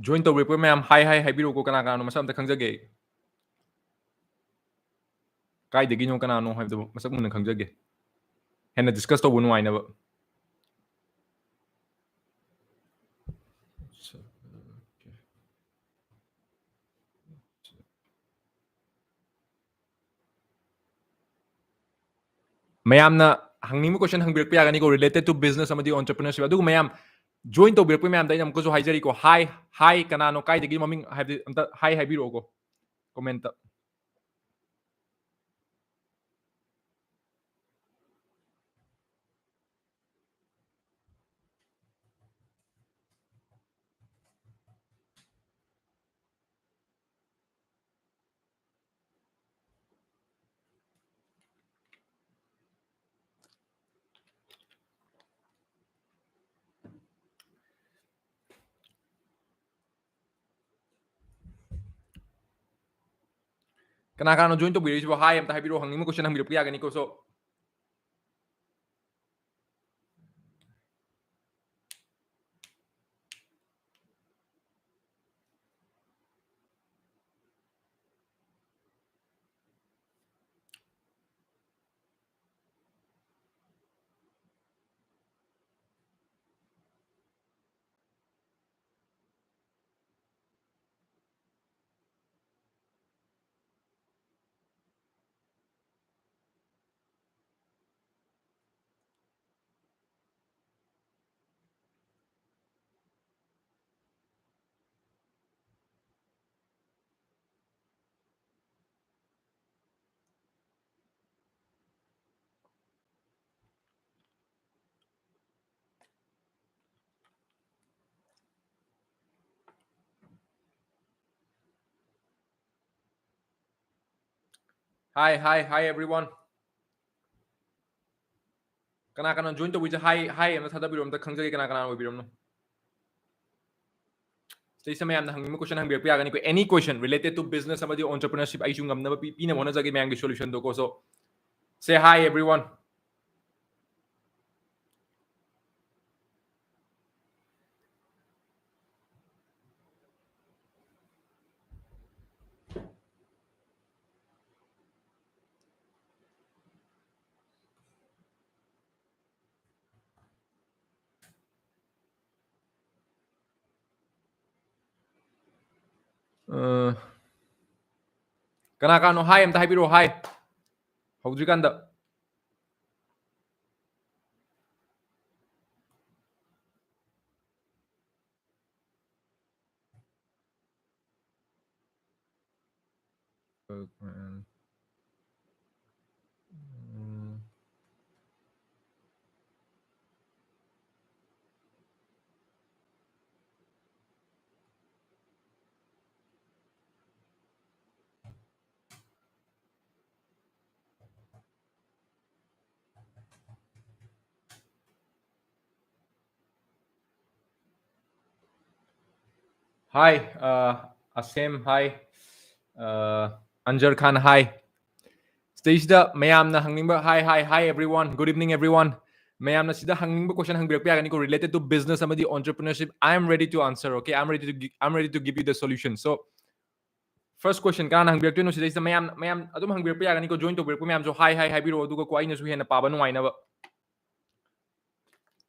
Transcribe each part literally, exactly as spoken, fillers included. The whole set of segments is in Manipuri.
Join ꯇꯧꯕꯤꯔꯛꯄ ꯃꯌꯥꯝ hi hi ꯍꯥꯏꯕꯤꯔꯛꯎꯀꯣ, ꯀꯅꯥ ꯀꯅꯥꯅꯣ ꯃꯁꯛ ꯑꯝꯇ ꯈꯪꯖꯒꯦ꯫ ꯀꯥꯏꯗꯒꯤꯅꯣ ꯀꯅꯥꯅꯣ ꯍꯥꯏꯕꯗꯣ ꯃꯁꯛ ꯃꯨꯟꯅ ꯈꯪꯖꯒꯦ, ꯍꯦꯟꯅ discuss ꯇꯧꯕ ꯅꯨꯡꯉꯥꯏꯅꯕ꯫ ꯃꯌꯥꯝꯅ ꯍꯪꯅꯤꯡꯕ question ꯍꯪꯕꯤꯔꯛꯄ ꯌꯥꯒꯅꯤꯀꯣ, related to business ꯑꯃꯗꯤ entrepreneurship꯫ ꯑꯗꯨꯒ ꯃꯌꯥꯝ join ꯇꯧꯕꯤꯔꯛꯄ ꯃꯌꯥꯝꯗ ꯑꯩꯅ ꯑꯃꯨꯛꯀꯁꯨ ꯍꯥꯏꯖꯔꯤꯀꯣ, hi hi ꯀꯅꯥꯅꯣ, ꯀꯥꯏꯗꯒꯤ, ꯃꯃꯤꯡ ꯍꯥꯏꯕꯗꯤ ꯑꯝꯇ hi ꯍꯥꯏꯕꯤꯔꯛꯑꯣꯀꯣ comment ꯇ꯫ ꯀꯅꯥ ꯀꯅꯥꯅꯣ join ꯇꯧꯕꯤꯔꯛꯏꯁꯤꯕꯣ? Hi ꯑꯝꯇ ꯍꯥꯏꯕꯤꯔꯛꯑꯣ, ꯍꯪꯅꯤꯡꯕ question ꯍꯪꯕꯤꯔꯛꯄ ꯌꯥꯒꯅꯤꯀꯣ꯫ So Hi hi hi everyone. ꯀꯅꯥ ꯀꯅꯥ join ꯇꯧꯕꯤꯁꯦ hi hi ꯑꯝꯇ ꯊꯥꯗꯕꯤꯔꯣ, ꯑꯝꯇ ꯈꯪꯖꯒꯦ ꯀꯅꯥ ꯀꯅꯥ ꯑꯣꯏꯕꯤꯔꯝꯅꯣ꯫ ꯁꯤꯗꯩꯁꯤꯗ ꯃꯌꯥꯝꯅ ꯍꯪꯅꯤꯡꯕ question ꯍꯪꯕꯤꯔꯛꯄ ꯌꯥꯒꯅꯤꯀꯣ, any question related to business ꯑꯃꯗꯤ entrepreneurship ꯑꯩꯁꯨ ꯉꯝꯅꯕ ꯄꯤ- ꯄꯤꯅꯕ ꯍꯣꯠꯅꯖꯒꯦ ꯃꯌꯥꯝꯒꯤ solution ꯗꯣꯀꯣ꯫ So say hi everyone. ꯑ, ꯀꯅꯥ ꯀꯅꯥꯅꯣ ꯍꯥꯏ ꯑꯝꯇ ꯍꯥꯏꯕꯤꯔꯛꯑꯣ, ꯍꯥꯏ, ꯍꯧꯗ꯭ꯔꯤꯀꯥꯟꯗ꯫ Hi, uh, Asem, hi. Uh, Anjar Khan, hi. ꯁꯤꯗꯩꯁꯤꯗ ꯃꯌꯥꯝꯅ ꯍꯪꯅꯤꯡꯕ, hi, hi, hi everyone, good evening everyone. ꯃꯌꯥꯝꯅ ꯁꯤꯗ ꯍꯪꯅꯤꯡꯕ question ꯍꯪꯕꯤꯔꯛꯄ ꯌꯥꯒꯅꯤꯀꯣ, related to business ꯑꯃꯗꯤ entrepreneurship. I am ready to answer, okay? I am ready to gi-, I am ready to give you the solution. So, first question ꯀꯅꯥꯅ ꯍꯪꯕꯤꯔꯛꯇꯣꯏꯅꯣ? ꯁꯤꯗꯩꯁꯤꯗ ꯃꯌꯥꯝ, ꯃꯌꯥꯝ ꯑꯗꯨꯝ ꯍꯪꯕꯤꯔꯛꯄ ꯌꯥꯒꯅꯤꯀꯣ, join ꯇꯧꯕꯤꯔꯛꯄ ꯃꯌꯥꯝꯁꯨ hi, hi ꯍꯥꯏꯕꯤꯔꯛꯑꯣ, ꯑꯗꯨꯒ ꯀꯣ ꯑꯩꯅꯁꯨ ꯍꯦꯟꯅ ꯄꯥꯕ ꯅꯨꯡꯉꯥꯏꯅꯕ꯫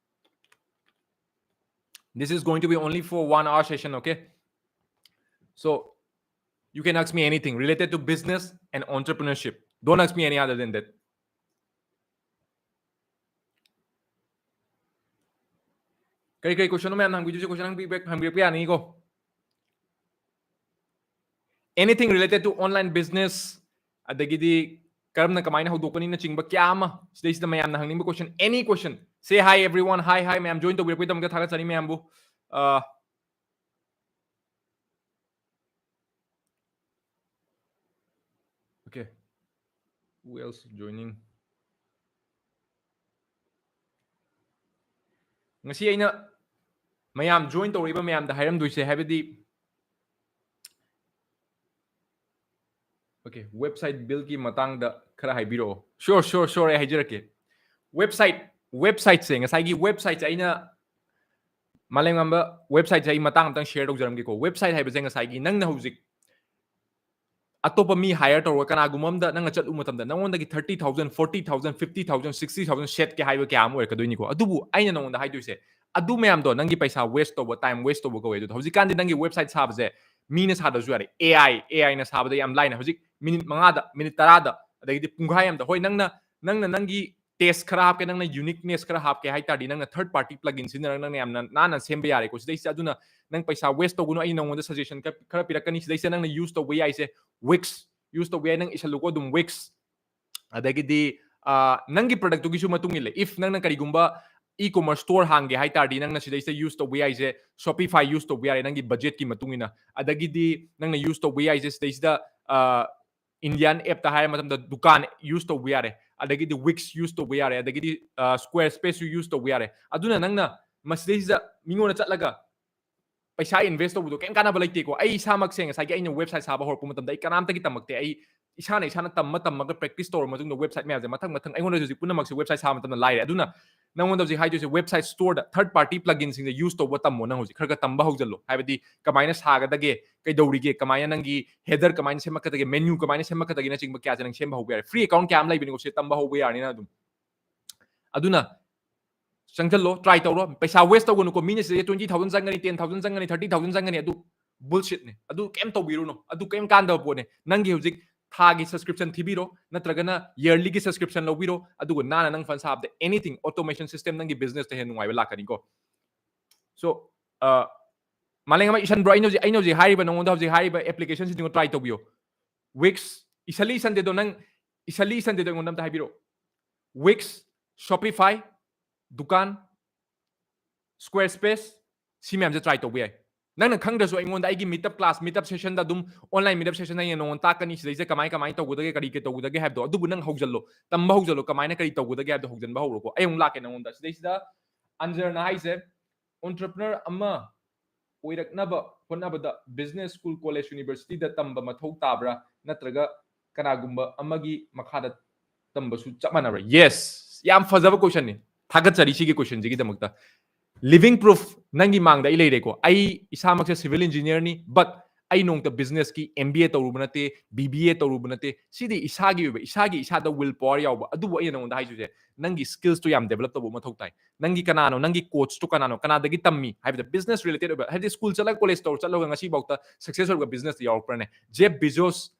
This is going to be only for one hour session, okay? So, you can ask me anything related to business and entrepreneurship. Don't ask me any other than that. ꯀꯔꯤ ꯀꯔꯤ question ꯃꯌꯥꯝ ꯍꯪꯕꯤꯗꯣꯏꯁꯦ, question ꯍꯪꯕꯤꯕ-, ꯍꯪꯕꯤꯔꯛꯄ ꯌꯥꯅꯤꯀꯣ꯫ Anything related to online business, ꯑꯗꯒꯤꯗꯤ ꯀꯔꯝꯅ ꯀꯃꯥꯏꯅ ꯍꯧꯗꯣꯛꯀꯅꯤꯅꯆꯤꯡꯕ ꯀꯌꯥ ꯑꯃ ꯁꯤꯗꯩꯁꯤꯗ ꯃꯌꯥꯝꯅ ꯍꯪꯅꯤꯡꯕ question, any question. Say hi everyone, hi, hi, ꯃꯌꯥꯝ join ꯇꯧꯕꯤꯔꯛꯄꯒꯤꯗꯃꯛꯇ ꯊꯥꯒꯠꯆꯔꯤ ꯃꯌꯥꯝꯕꯨ꯫ ꯑ, Okay. Who else joining? ꯉꯁꯤ ꯑꯩꯅ ꯃꯌꯥꯝ join ꯇꯧꯔꯛꯏꯕ ꯃꯌꯥꯝꯗ ꯍꯥꯏꯔꯝꯗꯣꯏꯁꯦ, ꯍꯥꯏꯕꯗꯤ, okay, website build ꯀꯤ ꯃꯇꯥꯡꯗ ꯈꯔ ꯍꯥꯏꯕꯤꯔꯛꯑꯣ꯫ Sure, sure, sure, ꯑꯩ ꯍꯥꯏꯖꯔꯛꯀꯦ꯫ Website, website ꯁꯦ, ꯉꯁꯥꯏꯒꯤ website ꯁꯦ ꯑꯩꯅ, ꯃꯥꯂꯦꯝꯉꯝꯕ, website ꯁꯦ ꯑꯩ ꯃꯇꯥꯡ ꯑꯃꯇꯪ share ꯇꯧꯖꯔꯝꯒꯦꯀꯣ꯫ Website ꯍꯥꯏꯕꯁꯦ ꯉꯁꯥꯏꯒꯤ ꯅꯪꯅ ꯍꯧꯖꯤꯛ ꯑꯇꯣꯞꯄ ꯃꯤ hire ꯇꯧꯔꯒ ꯀꯅꯥꯒꯨꯝꯕ ꯑꯃꯗ ꯅꯪꯅ ꯆꯠꯂꯨꯕ ꯃꯇꯝꯗ ꯅꯪꯉꯣꯟꯗꯒꯤ thirty thousand, forty thousand, fifty thousand, sixty thousand ꯁꯦꯠꯀꯦ ꯍꯥꯏꯕ ꯀꯌꯥ ꯑꯃ ꯑꯣꯏꯔꯛꯀꯗꯣꯏꯅꯤꯀꯣ꯫ ꯑꯗꯨꯕꯨ ꯑꯩꯅ ꯅꯉꯣꯟꯗ ꯍꯥꯏꯗꯣꯏꯁꯦ, ꯑꯗꯨ ꯃꯌꯥꯝꯗꯣ ꯅꯪꯒꯤ ꯄꯩꯁꯥ waste ꯇꯧꯕ, time waste ꯇꯧꯕ ꯀꯧꯋꯦ꯫ ꯑꯗꯨꯗꯣ ꯍꯧꯖꯤꯛꯀꯥꯟꯗꯤ ꯅꯪꯒꯤ website ꯁꯥꯕꯁꯦ ꯃꯤꯅ ꯁꯥꯗ꯭ꯔꯁꯨ ꯌꯥꯔꯦ, AI AI ꯅ ꯁꯥꯕꯗ ꯌꯥꯝ ꯂꯥꯏꯅ ꯍꯧꯖꯤꯛ ꯃꯤꯅꯤꯠ ꯃꯉꯥꯗ, ꯃꯤꯅꯤꯠ ꯇꯔꯥꯗ, ꯑꯗꯒꯤꯗꯤ ꯄꯨꯡꯈꯥꯏ ꯑꯃꯗ, ꯍꯣꯏ, ꯅꯪꯅ ꯅꯪꯅ ꯅꯪꯒꯤ ꯇꯦꯁ ꯈꯔ ꯍꯥꯞꯀꯦ, ꯅꯪꯅ ꯌꯨꯅꯤꯛꯅꯦꯁ ꯈꯔ ꯍꯥꯞꯀꯦ ꯍꯥꯏ ꯇꯥꯔꯗꯤ, ꯅꯪꯅ ꯊꯔꯗ ꯄꯥꯔꯇꯤ ꯄ꯭ꯂꯒꯤꯟ ꯁꯤꯖꯤꯟꯅꯔꯒ ꯅꯪꯅ ꯌꯥꯝꯅ ꯅꯥꯟꯅ ꯁꯦꯝꯕ ꯌꯥꯔꯦꯀꯣ꯫ ꯁꯤꯗꯩꯁꯤꯗ ꯑꯗꯨꯅ ꯅꯪ ꯄꯩꯁꯥ ꯋꯦꯁ ꯇꯧꯒꯅꯨ꯫ ꯑꯩ ꯅꯉꯣꯟꯗ ꯁꯖꯦꯁꯟ ꯈꯔ ꯄꯤꯔꯛꯀꯅꯤ꯫ ꯁꯤꯗꯩꯁꯤꯗ ꯅꯪꯅ ꯌꯨꯁ ꯇꯧꯕ ꯌꯥꯏꯁꯦ ꯋꯤꯛꯁ ꯌꯨꯁ ꯇꯧꯕ ꯌꯥꯏ, ꯅꯪ ꯏꯁꯜꯂꯨꯀꯣ ꯑꯗꯨꯝ, ꯋꯤꯛꯁ꯫ ꯑꯗꯒꯤꯗꯤ ꯅꯪꯒꯤ ꯄ꯭ꯔꯗꯛꯇꯨꯒꯤꯁꯨ ꯃꯇꯨꯡ ꯏꯜꯂꯦ꯫ ꯏꯐ ꯅꯪꯅ ꯀꯔꯤꯒꯨꯝꯕ ꯏ ꯀꯣꯃꯔꯁ ꯁ꯭ꯇꯣꯔ ꯍꯥꯡꯒꯦ ꯍꯥꯏ ꯇꯥꯔꯗꯤ, ꯅꯪꯅ ꯁꯤꯗꯩꯁꯤꯗ ꯌꯨꯁ ꯇꯧꯕ ꯌꯥꯏꯁꯦ ꯁꯣꯄꯤꯐꯥꯏ ꯌꯨꯁ ꯇꯧꯕ ꯌꯥꯔꯦ, ꯅꯪꯒꯤ ꯕꯖꯦꯠꯀꯤ ꯃꯇꯨꯡ ꯏꯟꯅ꯫ ꯑꯗꯒꯤꯗꯤ ꯅꯪꯅ ꯌꯨꯁ ꯇꯧꯕ ꯌꯥꯏꯁꯦ ꯁꯤꯗꯩꯁꯤꯗ ꯏꯟꯗꯤꯌꯥꯟ ꯑꯦꯞꯇ ꯍꯥꯏꯔ ꯃꯇꯝꯗ ꯗꯨꯀꯥꯟ ꯌꯨꯁ ꯇꯧꯕ ꯌꯥꯔꯦ, ꯑꯗꯒꯤꯗꯤ ꯋꯤꯛꯁ ꯌꯨꯁ ꯇꯧꯕ ꯌꯥꯔꯦ, ꯑꯗꯒꯤꯗꯤ ꯁ꯭ꯀ꯭ꯋꯦꯔ ꯁ꯭ꯄꯦꯁꯁꯨ ꯌꯨꯁ ꯇꯧꯕ ꯌꯥꯔꯦ꯫ ꯑꯗꯨꯅ ꯅꯪꯅ ꯃꯁꯤꯗꯩꯁꯤꯗ ꯃꯤꯉꯣꯟꯗ ꯆꯠꯂꯒ ꯄꯩꯁꯥ ꯏꯟꯚꯦꯁ ꯇꯧꯕꯗꯣ ꯀꯩꯝ ꯀꯥꯟꯅꯕ ꯂꯩꯇꯦꯀꯣ꯫ ꯑꯩ ꯏꯁꯥꯃꯛꯁꯦ ꯉꯁꯥꯏꯒꯤ ꯑꯩꯅ ꯋꯦꯕꯁꯥꯏꯠ ꯁꯥꯕ ꯍꯧꯔꯛꯄ ꯃꯇꯝꯗ ꯑꯩ ꯀꯅꯥꯝꯇꯒꯤ ꯇꯝꯃꯛꯇꯦ꯫ ꯑꯩ ꯏꯁꯥꯅ ꯏꯁꯥꯅ ꯇꯝꯃ ꯇꯝꯃꯒ ꯄ꯭ꯔꯦꯛꯇꯤꯁ ꯇꯧꯔ ꯃꯇꯨꯡꯗ ꯋꯦꯕꯁꯥꯏꯠ ꯃꯌꯥꯝꯁꯦ ꯃꯊꯪ ꯃꯊꯪ ꯑꯩꯉꯣꯟꯗ ꯍꯧꯖꯤꯛ ꯄꯨꯝꯅꯃꯛꯁꯦ ꯋꯦꯕꯁꯥꯏꯠ ꯁꯥꯕ ꯃꯇꯝꯗ ꯂꯥꯏꯔꯦ꯫ ꯑꯗꯨꯅ ꯅꯉꯣꯟꯗ ꯍꯧꯖꯤꯛ ꯍꯥꯏꯗꯣꯏꯁꯦ ꯋꯦꯕꯁꯥꯏꯠ ꯁ꯭ꯇꯣꯔꯗ ꯊꯔꯗ ꯄꯥꯔꯇꯤ ꯄ꯭ꯂꯒꯤꯟꯁꯤꯡꯁꯦ ꯌꯨꯁ ꯇꯧꯕ ꯇꯝꯃꯣ꯫ ꯅꯪ ꯍꯧꯖꯤꯛ ꯈꯔ ꯈꯔ ꯇꯝꯕ ꯍꯧꯖꯤꯜꯂꯣ꯫ ꯍꯥꯏꯕꯗꯤ ꯀꯃꯥꯏꯅ ꯁꯥꯒꯗꯒꯦ, ꯀꯩꯗꯧꯔꯤꯒꯦ, ꯀꯃꯥꯏꯅ ꯅꯪꯒꯤ ꯍꯦꯗꯔ ꯀꯃꯥꯏꯅ ꯁꯦꯝꯃꯛꯀꯗꯒꯦ, ꯃꯦꯅ꯭ꯌꯨ ꯀꯃꯥꯏꯅ ꯁꯦꯝꯃꯛꯀꯗꯒꯦꯅꯆꯤꯡꯕ ꯀꯌꯥꯁꯦ ꯅꯪ ꯁꯦꯝꯕ ꯍꯧꯕ ꯌꯥꯔꯦ꯫ ꯐ꯭ꯔꯤ ꯑꯦꯀꯥꯎꯟ ꯀꯌꯥ ꯑꯃ ꯂꯩꯕꯅꯤꯀꯣ, ꯁꯤ ꯇꯝꯕ ꯍꯧꯕ ꯌꯥꯔꯅꯤꯅ ꯑꯗꯨꯝ꯫ ꯑꯗꯨꯅ ꯆꯪꯁꯤꯜꯂꯣ, ꯇ꯭ꯔꯥꯏ ꯇꯧꯔꯣ꯫ ꯄꯩꯁꯥ ꯋꯦꯁ ꯇꯧꯒꯅꯨꯀꯣ꯫ ꯃꯤꯅ ꯁꯤꯗꯩ ꯇ꯭ꯋꯦꯟꯇꯤ ꯊꯥꯎꯖꯟ ꯆꯪꯒꯅꯤ, ꯇꯦꯟ ꯊꯥꯎꯖꯟ ꯆꯪꯒꯅꯤ, ꯊꯥꯔꯇꯤ ꯊꯥꯎꯖꯟ ꯆꯪꯒꯅꯤ, ꯑꯗꯨ ꯕꯨꯜꯁꯤꯠꯅꯦ꯫ ꯑꯗꯨ ꯀꯩꯝ ꯇꯧꯕꯤꯔꯨꯅꯨ, ꯑꯗꯨ ꯀꯩꯝ ꯀꯥꯟꯗꯕ ꯄꯣꯠꯅꯦ꯫ ꯅꯪꯒꯤ ꯍꯧꯖꯤꯛ ꯊꯥꯒꯤ ꯁꯕꯁꯀ꯭ꯔꯤꯞꯁꯟ ꯊꯤꯕꯤꯔꯣ, ꯅꯠꯇ꯭ꯔꯒꯅ ꯌꯔꯂꯤꯒꯤ ꯁꯕꯁꯀ꯭ꯔꯤꯞꯁꯟ ꯂꯧꯕꯤꯔꯣ, ꯑꯗꯨꯒ ꯅꯥꯟꯅ ꯅꯪ ꯐꯟ ꯁꯥꯕꯗ ꯑꯦꯅꯤꯊꯤꯡ ꯑꯣꯇꯣꯃꯦꯁꯟ ꯁꯤꯁꯇꯦꯝ ꯅꯪꯒꯤ ꯕꯤꯖꯤꯅꯦꯁꯇ ꯍꯦꯟꯅ ꯅꯨꯡꯉꯥꯏꯕ ꯂꯥꯛꯀꯅꯤꯀꯣ꯫ ꯁꯣ ꯃꯥꯂꯦꯝꯉꯝꯕ ꯏꯁꯟ ꯕ꯭ꯔꯣ, ꯑꯩꯅ ꯍꯧꯖꯤꯛ ꯑꯩꯅ ꯍꯧꯖꯤꯛ ꯍꯥꯏꯔꯤꯕ, ꯅꯉꯣꯟꯗ ꯍꯧꯖꯤꯛ ꯍꯥꯏꯔꯤꯕ ꯑꯦꯄ꯭ꯂꯤꯀꯦꯁꯟꯁꯤꯡꯗꯣ ꯇ꯭ꯔꯥꯏ ꯇꯧꯕꯤꯌꯣ꯫ ꯋꯤꯛꯁ, ꯏꯁꯜꯂꯤ ꯏꯁꯟꯗꯦꯗꯣ ꯅꯪ ꯏꯁꯜꯂꯤ ꯏꯁꯟꯗꯦꯗꯣ ꯑꯩꯉꯣꯟꯗ ꯑꯝꯇ ꯍꯥꯏꯕꯤꯔꯛꯑꯣ꯫ ꯋꯤꯛꯁ, ꯁꯣꯄꯤꯐꯥꯏ, ꯗꯨꯀꯥꯟ, ꯁ꯭ꯀ꯭ꯋꯦꯔ ꯁ꯭ꯄꯦꯁ, ꯁꯤ ꯃꯌꯥꯝꯁꯦ ꯇ꯭ꯔꯥꯏ ꯇꯧꯕ ꯌꯥꯏ꯫ ꯅꯪꯅ ꯈꯪꯗ꯭ꯔꯁꯨ ꯑꯩꯉꯣꯟꯗ ꯑꯩꯒꯤ ꯃꯤꯇꯞ ꯀ꯭ꯂꯥꯁ, ꯃꯤꯇꯞ ꯁꯦꯁꯟꯗ ꯑꯗꯨꯝ, ꯑꯣꯟꯂꯥꯏꯟ ꯃꯤꯇꯞ ꯁꯦꯁꯟꯗ ꯑꯩꯅ ꯅꯉꯣꯟꯗ ꯇꯥꯛꯀꯅꯤ, ꯁꯤꯗꯩꯁꯤꯗ ꯀꯃꯥꯏ ꯀꯃꯥꯏꯅ ꯇꯧꯒꯗꯒꯦ, ꯀꯔꯤ ꯀꯔꯤ ꯇꯧꯒꯗꯒꯦ ꯍꯥꯏꯕꯗꯣ꯫ ꯑꯗꯨꯕꯨ ꯅꯪ ꯍꯧꯖꯜꯂꯣ, ꯇꯝꯕ ꯍꯧꯖꯜꯂꯣ, ꯀꯃꯥꯏꯅ ꯀꯔꯤ ꯇꯧꯒꯗꯒꯦ ꯍꯥꯏꯕꯗꯣ ꯍꯧꯖꯟꯕ ꯍꯧꯔꯣꯀꯣ꯫ ꯑꯩ ꯑꯃꯨꯛ ꯂꯥꯛꯀꯦ ꯅꯉꯣꯟꯗ꯫ ꯁꯤꯗꯩꯁꯤꯗ ꯑꯟꯖꯔꯅ ꯍꯥꯏꯁꯦ, entrepreneur ꯑꯃ ꯑꯣꯏꯔꯛꯅꯕ ꯍꯣꯠꯅꯕꯗ business school, college, universityꯗ ꯇꯝꯕ ꯃꯊꯧ ꯇꯥꯕ꯭ꯔꯥ, ꯅꯠꯇ꯭ꯔꯒ ꯀꯅꯥꯒꯨꯝꯕ ꯑꯃꯒꯤ ꯃꯈꯥꯗ ꯇꯝꯕꯁꯨ ꯆꯞ ꯃꯥꯟꯅꯕ꯭ꯔꯥ? Yes, ꯌꯥꯝ ꯐꯖꯕ questionꯅꯤ꯫ ꯊꯥꯒꯠꯆꯔꯤ ꯁꯤꯒꯤ questionꯁꯤꯒꯤꯗꯃꯛꯇ꯫ Living proof ꯅꯪꯒꯤ ꯃꯥꯡꯗ ꯑꯩ ꯂꯩꯔꯦꯀꯣ꯫ ꯑꯩ ꯏꯁꯥꯃꯛꯁꯦ civil engineerꯅꯤ, but ꯑꯩ ꯅꯣꯡꯇ businessꯀꯤ M B A ꯇꯧꯔꯨꯕ ꯅꯠꯇꯦ, B B A ꯇꯧꯔꯨꯕ ꯅꯠꯇꯦ꯫ ꯁꯤꯗꯤ ꯏꯁꯥꯒꯤ ꯑꯣꯏꯕ, ꯏꯁꯥꯒꯤ ꯏꯁꯥꯗ will power ꯌꯥꯎꯕ꯫ ꯑꯗꯨꯕꯨ ꯑꯩꯅ ꯅꯉꯣꯟꯗ ꯍꯥꯏꯖꯩꯁꯦ, ꯅꯪꯒꯤ skillsꯇꯣ ꯌꯥꯝ develop ꯇꯧꯕ ꯃꯊꯧ ꯇꯥꯏ꯫ ꯅꯪꯒꯤ ꯀꯅꯥꯅꯣ, ꯅꯪꯒꯤ coachꯇꯣ ꯀꯅꯥꯅꯣ, ꯀꯅꯥꯗꯒꯤ ꯇꯝꯃꯤ ꯍꯥꯏꯕꯗ, business related ꯑꯣꯏꯕ, ꯍꯥꯏꯕꯗꯤ school ꯆꯠꯂꯒ, college ꯇꯧꯔ ꯆꯠꯂꯒ ꯉꯁꯤꯐꯥꯎꯗ success ꯑꯣꯏꯕ businessꯇ ꯌꯥꯎꯔꯛꯄ꯭ꯔꯅꯦ? Jeff Bezos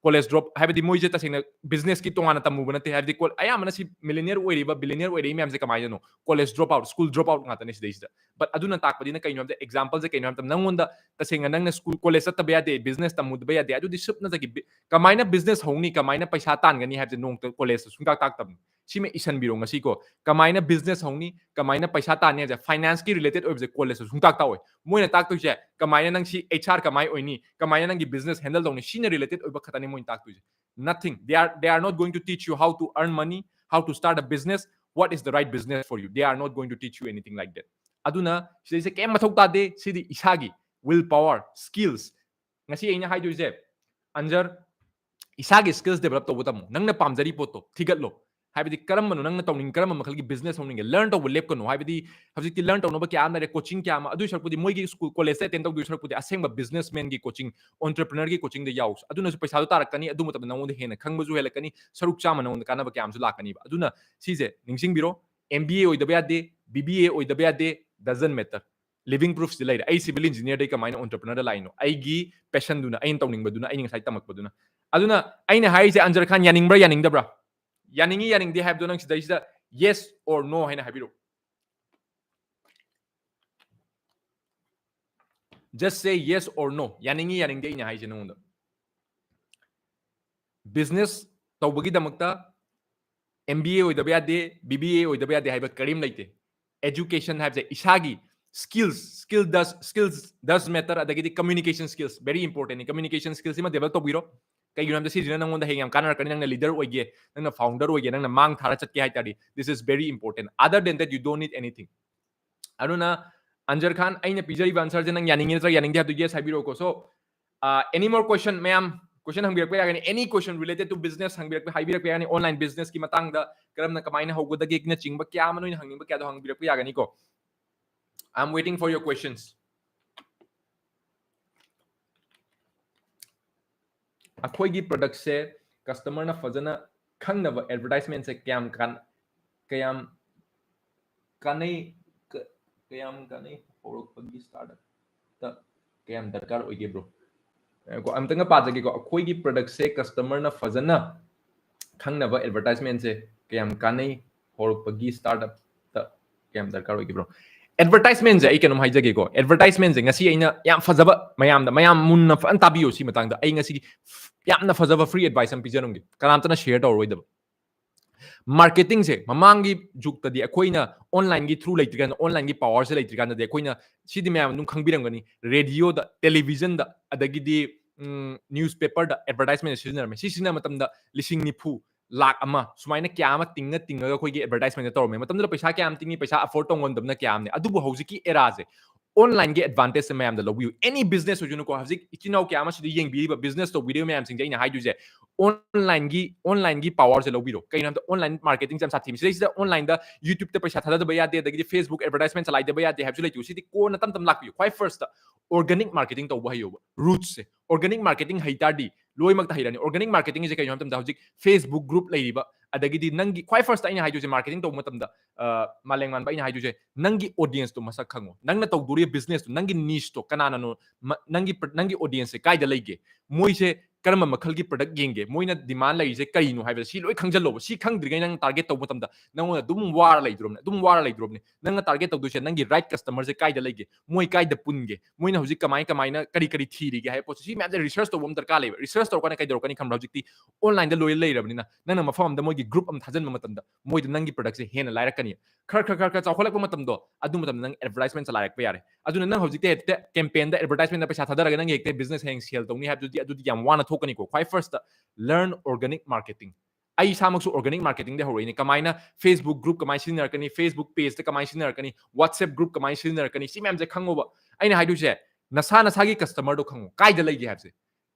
college drop, ꯍꯥꯏꯕꯗꯤ ꯃꯣꯏꯁꯦ ꯇꯁꯦꯡꯅ businessꯀꯤ ꯇꯣꯉꯥꯟꯅ ꯇꯝꯃꯨꯕ ꯅꯠꯇꯦ꯫ ꯍꯥꯏꯕꯗꯤ ꯀꯣ-, ꯑꯌꯥꯝꯕꯅ ꯁꯤ millionaire ꯑꯣꯏꯔꯤꯕ, billionaire ꯑꯣꯏꯔꯛꯏ ꯃꯌꯥꯝꯁꯦ ꯀꯃꯥꯏꯅꯅꯣ? College drop out, school drop out ꯉꯥꯛꯇꯅꯦ ꯁꯤꯗꯩꯁꯤꯗ꯫ But ꯑꯗꯨꯅ ꯇꯥꯛꯄꯗꯤꯅ ꯀꯩꯅꯣ ꯍꯥꯏꯕꯗ, exampleꯁꯦ ꯀꯩꯅꯣ ꯍꯥꯏꯕꯗ, ꯅꯪꯉꯣꯟꯗ ꯇꯁꯦꯡꯅ ꯅꯪꯅ school, college ꯆꯠꯇꯕ ꯌꯥꯗꯦ, business ꯇꯝꯃꯨꯗꯕ ꯌꯥꯗꯦ, ꯑꯗꯨꯗꯤ ꯁꯨꯞꯅꯇꯒꯤ bi-, ꯀꯃꯥꯏꯅ business ꯍꯧꯅꯤ, ꯀꯃꯥꯏꯅ ꯄꯩꯁꯥ ꯇꯥꯟꯒꯅꯤ ꯍꯥꯏꯕꯁꯦ ꯅꯣꯡꯇ collegeꯇ ꯁꯨꯡꯇꯥꯛ ꯇꯥꯛꯇꯕꯅꯤ꯫ ꯁꯤꯃ ꯏꯁꯟꯕꯤꯔꯣ ꯉꯁꯤꯀꯣ꯫ ꯀꯃꯥꯏꯅ business ꯍꯧꯅꯤ, ꯀꯃꯥꯏꯅ ꯄꯩꯁꯥ ꯇꯥꯟꯅꯤ ꯍꯥꯏꯕꯁꯦ financeꯀꯤ related ꯑꯣꯏꯕꯁꯦ collegeꯇ ꯁꯨꯡꯇꯥꯛ ꯇꯥꯛꯑꯣꯏ꯫ ꯃꯣꯏꯅ ꯇꯥꯛꯇꯣꯏꯁꯦ ꯀꯃꯥꯏꯅ ꯅꯪ ꯁꯤ H R ꯀꯃꯥꯏ ꯑꯣꯏꯅꯤ, ꯀꯃꯥꯏꯅ ꯅꯪꯒꯤ business handle ꯇꯧꯅꯤ, ꯁꯤꯅ related ꯑꯣꯏꯕ ꯈꯛꯇꯅꯤ ꯃꯣꯏꯅ ꯇꯥꯛꯇꯣꯏꯁꯦ꯫ Nothing. They are, they are not going to teach you how to earn money, how to start a business, what is the right business for you. They are not going to teach you anything like that. ꯑꯗꯨꯅ ꯁꯤꯗꯩꯁꯦ ꯀꯩꯝ ꯃꯊꯧ ꯇꯥꯗꯦ꯫ ꯁꯤꯗꯤ ꯏꯁꯥꯒꯤ will power, skills꯫ ꯉꯁꯤ ꯑꯩꯅ ꯍꯥꯏꯗꯣꯏꯁꯦ, ꯑꯟꯖꯔ, ꯏꯁꯥꯒꯤ skills develop ꯇꯧꯕ ꯇꯝꯃꯣ꯫ ꯅꯪꯅ ꯄꯥꯝꯖꯔꯤ ꯄꯣꯠꯇꯣ ꯊꯤꯒꯠꯂꯣ꯫ ꯍꯥꯏꯕꯗꯤ ꯀꯔꯝꯕꯅꯣ ꯅꯪꯅ ꯇꯧꯅꯤꯡ-, ꯀꯔꯝꯕ ꯃꯈꯜꯒꯤ business ꯍꯧꯅꯤꯡꯒꯦ? Learn ꯇꯧꯕ ꯂꯦꯞꯀꯅꯨ꯫ ꯍꯥꯏꯕꯗꯤ ꯍꯧꯖꯤꯛꯇꯤ learn ꯇꯧꯅꯕ ꯀꯌꯥ ꯑꯃ ꯂꯩꯔꯦ, coaching ꯀꯌꯥ ꯑꯃ꯫ ꯑꯗꯨꯏ ꯁꯔꯨꯛꯄꯨꯗꯤ ꯃꯣꯏꯒꯤ school, collegeꯇ attend ꯇꯧꯗꯣꯏ ꯁꯔꯨꯛꯄꯨꯗꯤ ꯑꯁꯦꯡꯕ businessmanꯒꯤ coaching, entrepreneurꯒꯤ coachingꯗ ꯌꯥꯎ꯫ ꯑꯗꯨꯅꯁꯨ ꯄꯩꯁꯥꯗꯣ ꯇꯥꯔꯛꯀꯅꯤ, ꯑꯗꯨ ꯃꯇꯝꯗ ꯅꯉꯣꯟꯗ ꯍꯦꯟꯅ ꯈꯪꯕꯁꯨ ꯍꯦꯜꯂꯛꯀꯅꯤ, ꯁꯔꯨꯛ ꯆꯥꯝꯃ ꯅꯉꯣꯟꯗ ꯀꯥꯟꯅꯕ ꯀꯌꯥ ꯑꯃꯁꯨ ꯂꯥꯛꯀꯅꯤꯕ꯫ ꯑꯗꯨꯅ ꯁꯤꯁꯦ ꯅꯤꯡꯁꯤꯡꯕꯤꯔꯣ, M B A ꯑꯣꯏꯗꯕ ꯌꯥꯗꯦ, B B A ꯑꯣꯏꯗꯕ ꯌꯥꯗꯦ, doesn't matter. Living proofꯁꯇꯤ ꯂꯩꯔꯦ꯫ ꯑꯩ civil engineerꯗꯩ ꯀꯃꯥꯏꯅ entrepreneurꯗ ꯂꯥꯛꯏꯅꯣ? ꯑꯩꯒꯤ passionꯗꯨꯅ, ꯑꯩꯅ ꯇꯧꯅꯤꯡꯕꯗꯨꯅ, ꯑꯩꯅ ꯉꯁꯥꯏ ꯇꯝꯃꯛꯄꯗꯨꯅ꯫ ꯑꯗꯨꯅ ꯑꯩꯅ ꯍꯥꯏꯔꯤꯁꯦ, ꯑꯟꯖꯔ ꯈꯥꯟ, ꯌꯥꯅꯤꯡꯕ꯭ꯔꯥ ꯌꯥꯅꯤꯡꯗꯕ꯭ꯔꯥ? ꯌꯥꯅꯤꯡꯉꯤ ꯌꯥꯅꯤꯡꯗꯦ ꯍꯥꯏꯕꯗꯣ ꯅꯪ ꯁꯤꯗꯩꯁꯤꯗ yes or no ꯍꯥꯏꯅ ꯍꯥꯏꯕꯤꯔꯛꯎ꯫ Just say yes or no. ꯌꯥꯅꯤꯡꯉꯤ ꯌꯥꯅꯤꯡꯗꯦ ꯑꯩꯅ ꯍꯥꯏꯁꯦ ꯅꯉꯣꯟꯗ꯫ Business ꯇꯧꯕꯒꯤꯗꯃꯛꯇ M B A ꯑꯣꯏꯗꯕ ꯌꯥꯗꯦ, B B A ꯑꯣꯏꯗꯕ ꯌꯥꯗꯦ ꯍꯥꯏꯕ ꯀꯔꯤꯝ ꯂꯩꯇꯦ꯫ Education ꯍꯥꯏꯕꯁꯦ ꯏꯁꯥꯒꯤ skills, skill does, skills does matter, ꯑꯗꯒꯤꯗꯤ communication skills very importantꯅꯤ꯫ Communication skills ꯁꯤꯃ develop ꯇꯧꯕꯤꯔꯣ꯫ ꯀꯩꯒꯤꯅꯣ ꯍꯥꯏꯕꯗ ꯁꯤꯁꯤꯅ ꯅꯪꯉꯣꯟꯗ ꯍꯌꯦꯡ ꯌꯥꯝ ꯀꯥꯟꯅꯔꯛꯀꯅꯤ꯫ ꯅꯪꯅ leader ꯑꯣꯏꯒꯦ, ꯅꯪꯅ founder ꯑꯣꯏꯒꯦ, ꯅꯪꯅ ꯃꯥꯡ ꯊꯥꯔ ꯆꯠꯀꯦ ꯍꯥꯏ ꯇꯥꯔꯗꯤ, this is very important. Other than that, you don't need anything. ꯑꯗꯨꯅ ꯑꯟꯖꯔ ꯈꯥꯟ, ꯑꯩꯅ ꯄꯤꯖꯔꯤꯕ answerꯁꯦ ꯅꯪ ꯌꯥꯅꯤꯡꯉꯤ ꯅꯠꯇ꯭ꯔꯒ ꯌꯥꯅꯤꯡꯗꯦ ꯍꯥꯏꯕꯗꯨ yes ꯍꯥꯏꯕꯤꯔꯛꯎꯀꯣ꯫ So, uh, any more question, ꯃꯌꯥꯝ? Question ꯍꯪꯕꯤꯔꯛꯄ ꯌꯥꯒꯅꯤ, any question related to business ꯍꯪꯕꯤꯔꯛꯄ, ꯍꯥꯏꯕꯤꯔꯛꯄ ꯌꯥꯒꯅꯤ꯫ Online businessꯀꯤ ꯃꯇꯥꯡꯗ ꯀꯔꯝꯅ ꯀꯃꯥꯏꯅ ꯍꯧꯒꯗꯒꯦꯅꯆꯤꯡꯕ ꯀꯌꯥ ꯑꯃ ꯅꯣꯏꯅ ꯍꯪꯅꯤꯡꯕ ꯀꯌꯥꯗꯣ ꯍꯪꯕꯤꯔꯛꯄ ꯌꯥꯒꯅꯤꯀꯣ꯫ I'm waiting for your questions. ꯑꯩꯈꯣꯏꯒꯤ productꯁꯦ customerꯅ ꯐꯖꯅ ꯈꯪꯅꯕ advertisementꯁꯦ ꯀꯌꯥꯝ ꯀꯥꯟ ꯀꯌꯥꯝ ꯀꯥꯟꯅꯩ ꯀ- ꯀꯌꯥꯝ ꯀꯥꯟꯅꯩ ꯍꯧꯔꯛꯄꯒꯤ startupꯇ ꯀꯌꯥꯝ ꯗꯔꯀꯥꯔ ꯑꯣꯏꯒꯦ bro? ꯀꯣ ꯑꯝꯇꯪꯒ ꯄꯥꯖꯒꯦꯀꯣ꯫ ꯑꯩꯈꯣꯏꯒꯤ productꯁꯦ customerꯅ ꯐꯖꯅ ꯈꯪꯅꯕ advertisementꯁꯦ ꯀꯌꯥꯝ ꯀꯥꯟꯅꯩ ꯍꯧꯔꯛꯄꯒꯤ startupꯇ ꯀꯌꯥꯝ ꯗꯔꯀꯥꯔ ꯑꯣꯏꯒꯦ bro? Advertisementꯁꯦ ꯑꯩ ꯀꯩꯅꯣꯝ ꯍꯥꯏꯖꯒꯦꯀꯣ꯫ Advertisementꯁꯦ ꯉꯁꯤ ꯑꯩꯅ ꯌꯥꯝ ꯐꯖꯕ, ꯃꯌꯥꯝꯗ ꯃꯌꯥꯝ ꯃꯨꯟꯅ ꯐꯖꯅ ꯇꯥꯕꯤꯌꯨ꯫ ꯁꯤ ꯃꯇꯥꯡꯗ ꯑꯩ ꯉꯁꯤꯒꯤ ꯌꯥꯝꯅ ꯐꯖꯕ free advice ꯑꯃ ꯄꯤꯖꯔꯝꯒꯦ, ꯀꯅꯥꯝꯇꯅ share ꯇꯧꯔꯔꯣꯏꯗꯕ꯫ Marketingꯁꯦ ꯃꯃꯥꯡꯒꯤ ꯖꯨꯛꯇꯗꯤ ꯑꯩꯈꯣꯏꯅ onlineꯒꯤ through ꯂꯩꯇ꯭ꯔꯤꯀꯥꯟꯗ, onlineꯒꯤ powerꯁꯦ ꯂꯩꯇ꯭ꯔꯤꯀꯥꯟꯗꯗꯤ ꯑꯩꯈꯣꯏꯅ ꯁꯤꯗꯤ ꯃꯌꯥꯝ ꯑꯗꯨꯝ ꯈꯪꯕꯤꯔꯝꯒꯅꯤ, radioꯗ, televisionꯗ, ꯑꯗꯒꯤꯗꯤ newspaperꯗ advertisement ꯁꯤꯖꯤꯟꯅꯔꯝꯃꯦ꯫ ꯁꯤ ꯁꯤꯖꯤꯟꯅꯕ ꯃꯇꯝꯗ ꯂꯤꯁꯤꯡ ꯅꯤꯐꯨ, ꯂꯥꯛ ꯑꯃ ꯁꯨꯃꯥꯏꯅ ꯀꯌꯥ ꯑꯃ ꯇꯤꯡꯉ ꯇꯤꯡꯉꯒ ꯑꯩꯈꯣꯏꯒꯤ advertisement ꯇꯧꯔꯝꯃꯦ꯫ ꯃꯇꯝꯗꯨꯗ ꯄꯩꯁꯥ ꯀꯌꯥ ꯑꯃ ꯇꯤꯡꯉꯤ, ꯄꯩꯁꯥ afford ꯇꯧ ꯉꯝꯗꯕꯅ ꯀꯌꯥ ꯑꯃꯅꯦ꯫ ꯑꯗꯨꯕꯨ ꯍꯧꯖꯤꯛꯀꯤ eraꯁꯦ onlineꯒꯤ advantageꯁꯦ ꯃꯌꯥꯝꯗ ꯂꯧꯕꯤꯌꯨ꯫ Any business ꯑꯣꯏꯁꯅꯨꯀꯣ, ꯍꯧꯖꯤꯛ ꯏꯆꯤꯟ ꯏꯅꯥꯎ ꯀꯌꯥ ꯑꯃꯁꯤꯗ ꯌꯦꯡꯕꯤꯔꯤꯕ ꯃꯌꯥꯝꯁꯤꯡꯁꯦ ꯑꯩꯅ ꯍꯥꯏꯗꯣꯏꯁꯦ onlineꯒꯤ onlineꯒꯤ powerꯁꯦ ꯂꯧꯕꯤꯔꯣ꯫ ꯀꯩꯅꯣ ꯍꯥꯏꯕꯗ online marketingꯁꯦ ꯌꯥꯝ ꯁꯥꯊꯤꯕ꯫ ꯁꯤꯗꯩꯁꯤꯗ onlineꯗ YouTubeꯇ ꯄꯩꯁꯥ ꯊꯥꯗꯕ ꯌꯥꯗꯦ, ꯑꯗꯒꯤꯗꯤ Facebook advertisement ꯆꯂꯥꯏꯗꯕ ꯌꯥꯗꯦ ꯍꯥꯏꯕꯁꯨ ꯂꯩꯇꯦ꯫ ꯁꯤꯗꯤ ꯀꯣꯟꯅ ꯇꯞ ꯇꯞ ꯂꯥꯛꯄꯤꯌꯨ꯫ ꯈ꯭ꯋꯥꯏ firstꯇ organic marketing ꯇꯧꯕ ꯍꯩꯌꯣꯕ, rootsꯁꯦ꯫ Organic marketing ꯍꯩ ꯇꯥꯔꯗꯤ ꯂꯣꯏꯅꯃꯛꯇ ꯍꯩꯔꯅꯤ꯫ Organic marketingꯁꯦ ꯀꯩꯅꯣ ꯍꯥꯏꯕ ꯃꯇꯝꯗ ꯍꯧꯖꯤꯛ Facebook group ꯂꯩꯔꯤꯕ, ꯑꯗꯒꯤꯗꯤ ꯅꯪꯒꯤ ꯈ꯭ꯋꯥꯏ firstꯇ ꯑꯩꯅ ꯍꯥꯏꯗꯣꯏꯁꯦ marketing ꯇꯧꯕ ꯃꯇꯝꯗ, ꯑ, ꯃꯥꯂꯦꯝꯉꯥꯟꯕ, ꯑꯩꯅ ꯍꯥꯏꯗꯣꯏꯁꯦ ꯅꯪꯒꯤ audienceꯇꯣ ꯃꯁꯛ ꯈꯪꯉꯣ꯫ ꯅꯪꯅ ꯇꯧꯗꯣꯔꯤꯕ businessꯇꯣ, ꯅꯪꯒꯤ nicheꯇꯣ ꯀꯅꯥꯅꯅꯣ, ꯃ- ꯅꯪꯒꯤ ꯄ꯭ꯔ- ꯅꯪꯒꯤ audienceꯁꯦ ꯀꯥꯏꯗ ꯂꯩꯒꯦ, ꯃꯣꯏꯁꯦ ꯀꯔꯝꯕ ꯃꯈꯜꯒꯤ product ꯌꯦꯡꯒꯦ, ꯃꯣꯏꯅ demand ꯂꯩꯔꯤꯁꯦ ꯀꯩꯅꯣ ꯍꯥꯏꯕꯁꯦ ꯁꯤ ꯂꯣꯏ ꯈꯪꯖꯜꯂꯣꯕ꯫ ꯁꯤ ꯈꯪꯗ꯭ꯔꯤꯉꯩ ꯅꯪ target ꯇꯧꯕ ꯃꯇꯝꯗ ꯅꯪꯉꯣꯟꯗ ꯑꯗꯨꯝ ꯋꯥꯔ ꯂꯩꯗ꯭ꯔꯣꯕꯅꯦ, ꯑꯗꯨꯝ ꯋꯥꯔ ꯂꯩꯗ꯭ꯔꯣꯕꯅꯦ꯫ ꯅꯪꯅ target ꯇꯧꯗꯣꯏꯁꯦ ꯅꯪꯒꯤ right customerꯁꯦ ꯀꯥꯏꯗ ꯂꯩꯒꯦ, ꯃꯣꯏ ꯀꯥꯏꯗ ꯄꯨꯟꯒꯦ, ꯃꯣꯏꯅ ꯍꯧꯖꯤꯛ ꯀꯃꯥꯏ ꯀꯃꯥꯏꯅ ꯀꯔꯤ ꯀꯔꯤ ꯊꯤꯔꯤꯒꯦ ꯍꯥꯏꯕ ꯄꯣꯠꯁꯦ, ꯁꯤ ꯃꯌꯥꯝꯁꯦ research ꯇꯧꯕ ꯑꯃ ꯗꯔꯀꯥꯔ ꯂꯩꯕ꯫ Research ꯇꯧꯔꯀꯥꯟꯗ ꯀꯩꯗꯧꯔꯛꯀꯅꯤ ꯈꯪꯕ꯭ꯔꯥ? ꯍꯧꯖꯤꯛꯇꯤ onlineꯗ ꯂꯣꯏꯅ ꯂꯩꯔꯕꯅꯤꯅ ꯅꯪꯅ ꯃꯐꯝ ꯑꯃꯗ ꯃꯣꯏꯒꯤ group ꯑꯃ ꯊꯥꯖꯤꯟꯕ ꯃꯇꯝꯗ ꯃꯣꯏꯗ ꯅꯪꯒꯤ productꯁꯦ ꯍꯦꯟꯅ ꯂꯥꯏꯔꯛꯀꯅꯤ꯫ ꯈꯔ ꯈꯔ ꯈꯔ ꯈꯔ ꯆꯥꯎꯈꯠꯂꯛꯄ ꯃꯇꯝꯗꯣ, ꯑꯗꯨ ꯃꯇꯝꯗ ꯅꯪ advertisement ꯆꯂꯥꯏꯔꯛꯄ ꯌꯥꯔꯦ꯫ ꯑꯗꯨꯅ ꯅꯪ ꯍꯧꯖꯤꯛꯇꯤ ꯍꯦꯛꯇ campaignꯗ advertisementꯗ ꯄꯩꯁꯥ ꯊꯥꯗꯔꯒ ꯅꯪ ꯍꯦꯛꯇ business ꯍꯌꯦꯡ sell ꯇꯧꯅꯤ ꯍꯥꯏꯕꯗꯨꯗꯤ, ꯑꯗꯨꯗꯤ ꯌꯥꯝ ꯋꯥꯅ ꯊꯣꯛꯀꯅꯤꯀꯣ꯫ ꯈ꯭ꯋꯥꯏ firstꯇ learn organic marketing꯫ ꯑꯩ ꯏꯁꯥꯃꯛꯁꯨ organic marketingꯗ ꯍꯧꯔꯛꯏꯅꯦ꯫ ꯀꯃꯥꯏꯅ Facebook group ꯀꯃꯥꯏꯅ ꯁꯤꯖꯤꯟꯅꯔꯛꯀꯅꯤ, Facebook pageꯇ ꯀꯃꯥꯏꯅ ꯁꯤꯖꯤꯟꯅꯔꯛꯀꯅꯤ, WhatsApp group ꯀꯃꯥꯏꯅ ꯁꯤꯖꯤꯟꯅꯔꯛꯀꯅꯤ, ꯁꯤ ꯃꯌꯥꯝꯁꯦ ꯈꯪꯉꯣꯕ꯫ ꯑꯩꯅ ꯍꯥꯏꯗꯣꯏꯁꯦ, ꯅꯁꯥ ꯅꯁꯥꯒꯤ customerꯗꯣ ꯈꯪꯉꯣ, ꯀꯥꯏꯗ ꯂꯩꯒꯦ ꯍꯥꯏꯕꯁꯦ꯫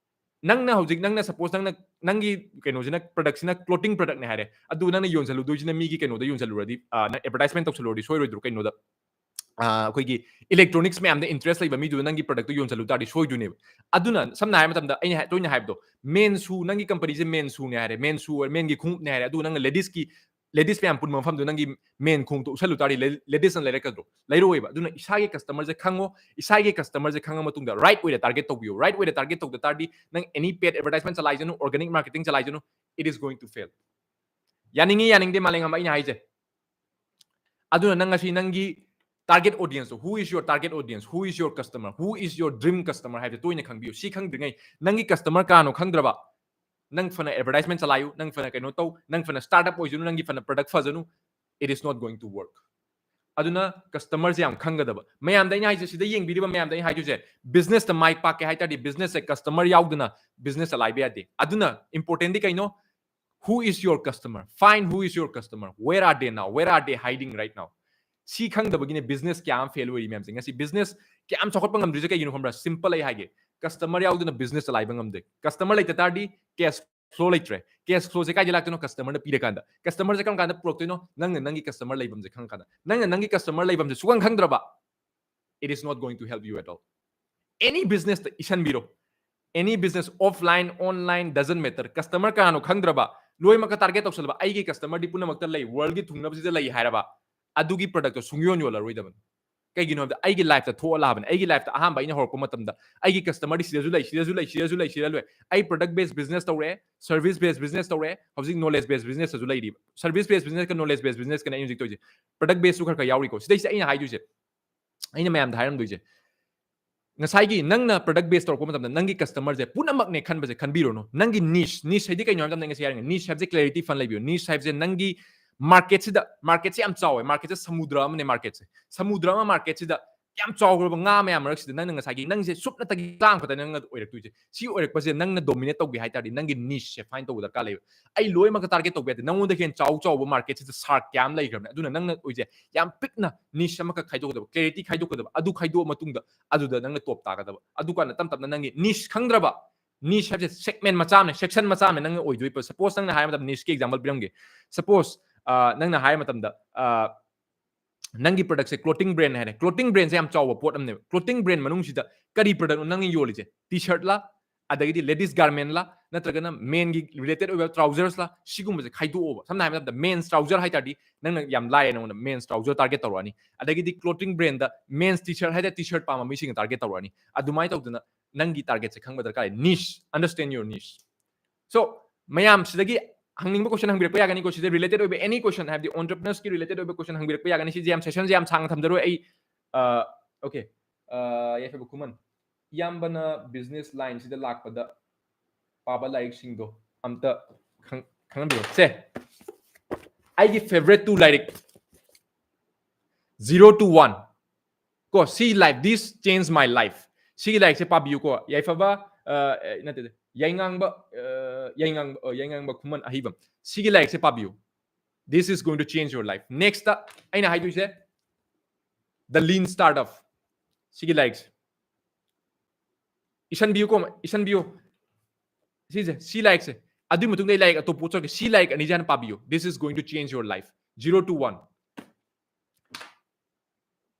ꯅꯪꯅ ꯍꯧꯖꯤꯛ, ꯅꯪꯅ suppose ꯅꯪꯅ, ꯅꯪꯒꯤ ꯀꯩꯅꯣꯁꯤꯅ, productꯁꯤꯅ clothing productꯅꯦ ꯍꯥꯏꯔꯦ, ꯑꯗꯨ ꯅꯪꯅ ꯌꯣꯟꯁꯤꯜꯂꯨꯗꯣꯏꯁꯤꯅ ꯃꯤꯒꯤ ꯀꯩꯅꯣꯗ ꯌꯣꯟꯁꯤꯜꯂꯨꯔꯗꯤ, ꯑ, ꯅꯪ advertisement ꯇꯧꯁꯤꯜꯂꯨꯔꯗꯤ ꯁꯣꯏꯔꯣꯏꯗ꯭ꯔꯣ? ꯀꯩꯅꯣꯗ, ꯑꯩꯈꯣꯏꯒꯤ electronics ꯃꯌꯥꯝꯗ interest ꯂꯩꯕ ꯃꯤꯗꯨꯗ ꯅꯪꯒꯤ product ꯇꯨ ꯌꯣꯟꯁꯤꯜꯂꯨ ꯇꯥꯔꯗꯤ ꯁꯣꯏꯗꯣꯏꯅꯦꯕ꯫ ꯑꯗꯨꯅ ꯁꯝꯅ ꯍꯥꯏꯔ ꯃꯇꯝꯗ ꯑꯩꯅ ꯍꯥꯏ- ꯇꯣꯏꯅ ꯍꯥꯏꯕꯗꯣ, men's shoe, ꯅꯪꯒꯤ company ꯁꯦ men's shoe ꯅꯦ ꯍꯥꯏꯔꯦ, men's shoe, men ꯒꯤ ꯈꯣꯡꯎꯞꯅꯦ ꯍꯥꯏꯔꯦ, ꯑꯗꯨꯒ ꯅꯪꯅ ladies ꯀꯤ, ladies ꯃꯌꯥꯝ ꯄꯨꯟꯕ ꯃꯐꯝꯗꯨ ꯅꯪꯒꯤ men ꯈꯣꯡꯎꯞꯇꯣ ꯎꯠꯁꯜꯂꯨ ꯇꯥꯔꯗꯤ ladies ꯅ ꯂꯩꯔꯛꯀꯗ꯭ꯔꯣ? ꯂꯩꯔꯛꯑꯣꯏꯕ꯫ ꯑꯗꯨꯅ ꯏꯁꯥꯒꯤ customer ꯁꯦ ꯈꯪꯉꯣ, ꯏꯁꯥꯒꯤ customer ꯁꯦ ꯈꯪꯉ ꯃꯇꯨꯡꯗ right way ꯗ target ꯇꯧꯕꯤꯌꯨ꯫ Right way ꯗ target ꯇꯧꯗ ꯇꯥꯔꯗꯤ ꯅꯪ any paid advertisement ꯆꯂꯥꯏꯖꯅꯨ, organic marketing ꯆꯂꯥꯏꯖꯅꯨ, it is going to fail꯫ ꯌꯥꯅꯤꯡꯉꯤ ꯌꯥꯅꯤꯡꯗꯦ ꯃꯥꯂꯦꯝꯉꯝꯕ ꯑꯩꯅ ꯍꯥꯏꯁꯦ꯫ ꯑꯗꯨꯅ ꯅꯪ ꯉꯁꯤ ꯅꯪꯒꯤ target audience to, who is your target audience, who is your customer, who is your dream customer ꯍꯥꯏꯕꯁꯦ ꯇꯣꯏꯅ ꯈꯪꯕꯤꯌꯨ꯫ ꯁꯤ ꯈꯪꯗ꯭ꯔꯤꯉꯩ ꯅꯪꯒꯤ customer ꯀꯅꯥꯅꯣ ꯈꯪꯗ꯭ꯔꯕ, ꯅꯪ ꯐꯅ advertisement ꯆꯂꯥꯏꯌꯨ, ꯅꯪ ꯐꯅ ꯀꯩꯅꯣ ꯇꯧ, ꯅꯪ ꯐꯅ startup ꯑꯣꯏꯖꯅꯨ, ꯅꯪꯒꯤ ꯐꯅ product ꯐꯖꯅꯨ, it is not going to work꯫ ꯑꯗꯨꯅ customer ꯁꯦ ꯌꯥꯝ ꯈꯪꯒꯗꯕ꯫ ꯃꯌꯥꯝꯗ ꯑꯩꯅ ꯍꯥꯏꯁꯦ, ꯁꯤꯗ ꯌꯦꯡꯕꯤꯔꯤꯕ ꯃꯌꯥꯝꯗ ꯑꯩꯅ ꯍꯥꯏꯗꯣꯏꯁꯦ, business ꯇ ꯃꯥꯏ ꯄꯥꯛꯀꯦ ꯍꯥꯏ ꯇꯥꯔꯗꯤ business ꯁꯦ customer ꯌꯥꯎꯗꯅ business ꯆꯂꯥꯏꯕ ꯌꯥꯗꯦ꯫ ꯑꯗꯨꯅ important ꯗꯤ ꯀꯩꯅꯣ? Who is your customer? Find who is your customer. Where are they now? Where are they hiding right now? ꯁꯤ ꯈꯪꯗꯕꯒꯤꯅꯦ business ꯀꯌꯥ ꯑꯃ fail ꯑꯣꯏꯔꯤ ꯃꯌꯥꯝꯁꯦ꯫ ꯉꯁꯤ business ꯀꯌꯥ ꯑꯃ ꯆꯥꯎꯈꯠꯄ ꯉꯝꯗ꯭ꯔꯤꯁꯦ ꯀꯩꯒꯤꯅꯣ ꯈꯪꯕ꯭ꯔꯥ? Simple ꯑꯩ ꯍꯥꯏꯒꯦ, customer ꯌꯥꯎꯗꯅ business ꯆꯂꯥꯏꯕ ꯉꯝꯗꯦ꯫ Customer ꯂꯩꯇ ꯇꯥꯔꯗꯤ cash flow ꯂꯩꯇ꯭ꯔꯦ꯫ Cash flow ꯁꯦ ꯀꯥꯏꯗ ꯂꯥꯛꯇꯣꯏꯅꯣ? Customer ꯅ ꯄꯤꯔꯀꯥꯟꯗ꯫ Customer ꯁꯦ ꯀꯔꯝ ꯀꯥꯟꯗ ꯄꯨꯔꯛꯇꯣꯏꯅꯣ? ꯅꯪꯅ ꯅꯪꯒꯤ customer ꯂꯩꯐꯝꯁꯦ ꯈꯪꯉꯀꯥꯟꯗ꯫ ꯅꯪꯅ ꯅꯪꯒꯤ customer ꯂꯩꯐꯝꯁꯦ ꯁꯨꯈꯪ ꯈꯪꯗ꯭ꯔꯕ, it is not going to help you at all. Any business ꯇ ꯏꯁꯟꯕꯤꯔꯣ, any business, offline, online, doesn't matter, customer ꯀꯅꯥꯅꯣ ꯈꯪꯗ꯭ꯔꯕ, ꯂꯣꯏꯅꯃꯛꯀ target ꯇꯧꯁꯜꯂꯕ, ꯑꯩꯒꯤ customer ꯗꯤ ꯄꯨꯝꯅꯃꯛꯇ ꯂꯩ, world ꯒꯤ ꯊꯨꯡꯅꯕꯁꯤꯗ ꯂꯩ ꯍꯥꯏꯔꯕ, ꯑꯗꯨꯒꯤ product ꯇꯣ ꯁꯨꯡꯌꯣꯟ ꯌꯣꯜꯂꯔꯣꯏꯗꯕꯅꯤ꯫ ꯀꯩꯒꯤꯅꯣ ꯍꯥꯏꯕꯗ ꯑꯩꯒꯤ life ꯇ ꯊꯣꯛꯑ ꯂꯥꯛꯑꯕꯅꯤ꯫ ꯑꯩꯒꯤ life ꯇ ꯑꯍꯥꯟꯕ ꯑꯩꯅ ꯍꯧꯔꯛꯄ ꯃꯇꯝꯗ ꯑꯩꯒꯤ customer ꯗꯤ ꯁꯤꯗꯁꯨ ꯂꯩ, ꯁꯤꯗꯁꯨ ꯂꯩ, ꯁꯤꯗꯁꯨ ꯂꯩ, ꯁꯤꯗ ꯂꯣꯏ꯫ ꯑꯩ product based business ꯇꯧꯔꯦ, service based business ꯇꯧꯔꯦ, ꯍꯧꯖꯤꯛ knowledge based business ꯇꯁꯨ ꯂꯩꯔꯤꯕ꯫ Service based business ꯀ knowledge based business ꯀꯅꯦ ꯑꯩꯅ ꯍꯧꯖꯤꯛ ꯇꯧꯔꯤꯁꯦ꯫ Product base ꯁꯨ ꯈꯔ ꯈꯔ ꯌꯥꯎꯔꯤꯀꯣ꯫ ꯁꯤꯗꯩꯁꯤꯗ ꯑꯩꯅ ꯍꯥꯏꯗꯣꯏꯁꯦ, ꯑꯩꯅ ꯃꯌꯥꯝꯗ ꯍꯥꯏꯔꯝꯗꯣꯏꯁꯦ, ꯉꯁꯥꯏꯒꯤ ꯅꯪꯅ product base ꯇꯧꯔꯛꯄ ꯃꯇꯝꯗ ꯅꯪꯒꯤ customer ꯁꯦ ꯄꯨꯝꯅꯃꯛꯅꯦ ꯈꯟꯕꯁꯦ ꯈꯟꯕꯤꯔꯨꯅꯨ꯫ ꯅꯪꯒꯤ niche, niche ꯍꯥꯏꯗꯤ ꯀꯩꯅꯣ ꯍꯥꯏꯕꯗ ꯉꯁꯤ ꯍꯥꯏꯔꯤꯉꯩ niche ꯍꯥꯏꯕꯁꯦ clarity ꯐꯅ ꯂꯩꯕꯤꯌꯨ꯫ Niche ꯍꯥꯏꯕꯁꯦ ꯅꯪꯒꯤ market ꯁꯤꯗ, market ꯁꯦ ꯌꯥꯝ ꯆꯥꯎꯋꯦ, market ꯁꯦ ꯁꯃꯨꯗ꯭ꯔ ꯑꯃꯅꯦ꯫ Market ꯁꯦ ꯁꯃꯨꯗ꯭ꯔ ꯑꯃ, market ꯁꯤꯗ ꯌꯥꯝ ꯆꯥꯎꯈ꯭ꯔꯕ ꯉꯥ ꯃꯌꯥꯝ ꯃꯔꯛꯁꯤꯗ ꯅꯪꯅ ꯉꯁꯥꯏꯒꯤ ꯅꯪꯁꯦ ꯁꯨꯞꯅꯇꯒꯤ ꯆꯥꯝ ꯈꯛꯇ ꯅꯪꯅ ꯑꯣꯏꯔꯛꯇꯣꯏꯁꯦ꯫ ꯁꯤ ꯑꯣꯏꯔꯛꯄꯁꯦ ꯅꯪꯅ dominate ꯇꯧꯒꯦ ꯍꯥꯏ ꯇꯥꯔꯗꯤ ꯅꯪꯒꯤ niche ꯁꯦ find ꯇꯧꯕ ꯗꯔꯀꯥꯔ ꯂꯩꯕ꯫ ꯑꯩ ꯂꯣꯏꯅꯃꯛꯇ target ꯇꯧꯕ ꯌꯥꯗꯦ꯫ ꯅꯪꯉꯣꯟꯗ ꯍꯦꯟꯅ ꯆꯥꯎ ꯆꯥꯎꯕ market ꯁꯤꯗ shark ꯀꯌꯥ ꯑꯃ ꯂꯩꯈ꯭ꯔꯕꯅꯦ꯫ ꯑꯗꯨꯅ ꯅꯪꯅ ꯑꯣꯏꯁꯦ ꯌꯥꯝ ꯄꯤꯛꯅ niche ꯑꯃꯈꯛ ꯈꯥꯏꯗꯣꯛꯀꯗꯕ, clarity ꯈꯥꯏꯗꯣꯛꯀꯗꯕ꯫ ꯑꯗꯨ ꯈꯥꯏꯗꯣꯛꯑ ꯃꯇꯨꯡꯗ ꯑꯗꯨꯗ ꯅꯪꯅ top ꯇꯥꯒꯗꯕ꯫ ꯑꯗꯨꯀꯥꯟꯗ ꯇꯞ ꯇꯞꯅ ꯅꯪꯒꯤ niche ꯈꯪꯗ꯭ꯔꯕ, niche ꯍꯥꯏꯕꯁꯦ segment ꯃꯆꯥ ꯑꯃꯅꯦ, section ꯃꯆꯥ ꯑꯃꯅꯦ ꯅꯪꯅ ꯑꯣꯏꯗꯣꯏꯕ꯫ Suppose ꯅꯪꯅ ꯍꯥꯏꯕ ꯃꯇꯝꯗ niche ꯀꯤ example ꯄꯤꯔꯝꯒꯦ꯫ Suppose, ꯑ, ꯅꯪꯅ ꯍꯥꯏꯕ ꯃꯇꯝꯗ, ꯑ, ꯅꯪꯒꯤ product ꯁꯦ clothing brand ꯍꯥꯏꯔꯦ꯫ Clothing brand ꯁꯦ ꯌꯥꯝ ꯆꯥꯎꯕ ꯄꯣꯠ ꯑꯃꯅꯦꯕ꯫ Clothing brand ꯃꯅꯨꯡꯁꯤꯗ ꯀꯔꯤ product ꯅꯣ ꯅꯪꯅ ꯌꯣꯜꯂꯤꯁꯦ? T-shirt ꯂꯥ, ꯑꯗꯒꯤꯗꯤ ladies garment ꯂꯥ, ꯅꯠꯇ꯭ꯔꯒꯅ men ꯒꯤ related ꯑꯣꯏꯕ trousers ꯂꯥ, ꯁꯤꯒꯨꯝꯕꯁꯦ ꯈꯥꯏꯗꯣꯛꯑꯣꯕ꯫ ꯁꯝꯅ ꯍꯥꯏꯔꯕꯗ men's trouser ꯍꯥꯏ ꯇꯥꯔꯗꯤ ꯅꯪꯅ ꯌꯥꯝ ꯂꯥꯏꯔꯦ, ꯅꯉꯣꯟꯗ men's trouser target ꯇꯧꯔꯛꯑꯅꯤ꯫ ꯑꯗꯒꯤꯗꯤ clothing brand ꯗ men's T-shirt ꯍꯥꯏ ꯇꯥꯔꯗꯤ T-shirt ꯄꯥꯝꯕ ꯃꯤꯁꯤꯡꯅ target ꯇꯧꯔꯛꯑꯅꯤ꯫ ꯑꯗꯨꯃꯥꯏꯅ ꯇꯧꯗꯅ ꯅꯪꯒꯤ target ꯁꯦ ꯈꯪꯕ ꯗꯔꯀꯥꯔ ꯂꯩ꯫ Niche, understand your niche꯫ So ꯃꯌꯥꯝ ꯁꯤꯗꯒꯤ ꯍꯪꯅꯤꯡꯕ question ꯍꯪꯕꯤꯔꯛꯄ ꯌꯥꯒꯅꯤꯀꯣ꯫ ꯁꯤꯗ related ꯑꯣꯏꯕ any question, ꯍꯥꯏꯕꯗꯤ entrepreneurs ꯀꯤ related ꯑꯣꯏꯕ question ꯍꯪꯕꯤꯔꯛꯄ ꯌꯥꯒꯅꯤ꯫ ꯁꯤꯁꯦ ꯌꯥꯝ session ꯁꯦ ꯌꯥꯝ ꯁꯥꯡꯅ ꯊꯝꯖꯔꯣꯏ ꯑꯩ꯫ ꯑ, okay꯫ ꯑ, ꯌꯥꯏꯐꯕ ꯈꯨꯃꯟ, ꯏꯌꯥꯝꯕꯅ business line ꯁꯤꯗ ꯂꯥꯛꯄꯗ ꯄꯥꯕ ꯂꯥꯏꯔꯤꯛꯁꯤꯡꯗꯣ ꯑꯝꯇ ꯈꯪ-, ꯈꯪꯍꯟꯕꯤꯔꯣ꯫ ꯁꯦ, ꯑꯩꯒꯤ favourite two ꯂꯥꯏꯔꯤꯛ, Zero to One ꯀꯣ, See Life, This Changed My Life꯫ ꯁꯤꯒꯤ ꯂꯥꯏꯔꯤꯛꯁꯦ ꯄꯥꯕꯤꯌꯨꯀꯣ꯫ ꯌꯥꯏꯐꯕ, ꯑ, ꯑ, ꯅꯠꯇꯦ, ꯌꯥꯏꯉꯥꯡꯕ, ꯑ, ꯌꯥꯏꯉꯥꯡꯕ, ꯑ, ꯌꯥꯏꯉꯥꯡꯕ ꯈꯨꯃꯟ ꯑꯍꯩꯕꯝ꯫ ꯁꯤꯒꯤ ꯂꯥꯏꯔꯤꯛꯁꯦ ꯄꯥꯕꯤꯌꯨ꯫ This is going to change your life. Next ꯑꯩꯅ ꯍꯥꯏꯗꯣꯏꯁꯦ, The Lean Startup꯫ ꯁꯤꯒꯤ ꯂꯥꯏꯔꯤꯛꯁꯦ ꯏꯁꯟꯕꯤꯌꯨꯀꯣ, ꯏꯁꯟꯕꯤꯌꯨ꯫ ꯁꯤꯁꯦ, ꯁꯤ ꯂꯥꯏꯔꯤꯛꯁꯦ꯫ ꯑꯗꯨꯒꯤ ꯃꯇꯨꯡꯗ ꯑꯩ ꯂꯥꯏꯔꯤꯛ ꯑꯇꯣꯞꯄ ꯎꯠꯆꯔꯛꯀꯦ꯫ ꯁꯤ ꯂꯥꯏꯔꯤꯛ ꯑꯅꯤꯁꯦ ꯍꯥꯟꯅ ꯄꯥꯕꯤꯌꯨ꯫ This is going to change your life. Zero to One꯫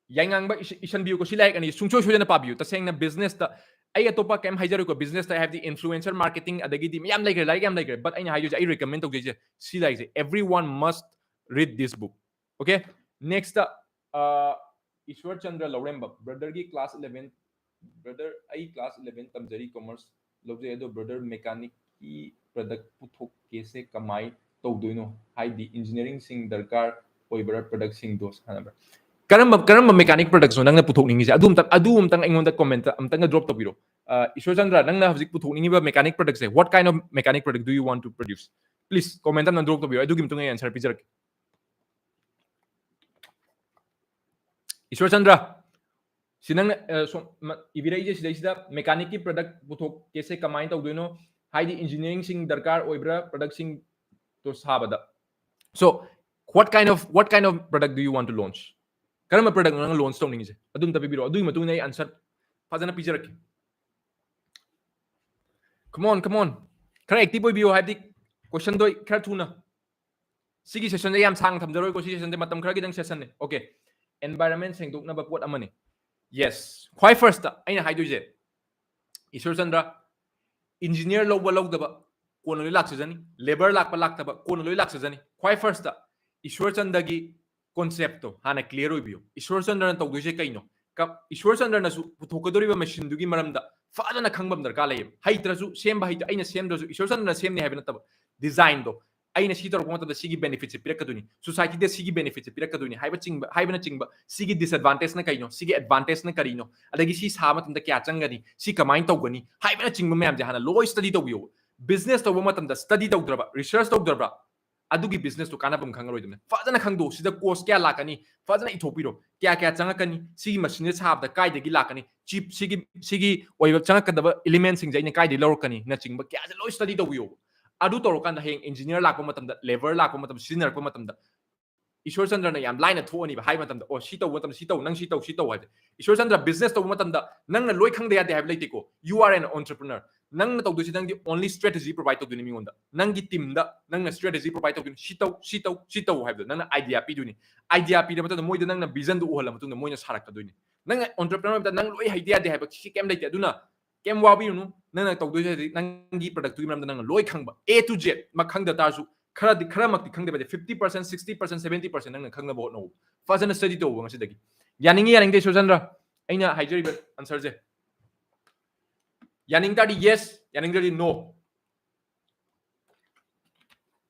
ꯌꯥꯏꯉꯥꯡꯕ ꯏꯁ-, ꯏꯁꯟꯕꯤꯌꯨꯀꯣ꯫ ꯁꯤ ꯂꯥꯏꯔꯤꯛ ꯑꯅꯤ ꯁꯨꯡꯁꯣꯏ ꯁꯣꯏꯗꯅ ꯄꯥꯕꯤꯌꯨ꯫ ꯇꯁꯦꯡꯅ business ꯇ ꯑꯩ ꯑꯇꯣꯞꯄ ꯀꯩꯝ ꯍꯥꯏꯖꯔꯣꯏꯀꯣ꯫ Business ꯇ ꯍꯥꯏꯕꯗꯤ influencer marketing ꯑꯗꯒꯤꯗꯤ ꯃꯌꯥꯝ ꯂꯩꯈ꯭ꯔꯦ, ꯂꯥꯏꯔꯤꯛ ꯌꯥꯝ ꯂꯩꯈ꯭ꯔꯦ꯫ But ꯑꯩꯅ ꯍꯥꯏꯗꯣꯏꯁꯦ, ꯑꯩ recommend ꯇꯧꯖꯩꯁꯦ ꯁꯤ ꯂꯥꯏꯔꯤꯛꯁꯦ꯫ Everyone must read this book. Okay? Next, ꯑ, ꯏꯁ꯭ꯋꯔ ꯆꯟꯗ꯭ꯔ ꯂꯧꯔꯦꯝꯕꯝ, brother ꯒꯤ class eleven, brother, ꯑꯩ class eleven ꯇꯝꯖꯔꯤ, commerce ꯂꯧꯖꯩ, ꯑꯗꯣ brother mechanic ꯀꯤ product ꯄꯨꯊꯣꯛꯀꯦꯁꯦ ꯀꯃꯥꯏ ꯇꯧꯗꯣꯏꯅꯣ? ꯍꯥꯏꯗꯤ engineering ꯁꯤꯡ ꯗꯔꯀꯥꯔ ꯑꯣꯏꯕ꯭ꯔꯥ product ꯁꯤꯡꯗꯣ ꯁꯥꯟꯅꯕ꯭ꯔꯥ? ꯀꯔꯝꯕ, ꯀꯔꯝꯕ mechanic product ꯅꯣ ꯅꯪꯅ ꯄꯨꯊꯣꯛꯅꯤꯡꯉꯤꯁꯦ? ꯑꯗꯨ ꯑꯝꯇꯪ, ꯑꯗꯨ ꯑꯝꯇꯪ ꯑꯩꯉꯣꯟꯗ comment ꯇ ꯑꯝꯇꯪꯒ drop ꯇꯧꯕꯤꯔꯣ꯫ ꯑ, ꯏꯁ꯭ꯋꯔ ꯆꯟꯗ꯭ꯔ, ꯅꯪꯅ ꯍꯧꯖꯤꯛ ꯄꯨꯊꯣꯛꯅꯤꯡꯉꯤꯕ mechanic product say, what kind of mechanic product do you want to produce? Please comment ꯑꯝꯇꯪ drop ꯇꯧꯕꯤꯔꯣ, ꯑꯗꯨꯒꯤ ꯃꯇꯨꯡ ꯑꯩ answer ꯄꯤꯖꯔꯛꯀꯦ꯫ ꯏꯁ꯭ꯋꯔ ꯆꯟꯗ꯭ꯔ, ꯁꯤ ꯅꯪꯅ, ꯑ, ꯁꯣꯝ, ꯃ-, ꯏꯕꯤꯔꯛꯏꯁꯦ ꯁꯤꯗꯩꯁꯤꯗ mechanic ꯀꯤ product ꯄꯨꯊꯣꯛꯀꯦꯁꯦ ꯀꯃꯥꯏꯅ ꯇꯧꯗꯣꯏꯅꯣ? ꯍꯥꯏꯗꯤ engineering ꯁꯤꯡ ꯗꯔꯀꯥꯔ ꯑꯣꯏꯕ꯭ꯔꯥ product ꯁꯤꯡꯗꯣ ꯁꯥꯕꯗ? So, what kind of, what kind of product do you want to launch? ꯀꯔꯝꯕ product ꯅꯣ ꯅꯪ launch ꯇꯧꯅꯤꯡꯉꯤꯁꯦ? ꯑꯗꯨꯝꯇ ꯄꯤꯕꯤꯔꯛꯑꯣ꯫ ꯑꯗꯨꯒꯤ ꯃꯇꯨꯡ ꯏꯟꯅ ꯑꯩ answer ꯐꯖꯅ ꯄꯤꯖꯔꯛꯀꯦ꯫ Come on, come on. ꯈꯔ active ꯑꯣꯏꯕꯤꯌꯨ, ꯍꯥꯏꯕꯗꯤ question ꯗꯣ ꯑꯩ ꯈꯔ ꯊꯨꯅ꯫ ꯁꯤꯒꯤ session ꯁꯦ ꯌꯥꯝ ꯁꯥꯡꯅ ꯊꯝꯖꯔꯣꯏꯀꯣ, ꯁꯤ session ꯁꯦ ꯃꯇꯝ ꯈꯔꯒꯤꯗꯪ session ꯅꯦ꯫ Okay꯫ environment ꯁꯦꯡꯗꯣꯛꯅꯕ ꯄꯣꯠ ꯑꯃꯅꯤ꯫ Yes, ꯈ꯭ꯋꯥꯏ first ꯑꯩꯅ ꯍꯥꯏꯗꯣꯏꯁꯦ, ꯏꯁꯣꯔ ꯆꯟꯗ꯭ꯔ, engineer ꯂꯧꯕ ꯂꯧꯗꯕ ꯀꯣꯟꯅ ꯂꯣꯏ ꯂꯥꯛꯆꯖꯅꯤ, labour ꯂꯥꯛꯄ ꯂꯥꯛꯇꯕ ꯀꯣꯟꯅ ꯂꯣꯏ ꯂꯥꯛꯆꯖꯅꯤ꯫ ꯈ꯭ꯋꯥꯏ first ꯏꯁꯣꯔ ꯆꯟꯗ꯭ꯔꯒꯤ concept ꯇꯣ ꯍꯥꯟꯅ clear ꯑꯣꯏꯕꯤꯌꯨ꯫ ꯏꯁꯣꯔ ꯆꯟꯗ꯭ꯔꯅ ꯇꯧꯗꯣꯏꯁꯦ ꯀꯩꯅꯣ? ꯀ-, ꯏꯁꯣꯔ ꯆꯟꯗ꯭ꯔꯅꯁꯨ ꯄꯨꯊꯣꯛꯀꯗꯧꯔꯤꯕ machine ꯗꯨꯒꯤ ꯃꯔꯝꯗ ꯐꯖꯅ ꯈꯪꯕ ꯑꯃ ꯗꯔꯀꯥꯔ ꯂꯩꯌꯦꯕ꯫ ꯍꯩꯇ꯭ꯔꯁꯨ, ꯁꯦꯝꯕ ꯍꯩꯇ-, ꯑꯩꯅ ꯁꯦꯝꯗ꯭ꯔꯁꯨ ꯏꯁꯣꯔ ꯆꯟꯗ꯭ꯔꯅ ꯁꯦꯝꯅꯤ ꯍꯥꯏꯕ ꯅꯠꯇꯕ, design ꯗꯣ, ꯑꯩꯅ ꯁꯤ ꯇꯧꯔꯛꯄ ꯃꯇꯝꯗ ꯁꯤꯒꯤ benefit ꯁꯦ ꯄꯤꯔꯛꯀꯗꯣꯏꯅꯤ, society ꯗ ꯁꯤꯒꯤ benefit ꯁꯦ ꯄꯤꯔꯛꯀꯗꯣꯏꯅꯤ ꯍꯥꯏꯕ ꯆꯤꯡꯕ, ꯍꯥꯏꯕꯅꯆꯤꯡꯕ, ꯁꯤꯒꯤ disadvantage ꯅ ꯀꯩꯅꯣ, ꯁꯤꯒꯤ advantage ꯅ ꯀꯔꯤꯅꯣ, ꯑꯗꯒꯤ ꯁꯤ ꯁꯥꯕ ꯃꯇꯝꯗ ꯀꯌꯥ ꯆꯪꯒꯅꯤ, ꯁꯤ ꯀꯃꯥꯏꯅ ꯇꯧꯒꯅꯤ ꯍꯥꯏꯕꯅꯆꯤꯡꯕ ꯃꯌꯥꯝꯁꯦ ꯍꯥꯟꯅ ꯂꯣꯏ study ꯇꯧꯕꯤꯌꯣꯕ꯫ Business ꯇꯧꯕ ꯃꯇꯝꯗ study ꯇꯧꯗ꯭ꯔꯕ, research ꯇꯧꯗ꯭ꯔꯕ, ꯑꯗꯨꯒꯤ business ꯇꯣ ꯀꯥꯟꯅꯕ ꯑꯃ ꯈꯪꯉꯔꯣꯏꯗꯕꯅꯤ꯫ ꯐꯖꯅ ꯈꯪꯗꯣꯛꯑꯣ, ꯁꯤꯗ cost ꯀꯌꯥ ꯂꯥꯛꯀꯅꯤ ꯐꯖꯅ ꯏꯊꯣꯛꯄꯤꯔꯣ, ꯀꯌꯥ ꯀꯌꯥ ꯆꯪꯉꯛꯀꯅꯤ, ꯁꯤꯒꯤ machine ꯁꯦ ꯁꯥꯕꯗ ꯀꯥꯏꯗꯒꯤ ꯂꯥꯛꯀꯅꯤ, chip ꯁꯤꯒꯤ, ꯁꯤꯒꯤ ꯑꯣꯏꯕ ꯆꯪꯉꯛꯀꯗꯕ element ꯁꯤꯡꯁꯦ ꯑꯩꯅ ꯀꯥꯏꯗꯒꯤ ꯂꯧꯔꯛꯀꯅꯤ ꯅꯆꯤꯡꯕ ꯀꯌꯥꯁꯦ ꯂꯣꯏ study ꯇꯧꯕꯤꯌꯣꯕ꯫ ꯑꯗꯨ ꯇꯧꯔꯀꯥꯟꯗ ꯍꯌꯦꯡ engineer ꯂꯥꯛꯄ ꯃꯇꯝꯗ, labour ꯂꯥꯛꯄ ꯃꯇꯝꯗ, ꯁꯤꯖꯤꯟꯅꯔꯛꯄ ꯃꯇꯝꯗ ꯏꯁꯣꯔ ꯆꯟꯗ꯭ꯔꯅ ꯌꯥꯝ ꯂꯥꯏꯅ ꯊꯣꯛꯑꯅꯤꯕ ꯍꯥꯏꯕ ꯃꯇꯝꯗ, "ꯑꯣ, ꯁꯤ ꯇꯧꯕ ꯃꯇꯝꯗ ꯁꯤ ꯇꯧ, ꯅꯪ ꯁꯤ ꯇꯧ, ꯁꯤ ꯇꯧ" ꯍꯥꯏꯕꯁꯦ꯫ ꯏꯁꯣꯔ ꯆꯟꯗ꯭ꯔ business ꯇꯧꯕ ꯃꯇꯝꯗ ꯅꯪꯅ ꯂꯣꯏ ꯈꯪꯗ ꯌꯥꯗꯦ ꯍꯥꯏꯕ ꯂꯩꯇꯦꯀꯣ꯫ You are an entrepreneur. ꯅꯪꯅ ꯇꯧꯗꯣꯏꯁꯤ ꯅꯪꯗꯤ only strategy provide ꯇꯧꯗꯣꯏꯅꯤ ꯃꯤꯉꯣꯟꯗ꯫ ꯅꯪꯒꯤ team ꯗ ꯅꯪꯅ strategy provide ꯇꯧꯗꯣꯏꯅꯤ꯫ "ꯁꯤ ꯇꯧ, ꯁꯤ ꯇꯧ, ꯁꯤ ꯇꯧ" ꯍꯥꯏꯕꯗꯣ ꯅꯪꯅ idea ꯄꯤꯗꯣꯏꯅꯤ꯫ Idea ꯄꯤꯔ ꯃꯇꯨꯡꯗ ꯃꯣꯏꯗ ꯅꯪꯅ vision ꯗꯨ ꯎꯍꯜꯂ ꯃꯇꯨꯡꯗ ꯃꯣꯏꯅ ꯁꯥꯔꯛꯀꯗꯣꯏꯅꯤ꯫ ꯅꯪꯅ entrepreneur ꯑꯣꯏꯕꯗ ꯅꯪ ꯂꯣꯏ ꯍꯩꯇ ꯌꯥꯗꯦ ꯍꯥꯏꯕ ꯁꯤ ꯀꯩꯝ ꯂꯩꯇꯦ꯫ ꯑꯗꯨꯅ ꯀꯩꯝ ꯋꯥꯕꯤꯔꯨꯅꯨ꯫ ꯅꯪꯅ ꯇꯧꯗꯣꯏꯁꯦ ꯍꯧꯖꯤꯛ ꯅꯪꯒꯤ product ꯇꯨꯒꯤ ꯃꯔꯝꯗ ꯅꯪꯅ ꯂꯣꯏ ꯈꯪꯕ, A to Z ꯃꯛ ꯈꯪꯗ ꯇꯥꯔꯁꯨ ꯈꯔꯗꯤ, ꯈꯔꯃꯛꯇꯤ ꯈꯪꯗꯕ ꯍꯥꯏꯗꯤ fifty percent, sixty percent, seventy percent ꯅꯪꯅ ꯈꯪꯅꯕ ꯍꯣꯠꯅꯧ꯫ ꯐꯖꯅ study ꯇꯧꯕ ꯉꯁꯤꯗꯒꯤ꯫ ꯌꯥꯅꯤꯡꯉꯤ ꯌꯥꯅꯤꯡꯗꯦ ꯏꯁꯣꯔ ꯆꯟꯗ꯭ꯔ, ꯑꯩꯅ ꯍꯥꯏꯖꯔꯤꯕ answer ꯁꯦ꯫ ꯌꯥꯅꯤꯡ ꯇꯥꯔꯗꯤ yes, ꯌꯥꯅꯤꯡꯗ꯭ꯔꯗꯤ no꯫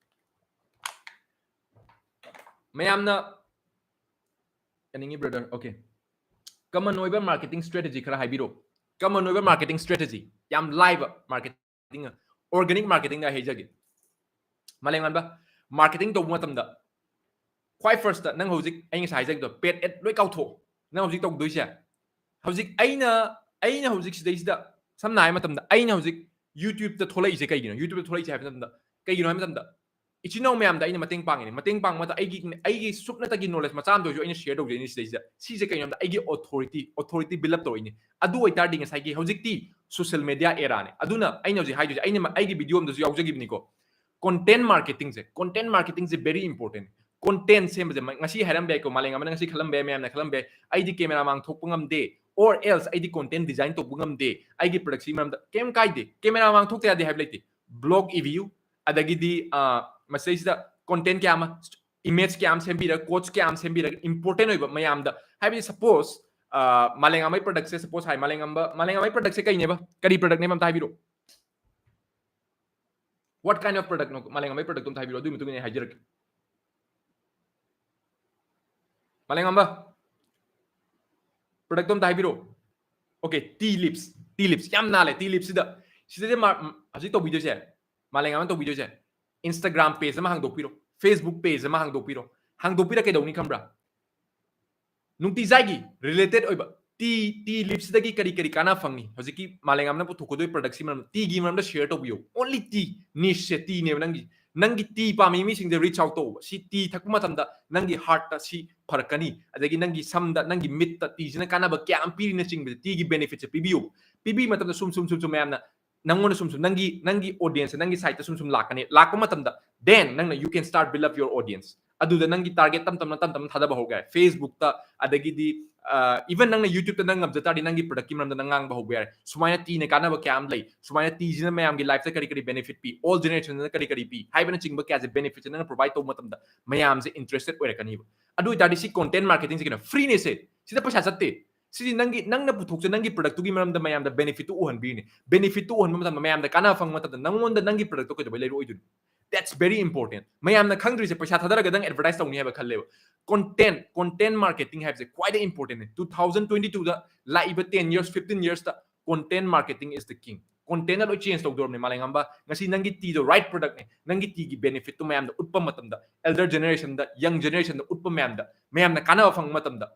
ꯃꯌꯥꯝꯅ ꯌꯥꯅꯤꯡꯉꯤ brother, okay꯫ Common ꯑꯣꯏꯕ marketing strategy ꯈꯔ ꯍꯥꯏꯕꯤꯔꯣ꯫ Common ꯑꯣꯏꯕ marketing strategy, ꯌꯥꯝ ꯂꯥꯏꯕ marketing, organic marketing ꯗ ꯍꯥꯏꯖꯒꯦ꯫ ꯃꯥꯂꯦꯝꯉꯥꯟꯕ, marketing ꯇꯧꯕ ꯃꯇꯝꯗ ꯈ꯭ꯋꯥꯏ first ꯅꯪ ꯍꯧꯖꯤꯛ ꯑꯩ ꯉꯁꯥꯏ ꯍꯥꯏꯖꯈꯤꯕꯗꯣ paid ad ꯂꯣꯏ ꯀꯥꯎꯊꯣꯛꯑꯣ꯫ ꯅꯪ ꯍꯧꯖꯤꯛ ꯇꯧꯗꯣꯏꯁꯦ, ꯍꯧꯖꯤꯛ ꯑꯩꯅ, ꯑꯩꯅ ꯍꯧꯖꯤꯛ ꯁꯤꯗꯩꯁꯤꯗ ꯁꯝꯅ ꯍꯥꯏꯕ ꯃꯇꯝꯗ ꯑꯩꯅ ꯍꯧꯖꯤꯛ YouTube ꯇ ꯊꯣꯛꯂꯛꯏꯁꯦ ꯀꯩꯒꯤꯅꯣ? YouTube ꯇ ꯊꯣꯛꯂꯛꯏꯁꯦ ꯍꯥꯏꯕ ꯃꯇꯝꯗ, ꯀꯩꯒꯤꯅꯣ ꯍꯥꯏꯕ ꯃꯇꯝꯗ, ꯏꯆꯤꯟ ꯏꯅꯥꯎ ꯃꯌꯥꯝꯗ ꯑꯩꯅ ꯃꯇꯦꯡ ꯄꯥꯡꯉꯤꯅꯦ꯫ ꯃꯇꯦꯡ ꯄꯥꯡꯕꯗ ꯑꯩꯒꯤ, ꯑꯩꯒꯤ ꯁꯨꯞꯅꯇꯒꯤ knowledge ꯃꯆꯥ ꯑꯃꯗ ꯑꯣꯏꯔꯁꯨ ꯑꯩꯅ share ꯇꯧꯖꯩꯅꯦ ꯁꯤꯗꯩꯁꯤꯗ꯫ ꯁꯤꯁꯦ ꯀꯩꯅꯣ ꯍꯥꯏꯕꯗ ꯑꯩꯒꯤ authority, authority build up ꯇꯧꯔꯛꯏꯅꯦ꯫ ꯑꯗꯨ ꯑꯣꯏꯇꯥꯔꯗꯤ ꯉꯁꯥꯏꯒꯤ ꯍꯧꯖꯤꯛꯇꯤ social media era ꯅꯦ꯫ ꯑꯗꯨꯅ ꯑꯩꯅ ꯍꯧꯖꯤꯛ ꯍꯥꯏꯗꯣꯏꯁꯦ, ꯑꯩꯅ ꯃ-, ꯑꯩꯒꯤ video ꯑꯃꯗꯁꯨ ꯌꯥꯎꯖꯈꯤꯕꯅꯤꯀꯣ꯫ Content marketing ꯁꯦ, content marketing ꯁꯦ very important꯫ content ꯁꯦꯝꯕꯁꯦ ꯉꯁꯤ ꯍꯥꯏꯔꯝꯕ ꯌꯥꯏꯀꯣ, ꯃꯥꯂꯦꯝꯉꯥꯟꯕꯅ ꯉꯁꯤ ꯈꯜꯂꯝꯕ ꯌꯥꯏ, ꯃꯌꯥꯝꯅ ꯈꯜꯂꯝꯕ ꯌꯥꯏ, "ꯑꯩꯗꯤ camera ꯃꯥꯡ ꯊꯣꯛꯄ ꯉꯝꯗꯦ, or else ꯑꯩꯗꯤ content design ꯇꯧꯕ ꯉꯝꯗꯦ, ꯑꯩꯒꯤ product ꯁꯤꯒꯤ ꯃꯔꯝꯗ ꯀꯩꯝ ꯀꯥꯏꯗꯦ, camera ꯃꯥꯡ ꯊꯣꯛꯇ ꯌꯥꯗꯦ" ꯍꯥꯏꯕ ꯂꯩꯇꯦ꯫ Blog ꯏꯕꯤꯌꯨ, ꯑꯗꯒꯤꯗꯤ ꯃꯁꯤꯗꯩꯁꯤꯗ content ꯀꯌꯥ ꯑꯃ, image ꯀꯌꯥ ꯑꯃ ꯁꯦꯝꯕꯤꯔꯒ, quotes ꯀꯌꯥ ꯑꯃ ꯁꯦꯝꯕꯤꯔꯒ, important ꯑꯣꯏꯕ ꯃꯌꯥꯝꯗ, ꯍꯥꯏꯕꯗꯤ suppose ꯃꯥꯂꯦꯝꯉꯥꯟꯕꯒꯤ product ꯁꯦ, suppose ꯍꯥꯏ, ꯃꯥꯂꯦꯝꯉꯥꯟꯕ, ꯃꯥꯂꯦꯝꯉꯥꯟꯕꯒꯤ product ꯁꯦ ꯀꯩꯅꯦꯕ, ꯀꯔꯤ product ꯅꯦꯕ ꯑꯝꯇ ꯍꯥꯏꯕꯤꯔꯣ꯫ What kind of product no ꯃꯥꯂꯦꯝꯉꯥꯟꯕꯒꯤ product ꯇꯣ ꯑꯝꯇ ꯍꯥꯏꯕꯤꯔꯣ, ꯑꯗꯨꯒꯤ ꯃꯇꯨꯡ ꯏꯟꯅ ꯑꯩ ꯍꯥꯏꯖꯔꯛꯀꯦ꯫ ꯃꯥꯂꯦꯝꯉꯥꯟꯕ, product ꯇꯣ ꯑꯝꯇ ꯍꯥꯏꯕꯤꯔꯣ꯫ Okay, tea leaves, tea leaves ꯌꯥꯝ ꯅꯥꯜꯂꯦ, tea leaves ꯁꯤꯗ, ꯁꯤꯗꯗꯤ ꯍꯧꯖꯤꯛ ꯇꯧꯕꯤꯗꯣꯏꯁꯦ, ꯃꯥꯂꯦꯝꯉꯥꯟꯕ ꯇꯧꯕꯤꯗꯣꯏꯁꯦ, Instagram page ꯑꯃ ꯍꯥꯡꯗꯣꯛꯄꯤꯔꯣ, Facebook page ꯑꯃ ꯍꯥꯡꯗꯣꯛꯄꯤꯔꯣ꯫ ꯍꯥꯡꯗꯣꯛꯄꯤꯔ ꯀꯩꯗꯧꯅꯤ ꯈꯪꯕ꯭ꯔꯥ? ꯅꯨꯡꯇꯤꯖꯥꯏꯒꯤ related ꯑꯣꯏꯕ tea, tea leaves ꯁꯤꯗꯒꯤ ꯀꯔꯤ ꯀꯔꯤ ꯀꯥꯟꯅꯕ ꯐꯪꯉꯤ, ꯍꯧꯖꯤꯛꯀꯤ ꯃꯥꯂꯦꯝꯉꯥꯟꯕꯅ ꯄꯨꯊꯣꯛꯀꯗꯣꯏ product ꯁꯤ ꯃꯔꯝꯗ, tea ꯒꯤ ꯃꯔꯝꯗ share ꯇꯧꯕꯤꯌꯨ꯫ Only tea, niche ꯁꯦ tea ꯅꯦꯕ ꯅꯪꯒꯤ꯫ ꯅꯪꯒꯤ tea ꯄꯥꯝꯃꯤ ꯃꯤꯁꯤꯡꯗ reach out ꯇꯧꯕ꯫ ꯁꯤ tea ꯊꯛꯄ ꯃꯇꯝꯗ ꯅꯪꯒꯤ heart ꯇ ꯁꯤ ꯐꯔꯛꯀꯅꯤ, ꯑꯗꯒꯤ ꯅꯪꯒꯤ ꯁꯝꯗ, ꯅꯪꯒꯤ ꯃꯤꯠꯇ tea ꯁꯤꯅ ꯀꯥꯟꯅꯕ ꯀꯌꯥ ꯑꯃ ꯄꯤꯔꯤꯅꯆꯤꯡꯕꯗ tea ꯒꯤ benefit ꯁꯦ ꯄꯤꯕꯤꯌꯨ꯫ ꯄꯤꯕꯤꯕ ꯃꯇꯝꯗ ꯁꯨꯝ ꯁꯨꯝ ꯁꯨꯝ ꯁꯨꯝ ꯃꯌꯥꯝꯅ ꯅꯪꯉꯣꯟꯗ ꯁꯨꯝ ꯁꯨꯝ ꯅꯪꯒꯤ, ꯅꯪꯒꯤ audience, ꯅꯪꯒꯤ site ꯇ ꯁꯨꯝ ꯁꯨꯝ ꯂꯥꯛꯀꯅꯤ꯫ ꯂꯥꯛꯄ ꯃꯇꯝꯗ then ꯅꯪꯅ you can start build up your audience꯫ ꯑꯗꯨꯗ ꯅꯪꯒꯤ target ꯇꯞ ꯇꯞꯅ, ꯇꯞ ꯇꯞꯅ ꯊꯥꯗꯕ ꯍꯧꯕ ꯌꯥꯏ꯫ Facebook ꯇ, ꯑꯗꯒꯤꯗꯤ even ꯅꯪꯅ YouTube ꯇ ꯅꯪ ꯉꯝꯖ ꯇꯥꯔꯗꯤ ꯅꯪꯒꯤ product ꯀꯤ ꯃꯔꯝꯗ ꯅꯪ ꯉꯥꯡꯕ ꯍꯧꯕ ꯌꯥꯔꯦ꯫ ꯁꯨꯃꯥꯏꯅ tea ꯅ ꯀꯥꯟꯅꯕ ꯀꯌꯥ ꯑꯃ ꯂꯩ, ꯁꯨꯃꯥꯏꯅ tea ꯁꯤꯅ ꯃꯌꯥꯝꯒꯤ life ꯇ ꯀꯔꯤ ꯀꯔꯤ benefit ꯄꯤ, old generation ꯗꯅ ꯀꯔꯤ ꯀꯔꯤ ꯄꯤ ꯍꯥꯏꯕꯅꯆꯤꯡꯕ ꯀꯌꯥꯁꯦ, benefit ꯁꯦ ꯅꯪꯅ provide ꯇꯧꯕ ꯃꯇꯝꯗ ꯃꯌꯥꯝꯁꯦ interested ꯑꯣꯏꯔꯛꯀꯅꯤꯕ꯫ ꯑꯗꯨ ꯑꯣꯏꯇꯥꯔꯗꯤ ꯁꯤ content marketing ꯁꯦ ꯀꯩꯅꯣ? Free ꯅꯦ ꯁꯦ꯫ ꯁꯤꯗ ꯄꯩꯁꯥ ꯆꯠꯇꯦ꯫ ꯁꯤꯗꯤ ꯅꯪꯒꯤ, ꯅꯪꯅ ꯄꯨꯊꯣꯛꯆ, ꯅꯪꯒꯤ product ꯇꯨꯒꯤ ꯃꯔꯝꯗ ꯃꯌꯥꯝꯗ benefit ꯇꯨ ꯎꯍꯟꯕꯤꯔꯤꯅꯦ꯫ Benefit ꯇꯨ ꯎꯍꯟꯕ ꯃꯇꯝꯗ, ꯃꯌꯥꯝꯗ ꯀꯥꯟꯅꯕ ꯐꯪꯕ ꯃꯇꯝꯗ, ꯅꯪꯉꯣꯟꯗ ꯅꯪꯒꯤ product ꯇꯣ ꯀꯩꯗꯧꯕꯩ ꯂꯩꯔꯛꯑꯣꯏꯗꯣꯏꯅꯣ? That's very important. ꯃꯌꯥꯝꯅ ꯈꯪꯗ꯭ꯔꯤꯁꯦ ꯄꯩꯁꯥ ꯊꯥꯗꯔꯒ ꯅꯪ advertise ꯇꯧꯅꯤ ꯍꯥꯏꯕ ꯈꯜꯂꯦꯕ꯫ Content, content marketing ꯍꯥꯏꯕꯁꯦ ꯈ꯭ꯋꯥꯏꯗꯒꯤ important ꯅꯦ꯫ Two thousand twenty two ꯗ, ꯂꯥꯛꯏꯕ ten years, fifteen years ꯇ content marketing is the king. Content ꯅ ꯂꯣꯏ change ꯇꯧꯗꯧꯔꯕꯅꯦ, ꯃꯥꯂꯦꯝꯉꯥꯟꯕ꯫ ꯉꯁꯤ ꯅꯪꯒꯤ tea ꯗꯣ right product ꯅꯦ, ꯅꯪꯒꯤ tea ꯒꯤ benefit ꯇꯨ ꯃꯌꯥꯝꯗ ꯎꯠꯄ ꯃꯇꯝꯗ, elder generation ꯗ, young generation ꯗ ꯎꯠꯄ ꯃꯌꯥꯝꯗ, ꯃꯌꯥꯝꯅ ꯀꯥꯟꯅꯕ ꯐꯪꯕ ꯃꯇꯝꯗ,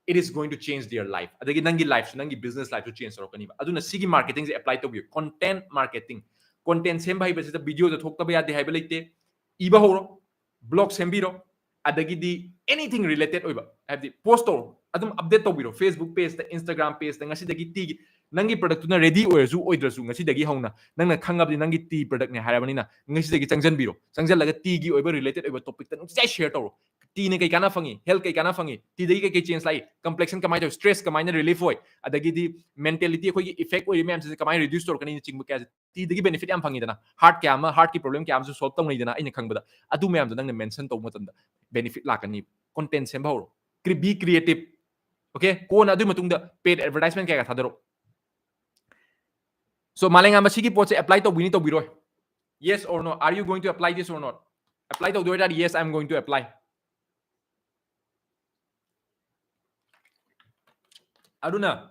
it is going to change their life. ꯑꯗꯒꯤ ꯅꯪꯒꯤ life ꯁꯨ, ꯅꯪꯒꯤ business life ꯁꯨ change ꯇꯧꯔꯛꯀꯅꯤꯕ꯫ ꯑꯗꯨꯅ ꯁꯤꯒꯤ marketing ꯁꯦ apply ꯇꯧꯕꯤꯌꯨ꯫ Content marketing, content ꯁꯦꯝꯕ ꯍꯩꯕꯁꯤꯗ video ꯗ ꯊꯣꯛꯇꯕ ꯌꯥꯗꯦ ꯍꯥꯏꯕ ꯂꯩꯇꯦ꯫ ꯏꯕ ꯍꯧꯔꯣ, blog ꯁꯦꯝꯕꯤꯔꯣ, ꯑꯗꯒꯤꯗꯤ anything related ꯑꯣꯏꯕ, ꯍꯥꯏꯕꯗꯤ post ꯇꯧꯔꯣ, ꯑꯗꯨꯝ update ꯇꯧꯕꯤꯔꯣ꯫ Facebook page ꯇ, Instagram page ꯇ ꯉꯁꯤꯗꯒꯤ tea ꯒꯤ, ꯅꯪꯒꯤ product ꯇꯨꯅ ready ꯑꯣꯏꯔꯁꯨ ꯑꯣꯏꯗ꯭ꯔꯁꯨ, ꯉꯁꯤꯗꯒꯤ ꯍꯧꯅ ꯅꯪꯅ ꯈꯪꯉꯕꯗꯤ ꯅꯪꯒꯤ tea product ꯅꯦ ꯍꯥꯏꯔꯕꯅꯤꯅ, ꯉꯁꯤꯗꯒꯤ ꯆꯪꯁꯤꯟꯕꯤꯔꯣ꯫ ꯆꯪꯁꯤꯜꯂꯒ tea ꯒꯤ ꯑꯣꯏꯕ related ꯑꯣꯏꯕ topic ꯇ ꯅꯨꯡꯇꯤꯖꯥꯏ share ꯇꯧꯔꯣ꯫ Tea ꯅ ꯀꯩ ꯀꯥꯟꯅ ꯐꯪꯉꯤ, health ꯀꯩ ꯀꯥꯟꯅ ꯐꯪꯉꯤ, tea ꯗꯒꯤ ꯀꯩ ꯀꯩ change ꯂꯥꯛꯏ, complexion ꯀꯃꯥꯏꯅ ꯇꯧꯏ, stress ꯀꯃꯥꯏꯅ relief ꯑꯣꯏ, ꯑꯗꯒꯤꯗꯤ mentality ꯑꯩꯈꯣꯏꯒꯤ effect ꯑꯣꯏꯔꯤ ꯃꯌꯥꯝꯁꯤꯁꯦ ꯀꯃꯥꯏꯅ reduce ꯇꯧꯔꯛꯀꯅꯤꯅ ꯆꯤꯡꯕ ꯀꯌꯥꯁꯦ tea ꯗꯒꯤ benefit ꯌꯥꯝ ꯐꯪꯉꯤꯗꯅ꯫ Heart ꯀꯌꯥ ꯑꯃ, heart ꯀꯤ problem ꯀꯌꯥ ꯑꯃꯁꯨ solve ꯇꯧꯅꯩꯗꯅ, ꯑꯩꯅ ꯈꯪꯕꯗ꯫ ꯑꯗꯨ ꯃꯌꯥꯝꯗꯣ ꯅꯪꯅ mention ꯇꯧꯕ ꯃꯇꯝꯗ benefit ꯂꯥꯛꯀꯅꯤ꯫ Content ꯁꯦꯝꯕ ꯍꯧꯔꯣ꯫ Cre-, be creative꯫ Okay? ꯀꯣꯟꯅ ꯑꯗꯨꯒꯤ ꯃꯇꯨꯡꯗ paid advertisement ꯀꯌꯥ ꯀꯌꯥ ꯊꯥꯗꯔꯛꯑꯣ꯫ So, ꯃꯥꯂꯦꯝꯉꯥꯟꯕ, ꯁꯤꯒꯤ ꯄꯣꯠꯁꯦ apply ꯇꯧꯕꯤꯅꯤ ꯇꯧꯕꯤꯔꯣꯏ? Yes or no? Are you going to apply this or not? Apply ꯇꯧꯗꯣꯏ ꯑꯣꯏꯇꯥꯔꯗꯤ, yes, I am going to apply. ꯑꯗꯨꯅ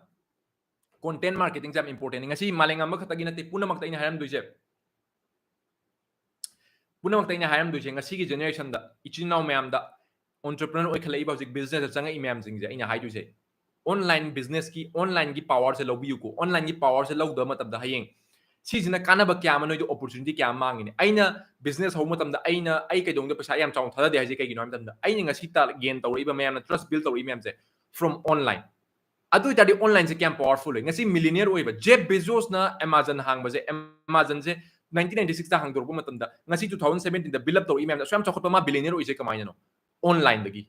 content marketing ꯁꯦ ꯌꯥꯝ important ꯅꯤ꯫ ꯉꯁꯤ ꯃꯥꯂꯦꯝꯉꯥꯟꯕ ꯈꯛꯇꯒꯤ ꯅꯠꯇꯦ, ꯄꯨꯝꯅꯃꯛꯇ ꯑꯩꯅ ꯍꯥꯏꯔꯝꯗꯣꯏꯁꯦ꯫ ꯄꯨꯝꯅꯃꯛꯇ ꯑꯩꯅ ꯍꯥꯏꯔꯝꯗꯣꯏꯁꯦ, ꯉꯁꯤꯒꯤ generation ꯗ, ꯏꯆꯤꯟ ꯏꯅꯥꯎ ꯃꯌꯥꯝꯗ, entrepreneur ꯑꯣꯏꯈꯠꯂꯛꯏꯕ ꯍꯧꯖꯤꯛ business ꯇ ꯆꯪꯉꯛꯏ ꯃꯌꯥꯝꯁꯤꯡꯁꯦ ꯑꯩꯅ ꯍꯥꯏꯗꯣꯏꯁꯦ, online business ꯀꯤ, online ꯒꯤ power ꯁꯦ ꯂꯧꯕꯤꯌꯨꯀꯣ꯫ Online ꯒꯤ power ꯁꯦ ꯂꯧꯗꯕ ꯃꯇꯝꯗ ꯍꯌꯦꯡ ꯁꯤꯁꯤꯅ ꯀꯥꯟꯅꯕ ꯀꯌꯥ ꯑꯃ ꯅꯣꯏꯗ opportunity ꯀꯌꯥ ꯑꯃ ꯃꯥꯡꯉꯤꯅꯦ꯫ ꯑꯩꯅ business ꯍꯧꯕ ꯃꯇꯝꯗ ꯑꯩꯅ, ꯑꯩ ꯀꯩꯗꯧꯅꯨꯡꯗ ꯄꯩꯁꯥ ꯌꯥꯝ ꯆꯥꯎꯅ ꯊꯥꯗꯗꯦ ꯍꯥꯏꯁꯦ ꯀꯩꯒꯤꯅꯣ ꯍꯥꯏꯕ ꯃꯇꯝꯗ, ꯑꯩꯅ ꯉꯁꯤ ꯇꯥ-, gain ꯇꯧꯔꯛꯏꯕ ꯃꯌꯥꯝꯅ, trust build ꯇꯧꯔꯛꯏ ꯃꯌꯥꯝꯁꯦ from online꯫ ꯑꯗꯨ ꯑꯣꯏꯇꯥꯔꯗꯤ online ꯁꯦ ꯀꯌꯥꯝ powerful ꯑꯣꯏ꯫ ꯉꯁꯤ millionaire ꯑꯣꯏꯕ Jeff Bezos ꯅ Amazon ꯍꯥꯡꯕꯁꯦ, Amazon ꯁꯦ nineteen ninety six ꯇ ꯍꯥꯡꯗꯣꯔꯛꯄ ꯃꯇꯝꯗ, ꯉꯁꯤ two thousand seventeen ꯗ build up ꯇꯧꯔꯛꯏ ꯃꯌꯥꯝꯗ ꯑꯁꯨꯛ ꯌꯥꯝ ꯆꯥꯎꯈꯠꯄ ꯃꯥ billionaire ꯑꯣꯏꯁꯦ ꯀꯃꯥꯏꯅꯅꯣ? Online ꯗꯒꯤ꯫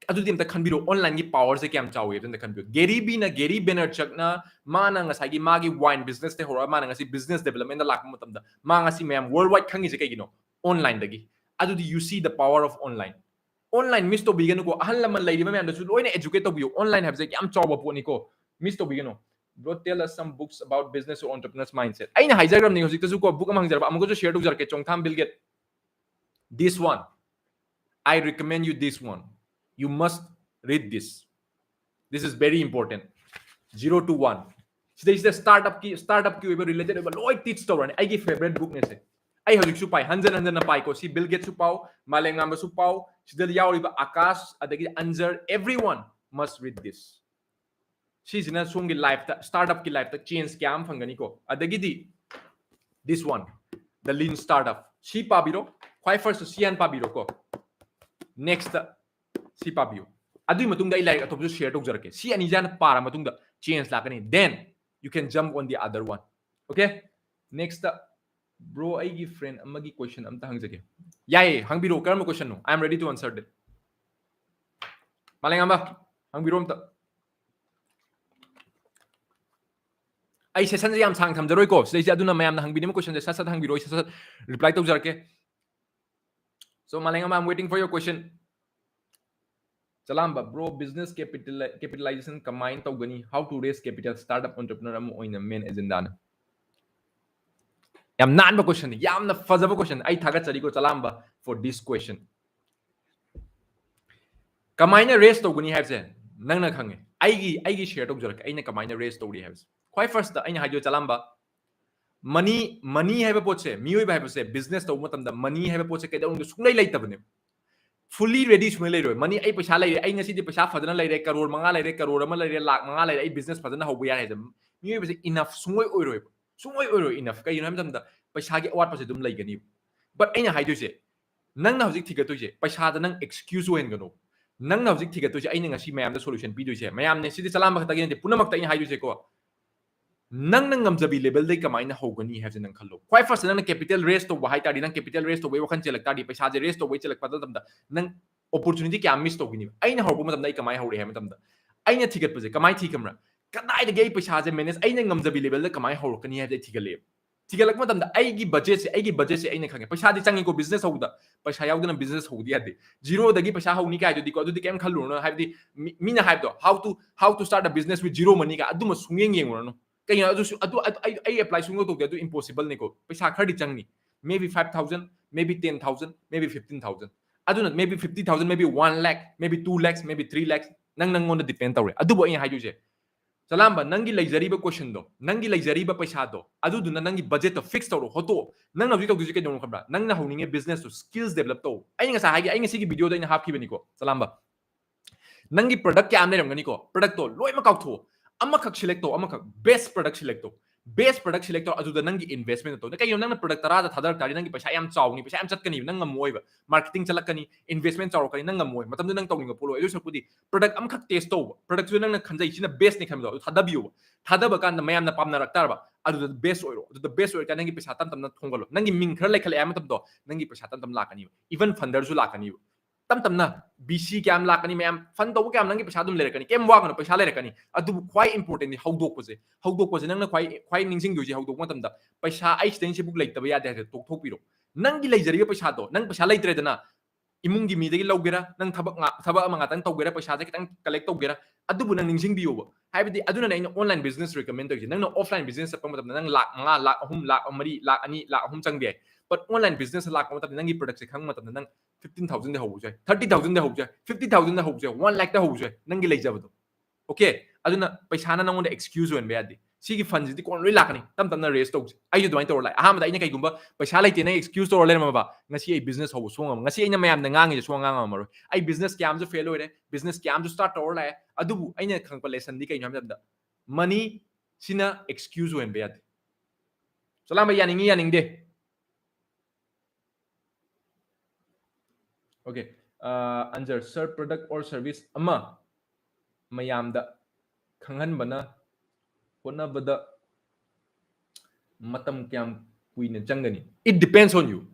ꯑꯗꯨꯗꯤ ꯑꯝꯇ ꯈꯟꯕꯤꯔꯣ, online ꯒꯤ power ꯁꯦ ꯀꯌꯥꯝ ꯆꯥꯎꯏ ꯑꯝꯇ ꯈꯟꯕꯤꯌꯨ꯫ Gary Vee ꯅ, Gary Vaynerchuk ꯅ, ꯃꯥꯅ ꯉꯁꯥꯏꯒꯤ ꯃꯥꯒꯤ wine business ꯇꯩ ꯍꯧꯔꯒ ꯃꯥꯅ ꯉꯁꯤ business development ꯗ ꯂꯥꯛꯄ ꯃꯇꯝꯗ, ꯃꯥ ꯉꯁꯤ ꯃꯌꯥꯝ worldwide ꯈꯪꯉꯤꯁꯦ ꯀꯩꯒꯤꯅꯣ? Online ꯗꯒꯤ꯫ ꯑꯗꯨꯗꯤ you see the power of online. Online miss ꯇꯧꯕꯤꯒꯅꯨꯀꯣ꯫ ꯑꯍꯜ ꯂꯃꯟ ꯂꯩꯔꯤꯕ ꯃꯌꯥꯝꯗꯁꯨ ꯂꯣꯏꯅ educate ꯇꯧꯕꯤꯌꯨ꯫ Online ꯍꯥꯏꯕꯁꯦ ꯌꯥꯝ ꯆꯥꯎꯕ ꯄꯣꯠꯅꯤꯀꯣ꯫ Miss ꯇꯧꯕꯤꯒꯅꯨ꯫ Bro, tell us some books about business or entrepreneurs mindset. ꯑꯩꯅ ꯍꯥꯏꯖꯈ꯭ꯔꯕꯅꯤ ꯍꯧꯖꯤꯛꯇꯁꯨ ꯀꯣ, book ꯑꯃ ꯍꯪꯖꯔꯕ, ꯑꯃꯨꯛꯀꯁꯨ share ꯇꯧꯖꯔꯛꯀꯦ꯫ ꯆꯣꯡꯊꯥꯝ Bill Gates. This one. I recommend you this one. You must read this. This is very important. Zero to one. ꯁꯤꯗꯩꯁꯤꯗ startup ꯀꯤ, startup ꯀꯤ ꯑꯣꯏꯕ related ꯑꯣꯏꯕ ꯂꯣꯏ teach ꯇꯧꯔꯅꯤ꯫ ꯑꯩꯒꯤ favourite book ꯅꯦ ꯁꯦ꯫ ꯑꯩ ꯍꯧꯖꯤꯛꯁꯨ ꯄꯥꯏ, ꯍꯟꯖꯟ ꯍꯟꯖꯟꯅ ꯄꯥꯏꯀꯣ꯫ ꯁꯤ Bill Gates ꯁꯨ ꯄꯥꯎ, ꯃꯥꯂꯦꯝꯉꯥꯟꯕꯁꯨ ꯄꯥꯎ, ꯁꯤꯗ ꯌꯥꯎꯔꯤꯕ ꯑꯀꯥꯁ, ꯑꯗꯒꯤ ꯑꯟꯖꯔ, everyone must read this. ꯁꯤꯁꯤꯅ ꯁꯣꯝꯒꯤ life ꯇ, startup ꯀꯤ life ꯇ change ꯀꯌꯥ ꯑꯃ ꯐꯪꯒꯅꯤꯀꯣ꯫ ꯑꯗꯒꯤꯗꯤ this one, The Lean Startup. ꯁꯤ ꯄꯥꯕꯤꯔꯣ꯫ ꯈ꯭ꯋꯥꯏ first ꯁꯤ ꯍꯥꯟꯅ ꯄꯥꯕꯤꯔꯣꯀꯣ꯫ Next ꯁꯤ ꯄꯥꯕꯤꯌꯨ꯫ ꯑꯗꯨꯒꯤ ꯃꯇꯨꯡꯗ ꯑꯩ ꯂꯥꯏꯔꯤꯛ ꯑꯇꯣꯞꯄꯁꯨ share ꯇꯧꯖꯔꯛꯀꯦ꯫ ꯁꯤ ꯑꯅꯤꯁꯤ ꯍꯥꯟꯅ ꯄꯥꯔ ꯃꯇꯨꯡꯗ change ꯂꯥꯛꯀꯅꯤ꯫ Then you can jump on the other one. Okay? Next, bro, ꯑꯩꯒꯤ friend ꯑꯃꯒꯤ question ꯑꯝꯇ ꯍꯪꯖꯒꯦ꯫ ꯌꯥꯏꯌꯦ, ꯍꯪꯕꯤꯔꯛꯑꯣ, ꯀꯔꯝꯕ question no? I am ready to answer that. ꯃꯥꯂꯦꯝꯉꯥꯟꯕ, ꯍꯪꯕꯤꯔꯣ ꯑꯝꯇ꯫ ꯑꯩ session ꯁꯦ ꯌꯥꯝ ꯁꯥꯡ ꯊꯝꯖꯔꯣꯏꯀꯣ ꯁꯤꯗꯩꯁꯦ, ꯑꯗꯨꯅ ꯃꯌꯥꯝꯅ ꯍꯪꯕꯤꯅꯤꯡꯕ question ꯁꯦ ꯁꯠ ꯁꯠ ꯍꯪꯕꯤꯔꯣ, ꯑꯩ ꯁꯠ ꯁꯠ reply ꯇꯧꯖꯔꯛꯀꯦ꯫ So ꯃꯥꯂꯦꯝꯉꯥꯟꯕ, I'm waiting for your question. ꯆꯂꯥꯝꯕ, bro, business capital, capitalization ꯀꯃꯥꯏꯅ ꯇꯧꯒꯅꯤ? How to raise capital, startup entrepreneur ꯑꯃ ꯑꯣꯏꯅ main agenda ꯅ꯫ ꯌꯥꯝ ꯅꯥꯟꯕ question ꯅꯤ, ꯌꯥꯝꯅ ꯐꯖꯕ question꯫ ꯑꯩ ꯊꯥꯒꯠꯆꯔꯤꯀꯣ ꯆꯂꯥꯝꯕ for this question. ꯀꯃꯥꯏꯅ raise ꯇꯧꯒꯅꯤ ꯍꯥꯏꯕꯁꯦ ꯅꯪꯅ ꯈꯪꯉꯦ꯫ ꯑꯩꯒꯤ, ꯑꯩꯒꯤ share ꯇꯧꯖꯔꯛꯀꯦ, ꯑꯩꯅ ꯀꯃꯥꯏꯅ raise ꯇꯧꯔꯤ ꯍꯥꯏꯕꯁꯦ꯫ ꯈ꯭ꯋꯥꯏ first ꯑꯩꯅ ꯍꯥꯏꯗꯣꯏ ꯆꯂꯥꯝꯕ, money, money ꯍꯥꯏꯕ ꯄꯣꯠꯁꯦ, ꯃꯤꯑꯣꯏꯕ ꯍꯥꯏꯕꯁꯦ, business ꯇꯧꯕ ꯃꯇꯝꯗ money ꯍꯥꯏꯕ ꯄꯣꯠꯁꯦ ꯀꯩꯗꯧꯅꯨꯡꯗ ꯁꯨꯡꯂꯩ ꯂꯩꯇꯕꯅꯦ꯫ Fully ready ꯁꯨꯡꯂꯩ ꯂꯩꯔꯣꯏ꯫ Money, ꯑꯩ ꯄꯩꯁꯥ ꯂꯩꯔꯦ, ꯑꯩ ꯉꯁꯤꯗꯤ ꯄꯩꯁꯥ ꯐꯖꯅ ꯂꯩꯔꯦ, ꯀꯔꯣꯔ ꯃꯉꯥ ꯂꯩꯔꯦ, ꯀꯔꯣꯔ ꯑꯃ ꯂꯩꯔꯦ, ꯂꯥꯛ ꯃꯉꯥ ꯂꯩꯔꯦ, ꯑꯩ business ꯐꯖꯅ ꯍꯧꯕ ꯌꯥꯔꯦ ꯍꯥꯏꯁꯦ ꯃꯤꯑꯣꯏꯕꯁꯦ enough ꯁꯨꯡꯑꯣꯏ ꯑꯣꯏꯔꯣꯏꯕ꯫ ꯁꯨꯡꯑꯣꯏ ꯑꯣꯏꯔꯣꯏ enough꯫ ꯀꯩꯒꯤꯅꯣ ꯍꯥꯏꯕ ꯃꯇꯝꯗ ꯄꯩꯁꯥꯒꯤ ꯑꯋꯥꯠꯄꯁꯦ ꯑꯗꯨꯝ ꯂꯩꯒꯅꯤꯕ꯫ But ꯑꯩꯅ ꯍꯥꯏꯗꯣꯏꯁꯦ, ꯅꯪꯅ ꯍꯧꯖꯤꯛ ꯊꯤꯒꯠꯇꯣꯏꯁꯦ, ꯄꯩꯁꯥꯗ ꯅꯪ excuse ꯑꯣꯏꯍꯟꯒꯅꯣ꯫ ꯅꯪꯅ ꯍꯧꯖꯤꯛ ꯊꯤꯒꯠꯇꯣꯏꯁꯦ, ꯑꯩꯅ ꯉꯁꯤ ꯃꯌꯥꯝꯗ solution ꯄꯤꯗꯣꯏꯁꯦ, ꯃꯌꯥꯝꯅꯦ, ꯁꯤꯗꯤ ꯆꯂꯥꯝꯕ ꯈꯛꯇꯒꯤ ꯅꯠꯇꯦ, ꯄꯨꯝꯅꯃꯛꯇ ꯑꯩꯅ ꯍꯥꯏꯗꯣꯏꯁꯦꯀꯣ, ꯅꯪꯅ ꯉꯝꯖꯕꯤ level ꯗꯩ ꯀꯃꯥꯏꯅ ꯍꯧꯒꯅꯤ ꯍꯥꯏꯕꯁꯦ ꯅꯪ ꯈꯜꯂꯣ꯫ ꯈ꯭ꯋꯥꯏ first ꯅꯪꯅ capital raise ꯇꯧꯕ ꯍꯥꯏ ꯇꯥꯔꯗꯤ, ꯅꯪ capital raise ꯇꯧꯕꯒꯤ ꯋꯥꯈꯜ ꯆꯦꯜꯂꯛ ꯇꯥꯔꯗꯤ, ꯄꯩꯁꯥꯁꯦ raise ꯇꯧꯕꯒꯤ ꯆꯦꯜꯂꯛꯄ ꯃꯇꯝꯗ ꯅꯪ opportunity ꯀꯌꯥ miss ꯇꯧꯈꯤꯅꯤꯕ꯫ ꯑꯩꯅ ꯍꯧꯔꯛꯄ ꯃꯇꯝꯗ ꯑꯩ ꯀꯃꯥꯏꯅ ꯍꯧꯔꯛꯑꯦ ꯍꯥꯏꯕ ꯃꯇꯝꯗ, ꯑꯩꯅ ꯊꯤꯒꯠꯄꯁꯦ ꯀꯃꯥꯏꯅ ꯊꯤꯈ꯭ꯔꯕ꯭ꯔꯥ? ꯀꯗꯥꯏꯗꯒꯤ ꯑꯩ ꯄꯩꯁꯥꯁꯦ manage, ꯑꯩꯅ ꯉꯝꯖꯕꯤ level ꯗ ꯀꯃꯥꯏꯅ ꯍꯧꯔꯛꯀꯅꯤ ꯍꯥꯏꯕꯁꯦ ꯑꯩ ꯊꯤꯒꯠꯂꯛꯑꯦꯕ꯫ ꯊꯤꯒꯠꯂꯛꯄ ꯃꯇꯝꯗ ꯑꯩꯒꯤ budget ꯁꯦ, ꯑꯩꯒꯤ budget ꯁꯦ ꯑꯩꯅ ꯈꯪꯉꯦ꯫ ꯄꯩꯁꯥꯗꯤ ꯆꯪꯉꯤꯀꯣ, business ꯍꯧꯕꯗ꯫ ꯄꯩꯁꯥ ꯌꯥꯎꯗꯅ business ꯍꯧꯕꯗꯤ ꯌꯥꯗꯦ꯫ Zero ꯗꯒꯤ ꯄꯩꯁꯥ ꯍꯧꯅꯤ ꯀꯥꯏꯗꯨꯗꯤꯀꯣ, ꯑꯗꯨꯗꯤ ꯀꯩꯝ ꯈꯜꯂꯨꯔꯅꯨ꯫ ꯍꯥꯏꯕꯗꯤ ꯃꯤ-, ꯃꯤꯅ ꯍꯥꯏꯕꯗꯣ, "How to, how to start a business with zero money" ꯀ ꯑꯗꯨꯃ ꯁꯨꯡꯌꯦꯡ ꯌꯦꯡꯉꯨꯔꯅꯨ꯫ ꯀꯩꯒꯤꯅꯣ? ꯑꯗꯨꯁꯨ, ꯑꯗꯨ, ꯑꯗꯨ ꯑꯩ, ꯑꯩ apply ꯁꯨꯡꯇꯧ ꯇꯧꯗꯦ꯫ ꯑꯗꯨ impossible ꯅꯤꯀꯣ꯫ ꯄꯩꯁꯥ ꯈꯔꯗꯤ ꯆꯪꯅꯤ꯫ Maybe five thousand, maybe ten thousand, maybe fifteen thousand꯫ ꯑꯗꯨꯅ maybe fifty thousand, maybe one lakh, maybe two lakhs, maybe three lakhs꯫ ꯅꯪ ꯅꯪꯉꯣꯟꯗ depend ꯇꯧꯔꯦ꯫ ꯑꯗꯨꯕꯨ ꯑꯩꯅ ꯍꯥꯏꯗꯣꯏꯁꯦ, ꯆꯂꯥꯝꯕ, ꯅꯪꯒꯤ ꯂꯩꯖꯔꯤꯕ question ꯗꯣ, ꯅꯪꯒꯤ ꯂꯩꯖꯔꯤꯕ ꯄꯩꯁꯥꯗꯣ, ꯑꯗꯨꯗꯨꯅ ꯅꯪꯒꯤ budget ꯇꯣ fix ꯇꯧꯔꯣ, ꯍꯣꯠꯇꯣꯛꯑꯣ꯫ ꯅꯪꯅ ꯍꯧꯖꯤꯛ ꯇꯧꯗꯣꯏꯁꯦ ꯀꯩꯅꯣ ꯈꯪꯕ꯭ꯔꯥ? ꯅꯪꯅ ꯍꯧꯅꯤꯡꯉꯦ business ꯇꯣ, skills develop ꯇꯧ꯫ ꯑꯩꯅ ꯉꯁꯥꯏ ꯍꯥꯏꯒꯦ, ꯑꯩ ꯉꯁꯤꯒꯤ video ꯗ ꯑꯩꯅ ꯍꯥꯞꯈꯤꯕꯅꯤꯀꯣ, ꯆꯂꯥꯝꯕ꯫ ꯅꯪꯒꯤ product ꯀꯌꯥ ꯑꯃ ꯂꯩꯔꯝꯒꯅꯤꯀꯣ, product ꯇꯣ ꯂꯣꯏꯅꯃꯛ ꯀꯥꯎꯊꯣꯛꯑꯣ, ꯑꯃꯈꯛ select ꯇꯧ, ꯑꯃꯈꯛ best product select ꯇꯧ꯫ Best product select ꯇꯧꯔ ꯑꯗꯨꯗ ꯅꯪꯒꯤ investment ꯇꯧ꯫ ꯀꯩꯒꯤꯅꯣ, ꯅꯪꯅ product ꯇꯔꯥꯗ ꯊꯥꯗꯔꯛ ꯇꯥꯔꯗꯤ ꯅꯪꯒꯤ ꯄꯩꯁꯥ ꯌꯥꯝ ꯆꯥꯎꯅꯤ, ꯄꯩꯁꯥ ꯌꯥꯝ ꯆꯠꯀꯅꯤꯕ, ꯅꯪ ꯉꯝꯃꯣꯏꯕ꯫ Marketing ꯆꯠꯂꯛꯀꯅꯤ, investment ꯆꯥꯎꯔꯛꯀꯅꯤ, ꯅꯪ ꯉꯝꯃꯣꯏ꯫ ꯃꯇꯝꯗꯨ ꯅꯪ ꯇꯧꯅꯤꯡꯕ ꯄꯣꯠꯂꯣꯏ꯫ ꯑꯗꯨ ꯁꯔꯨꯛꯄꯨꯗꯤ product ꯑꯃꯈꯛ test ꯇꯧꯕ, product ꯇꯨ ꯅꯪꯅ ꯈꯟꯖꯩ ꯁꯤꯅ best ꯅꯤ ꯈꯟꯕꯗꯣ ꯑꯗꯨ ꯊꯥꯗꯕꯤꯌꯣꯕ꯫ ꯊꯥꯗꯕ ꯀꯥꯟꯗ ꯃꯌꯥꯝꯅ ꯄꯥꯝꯅꯔꯛ ꯇꯥꯔꯕ, ꯑꯗꯨꯗ best ꯑꯣꯏꯔꯣ꯫ ꯑꯗꯨꯗ best ꯑꯣꯏꯔꯀꯥꯟꯗ ꯅꯪꯒꯤ ꯄꯩꯁꯥ ꯇꯞ ꯇꯞꯅ ꯊꯣꯡꯒꯠꯂꯣ꯫ ꯅꯪꯒꯤ ꯃꯤꯡ ꯈꯔ ꯂꯩꯈꯠꯂꯛꯑꯦ ꯍꯥꯏꯕ ꯃꯇꯝꯗꯣ ꯅꯪꯒꯤ ꯄꯩꯁꯥ ꯇꯞ ꯇꯞꯅ ꯂꯥꯛꯀꯅꯤꯕ꯫ Even funderꯁꯨ ꯂꯥꯛꯀꯅꯤꯕ꯫ ꯇꯞ ꯇꯞꯅ VC ꯀꯌꯥꯝ ꯂꯥꯛꯀꯅꯤ, ꯃꯌꯥꯝ fund ꯇꯧꯕ ꯀꯌꯥꯝ, ꯅꯪꯒꯤ ꯄꯩꯁꯥ ꯑꯗꯨꯝ ꯂꯩꯔꯛꯀꯅꯤ, ꯀꯩꯝ ꯋꯥꯒꯅꯨ, ꯄꯩꯁꯥ ꯂꯩꯔꯛꯀꯅꯤ꯫ ꯑꯗꯨꯕꯨ ꯈ꯭ꯋꯥꯏ important ꯗꯤ ꯍꯧꯗꯣꯛꯄꯁꯦ, ꯍꯧꯗꯣꯛꯄꯁꯦ ꯅꯪꯅ ꯈ꯭ꯋꯥꯏ ꯈ꯭ꯋꯥꯏ ꯅꯤꯡꯁꯤꯡꯗꯣꯏꯁꯦ ꯍꯧꯗꯣꯛꯄ ꯃꯇꯝꯗ ꯄꯩꯁꯥ ꯑꯩ ꯁꯤꯗꯩ ꯁꯤꯕꯨꯛ ꯂꯩꯇꯕ ꯌꯥꯗꯦ ꯍꯥꯏꯕꯁꯦ ꯇꯣꯛꯊꯣꯛꯄꯤꯔꯣ꯫ ꯅꯪꯒꯤ ꯂꯩꯖꯔꯤꯕ ꯄꯩꯁꯥꯗꯣ, ꯅꯪ ꯄꯩꯁꯥ ꯂꯩꯇ꯭ꯔꯦꯗꯅ, ꯏꯃꯨꯡꯒꯤ ꯃꯤꯗꯒꯤ ꯂꯧꯒꯦꯔꯥ, ꯅꯪ ꯊꯕꯛ ꯉꯥ- ꯊꯕꯛ ꯑꯃ ꯉꯥꯛꯇꯪ ꯇꯧꯒꯦꯔꯥ, ꯄꯩꯁꯥꯁꯦ ꯈꯤꯇꯪ collect ꯇꯧꯒꯦꯔꯥ, ꯑꯗꯨꯕꯨ ꯅꯪ ꯅꯤꯡꯁꯤꯡꯕꯤꯌꯣꯕ꯫ ꯍꯥꯏꯕꯗꯤ ꯑꯗꯨꯅꯅꯦ ꯑꯩꯅ online business recommend ꯇꯧꯔꯤꯁꯦ꯫ ꯅꯪꯅ offline business ꯆꯠꯄ ꯃꯇꯝꯗ ꯅꯪ ꯂꯥꯛ ꯃꯉꯥ, ꯂꯥꯛ ꯑꯍꯨꯝ, ꯂꯥꯛ ꯃꯔꯤ, ꯂꯥꯛ ꯑꯅꯤ, ꯂꯥꯛ ꯑꯍꯨꯝ ꯆꯪꯕ ꯌꯥꯏ꯫ But online business ꯂꯥꯛꯄ ꯃꯇꯝꯗ ꯅꯪꯒꯤ product ꯁꯦ ꯈꯪꯕ ꯃꯇꯝꯗ ꯅꯪ fifteen thousand ꯗ ꯍꯧꯕꯁꯨ ꯌꯥꯏ, thirty thousand ꯗ ꯍꯧꯕꯁꯨ ꯌꯥꯏ, fifty thousand ꯗ ꯍꯧꯕꯁꯨ ꯌꯥꯏ, one lakh ꯇ ꯍꯧꯕꯁꯨ ꯌꯥꯏ, ꯅꯪꯒꯤ ꯂꯩꯖꯕꯗꯣ꯫ Okay, ꯑꯗꯨꯅ ꯄꯩꯁꯥꯅ ꯅꯪꯉꯣꯟꯗ excuse ꯑꯣꯏꯍꯟꯕ ꯌꯥꯗꯦ꯫ ꯁꯤꯒꯤ fund ꯁꯤꯗꯤ ꯀꯣꯟꯅ ꯂꯣꯏ ꯂꯥꯛꯀꯅꯤ, ꯇꯞ ꯇꯞꯅ raise ꯇꯧꯁꯦ꯫ ꯑꯩꯁꯨ ꯑꯗꯨꯃꯥꯏꯅ ꯇꯧꯔ ꯂꯥꯛꯑꯦ꯫ ꯑꯍꯥꯟꯕꯗ ꯑꯩꯅ ꯀꯩꯒꯨꯝꯕ ꯄꯩꯁꯥ ꯂꯩꯇꯦꯅ excuse ꯇꯧꯔ ꯂꯩꯔꯝꯃꯕ, ꯉꯁꯤ ꯑꯩ business ꯍꯧꯕ ꯁꯨꯡꯉꯝ ꯉꯝꯃꯔꯣꯏ꯫ ꯉꯁꯤ ꯑꯩꯅ ꯃꯌꯥꯝꯗ ꯉꯥꯡꯉꯤꯁꯦ ꯁꯨꯡꯉꯥꯡ ꯉꯥꯡ ꯉꯝꯃꯔꯣꯏ꯫ ꯑꯩ business ꯀꯌꯥ ꯑꯃꯁꯨ fail ꯑꯣꯏꯔꯦ, business ꯀꯌꯥ ꯑꯃꯁꯨ start ꯇꯧꯔ ꯂꯥꯛꯑꯦ꯫ ꯑꯗꯨꯕꯨ ꯑꯩꯅ ꯈꯪꯉꯛꯄ lesson ꯗꯤ ꯀꯩꯅꯣ ꯍꯥꯏꯕ ꯃꯇꯝꯗ, money ꯁꯤꯅ excuse ꯑꯣꯏꯍꯟꯕ ꯌꯥꯗꯦ꯫ ꯆꯂꯥꯝꯕ ꯌꯥꯅꯤꯡꯉꯤ ꯌꯥꯅꯤꯡꯗꯦ꯫ Okay, ꯑꯟꯖꯔ, sir, product or service ꯑꯃ ꯃꯌꯥꯝꯗ ꯈꯪꯍꯟꯕꯅ ꯍꯣꯠꯅꯕꯗ ꯃꯇꯝ ꯀꯌꯥꯝ ꯀꯨꯏꯅ ꯆꯪꯒꯅꯤ? It depends on you.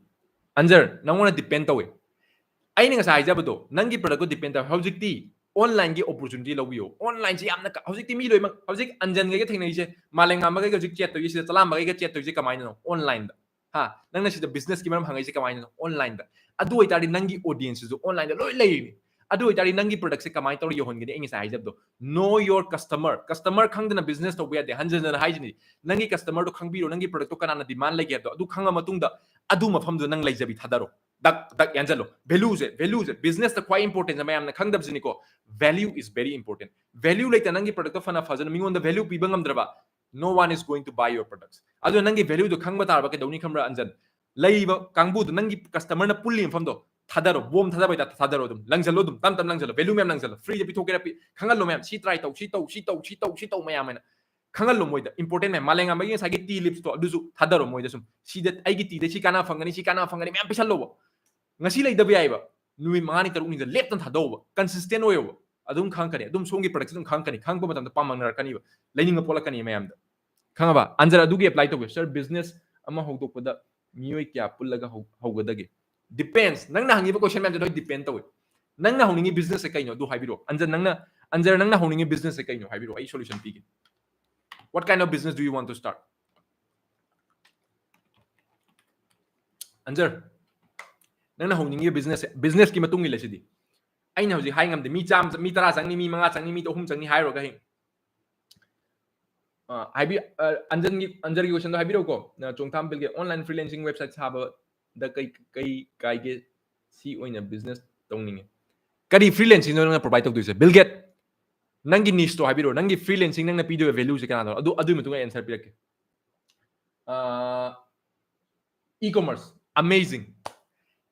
ꯑꯟꯖꯔ, ꯅꯪꯉꯣꯟꯗ depend ꯇꯧꯋꯦ꯫ ꯑꯩꯅ ꯉꯁꯥꯏ ꯍꯥꯏꯖꯕꯗꯣ, ꯅꯪꯒꯤ product ꯇꯣ depend ꯇꯧꯋꯦ꯫ ꯍꯧꯖꯤꯛꯇꯤ online ꯒꯤ opportunity ꯂꯧꯕꯤꯌꯣ꯫ Online ꯁꯦ ꯌꯥꯝꯅ ꯀ-, ꯍꯧꯖꯤꯛꯇꯤ ꯃꯤ ꯂꯣꯏꯅꯃꯛ, ꯍꯧꯖꯤꯛ ꯑꯟꯖꯟꯒꯩꯒ ꯊꯦꯡꯅꯩꯁꯦ, ꯃꯥꯂꯦꯝꯉꯥꯟꯕꯒꯩꯒ ꯍꯧꯖꯤꯛ chat ꯇꯧꯔꯤꯁꯦ, ꯆꯂꯥꯝꯕꯒꯩꯒ chat ꯇꯧꯔꯤꯁꯦ ꯀꯃꯥꯏꯅꯅꯣ? Online ꯗ꯫ ꯍꯥ? ꯅꯪꯅ ꯁꯤꯗ business ꯀꯤ ꯃꯔꯝ ꯍꯪꯉꯛꯏꯁꯦ ꯀꯃꯥꯏꯅꯅꯣ? Online ꯗ꯫ ꯑꯗꯨ ꯑꯣꯏꯇꯥꯔꯗꯤ ꯅꯪꯒꯤ audience ꯁꯤꯁꯨ online ꯗ ꯂꯣꯏ ꯂꯩꯔꯤꯅꯤ꯫ ꯑꯗꯨ ꯑꯣꯏꯇꯥꯔꯗꯤ ꯅꯪꯒꯤ product ꯁꯦ ꯀꯃꯥꯏꯅ ꯇꯧꯔ ꯌꯧꯍꯟꯒꯅꯤ? ꯑꯩ ꯉꯁꯥꯏ ꯍꯥꯏꯖꯕꯗꯣ, know your customer. Customer ꯈꯪꯗꯅ business ꯇꯧꯕ ꯌꯥꯗꯦ꯫ ꯍꯟꯖꯟ ꯍꯟꯖꯟꯅ ꯍꯥꯏꯁꯤꯅꯤ, ꯅꯪꯒꯤ customer ꯗꯣ ꯈꯪꯕꯤꯔꯣ, ꯅꯪꯒꯤ product ꯇꯣ ꯀꯅꯥꯅ demand ꯂꯩꯒꯦ ꯍꯥꯏꯕꯗꯣ ꯑꯗꯨ ꯈꯪꯉ ꯃꯇꯨꯡꯗ ꯑꯗꯨ ꯃꯐꯝꯗꯨꯗ ꯅꯪ ꯂꯩꯖꯕꯤ ꯊꯥꯗꯔꯣ꯫ ꯗꯛ ꯗꯛ ꯌꯥꯟꯁꯤꯜꯂꯣ꯫ Value ꯁꯦ, value ꯁꯦ, business ꯇ ꯈ꯭ꯋꯥꯏ important ꯁꯦ ꯃꯌꯥꯝꯅ ꯈꯪꯗꯕꯁꯤꯅꯤꯀꯣ, value is very important. Value ꯂꯩꯇ ꯅꯪꯒꯤ product ꯇꯣ ꯐꯅ ꯐꯖꯅ ꯃꯤꯉꯣꯟꯗ value ꯄꯤꯕ ꯉꯝꯗ꯭ꯔꯕ, no one is going to buy your products. ꯑꯗꯨꯅ ꯅꯪꯒꯤ value ꯗꯣ ꯈꯪꯕ ꯇꯥꯔꯕ ꯀꯩꯗꯧꯅꯤ ꯈꯪꯕ꯭ꯔꯥ ꯑꯟꯖꯟ? ꯂꯩꯔꯤꯕ ꯀꯥꯡꯕꯨꯗꯣ, ꯅꯪꯒꯤ customer ꯅ ꯄꯨꯜꯂꯤ ꯃꯐꯝꯗꯣ ꯊꯥꯗꯔꯣ, bomb ꯊꯥꯗꯕꯩ ꯇꯥꯏꯞꯇ ꯊꯥꯗꯔꯣ, ꯑꯗꯨꯝ ꯂꯪꯁꯤꯜꯂꯣ, ꯑꯗꯨꯝ ꯇꯞ ꯇꯞ ꯂꯪꯁꯤꯜꯂꯣ, value ꯃꯌꯥꯝ ꯂꯪꯁꯤꯜꯂꯣ, free ꯗ ꯄꯤꯊꯣꯛꯀꯦꯔꯥ ꯄꯤ-, ꯈꯪꯍꯜꯂꯣ ꯃꯌꯥꯝ, ꯁꯤ try ꯇꯧ, ꯁꯤ ꯇꯧ, ꯁꯤ ꯇꯧ, ꯁꯤ ꯇꯧ ꯃꯌꯥꯝ ꯍꯥꯏꯅ꯫ ꯈꯪꯍꯜꯂꯣ ꯃꯣꯏꯗ꯫ Important ꯃꯌꯥꯝ, ꯃꯥꯂꯦꯝꯉꯥꯟꯕꯒꯤ ꯉꯁꯥꯏꯒꯤ tea leaves ꯇꯣ ꯑꯗꯨꯁꯨ ꯊꯥꯗꯔꯣ ꯃꯣꯏꯗ꯫ ꯁꯨꯝ ꯁꯤꯗ ꯑꯩꯒꯤ tea ꯗ ꯁꯤ ꯀꯥꯟꯅꯕ ꯐꯪꯒꯅꯤ, ꯁꯤ ꯀꯥꯟꯅꯕ ꯐꯪꯒꯅꯤ ꯃꯌꯥꯝ ꯄꯤꯁꯜꯂꯣꯕ꯫ ꯉꯁꯤ ꯂꯩꯗꯕ ꯌꯥꯏꯕ, ꯅꯨꯃꯤꯠ ꯃꯉꯥꯅꯤ ꯇꯔꯨꯛꯅꯤꯗ ꯂꯦꯞꯇꯅ ꯊꯥꯗꯧꯕ, consistent ꯑꯣꯏꯌꯣꯕ꯫ ꯑꯗꯨꯝ ꯈꯪꯉꯛꯀꯅꯤ, ꯑꯗꯨꯝ ꯁꯣꯝꯒꯤ product ꯁꯦ ꯑꯗꯨꯝ ꯈꯪꯉꯛꯀꯅꯤ, ꯈꯪꯉꯛꯄ ꯃꯇꯝꯗ ꯄꯥꯝꯃꯛꯅꯔꯛꯀꯅꯤꯕ, ꯂꯩꯅꯤꯡꯕ ꯄꯣꯛꯂꯛꯀꯅꯤ ꯃꯌꯥꯝꯗ꯫ ꯈꯪꯉꯕ? ꯑꯟꯖꯔ, ꯑꯗꯨꯒꯤ apply ꯇꯧꯒꯦ꯫ Sir, business ꯑꯃ ꯍꯧꯗꯣꯛꯄꯗ ꯃꯤꯑꯣꯏ ꯀꯌꯥ ꯄꯨꯜꯂꯒ ꯍꯧ-, ꯍꯧꯒꯗꯒꯦ? Depends. ꯅꯪꯅ ꯍꯪꯉꯤꯕ question ꯃꯌꯥꯝꯁꯦ ꯂꯣꯏ depend ꯇꯧꯋꯦ꯫ ꯅꯪꯅ ꯍꯧꯅꯤꯡꯉꯤ business ꯁꯦ ꯀꯩꯅꯣ ꯑꯗꯨ ꯍꯥꯏꯕꯤꯔꯛꯑꯣ꯫ ꯑꯟꯖꯔ, ꯅꯪꯅ, ꯑꯟꯖꯔ, ꯅꯪꯅ ꯍꯧꯅꯤꯡꯉꯤ business ꯁꯦ ꯀꯩꯅꯣ ꯍꯥꯏꯕꯤꯔꯛꯑꯣ, ꯑꯩ solution ꯄꯤꯒꯦ꯫ What kind of business do you want to start? ꯑꯟꯖꯔ, ꯅꯪꯅ ꯍꯧꯅꯤꯡꯉꯤꯕ business ꯁꯦ, business ꯀꯤ ꯃꯇꯨꯡ ꯏꯜꯂꯦ ꯁꯤꯗꯤ꯫ ꯑꯩꯅ ꯍꯧꯖꯤꯛ ꯍꯥꯏ ꯉꯝꯗꯦ꯫ ꯃꯤ ꯆꯥꯝꯃ, ꯃꯤ ꯇꯔꯥ ꯆꯪꯅꯤ, ꯃꯤ ꯃꯉꯥ ꯆꯪꯅꯤ, ꯃꯤ ꯑꯍꯨꯝ ꯆꯪꯅꯤ ꯍꯥꯏꯔꯨꯔꯒ ꯍꯌꯦꯡ꯫ ꯑ, ꯍꯥꯏꯕꯤ-, ꯑ, ꯑꯟꯖꯟꯒꯤ, ꯑꯟꯖꯔꯒꯤ question ꯗꯣ ꯍꯥꯏꯕꯤꯔꯛꯎꯀꯣ꯫ ꯑ, ꯆꯣꯡꯊꯥꯝ ꯕꯤꯜꯒꯤ online freelancing website ꯁꯥꯕꯗ ꯀꯩ, ꯀꯩ ꯀꯥꯏꯒꯦ? ꯁꯤ ꯑꯣꯏꯅ business ꯇꯧꯅꯤꯡꯉꯦ꯫ ꯀꯔꯤ freelancing ꯅꯣ ꯅꯪꯅ provide ꯇꯧꯗꯣꯏꯁꯦ? ꯕꯤꯜ ꯒꯦꯠ, ꯅꯪꯒꯤ niche ꯇꯣ ꯍꯥꯏꯕꯤꯔꯛꯑꯣ꯫ ꯅꯪꯒꯤ freelancing ꯅꯪꯅ ꯄꯤꯗꯣꯏꯕ value ꯁꯦ ꯀꯅꯥꯅꯣ? ꯑꯗꯨ, ꯑꯗꯨꯒꯤ ꯃꯇꯨꯡ ꯏꯟꯅ answer ꯄꯤꯔꯛꯀꯦ꯫ ꯑ, e-commerce, amazing.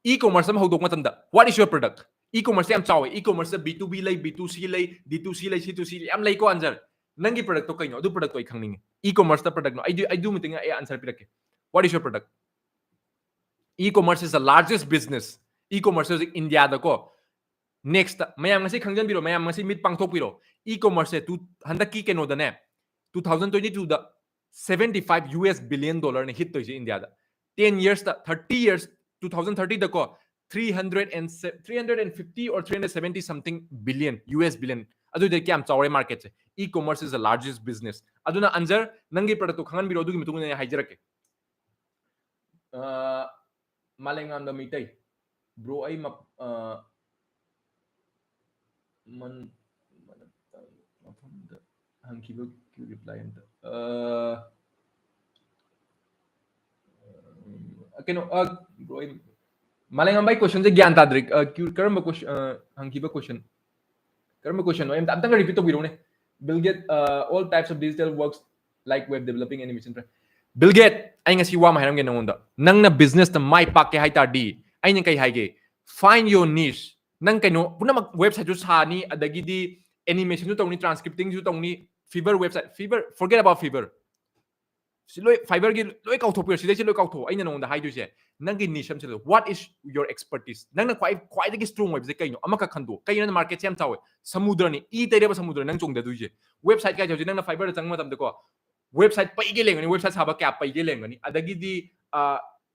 E-commerce ꯑꯃ ꯍꯧꯗꯣꯛꯄ ꯃꯇꯝꯗ, what is your product? E-commerce ꯁꯦ ꯌꯥꯝ ꯆꯥꯎꯋꯦ꯫ E-commerce ꯇ B two B ꯂꯩ, B two C ꯂꯩ, D two C ꯂꯩ, C two C ꯂꯩ, ꯌꯥꯝ ꯂꯩꯀꯣ, ꯑꯟꯖꯔ꯫ ꯅꯪꯒꯤ product ꯇꯣ ꯀꯩꯅꯣ? ꯑꯗꯨ product ꯇꯣ ꯑꯩ ꯈꯪꯅꯤꯡꯉꯤ꯫ E-commerce ꯇ product ꯅꯣ? ꯑꯩ ꯑꯗꯨ, ꯑꯗꯨ ꯃꯇꯨꯡ ꯏꯟꯅ ꯑꯩ answer ꯄꯤꯔꯛꯀꯦ꯫ What is your product? E-commerce is the largest business. E-commerce ꯁꯦ ꯍꯧꯖꯤꯛ ꯏꯟꯗꯤꯌꯥꯗꯀꯣ, next ꯇ ꯃꯌꯥꯝ ꯉꯁꯤ ꯈꯪꯖꯟꯕꯤꯔꯣ, ꯃꯌꯥꯝ ꯉꯁꯤ ꯃꯤꯠ ꯄꯥꯡꯊꯣꯛꯄꯤꯔꯣ꯫ E-commerce ꯁꯦ ꯇꯨ-, ꯍꯟꯗꯛꯀꯤ ꯀꯩꯅꯣꯗꯅꯦ, two thousand twenty two ꯗ seventy five US billion dollar ꯅ hit ꯇꯧꯔꯤꯁꯦ ꯏꯟꯗꯤꯌꯥꯗ꯫ Ten years ꯇ, thirty years, two thousand thirty ꯗꯀꯣ, three hundred and se-, three hundred and fifty or three hundred seventy something billion, US billion. ꯑꯗꯨꯗꯤ ꯀꯌꯥꯝ ꯆꯥꯎꯔꯦ market say? E-commerce is the largest business. ꯑꯗꯨꯅ ꯑꯟꯖꯔ, ꯅꯪꯒꯤ product ꯇꯣ ꯈꯪꯍꯟꯕꯤꯔꯣ, ꯑꯗꯨꯒꯤ ꯃꯇꯨꯡ ꯏꯟꯅ ꯑꯩ ꯍꯥꯏꯖꯔꯛꯀꯦ꯫ ꯑ, ꯃꯥꯂꯦꯝꯉꯥꯟꯕ ꯃꯩꯇꯩ꯫ Bro, ꯑꯩ ꯃꯞ-, ꯑ, ꯃꯟ-, ꯃꯐꯝꯗ ꯍꯪꯈꯤꯕ reply ꯑꯝꯇ꯫ ꯑ, ꯀꯩꯅꯣ, ꯑ, bro, ꯑꯩ ꯃꯥꯂꯦꯝꯉꯥꯟꯕ, ꯑꯩ question ꯁꯦ ꯒ꯭ꯌꯥꯟ ꯇꯥꯗ꯭ꯔꯦ꯫ ꯑ, ꯀ꯭ꯌꯨ-, ꯀꯔꯝꯕ question, ꯑ, ꯍꯪꯈꯤꯕ question? ꯀꯔꯝꯕ question ꯅꯣ? ꯑꯩ ꯑꯝꯇ, ꯑꯝꯇꯪꯒ repeat ꯇꯧꯕꯤꯔꯛꯎꯅꯦ꯫ Bill Gates, uh, all types of digital works like web developing, animation, tra-, Bill Gates, ꯑꯩ ꯉꯁꯤ ꯋꯥ ꯑꯃ ꯍꯥꯏꯔꯝꯒꯦ ꯅꯉꯣꯟꯗ꯫ ꯅꯪꯅ business ꯇ ꯃꯥꯏ ꯄꯥꯛꯀꯦ ꯍꯥꯏ ꯇꯥꯔꯗꯤ, ꯑꯩꯅ ꯀꯩ ꯍꯥꯏꯒꯦ? Find your niche. ꯅꯪ ꯀꯩꯅꯣ, ꯄꯨꯝꯅꯃꯛ website ꯁꯨ ꯁꯥꯅꯤ, ꯑꯗꯒꯤꯗꯤ animation ꯁꯨ ꯇꯧꯅꯤ, transcripting ꯁꯨ ꯇꯧꯅꯤ, Fiverr website, Fiverr, forget about Fiverr. ꯁꯤ ꯂꯣꯏ Fiverrꯒꯤ ꯂꯣꯏ ꯀꯥꯎꯊꯣꯛꯄꯤꯔꯣ, ꯁꯤꯗꯩꯁꯤ ꯂꯣꯏ ꯀꯥꯎꯊꯣꯛꯑꯣ꯫ ꯑꯩꯅ ꯅꯉꯣꯟꯗ ꯍꯥꯏꯗꯣꯏꯁꯦ, ꯅꯪꯒꯤ niche ꯑꯃ ꯁꯤꯜꯂꯣ꯫ What is your expertise? ꯅꯪꯅ ꯈ꯭ꯋꯥꯏ ꯈ꯭ꯋꯥꯏꯗꯒꯤ strong ꯑꯣꯏꯕꯁꯦ ꯀꯩꯅꯣ? ꯑꯃꯈꯛ ꯈꯟꯗꯣꯛꯑꯣ꯫ ꯀꯩꯒꯤꯅꯣ? Marketꯁꯦ ꯌꯥꯝ ꯆꯥꯎꯋꯦ, ꯁꯃꯨꯗ꯭ꯔꯅꯤ, ꯏ ꯇꯩꯔꯕ ꯁꯃꯨꯗ꯭ꯔ ꯅꯪ ꯆꯣꯡꯊꯗꯣꯏꯁꯦ꯫ Website ꯀꯥꯏꯁꯦ ꯍꯧꯖꯤꯛ ꯅꯪꯅ Fiverrꯗ ꯆꯪꯕ ꯃꯇꯝꯗꯀꯣ, website ꯄꯩꯒꯦ ꯂꯩꯔꯝꯒꯅꯤ, website ꯁꯥꯕ ꯀꯌꯥ ꯄꯩꯒꯦ ꯂꯩꯔꯝꯒꯅꯤ, ꯑꯗꯒꯤꯗꯤ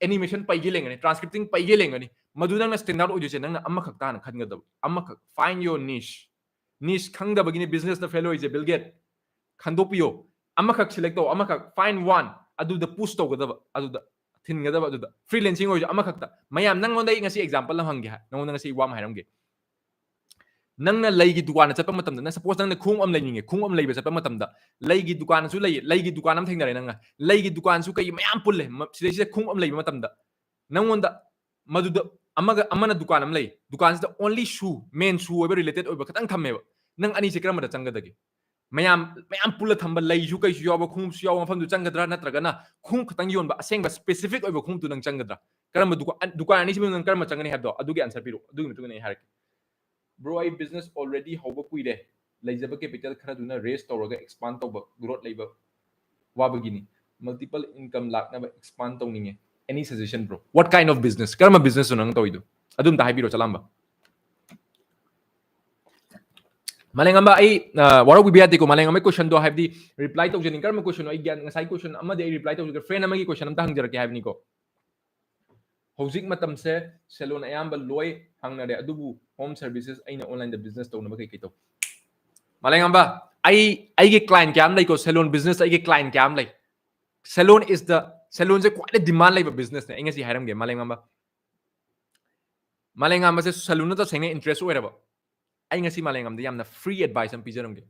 animation ꯄꯩꯒꯦ ꯂꯩꯔꯝꯒꯅꯤ, transcripting ꯄꯩꯒꯦ ꯂꯩꯔꯝꯒꯅꯤ꯫ ꯃꯗꯨ ꯅꯪꯅ stand out ꯑꯣꯏꯗꯣꯏꯁꯦ ꯅꯪꯅ ꯑꯃꯈꯛꯇ ꯍꯥꯟꯅ ꯈꯟꯒꯗꯕ꯫ ꯑꯃꯈꯛ, find your niche꯫ Niche ꯈꯪꯗꯕꯒꯤꯅꯦ businessꯇ fail ꯑꯣꯏꯁꯦ, Bill Gates꯫ ꯈꯟꯗꯣꯛꯄꯤꯌꯣ꯫ ꯑꯃꯈꯛ select ꯇꯧ, ꯑꯃꯈꯛ, find one, ꯑꯗꯨꯗ push ꯇꯧꯒꯗꯕ, ꯑꯗꯨꯗ ꯊꯤꯟꯒꯗꯕ꯫ ꯑꯗꯨꯗ freelancing ꯑꯣꯏꯔꯁꯨ ꯑꯃꯈꯛꯇ꯫ ꯃꯌꯥꯝ, ꯅꯪꯉꯣꯟꯗ ꯑꯩ ꯉꯁꯤ example ꯑꯃ ꯍꯪꯒꯦ ꯍꯥꯏ, ꯅꯪꯉꯣꯟꯗ ꯉꯁꯤ ꯋꯥ ꯑꯃ ꯍꯥꯏꯔꯝꯒꯦ꯫ ꯅꯪꯅ ꯂꯩꯒꯤ ꯗꯨꯀꯥꯟꯗ ꯆꯠꯄ ꯃꯇꯝꯗ, ꯅꯪ suppose ꯅꯪꯅ ꯈꯣꯡꯎꯞ ꯑꯃ ꯂꯩꯅꯤꯡꯉꯦ, ꯈꯣꯡꯎꯞ ꯑꯃ ꯂꯩꯕ ꯆꯠꯄ ꯃꯇꯝꯗ, ꯂꯩꯒꯤ ꯗꯨꯀꯥꯟꯁꯨ ꯂꯩ, ꯂꯩꯒꯤ ꯗꯨꯀꯥꯟ ꯑꯃ ꯊꯦꯡꯅꯔꯦ ꯅꯪꯅ, ꯂꯩꯒꯤ ꯗꯨꯀꯥꯟꯁꯨ ꯀꯩ ꯃꯌꯥꯝ ꯄꯨꯜꯂꯦ, ꯁꯤꯗꯩꯁꯤꯗ ꯈꯣꯡꯎꯞ ꯑꯃ ꯂꯩꯕ ꯃꯇꯝꯗ ꯅꯪꯉꯣꯟꯗ ꯃꯗꯨꯗ ꯑꯃꯒ ꯑꯃꯅ ꯗꯨꯀꯥꯟ ꯑꯃ ꯂꯩ, ꯗꯨꯀꯥꯟꯁꯤꯗ only shoe, men shoe ꯑꯣꯏꯕ related ꯑꯣꯏꯕ ꯈꯛꯇꯪ ꯊꯝꯃꯦꯕ꯫ ꯅꯪ ꯑꯅꯤꯁꯦ ꯀꯔꯝꯕꯗ ꯆꯪꯒꯗꯒꯦ? ꯃꯌꯥꯝ ꯃꯌꯥꯝ ꯄꯨꯜꯂ ꯊꯝꯕ, ꯂꯩꯁꯨ ꯀꯩꯁꯨ ꯌꯥꯎꯕ, ꯈꯣꯡꯎꯞꯁꯨ ꯌꯥꯎꯕ ꯃꯐꯝꯗꯨ ꯆꯪꯒꯗ꯭ꯔꯥ, ꯅꯠꯇ꯭ꯔꯒꯅ ꯈꯣꯡꯎꯞ ꯈꯛꯇꯪ ꯌꯣꯟꯕ ꯑꯁꯦꯡꯕ specific ꯑꯣꯏꯕ ꯈꯣꯡꯎꯞꯇꯨ ꯅꯪ ꯆꯪꯒꯗ꯭ꯔꯥ? ꯀꯔꯝꯕ ꯗꯨꯀꯥꯟ, ꯗꯨꯀꯥꯟ ꯑꯅꯤꯁꯤ ꯃꯅꯨꯡꯗ ꯅꯪ ꯀꯔꯝꯕ ꯆꯪꯒꯅꯤ ꯍꯥꯏꯕꯗꯣ, ꯑꯗꯨꯒꯤ answer ꯄꯤꯔꯛꯑꯣ, ꯑꯗꯨꯒꯤ ꯃꯇꯨꯡ ꯏꯟꯅ ꯑꯩ ꯍꯥꯏꯔꯛꯀꯦ꯫ Bro, ꯑꯩ business already ꯍꯧꯕ ꯀꯨꯏꯔꯦ, ꯂꯩꯖꯕ capital ꯈꯔꯗꯨꯅ raise ꯇꯧꯔꯒ expand ꯇꯧꯕ, growth ꯂꯩꯕ ꯋꯥꯕꯒꯤꯅꯤ꯫ Multiple income ꯂꯥꯛꯅꯕ expand ꯇꯧꯅꯤꯡꯉꯦ꯫ Any suggestion, bro? What kind of business? ꯀꯔꯝꯕ businessꯅꯣ ꯅꯪ ꯇꯧꯔꯤꯗꯣ? ꯑꯗꯨꯝꯇ ꯍꯥꯏꯕꯤꯔꯣ, ꯆꯂꯥꯝꯕ꯫ ꯃꯥꯂꯦꯝꯉꯝꯕ, ꯑꯩ ꯋꯥꯔꯧꯕꯤꯕ ꯌꯥꯗꯦꯀꯣ, ꯃꯥꯂꯦꯝꯉꯝꯕꯒꯤ questionꯗꯣ, ꯍꯥꯏꯕꯗꯤ reply ꯇꯧꯖꯅꯤꯡꯉꯤ꯫ ꯀꯔꯝꯕ questionꯅꯣ? ꯑꯩ ꯒ꯭ꯌꯥꯟ, ꯉꯁꯥꯏ question ꯑꯃꯗꯤ ꯑꯩ reply ꯇꯧꯖꯒꯦ, friend ꯑꯃꯒꯤ question ꯑꯝꯇ ꯍꯪꯖꯔꯛꯀꯦ ꯍꯥꯏꯕꯅꯤꯀꯣ꯫ ꯍꯧꯖꯤꯛ ꯃꯇꯝꯁꯦ salon ꯑꯌꯥꯝꯕ ꯂꯣꯏ ꯍꯥꯡꯅꯔꯦ, ꯑꯗꯨꯕꯨ home services ꯑꯩꯅ onlineꯗ business ꯇꯧꯅꯕ ꯀꯩ ꯀꯩ ꯇꯧ? ꯃꯥꯂꯦꯝꯉꯝꯕ, ꯑꯩ, ꯑꯩꯒꯤ client ꯀꯌꯥ ꯑꯃ ꯂꯩꯀꯣ, salon business ꯑꯩꯒꯤ client ꯀꯌꯥ ꯑꯃ ꯂꯩ꯫ Salon is the, salonꯁꯦ ꯈ꯭ꯋꯥꯏꯗꯩ demand ꯂꯩꯕ businessꯅꯦ꯫ ꯑꯩ ꯉꯁꯤ ꯍꯥꯏꯔꯝꯒꯦ, ꯃꯥꯂꯦꯝꯉꯝꯕ, ꯃꯥꯂꯦꯝꯉꯝꯕꯁꯦ salonꯗ ꯇꯁꯦꯡꯅ interest ꯑꯣꯏꯔꯕ, ꯑꯩ ꯉꯁꯤ ꯃꯥꯂꯦꯝꯉꯝꯗ ꯌꯥꯝꯅ free advice ꯑꯃ ꯄꯤꯖꯔꯝꯒꯦ꯫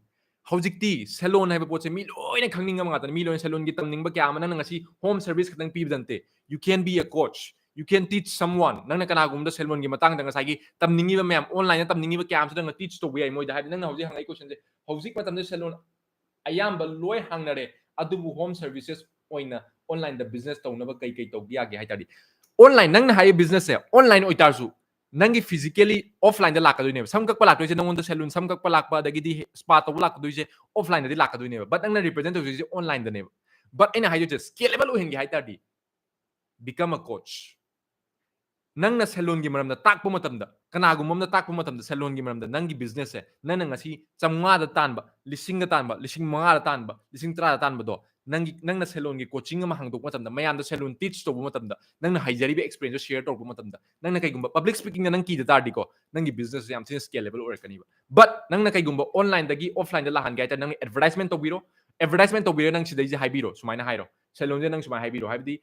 ꯍꯧꯖꯤꯛꯇꯤ salon ꯍꯥꯏꯕ ꯄꯣꯠꯁꯦ ꯃꯤ ꯂꯣꯏꯅ ꯈꯪꯅꯤꯡꯉꯕ ꯉꯥꯛꯇꯅꯤ꯫ ꯃꯤ ꯂꯣꯏꯅ salonꯒꯤ ꯇꯝꯅꯤꯡꯕ ꯀꯌꯥ ꯑꯃ, ꯅꯪꯅ ꯉꯁꯤ home service ꯈꯛꯇꯪ ꯄꯤꯕꯗ ꯅꯠꯇꯦ, you can be a coach, you can teach someone꯫ ꯅꯪꯅ ꯀꯅꯥꯒꯨꯝꯕꯗ salonꯒꯤ ꯃꯇꯥꯡꯗ ꯉꯁꯥꯏꯒꯤ ꯇꯝꯅꯤꯡꯉꯤꯕ ꯃꯌꯥꯝ, onlineꯗ ꯇꯝꯅꯤꯡꯉꯤꯕ ꯀꯌꯥ ꯑꯃꯁꯨ ꯅꯪꯅ teach ꯇꯧꯕ ꯌꯥꯏ ꯃꯣꯏꯗ꯫ ꯍꯥꯏꯗꯤ ꯅꯪꯅ ꯍꯧꯖꯤꯛ ꯍꯪꯉꯛꯏ questionꯁꯦ, ꯍꯧꯖꯤꯛ ꯃꯇꯝꯗ salon ꯑꯌꯥꯝꯕ ꯂꯣꯏ ꯍꯥꯡꯅꯔꯦ, ꯑꯗꯨꯕꯨ home services ꯑꯣꯏꯅ onlineꯗ business ꯇꯧꯅꯕ ꯀꯩ ꯀꯩ ꯇꯧꯕ ꯌꯥꯒꯦ ꯍꯥꯏ ꯇꯥꯔꯗꯤ, online, ꯅꯪꯅ ꯍꯥꯏꯔꯤꯕ businessꯁꯦ online ꯑꯣꯏꯇꯥꯔꯁꯨ, ꯅꯪꯒꯤ physically offline ꯗ ꯂꯥꯛꯀꯗꯣꯏꯅꯦꯕ꯫ ꯁꯝ ꯀꯛꯄ ꯂꯥꯛꯇꯣꯏꯁꯦ, ꯅꯪꯉꯣꯟꯗ salon ꯁꯝ ꯀꯛꯄ ꯂꯥꯛꯄ, ꯑꯗꯒꯤꯗꯤ spa ꯇꯧꯕ ꯂꯥꯛꯀꯗꯣꯏꯁꯦ offline ꯗꯗꯤ ꯂꯥꯛꯀꯗꯣꯏꯅꯦꯕ, but ꯅꯪꯅ represent ꯇꯧꯗꯣꯏꯁꯦ online ꯗꯅꯦꯕ꯫ But ꯑꯩꯅ ꯍꯥꯏꯗꯣꯏꯁꯦ scalable ꯑꯣꯏꯍꯟꯒꯦ ꯍꯥꯏ ꯇꯥꯔꯗꯤ, become a coach. ꯅꯪꯅ salon ꯒꯤ ꯃꯔꯝꯗ ꯇꯥꯛꯄ ꯃꯇꯝꯗ, ꯀꯅꯥꯒꯨꯝꯕ ꯑꯃꯅ ꯇꯥꯛꯄ ꯃꯇꯝꯗ salon ꯒꯤ ꯃꯔꯝꯗ, ꯅꯪꯒꯤ business ꯁꯦ ꯅꯪꯅ ꯉꯁꯤ ꯆꯥꯝꯃꯉꯥꯗ ꯇꯥꯟꯕ, ꯂꯤꯁꯤꯡꯗ ꯇꯥꯟꯕ, ꯂꯤꯁꯤꯡ ꯃꯉꯥꯗ ꯇꯥꯟꯕ, ꯂꯤꯁꯤꯡ ꯇꯔꯥꯗ ꯇꯥꯟꯕꯗꯣ, ꯅꯪꯒꯤ, ꯅꯪꯅ salon ꯒꯤ coaching ꯑꯃ ꯍꯥꯡꯗꯣꯛꯄ ꯃꯇꯝꯗ, ꯃꯌꯥꯝꯗ salon teach ꯇꯧꯕ ꯃꯇꯝꯗ, ꯅꯪꯅ ꯍꯩꯖꯔꯤꯕ experience ꯗꯣ share ꯇꯧꯔꯛꯄ ꯃꯇꯝꯗ, ꯅꯪꯅ ꯀꯩꯒꯨꯝꯕ public speaking ꯗ ꯅꯪ ꯀꯤꯗ ꯇꯥꯔꯗꯤꯀꯣ, ꯅꯪꯒꯤ business ꯁꯦ ꯌꯥꯝ ꯊꯤꯅ scalable ꯑꯣꯏꯔꯛꯀꯅꯤꯕ꯫ But ꯅꯪꯅ ꯀꯩꯒꯨꯝꯕ online ꯗꯒꯤ offline ꯗ ꯂꯥꯛꯍꯟꯒꯦ ꯍꯥꯏ ꯇꯥꯔꯗꯤ, ꯅꯪꯅ advertisement ꯇꯧꯕꯤꯔꯣ꯫ Advertisement ꯇꯧꯕꯤꯔꯒ ꯅꯪ ꯁꯤꯗꯩꯁꯦ ꯍꯥꯏꯕꯤꯔꯣ, ꯁꯨꯃꯥꯏꯅ ꯍꯥꯏꯔꯣ, salon ꯁꯦ ꯅꯪ ꯁꯨꯃꯥꯏꯅ ꯍꯥꯏꯕꯤꯔꯣ, ꯍꯥꯏꯕꯗꯤ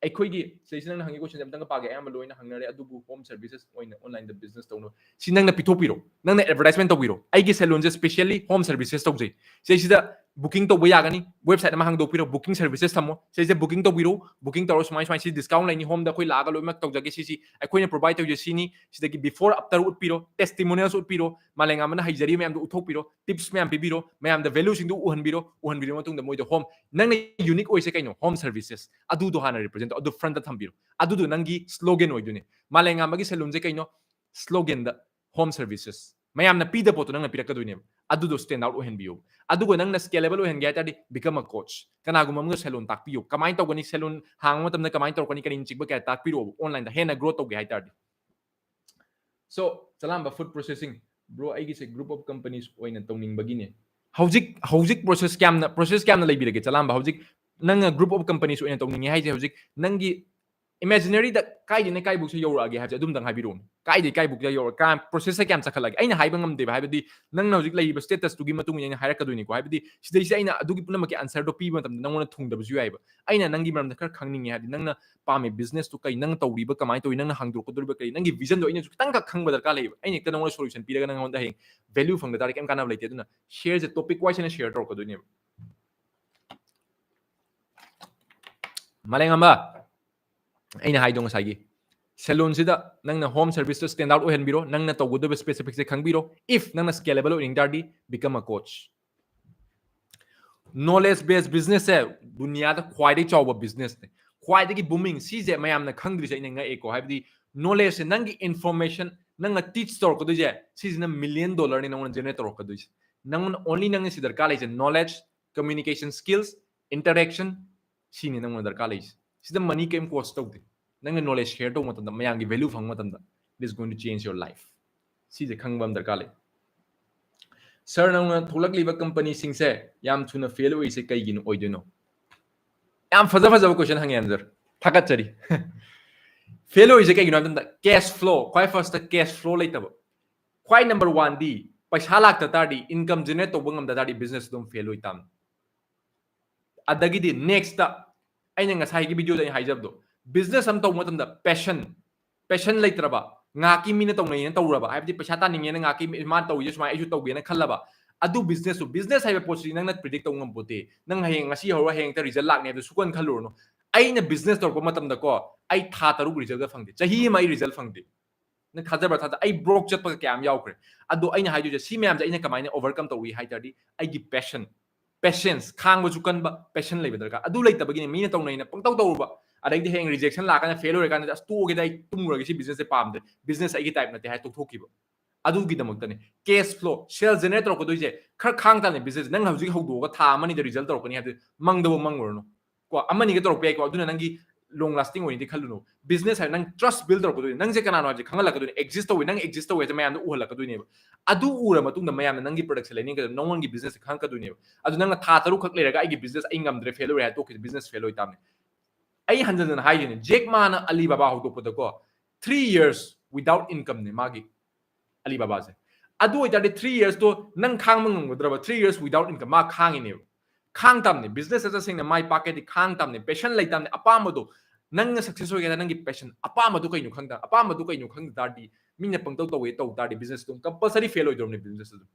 ꯑꯩꯈꯣꯏꯒꯤ ꯁꯤꯗꯩꯁꯤ ꯅꯪꯅ ꯍꯪꯉꯤ question ꯁꯦ ꯑꯝꯇꯪꯒ ꯄꯥꯒꯦ, ꯑꯌꯥꯝꯕ ꯂꯣꯏꯅ ꯍꯪꯅꯔꯦ, ꯑꯗꯨꯕꯨ home services ꯑꯣꯏꯅ online ꯗ business ꯇꯧꯅꯕ ꯁꯤ ꯅꯪꯅ ꯄꯤꯊꯣꯛꯄꯤꯔꯣ, ꯅꯪꯅ advertisement ꯇꯧꯕꯤꯔꯣ, "ꯑꯩꯒꯤ salon ꯁꯦ specially home services ꯇꯧꯖꯩ, ꯁꯤꯗꯩꯁꯤꯗ booking ꯇꯧꯕ ꯌꯥꯒꯅꯤ, website ꯑꯃ ꯍꯥꯡꯗꯣꯛꯄꯤꯔꯣ, booking services ꯊꯝꯃꯣ, ꯁꯤꯗꯩꯁꯤꯗ booking ꯇꯧꯕꯤꯔꯣ, booking ꯇꯧꯔꯣ, ꯁꯨꯃꯥꯏ ꯁꯨꯃꯥꯏ ꯁꯤ discount ꯂꯩꯅꯤ, home ꯗ ꯑꯩꯈꯣꯏ ꯂꯥꯛꯑꯒ ꯂꯣꯏꯅꯃꯛ ꯇꯧꯖꯒꯦ, ꯁꯤꯁꯤ ꯑꯩꯈꯣꯏꯅ provide ꯇꯧꯖꯩ, ꯁꯤꯅꯤ, ꯁꯤꯗꯒꯤ before after ꯎꯠꯄꯤꯔꯣ, testimonials ꯎꯠꯄꯤꯔꯣ, ꯃꯥꯂꯦꯝꯉꯥꯟꯕꯅ ꯍꯩꯖꯔꯤꯕ ꯃꯌꯥꯝꯗꯣ ꯎꯠꯊꯣꯛꯄꯤꯔꯣ, tips ꯃꯌꯥꯝ ꯄꯤꯕꯤꯔꯣ, ꯃꯌꯥꯝꯗ value ꯁꯤꯡꯗꯣ ꯎꯍꯟꯕꯤꯔꯣ, ꯎꯍꯟꯕꯤꯔꯕ ꯃꯇꯨꯡꯗ ꯃꯣꯏꯗ home, ꯅꯪꯅ unique ꯑꯣꯏꯁꯦ ꯀꯩꯅꯣ? Home services꯫ ꯑꯗꯨꯗꯣ ꯍꯥꯟꯅ represent ꯇꯧ, ꯑꯗꯨ front ꯇ ꯊꯝꯕꯤꯔꯣ, ꯑꯗꯨꯗꯣ ꯅꯪꯒꯤ slogan ꯑꯣꯏꯗꯣꯏꯅꯦ꯫ ꯃꯥꯂꯦꯝꯉꯥꯟꯕꯒꯤ salon ꯁꯦ ꯀꯩꯅꯣ? Slogan ꯗ home services꯫ ꯃꯌꯥꯝꯅ ꯄꯤꯗꯕ ꯄꯣꯠꯇꯣ ꯅꯪꯅ ꯄꯤꯔꯛꯀꯗꯣꯏꯅꯦꯕ, ꯑꯗꯨꯗꯣ stand out ꯑꯣꯏꯍꯟꯕꯤꯌꯣ꯫ ꯑꯗꯨꯒ ꯅꯪꯅ scalable ꯑꯣꯏꯍꯟꯒꯦ ꯍꯥꯏ ꯇꯥꯔꯗꯤ, become a coach꯫ ꯀꯅꯥꯒꯨꯝꯕ ꯑꯃꯒ salon ꯇꯥꯛꯄꯤꯌꯣ, ꯀꯃꯥꯏꯅ ꯇꯧꯒꯅꯤ, salon ꯍꯥꯡꯕ ꯃꯇꯝꯗ ꯀꯃꯥꯏꯅ ꯇꯧꯔꯛꯀꯅꯤ, ꯀꯔꯤꯅꯆꯤꯡꯕ ꯀꯌꯥ ꯇꯥꯛꯄꯤꯔꯛꯑꯣꯕ, online ꯗ ꯍꯦꯟꯅ grow ꯇꯧꯒꯦ ꯍꯥꯏ ꯇꯥꯔꯗꯤ꯫ So, ꯆꯂꯥꯝꯕ food processing, bro, ꯑꯩꯒꯤꯁꯦ group of companies ꯑꯣꯏꯅ ꯇꯧꯅꯤꯡꯕꯒꯤꯅꯦ꯫ ꯍꯧꯖꯤꯛ, ꯍꯧꯖꯤꯛ process ꯀꯌꯥꯝꯅ, process ꯀꯌꯥꯝꯅ ꯂꯩꯕꯤꯔꯒꯦ, ꯆꯂꯥꯝꯕ? ꯍꯧꯖꯤꯛ ꯅꯪꯅ group of companies ꯑꯣꯏꯅ ꯇꯧꯅꯤꯡꯉꯦ ꯍꯥꯏꯁꯦ, ꯍꯧꯖꯤꯛ ꯅꯪꯒꯤ imaginary ꯗ ꯀꯥꯏꯗꯩꯅ ꯀꯥꯏꯕꯨꯛꯁꯦ ꯌꯧꯔꯛꯑꯒꯦ ꯍꯥꯏꯕꯁꯦ ꯑꯗꯨꯝꯇꯪ ꯍꯥꯏꯕꯤꯔꯛꯎꯅꯦ꯫ ꯀꯥꯏꯗꯩ ꯀꯥꯏꯕꯨꯛꯇ ꯌꯧꯔꯛ-, ꯀꯥ-, process ꯁꯦ ꯀꯌꯥꯝ ꯆꯠꯈꯠꯂꯒꯦ? ꯑꯩꯅ ꯍꯥꯏꯕ ꯉꯝꯗꯦꯕ, ꯍꯥꯏꯕꯗꯤ ꯅꯪꯅ ꯍꯧꯖꯤꯛ ꯂꯩꯔꯤꯕ status ꯇꯨꯒꯤ ꯃꯇꯨꯡ ꯏꯟꯅ ꯑꯩꯅ ꯍꯥꯏꯔꯛꯀꯗꯣꯏꯅꯤꯀꯣ꯫ ꯍꯥꯏꯕꯗꯤ ꯁꯤꯗꯩꯁꯤꯗ ꯑꯩꯅ ꯑꯗꯨꯒꯤ ꯄꯨꯝꯅꯃꯛꯀꯤ answer ꯗꯣ ꯄꯤꯕ ꯃꯇꯝꯗ ꯅꯪꯉꯣꯟꯗ ꯊꯨꯡꯗꯕꯁꯨ ꯌꯥꯏꯑꯕ꯫ ꯑꯩꯅ ꯅꯪꯒꯤ ꯃꯔꯝꯗ ꯈꯔ ꯈꯪꯅꯤꯡꯉꯦ, ꯍꯥꯏꯕꯗꯤ ꯅꯪꯅ ꯄꯥꯝꯃꯤ business ꯇꯨ ꯀꯩ, ꯅꯪꯅ ꯇꯧꯔꯤꯕ ꯀꯃꯥꯏꯅ ꯇꯧꯔꯤ, ꯅꯪꯅ ꯍꯥꯡꯗꯣꯛꯀꯗꯧꯔꯤꯕ ꯀꯔꯤ, ꯅꯪꯒꯤ vision ꯗꯣ ꯑꯩꯅꯁꯨ ꯈꯤꯇꯪꯈꯛ ꯈꯪꯕ ꯗꯔꯀꯥꯔ ꯂꯩꯌꯦꯕ꯫ ꯑꯩꯅ ꯍꯦꯛꯇ ꯅꯪꯉꯣꯟꯗ solution ꯄꯤꯔꯒ ꯅꯪꯉꯣꯟꯗ ꯍꯌꯦꯡ value ꯐꯪꯗ ꯇꯥꯔꯗꯤ ꯀꯩꯝ ꯀꯥꯟꯅꯕ ꯂꯩꯇꯦ꯫ ꯑꯗꯨꯅ share ꯁꯦ topic wise ꯑꯣꯏꯅ share ꯇꯧꯔꯛꯀꯗꯣꯏꯅꯦꯕ꯫ ꯃꯥꯂꯦꯝꯉꯥꯟꯕ, ꯑꯩꯅ ꯍꯥꯏꯗꯣ ꯉꯁꯥꯏꯒꯤ salon ꯁꯤꯗ ꯅꯪꯅ home service ꯇ stand out ꯑꯣꯏꯍꯟꯕꯤꯔꯣ, ꯅꯪꯅ ꯇꯧꯒꯗꯕ specific ꯁꯦ ꯈꯪꯕꯤꯔꯣ꯫ If ꯅꯪꯅ scalable ꯑꯣꯏꯅꯤꯡ ꯇꯥꯔꯗꯤ, become a coach꯫ Knowledge based business ꯁꯦ ꯗꯨꯅꯤꯌꯥꯗ ꯈ꯭ꯋꯥꯏꯗꯒꯤ ꯆꯥꯎꯕ business ꯅꯦ, ꯈ꯭ꯋꯥꯏꯗꯒꯤ booming꯫ ꯁꯤꯁꯦ ꯃꯌꯥꯝꯅ ꯈꯪꯗ꯭ꯔꯤꯁꯦ ꯑꯩꯅ ꯉꯛꯑꯦꯀꯣ, ꯍꯥꯏꯕꯗꯤ Knowledge ꯁꯦ, ꯅꯪꯒꯤ information, ꯅꯪꯅ teach ꯇꯧꯔꯛꯀꯗꯣꯏꯁꯦ, ꯁꯤꯁꯤꯅ million dollar ꯅꯤ ꯅꯪꯉꯣꯟꯗ generate ꯇꯧꯔꯛꯀꯗꯣꯏꯁꯦ. ꯅꯪꯉꯣꯟꯗ only ꯅꯪꯅ ꯁꯤ ꯗꯔꯀꯥꯔ ꯂꯩꯁꯦ, knowledge, communication skills, interaction, ꯁꯤꯅꯤ ꯅꯪꯉꯣꯟꯗ ꯗꯔꯀꯥꯔ ꯂꯩꯁꯦ. ꯁꯤꯗ money ꯀꯩꯝ cost ꯇꯧꯗꯦ. ꯅꯪꯅ knowledge share ꯇꯧꯕ ꯃꯇꯝꯗ, ꯃꯌꯥꯝꯒꯤ value ꯐꯪꯕ ꯃꯇꯝꯗ, it is going to change your life. ꯁꯤꯁꯦ ꯈꯪꯕ ꯑꯃ ꯗꯔꯀꯥꯔ ꯂꯩ. Sir, ꯅꯪꯅ ꯊꯣꯛꯂꯛꯂꯤꯕ company ꯁꯤꯡꯁꯦ ꯌꯥꯝ ꯊꯨꯅ fail ꯑꯣꯏꯔꯤꯁꯦ ꯀꯩꯒꯤꯅꯣ ꯑꯣꯏꯗꯣꯏꯅꯣ? ꯌꯥꯝ ꯐꯖ ꯐꯖꯕ question ꯍꯪꯉꯦ, sir. ꯊꯥꯒꯠꯆꯔꯤ. Fail ꯑꯣꯏꯔꯤꯁꯦ ꯀꯩꯒꯤꯅꯣ ꯍꯥꯏꯕ ꯃꯇꯝꯗ, cash flow, ꯈ꯭ꯋꯥꯏ first cash flow ꯂꯩꯇꯕ. ꯈ꯭ꯋꯥꯏ number one ꯗꯤ, ꯄꯩꯁꯥ ꯂꯥꯛꯇ ꯇꯥꯔꯗꯤ, income generate ꯇꯧꯕ ꯉꯝꯗ ꯇꯥꯔꯗꯤ, business ꯑꯗꯨꯝ fail ꯑꯣꯏ ꯇꯥꯕꯅꯤ. ꯑꯗꯒꯤꯗꯤ next, ꯑꯩꯅ ꯉꯁꯥꯏꯒꯤ video ꯗ ꯑꯩꯅ ꯍꯥꯏꯖꯕꯗꯣ, business ꯑꯃ ꯇꯧꯕ ꯃꯇꯝꯗ passion, passion ꯂꯩꯇ꯭ꯔꯕ, ꯉꯥꯏꯍꯥꯛꯀꯤ ꯃꯤꯅ ꯇꯧꯅꯩꯌꯦꯅ ꯇꯧꯔꯕ, ꯍꯥꯏꯕꯗꯤ ꯄꯩꯁꯥ ꯇꯥꯅꯤꯡꯉꯦꯅ ꯉꯥꯏꯍꯥꯛꯀꯤ ꯃꯤ-, ꯃꯥꯅ ꯇꯧꯔꯤꯁꯦ ꯁꯨꯃꯥꯏꯅ ꯑꯩꯁꯨ ꯇꯧꯒꯦꯅ ꯈꯜꯂꯕ, ꯑꯗꯨ business ꯇꯨ, business ꯍꯥꯏꯕ ꯄꯣꯠꯁꯤ ꯅꯪꯅ predict ꯇꯧ ꯉꯝꯄꯣꯠꯇꯦ. ꯅꯪ ꯍꯌꯦꯡ ꯉꯁꯤ ꯍꯧꯔ ꯍꯌꯦꯡ ꯍꯦꯛꯇ result ꯂꯥꯛꯅꯤ ꯍꯥꯏꯕꯗꯨ ꯁꯨꯛꯈꯟ ꯈꯜꯂꯨꯔꯅꯨ. ꯑꯩꯅ business ꯇꯧꯔꯛꯄ ꯃꯇꯝꯗꯀꯣ, ꯑꯩ ꯊꯥ ꯇꯔꯨꯛ result ꯒ ꯐꯪꯗꯦ, ꯆꯍꯤ ꯑꯃ ꯑꯩ result ꯐꯪꯗꯦ. ꯅꯪ ꯊꯥꯖꯕ꯭ꯔꯥ ꯊꯥꯖ-, ꯑꯩ broke ꯆꯠꯄꯒ ꯀꯌꯥꯝ ꯌꯥꯎꯈ꯭ꯔꯦ꯫ ꯑꯗꯣ ꯑꯩꯅ ꯍꯥꯏꯗꯣꯏꯁꯦ, ꯁꯤ ꯃꯌꯥꯝꯁꯦ ꯑꯩꯅ ꯀꯃꯥꯏꯅ overcome ꯇꯧꯏ ꯍꯥꯏ ꯇꯥꯔꯗꯤ, ꯑꯩꯒꯤ passion, patience, ꯈꯥꯡꯕꯁꯨ ꯀꯟꯕ, passion ꯂꯩꯕ ꯗꯔꯀꯥꯔ꯫ ꯑꯗꯨ ꯂꯩꯇꯕꯒꯤꯅꯦ ꯃꯤꯅ ꯇꯧꯅꯩꯅ ꯄꯪꯇꯧ ꯇꯧꯔꯨꯕ, ꯑꯗꯩꯗꯤ ꯍꯌꯦꯡ rejection ꯂꯥꯛꯀꯥꯟꯗ, fail ꯑꯣꯏꯔꯀꯥꯟꯗ, "ꯑꯁ, ꯇꯣꯛꯑꯒꯦꯗ, ꯑꯩ ꯇꯨꯝꯃꯨꯔꯒꯦ, ꯁꯤ business ꯁꯦ ꯄꯥꯝꯗ꯭ꯔꯦ, business ꯑꯩꯒꯤ type ꯅꯠꯇꯦ" ꯍꯥꯏ ꯇꯣꯛꯊꯣꯛꯈꯤꯕ꯫ ꯑꯗꯨꯒꯤꯗꯃꯛꯇꯅꯦ cash flow, sale generate ꯇꯧꯔꯛꯀꯗꯣꯏꯁꯦ꯫ ꯈꯔ ꯈꯥꯡ ꯇꯥꯕꯅꯦ business꯫ ꯅꯪ ꯍꯧꯖꯤꯛ ꯍꯧꯗꯣꯛꯑꯒ ꯊꯥ ꯑꯃꯅꯤꯗ result ꯇꯧꯔꯛꯀꯅꯤ ꯍꯥꯏꯕꯗꯨ ꯃꯪꯗꯕꯨ ꯃꯪꯉꯨꯔꯅꯨ꯫ ꯀꯣ, ꯑꯃꯅꯤꯒ ꯇꯧꯔꯛꯄ ꯌꯥꯏꯀꯣ, ꯑꯗꯨꯅ ꯅꯪꯒꯤ long lasting ꯑꯣꯏꯅꯗꯤ ꯈꯜꯂꯨꯅꯨ꯫ Business ꯍꯥꯏꯕ ꯅꯪ trust build ꯇꯧꯔꯛꯀꯗꯣꯏꯅꯤ꯫ ꯅꯪꯁꯦ ꯀꯅꯥꯅꯣ ꯍꯥꯏꯕꯁꯦ ꯈꯪꯍꯜꯂꯛꯀꯗꯣꯏꯅꯤ, exist ꯇꯧꯋꯦ, ꯅꯪ exist ꯇꯧꯋꯦ ꯍꯥꯏꯁꯦ ꯃꯌꯥꯝꯗ ꯎꯍꯜꯂꯛꯀꯗꯣꯏꯅꯦꯕ꯫ ꯑꯗꯨ ꯎꯔ ꯃꯇꯨꯡꯗ ꯃꯌꯥꯝꯅ ꯅꯪꯒꯤ product ꯁꯦ ꯂꯩꯅꯤꯡꯒꯗꯕ, ꯅꯪꯉꯣꯟꯒꯤ business ꯁꯦ ꯈꯪꯉꯛꯀꯗꯣꯏꯅꯦꯕ꯫ ꯑꯗꯨ ꯅꯪꯅ ꯊꯥ ꯇꯔꯨꯛ ꯈꯛ ꯂꯩꯔꯒ "ꯑꯩꯒꯤ business ꯑꯩ ꯉꯝꯗ꯭ꯔꯦ, fail ꯑꯣꯏꯔꯦ" ꯍꯥꯏꯔ ꯇꯣꯛꯈꯤꯗ business fail ꯑꯣꯏ ꯇꯥꯕꯅꯦ꯫ ꯑꯩ ꯍꯟꯖꯟ ꯍꯟꯖꯟ ꯍꯥꯏꯗꯣꯏꯅꯦ, Jack Maꯅ Alibaba ꯍꯧꯗꯣꯛꯄꯗꯀꯣ, three years without income ꯅꯦ ꯃꯥꯒꯤ Alibabaꯁꯦ꯫ ꯑꯗꯨ ꯑꯣꯏꯇꯥꯔꯗꯤ three years ꯇꯣ ꯅꯪ ꯈꯥꯡꯕ ꯉꯝꯒꯗ꯭ꯔꯕ? Three years without income ꯃꯥ ꯈꯥꯡꯉꯤꯅꯦꯕ꯫ ꯈꯥꯡ ꯇꯥꯕꯅꯦ꯫ Business ꯇ ꯇꯁꯦꯡꯅ ꯃꯥꯏ ꯄꯥꯛꯀꯦꯗꯤ ꯈꯥꯡ ꯇꯥꯕꯅꯦ꯫ Passion ꯂꯩ ꯇꯥꯕꯅꯦ꯫ ꯑꯄꯥꯝꯕꯗꯣ, ꯅꯪꯅ success ꯑꯣꯏꯒꯦ ꯍꯥꯏ ꯇꯥꯔꯗꯤ ꯅꯪꯒꯤ passion, ꯑꯄꯥꯝꯕꯗꯣ ꯀꯩꯅꯣ ꯈꯪꯗ, ꯑꯄꯥꯝꯕꯗꯣ ꯀꯩꯅꯣ ꯈꯪꯗ ꯇꯥꯔꯗꯤ, ꯃꯤꯅ ꯄꯪꯇꯧ ꯇꯧꯋꯦ ꯇꯧ ꯇꯥꯔꯗꯤ business ꯑꯗꯨꯝ compulsory fail ꯑꯣꯏꯗꯧꯔꯕꯅꯦ business ꯑꯗꯨꯝ꯫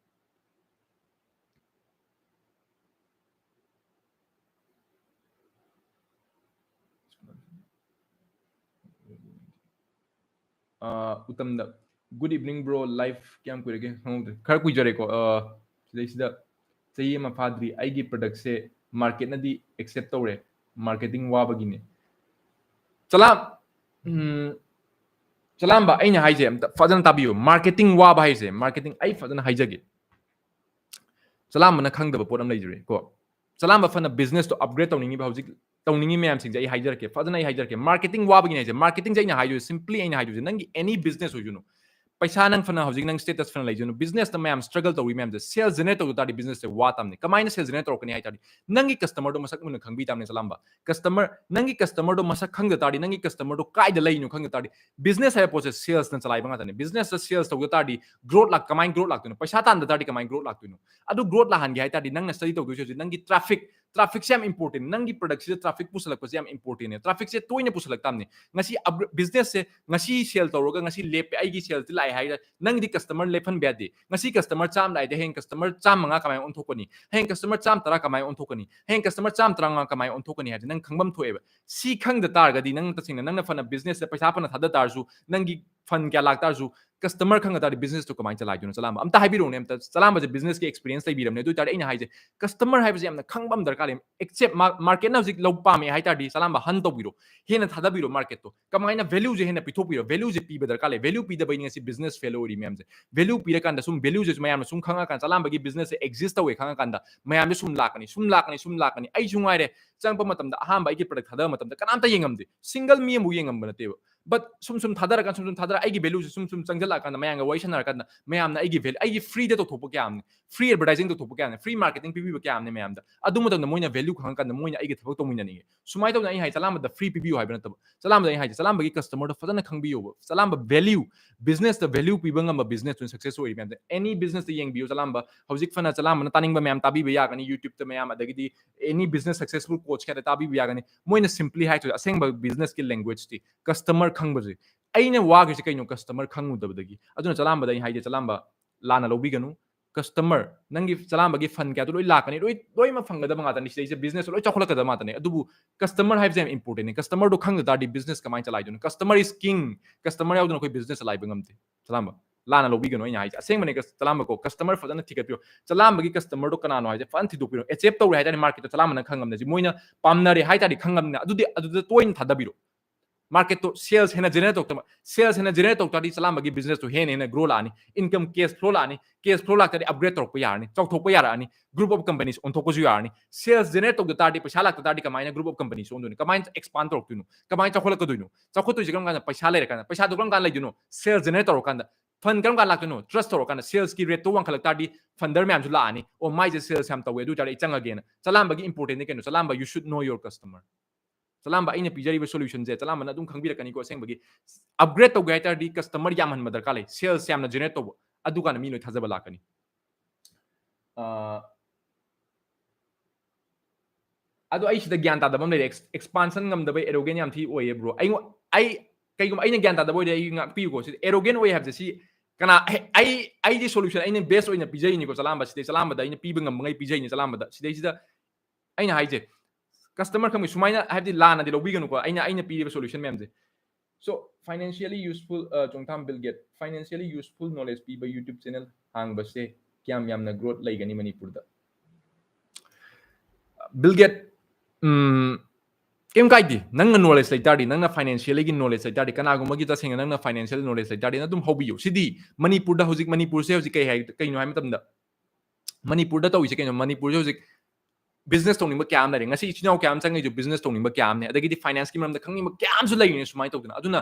ꯑ, ꯎꯇꯝꯗ, "Good evening bro, live ꯀꯌꯥꯝ ꯀꯨꯏꯔꯒꯦ?" ꯈꯪꯍꯧꯗ꯭ꯔꯦ꯫ ꯈꯔ ꯀꯨꯏꯖꯔꯦꯀꯣ꯫ ꯑ, ꯁꯤꯗꯩꯁꯤꯗ ꯆꯍꯤ ꯑꯃ ꯐꯥꯗ꯭ꯔꯤ꯫ ꯑꯩꯒꯤ product ꯁꯦ market ꯅꯗꯤ accept ꯇꯧꯔꯦ꯫ Marketing ꯋꯥꯕꯒꯤꯅꯦ꯫ ꯆꯂꯥ, ꯎꯝ, ꯆꯂꯥꯝꯕ, ꯑꯩꯅ ꯍꯥꯏꯁꯦ ꯑꯝꯇ ꯐꯖꯅ ꯇꯥꯕꯤꯌꯨ꯫ Marketing ꯋꯥꯕ ꯍꯥꯏꯁꯦ, marketing ꯑꯩ ꯐꯖꯅ ꯍꯥꯏꯖꯒꯦ꯫ ꯆꯂꯥꯝꯕꯅ ꯈꯪꯗꯕ ꯄꯣꯠ ꯑꯃ ꯂꯩꯖꯔꯦ ꯀꯣ꯫ ꯆꯂꯥꯝꯕ ꯐꯅ business ꯇꯣ upgrade ꯇꯧꯅꯤꯡꯉꯤꯕ, ꯍꯧꯖꯤꯛ ꯇꯧꯅꯤꯡꯉꯤ ꯃꯌꯥꯝꯁꯤꯡꯁꯦ ꯑꯩ ꯍꯥꯏꯖꯔꯛꯀꯦ, ꯐꯖꯅ ꯑꯩ ꯍꯥꯏꯖꯔꯛꯀꯦ꯫ Marketing ꯋꯥꯕꯒꯤꯅꯦ ꯍꯥꯏꯁꯦ꯫ Marketing ꯁꯦ ꯑꯩꯅ ꯍꯥꯏꯗꯣꯏꯁꯦ, simply ꯑꯩꯅ ꯍꯥꯏꯗꯣꯏꯁꯦ, ꯅꯪꯒꯤ any business ꯑꯣꯏꯁꯅꯨ, ꯄꯩꯁꯥ ꯅꯪ ꯐꯅ ꯍꯧꯖꯤꯛ ꯅꯪ status ꯐꯅ ꯂꯩꯖꯅꯨ, business ꯇ ꯃꯌꯥꯝ struggle ꯇꯧꯔꯤ ꯃꯌꯥꯝꯁꯦ, sales generate ꯇꯧꯗ ꯇꯥꯔꯗꯤ business ꯁꯦ ꯋꯥ ꯇꯥꯕꯅꯤ꯫ ꯀꯃꯥꯏꯅ sales generate ꯇꯧꯔꯛꯀꯅꯤ ꯍꯥꯏ ꯇꯥꯔꯗꯤ, ꯅꯪꯒꯤ customer ꯗꯣ ꯃꯁꯛ ꯃꯨꯟꯅ ꯈꯪꯕꯤ ꯇꯥꯕꯅꯤ ꯆꯂꯥꯝꯕ꯫ Customer, ꯅꯪꯒꯤ customer ꯗꯣ ꯃꯁꯛ ꯈꯪꯗ ꯇꯥꯔꯗꯤ, ꯅꯪꯒꯤ customer ꯗꯣ ꯀꯥꯏꯗ ꯂꯩꯅꯣ ꯈꯪꯗ ꯇꯥꯔꯗꯤ, business ꯍꯥꯏꯕ ꯄꯣꯠꯁꯦ sales ꯅ ꯆꯂꯥꯏꯕ ꯉꯥꯛꯇꯅꯤ꯫ Business ꯇ sales ꯇꯧꯗ ꯇꯥꯔꯗꯤ growth ꯂꯥꯛ-, ꯀꯃꯥꯏꯅ growth ꯂꯥꯛꯇꯣꯏꯅꯣ? ꯄꯩꯁꯥ ꯇꯥꯟꯗ ꯇꯥꯔꯗꯤ ꯀꯃꯥꯏꯅ growth ꯂꯥꯛꯇꯣꯏꯅꯣ? ꯑꯗꯨ growth ꯂꯥꯛꯍꯟꯒꯦ ꯍꯥꯏ ꯇꯥꯔꯗꯤ ꯅꯪꯅ study ꯇꯧꯗꯣꯏꯁꯦ ꯍꯧꯖꯤꯛ ꯅꯪꯒꯤ traffic, traffic ꯁꯦ ꯌꯥꯝ important꯫ ꯅꯪꯒꯤ product ꯁꯤꯗ traffic ꯄꯨꯁꯜꯂꯛꯄꯁꯦ ꯌꯥꯝ important ꯅꯦ꯫ Traffic ꯁꯦ ꯇꯣꯏꯅ ꯄꯨꯁꯜꯂꯛ ꯇꯥꯕꯅꯤ꯫ ꯉꯁꯤ ꯑꯞ-, business ꯁꯦ ꯉꯁꯤ sale ꯇꯧꯔꯒ ꯉꯁꯤ ꯂꯦꯞꯄꯦ, ꯑꯩꯒꯤ sales ꯁꯤ ꯂꯥꯛꯑꯦ ꯍꯥꯏꯔꯒ ꯅꯪꯒꯤꯗꯤ customer ꯂꯦꯞꯍꯟꯕ ꯌꯥꯗꯦ꯫ ꯉꯁꯤ customer ꯆꯥꯝꯃ ꯂꯥꯛꯑꯗꯤ ꯍꯌꯦꯡ customer ꯆꯥꯝꯃꯉꯥ ꯀꯃꯥꯏꯅ ꯑꯣꯟꯊꯣꯛꯀꯅꯤ? ꯍꯌꯦꯡ customer ꯆꯥꯝꯃ ꯇꯔꯥ ꯀꯃꯥꯏꯅ ꯑꯣꯟꯊꯣꯛꯀꯅꯤ? ꯍꯌꯦꯡ customer ꯆꯥꯝꯃ ꯇꯔꯥꯃꯉꯥ ꯀꯃꯥꯏꯅ ꯑꯣꯟꯊꯣꯛꯀꯅꯤ ꯍꯥꯏꯕꯁꯦ ꯅꯪ ꯈꯪꯐꯝ ꯊꯣꯛꯑꯦꯕ꯫ ꯁꯤ ꯈꯪꯗ ꯇꯥꯔꯒꯗꯤ ꯅꯪ ꯇꯁꯦꯡꯅ ꯅꯪꯅ ꯐꯅ business ꯇ ꯄꯩꯁꯥ ꯐꯅ ꯊꯥꯗ ꯇꯥꯔꯁꯨ, ꯅꯪꯒꯤ fund ꯀꯌꯥ ꯂꯥꯛ ꯇꯥꯔꯁꯨ, customer ꯈꯪꯉ ꯇꯥꯔꯗꯤ business ꯇꯣ ꯀꯃꯥꯏꯅ ꯆꯂꯥꯏꯗꯣꯏꯅꯣ ꯆꯂꯥꯝꯕ? ꯑꯝꯇ ꯍꯥꯏꯕꯤꯔꯛꯎꯅꯦ ꯑꯝꯇ꯫ ꯆꯂꯥꯝꯕꯁꯦ business ꯀꯤ experience ꯂꯩꯕꯤꯔꯕꯅꯦ, ꯑꯗꯨ ꯑꯣꯏ ꯇꯥꯔꯗꯤ ꯑꯩꯅ ꯍꯥꯏꯁꯦ customer ꯍꯥꯏꯕꯁꯦ ꯌꯥꯝꯅ ꯈꯪꯕ ꯑꯃ ꯗꯔꯀꯥꯔ ꯂꯩ꯫ Except ꯃꯥ-, market ꯅ ꯍꯧꯖꯤꯛ ꯂꯧ ꯄꯥꯝꯃꯦ ꯍꯥꯏ ꯇꯥꯔꯗꯤ ꯆꯂꯥꯝꯕ hunt ꯇꯧꯕꯤꯔꯣ, ꯍꯦꯟꯅ ꯊꯥꯗꯕꯤꯔꯣ market ꯇꯣ꯫ ꯀꯃꯥꯏꯅ value ꯁꯦ ꯍꯦꯟꯅ ꯄꯤꯊꯣꯛꯄꯤꯔꯣ, value ꯁꯦ ꯄꯤꯕ ꯗꯔꯀꯥꯔ ꯂꯩ꯫ Value ꯄꯤꯗꯕꯩꯅꯤ ꯉꯁꯤ business fail ꯑꯣꯏꯔꯤ ꯃꯌꯥꯝꯁꯦ꯫ Value ꯄꯤꯔꯀꯥꯟꯗ ꯁꯨꯝ value ꯁꯦ ꯃꯌꯥꯝꯅ ꯁꯨꯝ ꯈꯪꯉꯀꯥꯟꯗ ꯆꯂꯥꯝꯕꯒꯤ business ꯁꯦ exist ꯇꯧꯋꯦ ꯈꯪꯉꯀꯥꯟꯗ ꯃꯌꯥꯝꯁꯦ ꯁꯨꯝ ꯂꯥꯛꯀꯅꯤ, ꯁꯨꯝ ꯂꯥꯛꯀꯅꯤ, ꯁꯨꯝ ꯂꯥꯛꯀꯅꯤ꯫ ꯑꯩꯁꯨ ꯉꯥꯏꯔꯦ, ꯆꯪꯉꯛꯄ ꯃꯇꯝꯗ ꯑꯍꯥꯟꯕ ꯑꯩꯒꯤ product ꯊꯥꯗꯕ ꯃꯇꯝꯗ ꯀꯅꯥꯝꯇ ꯌꯦꯡꯉꯝꯗꯦ, single ꯃꯤ ꯑꯃꯕꯨ ꯌꯦꯡꯉꯝꯕ ꯅꯠꯇꯦꯕ꯫ But ꯁꯨꯝ ꯁꯨꯝ ꯊꯥꯗꯔꯀꯥꯟꯗ, ꯁꯨꯝ ꯁꯨꯝ ꯊꯥꯗꯔ ꯑꯩꯒꯤ value ꯁꯦ ꯁꯨꯝ ꯁꯨꯝ ꯆꯪꯁꯤꯜꯂꯛꯑꯀꯥꯟꯗ ꯃꯌꯥꯝꯒ ꯋꯥꯔꯤ ꯁꯥꯟꯅꯔꯀꯥꯟꯗ ꯃꯌꯥꯝꯅ ꯑꯩꯒꯤ value, ꯑꯩꯒꯤ free ꯗ ꯇꯧꯊꯣꯛꯄ ꯀꯌꯥ ꯑꯃꯅꯤ, free advertising ꯇꯧꯊꯣꯛꯄ ꯀꯌꯥ ꯑꯃꯅꯤ, free marketing ꯄꯤꯕꯤꯕ ꯀꯌꯥ ꯑꯃꯅꯤ ꯃꯌꯥꯝꯗ꯫ ꯑꯗꯨ ꯃꯇꯝꯗ ꯃꯣꯏꯅ value ꯈꯪꯉꯀꯥꯟꯗ ꯃꯣꯏꯅ ꯑꯩꯒ ꯊꯕꯛ ꯇꯧꯃꯤꯟꯅꯅꯤꯡꯉꯦ꯫ ꯁꯨꯃꯥꯏꯅ ꯇꯧꯗꯅ ꯑꯩ ꯍꯥꯏ, ꯆꯂꯥꯝꯕꯗ free ꯄꯤꯕꯤꯌꯨ ꯍꯥꯏꯕ ꯅꯠꯇꯕ, ꯆꯂꯥꯝꯕꯗ ꯑꯩ ꯍꯥꯏꯁꯦ, ꯆꯂꯥꯝꯕꯒꯤ customer ꯗꯣ ꯐꯖꯅ ꯈꯪꯕꯤꯌꯣꯕ꯫ ꯆꯂꯥꯝꯕ value, business ꯇ value ꯄꯤꯕ ꯉꯝꯕ business ꯇꯨꯅ success ꯑꯣꯏꯔꯤ ꯃꯌꯥꯝꯁꯦ꯫ Any business ꯇ ꯌꯦꯡꯕꯤꯌꯨ ꯆꯂꯥꯝꯕ, ꯍꯧꯖꯤꯛ ꯐꯅ ꯆꯂꯥꯝꯕꯅ ꯇꯥꯅꯤꯡꯕ ꯃꯌꯥꯝ ꯇꯥꯕꯤꯕ ꯌꯥꯒꯅꯤ YouTube ꯇ ꯃꯌꯥꯝ, ꯑꯗꯒꯤꯗꯤ any business successful coach ꯀꯌꯥꯗ ꯇꯥꯕꯤꯕ ꯌꯥꯒꯅꯤ꯫ ꯃꯣꯏꯅ simply ꯍꯥꯏꯗꯣꯏ ꯑꯁꯦꯡꯕ business ꯀꯤ language ꯇꯤ customer ꯈꯪꯕꯁꯦ꯫ ꯑꯩꯅ ꯋꯥꯈ꯭ꯔꯤꯁꯦ ꯀꯩꯅꯣ? Customer ꯈꯪꯉꯨꯗꯕꯗꯒꯤ꯫ ꯑꯗꯨꯅ ꯆꯂꯥꯝꯕꯗ ꯑꯩ ꯍꯥꯏꯒꯦ, ꯆꯂꯥꯝꯕ ꯂꯥꯟꯅ ꯂꯧꯕꯤꯒꯅꯨ꯫ Customer, ꯅꯪꯒꯤ ꯆꯂꯥꯝꯕꯒꯤ fund ꯀꯌꯥꯗꯣ ꯂꯣꯏ ꯂꯥꯛꯀꯅꯤ, ꯂꯣꯏ, ꯂꯣꯏꯅꯃꯛ ꯐꯪꯒꯗꯕ ꯉꯥꯛꯇꯅꯤ꯫ ꯁꯤꯗꯩꯁꯤꯗ business ꯂꯣꯏ ꯆꯥꯎꯈꯠꯂꯛꯀꯗꯕ ꯉꯥꯛꯇꯅꯤ꯫ ꯑꯗꯨꯕꯨ customer ꯍꯥꯏꯕꯁꯦ ꯌꯥꯝ important ꯅꯤ꯫ Customer ꯗꯣ ꯈꯪꯗ ꯇꯥꯔꯗꯤ business ꯀꯃꯥꯏꯅ ꯆꯂꯥꯏꯗꯣꯏꯅꯣ? Customer is king. Customer ꯌꯥꯎꯗꯅ ꯑꯩꯈꯣꯏ business ꯆꯂꯥꯏꯕ ꯉꯝꯗꯦ꯫ ꯆꯂꯥꯝꯕ, ꯂꯥꯟꯅ ꯂꯧꯕꯤꯒꯅꯨ ꯑꯩꯅ ꯍꯥꯏꯁꯦ꯫ ꯑꯁꯦꯡꯕꯅꯦ, ꯀꯁ-, ꯆꯂꯥꯝꯕꯀꯣ, customer ꯐꯖꯅ ꯊꯤꯒꯠꯄꯤꯌꯣ꯫ ꯆꯂꯥꯝꯕꯒꯤ customer ꯗꯣ ꯀꯅꯥꯅꯣ ꯍꯥꯏꯁꯦ ꯐꯖꯅ ꯊꯤꯗꯣꯛꯄꯤꯔꯣ꯫ Accept ꯇꯧꯔꯦ ꯍꯥꯏ ꯇꯥꯔꯗꯤ market ꯇ ꯆꯂꯥꯝꯕꯅ ꯈꯪꯉꯝꯅꯦ꯫ ꯃꯣꯏꯅ ꯄꯥꯝꯅꯔꯦ ꯍꯥꯏ ꯇꯥꯔꯗꯤ ꯈꯪꯉꯝꯅꯦ꯫ ꯑꯗꯨꯗꯤ ꯑꯗꯨꯗ ꯇꯣꯏꯅ ꯊꯥꯗꯕꯤꯔꯣ꯫ Market ꯇꯣ sales ꯍꯦꯟꯅ generate ꯇꯧꯔꯛꯇꯕ, sales ꯍꯦꯟꯅ generate ꯇꯧꯔꯛ ꯇꯥꯔꯗꯤ ꯆꯂꯥꯝꯕꯒꯤ business ꯇꯣ ꯍꯦꯟꯅ ꯍꯦꯟꯅ grow ꯂꯥꯛꯑꯅꯤ, income cash flow ꯂꯥꯛꯑꯅꯤ, cash flow ꯂꯥꯛꯇꯥꯔꯗꯤ upgrade ꯇꯧꯔꯛꯄ ꯌꯥꯔꯅꯤ, ꯆꯥꯎꯊꯣꯛꯄ ꯌꯥꯔꯛꯑꯅꯤ, group of companies ꯑꯣꯟꯊꯣꯛꯄꯁꯨ ꯌꯥꯔꯅꯤ꯫ Sales generate ꯇꯧꯗ ꯇꯥꯔꯗꯤ, ꯄꯩꯁꯥ ꯂꯥꯛꯇ ꯇꯥꯔꯗꯤ ꯀꯃꯥꯏꯅ group of companies ꯑꯣꯟꯗꯣꯏꯅꯣ? ꯀꯃꯥꯏꯅ expand ꯇꯧꯔꯛꯇꯣꯏꯅꯣ? ꯀꯃꯥꯏꯅ ꯆꯥꯎꯈꯠꯂꯛꯀꯗꯣꯏꯅꯣ? ꯆꯥꯎꯈꯠꯇꯣꯏꯁꯦ ꯀꯔꯝ ꯀꯥꯟꯗ? ꯄꯩꯁꯥ ꯂꯩꯔꯀꯥꯟꯗ꯫ ꯄꯩꯁꯥꯗꯣ ꯀꯔꯝ ꯀꯥꯟꯗ ꯂꯩꯗꯣꯏꯅꯣ? Sales generate ꯇꯧꯔꯀꯥꯟꯗ꯫ Fund ꯀꯔꯝ ꯀꯥꯟꯗ ꯂꯥꯛꯇꯣꯏꯅꯣ? Trust ꯇꯧꯔꯀꯥꯟꯗ sales ꯀꯤ rate ꯇꯣ ꯋꯥꯡꯈꯠꯂꯛ ꯇꯥꯔꯗꯤ funder ꯃꯌꯥꯝꯁꯨ ꯂꯥꯛꯑꯅꯤ꯫ ꯑꯣ, ꯃꯥꯏꯁꯦ sales ꯌꯥꯝ ꯇꯧꯋꯦ, ꯑꯗꯨ ꯑꯣꯏꯇꯥꯔꯗꯤ ꯑꯩ ꯆꯪꯉꯒꯦꯅ꯫ ꯆꯂꯥꯝꯕꯒꯤ important ꯅꯤ ꯀꯩꯅꯣ? ꯆꯂꯥꯝꯕ, you should know your customer. ꯆꯂꯥꯝꯕ, ꯑꯩꯅ ꯄꯤꯖꯔꯤꯕ solution ꯁꯦ ꯆꯂꯥꯝꯕꯅ ꯑꯗꯨꯝ ꯈꯪꯕꯤꯔꯛꯀꯅꯤꯀꯣ꯫ ꯑꯁꯦꯡꯕꯒꯤ upgrade ꯇꯧꯒꯦ ꯍꯥꯏ ꯇꯥꯔꯗꯤ customer ꯌꯥꯝꯍꯟꯕ ꯗꯔꯀꯥꯔ ꯂꯩ, sales ꯌꯥꯝꯅ generate ꯇꯧꯕ, ꯑꯗꯨꯀꯥꯟꯗ ꯃꯤ ꯂꯣꯏ ꯊꯥꯖꯕ ꯂꯥꯛꯀꯅꯤ꯫ ꯑ, ꯑꯗꯣ ꯑꯩ ꯁꯤꯗ ꯒ꯭ꯌꯥꯟ ꯇꯥꯗꯕ ꯑꯃ ꯂꯩꯔꯦ꯫ Ex-, expansion ꯉꯝꯗꯕꯩ arrogant ꯌꯥꯝ ꯊꯤ ꯑꯣꯏꯌꯦ, bro꯫ ꯑꯩꯉꯣꯟ-, ꯑꯩ, ꯀꯩꯒꯨꯝꯕ ꯑꯩꯅ ꯒ꯭ꯌꯥꯟ ꯇꯥꯗꯕ ꯑꯣꯏꯔꯗꯤ ꯑꯩ ꯉꯥꯛꯄꯤꯌꯨꯀꯣ꯫ ꯁꯤꯗ arrogant ꯑꯣꯏ ꯍꯥꯏꯕꯁꯦ ꯁꯤ ꯀꯅꯥ, ꯑꯩ, ꯑꯩꯗꯤ solution ꯑꯩꯅ best ꯑꯣꯏꯅ ꯄꯤꯖꯩꯅꯤꯀꯣ꯫ ꯆꯂꯥꯝꯕ, ꯁꯤꯗꯩ ꯆꯂꯥꯝꯕꯗ ꯑꯩꯅ ꯄꯤꯕ ꯉꯝꯕꯉꯩ ꯄꯤꯖꯩꯅꯤ꯫ ꯆꯂꯥꯝꯕꯗ ꯁꯤꯗꯩꯁꯤꯗ ꯑꯩꯅ ꯍꯥꯏꯁꯦ, customer ꯈꯪꯕ ꯁꯨꯃꯥꯏꯅ, ꯍꯥꯏꯕꯗꯤ ꯂꯥꯟꯅꯗꯤ ꯂꯧꯕꯤꯒꯅꯨꯀꯣ, ꯑꯩꯅ, ꯑꯩꯅ ꯄꯤꯔꯤꯕ solution ꯃꯌꯥꯝꯁꯦ꯫ So, financially useful, ꯑ, ꯆꯣꯡꯊꯥꯝ Bill Gates, financially useful knowledge ꯄꯤꯕ YouTube channel ꯍꯥꯡꯕꯁꯦ ꯀꯌꯥꯝ ꯌꯥꯝꯅ growth ꯂꯩꯒꯅꯤ ꯃꯅꯤꯄꯨꯔꯗ? Bill Gates, ꯎꯝ, ꯀꯩꯝ ꯀꯥꯏꯗꯦ꯫ ꯅꯪꯅ knowledge ꯂꯩ ꯇꯥꯔꯗꯤ, ꯅꯪꯅ financially ꯒꯤ knowledge ꯂꯩ ꯇꯥꯔꯗꯤ, ꯀꯅꯥꯒꯨꯝꯕꯒꯤ ꯇꯁꯦꯡꯅ ꯅꯪꯅ financial knowledge ꯂꯩ ꯇꯥꯔꯗꯤ, ꯅꯪ ꯑꯗꯨꯝ ꯍꯧꯕꯤꯌꯨ꯫ ꯁꯤꯗꯤ ꯃꯅꯤꯄꯨꯔꯗ ꯍꯧꯖꯤꯛ, ꯃꯅꯤꯄꯨꯔꯁꯦ ꯍꯧꯖꯤꯛ ꯀꯩ ꯍꯥꯏ, ꯀꯩꯅꯣ ꯍꯥꯏꯕ ꯃꯇꯝꯗ, ꯃꯅꯤꯄꯨꯔꯗ ꯇꯧꯔꯤꯁꯦ ꯀꯩꯅꯣ? ꯃꯅꯤꯄꯨꯔꯁꯦ ꯍꯧꯖꯤꯛ business ꯇꯧꯅꯤꯡꯕ ꯀꯌꯥ ꯑꯃ ꯂꯩꯔꯦ꯫ ꯉꯁꯤ ꯏꯆꯤꯟ ꯏꯅꯥꯎ ꯀꯌꯥ ꯑꯃ ꯆꯪꯉꯛꯏꯁꯦ business ꯇꯧꯅꯤꯡꯕ ꯀꯌꯥ ꯑꯃꯅꯦ꯫ ꯑꯗꯒꯤꯗꯤ finance ꯀꯤ ꯃꯔꯝꯗ ꯈꯪꯅꯤꯡꯕ ꯀꯌꯥ ꯑꯃꯁꯨ ꯂꯩꯔꯤꯅꯦ ꯁꯨꯃꯥꯏꯅ ꯇꯧꯗꯅ꯫ ꯑꯗꯨꯅ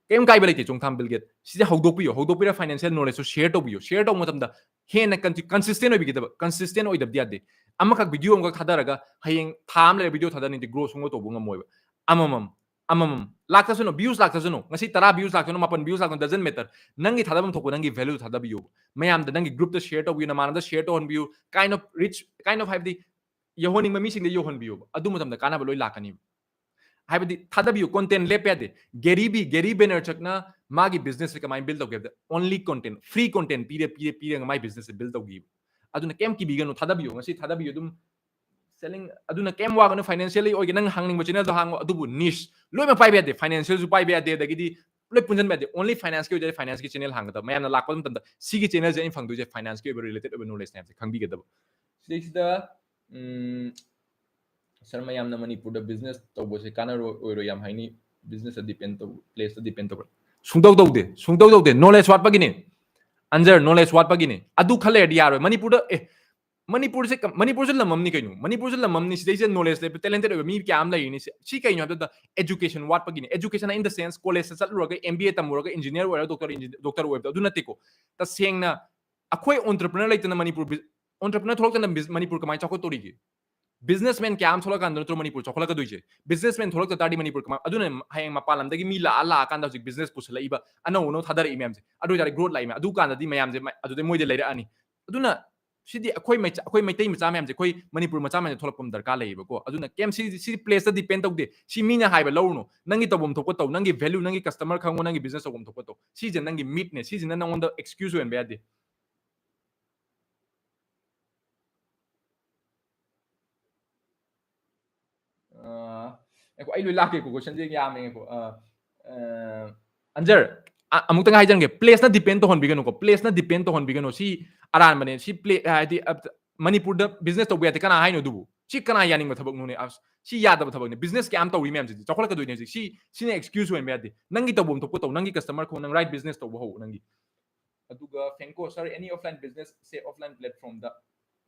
ꯀꯩꯝ ꯀꯥꯏꯕ ꯂꯩꯇꯦ, ꯆꯣꯡꯊꯥꯝ Bill Gates꯫ ꯁꯤꯁꯦ ꯍꯧꯗꯣꯛꯄꯤꯌꯣ, ꯍꯧꯗꯣꯛꯄꯤꯔ financial knowledge ꯁꯨ share ꯇꯧꯕꯤꯌꯣ꯫ Share ꯇꯧꯕ ꯃꯇꯝꯗ ꯍꯦꯟꯅ con-, consistent ꯑꯣꯏꯕꯤꯒꯗꯕ, consistent ꯑꯣꯏꯗꯕꯗꯤ ꯌꯥꯗꯦ꯫ ꯑꯃꯈꯛ video ꯑꯃꯈꯛ ꯊꯥꯗꯔꯒ ꯍꯌꯦꯡ ꯊꯥ ꯑꯃ ꯂꯩꯔ video ꯊꯥꯗꯔꯅꯤꯗꯤ grow ꯁꯨꯡꯇꯧ ꯇꯧꯕ ꯉꯝꯃꯣꯏꯕ꯫ ꯑꯃꯃꯝ, ꯑꯃꯃꯝ꯫ ꯂꯥꯛꯇꯁꯅꯨ, views ꯂꯥꯛꯇꯁꯅꯨ, ꯉꯁꯤ ꯇꯔꯥ views ꯂꯥꯛꯇꯁꯅꯨ, ꯃꯥꯄꯟ views ꯂꯥꯛꯇꯁꯅꯨ, doesn't matter꯫ ꯅꯪꯒꯤ ꯊꯥꯗꯐꯝ ꯊꯣꯛꯄ ꯅꯪꯒꯤ value ꯊꯥꯗꯕꯤꯌꯣꯕ꯫ ꯃꯌꯥꯝꯗ, ꯅꯪꯒꯤ group ꯇ share ꯇꯧꯕꯤꯌꯨ, ꯅꯃꯥꯟꯅꯕꯗ share ꯇꯧꯍꯟꯕꯤꯌꯨ, kind of reach, kind of ꯍꯥꯏꯕꯗꯤ ꯌꯧꯍꯟꯅꯤꯡꯕ ꯃꯤꯁꯤꯡꯗ ꯌꯧꯍꯟꯕꯤꯌꯣꯕ꯫ ꯑꯗꯨ ꯃꯇꯝꯗ ꯀꯥꯟꯅꯕ ꯂꯣꯏ ꯂꯥꯛꯀꯅꯤꯕ꯫ ꯍꯥꯏꯕꯗꯤ ꯊꯥꯗꯕꯤꯌꯨ, content ꯂꯦꯞꯄ ꯌꯥꯗꯦ꯫ Gary V, Gary Vaynerchuk ꯅ ꯃꯥꯒꯤ business ꯁꯦ ꯀꯃꯥꯏꯅ build ꯇꯧꯒꯦ ꯍꯥꯏꯕꯗ, only content, free content ꯄꯤꯔ, ꯄꯤꯔ, ꯄꯤꯔꯒ ꯃꯥꯏ business ꯁꯦ build ꯇꯧꯈꯤꯕ꯫ ꯑꯗꯨꯅ ꯀꯩꯝ ꯀꯤꯕꯤꯒꯅꯨ, ꯊꯥꯗꯕꯤꯌꯨ, ꯉꯁꯤ ꯊꯥꯗꯕꯤꯌꯨ ꯑꯗꯨꯝ꯫ Selling, ꯑꯗꯨꯅ ꯀꯩꯝ ꯋꯥꯒꯅꯨ, financially ꯑꯣꯏꯒꯦ, ꯅꯪ ꯍꯥꯡꯅꯤꯡꯕ channel ꯗꯣ ꯍꯥꯡꯉꯣ, ꯑꯗꯨꯕꯨ niche ꯂꯣꯏꯅꯃꯛ ꯄꯥꯏꯕ ꯌꯥꯗꯦ, financial ꯁꯨ ꯄꯥꯏꯕ ꯌꯥꯗꯦ, ꯑꯗꯒꯤꯗꯤ ꯂꯣꯏ ꯄꯨꯟꯁꯤꯟꯕ ꯌꯥꯗꯦ, only finance ꯀꯤ ꯑꯣꯏꯖꯔꯦ, finance ꯀꯤ channel ꯍꯥꯡꯒꯗꯕ꯫ ꯃꯌꯥꯝꯅ ꯂꯥꯛꯄ ꯃꯇꯝꯗ ꯁꯤꯒꯤ channel ꯁꯦ ꯑꯩꯅ ꯐꯪꯗꯣꯏꯁꯦ finance ꯀꯤ ꯑꯣꯏꯕ related ꯑꯣꯏꯕ knowledge ꯃꯌꯥꯝꯁꯦ ꯈꯪꯕꯤꯒꯗꯕ꯫ ꯁꯤꯗꯩꯁꯤꯗ, ꯎꯝ, sir, ꯃꯌꯥꯝꯅ ꯃꯅꯤꯄꯨꯔꯗ business ꯇꯧꯕꯁꯦ ꯀꯥꯟꯅꯔꯣꯏ, ꯑꯣꯏꯔꯣꯏ ꯌꯥꯝ ꯍꯥꯏꯅꯤ꯫ Business ꯗ depend ꯇꯧꯕ, place ꯇ depend ꯇꯧꯕ? ꯁꯨꯡꯇꯧ ꯇꯧꯗꯦ, ꯁꯨꯡꯇꯧ ꯇꯧꯗꯦ꯫ Knowledge ꯋꯥꯠꯄꯒꯤꯅꯤ ꯑꯟꯖꯔ, knowledge ꯋꯥꯠꯄꯒꯤꯅꯤ꯫ ꯑꯗꯨ ꯈꯜ ꯂꯩꯔꯗꯤ ꯌꯥꯔꯣꯏ꯫ ꯃꯅꯤꯄꯨꯔꯗ ꯑꯦ ꯃꯅꯤꯄꯨꯔꯁꯦ ꯀ- ꯃꯅꯤꯄꯨꯔꯁꯦ ꯂꯝ ꯑꯃꯅꯤ ꯀꯩꯅꯣ꯫ ꯃꯅꯤꯄꯨꯔꯁꯦ ꯂꯝ ꯑꯃꯅꯤ, ꯁꯤꯗꯩꯁꯤꯗ knowledge ꯂꯩꯕ, talented ꯑꯣꯏꯕ ꯃꯤ ꯀꯌꯥ ꯑꯃ ꯂꯩꯔꯤꯅꯤ꯫ ꯁꯤ ꯁꯤ ꯀꯩꯅꯣ ꯍꯥꯏꯕꯗ education ꯋꯥꯠꯄꯒꯤꯅꯤ꯫ Education in the sense college ꯇ ꯆꯠꯂꯨꯔꯒ, M B A ꯇꯝꯃꯨꯔꯒ, engineer ꯑꯣꯏꯔꯒ, doctor, doctor ꯑꯣꯏꯕꯗꯣ ꯑꯗꯨ ꯅꯠꯇꯦꯀꯣ꯫ ꯇꯁꯦꯡꯅ ꯑꯩꯈꯣꯏ entrepreneur ꯂꯩꯇꯅ ꯃꯅꯤꯄꯨꯔ entrepreneur ꯊꯣꯛꯂꯛꯇꯅ ꯃꯅꯤꯄꯨꯔ ꯀꯃꯥꯏꯅ ꯆꯥꯎꯈꯠꯇꯣꯔꯤꯒꯦ? Businessman ꯀꯌꯥ ꯑꯃ ꯊꯣꯛꯂꯛꯀꯥꯟꯗ ꯅꯠꯇ꯭ꯔꯣ ꯃꯅꯤꯄꯨꯔ ꯆꯥꯎꯈꯠꯂꯛꯀꯗꯣꯏꯁꯦ? Businessman ꯊꯣꯛꯂꯛꯇ ꯇꯥꯔꯗꯤ ꯃꯅꯤꯄꯨꯔ ꯀꯃꯥꯏ? ꯑꯗꯨꯅ ꯍꯌꯦꯡ ꯃꯄꯥꯟ ꯂꯝꯗꯒꯤ ꯃꯤ ꯂꯥꯛꯑ ꯂꯥꯛꯑꯀꯥꯟꯗ ꯍꯧꯖꯤꯛ business ꯄꯨꯁꯜꯂꯛꯏꯕ, ꯑꯅꯧ ꯑꯅꯧ ꯊꯥꯗꯔꯛꯏ ꯃꯌꯥꯝꯁꯦ꯫ ꯑꯗꯨ ꯑꯣꯏꯇꯥꯔꯗꯤ growth ꯂꯥꯛꯏ ꯃꯌꯥꯝ, ꯑꯗꯨ ꯀꯥꯟꯗꯗꯤ ꯃꯌꯥꯝꯁꯦ ꯃ- ꯑꯗꯨꯗꯩ ꯃꯣꯏꯗ ꯂꯩꯔꯛꯑꯅꯤ꯫ ꯑꯗꯨꯅ ꯁꯤꯗꯤ ꯑꯩꯈꯣꯏ ꯃꯩꯆꯥ- ꯑꯩꯈꯣꯏ ꯃꯩꯇꯩ ꯃꯆꯥ ꯃꯌꯥꯝꯁꯦ, ꯑꯩꯈꯣꯏ ꯃꯅꯤꯄꯨꯔ ꯃꯆꯥ ꯃꯌꯥꯝꯁꯦ ꯊꯣꯛꯂꯛꯄ ꯑꯃ ꯗꯔꯀꯥꯔ ꯂꯩꯌꯦꯕꯀꯣ꯫ ꯑꯗꯨꯅ ꯀꯩꯝ ꯁꯤ ꯁꯤ place ꯇ depend ꯇꯧꯗꯦ꯫ ꯁꯤ ꯃꯤꯅ ꯍꯥꯏꯕ ꯂꯧꯔꯨꯅꯨ꯫ ꯅꯪꯒꯤ ꯇꯧꯐꯝ ꯊꯣꯛꯄ ꯇꯧ, ꯅꯪꯒꯤ value, ꯅꯪꯒꯤ customer ꯈꯪꯉꯣ, ꯅꯪꯒꯤ business ꯇꯧꯐꯝ ꯊꯣꯛꯄ ꯇꯧ꯫ ꯁꯤꯁꯦ ꯅꯪꯒꯤ merit ꯅꯦ, ꯁꯤꯁꯤꯅ ꯅꯪꯉꯣꯟꯗ excuse ꯑꯣꯏꯍꯟꯕ ꯌꯥꯗꯦ꯫ ꯑ, ꯉꯥꯏꯈꯣ, ꯑꯩ ꯂꯣꯏ ꯂꯥꯛꯀꯦꯀꯣ, question ꯁꯦ ꯌꯥꯝꯃꯦ꯫ ꯉꯥꯏꯈꯣ꯫ ꯑ, ꯑ, ꯑꯟꯖꯔ, ꯑ- ꯑꯃꯨꯛꯇꯪ ꯍꯥꯏꯖꯔꯝꯒꯦ, place ꯅ depend ꯇꯧꯍꯟꯕꯤꯒꯅꯨꯀꯣ, place ꯅ depend ꯇꯧꯍꯟꯕꯤꯒꯅꯨ꯫ ꯁꯤ ꯑꯔꯥꯟꯕꯅꯦ꯫ ꯁꯤ play ꯍꯥꯏꯗꯤ ꯑ, ꯃꯅꯤꯄꯨꯔꯗ business ꯇꯧꯕ ꯌꯥꯗꯦ ꯀꯅꯥ ꯍꯥꯏꯅꯣ ꯑꯗꯨꯕꯨ? ꯁꯤ ꯀꯅꯥ ꯌꯥꯅꯤꯡꯕ ꯊꯕꯛꯅꯣꯅꯦ? ꯑꯁ, ꯁꯤ ꯌꯥꯗꯕ ꯊꯕꯛꯅꯦ꯫ Business ꯀꯌꯥꯝ ꯇꯧꯔꯤ ꯃꯌꯥꯝꯁꯤꯗꯤ ꯆꯥꯎꯈꯠꯂꯛꯀꯗꯣꯏꯅꯦ ꯍꯧꯖꯤꯛ꯫ ꯁꯤ ꯁꯤꯅ excuse ꯑꯣꯏꯍꯟꯕ ꯌꯥꯗꯦ꯫ ꯅꯪꯒꯤ ꯇꯧꯐꯝ ꯊꯣꯛꯄ ꯇꯧ, ꯅꯪꯒꯤ customer ꯈꯪꯉꯣ, ꯅꯪ right business ꯇꯧꯕ ꯍꯧ ꯅꯪꯒꯤ꯫ ꯑꯗꯨꯒ ꯐꯦꯡꯀꯣ, sir, any offline business ꯁꯦ offline platform ꯗ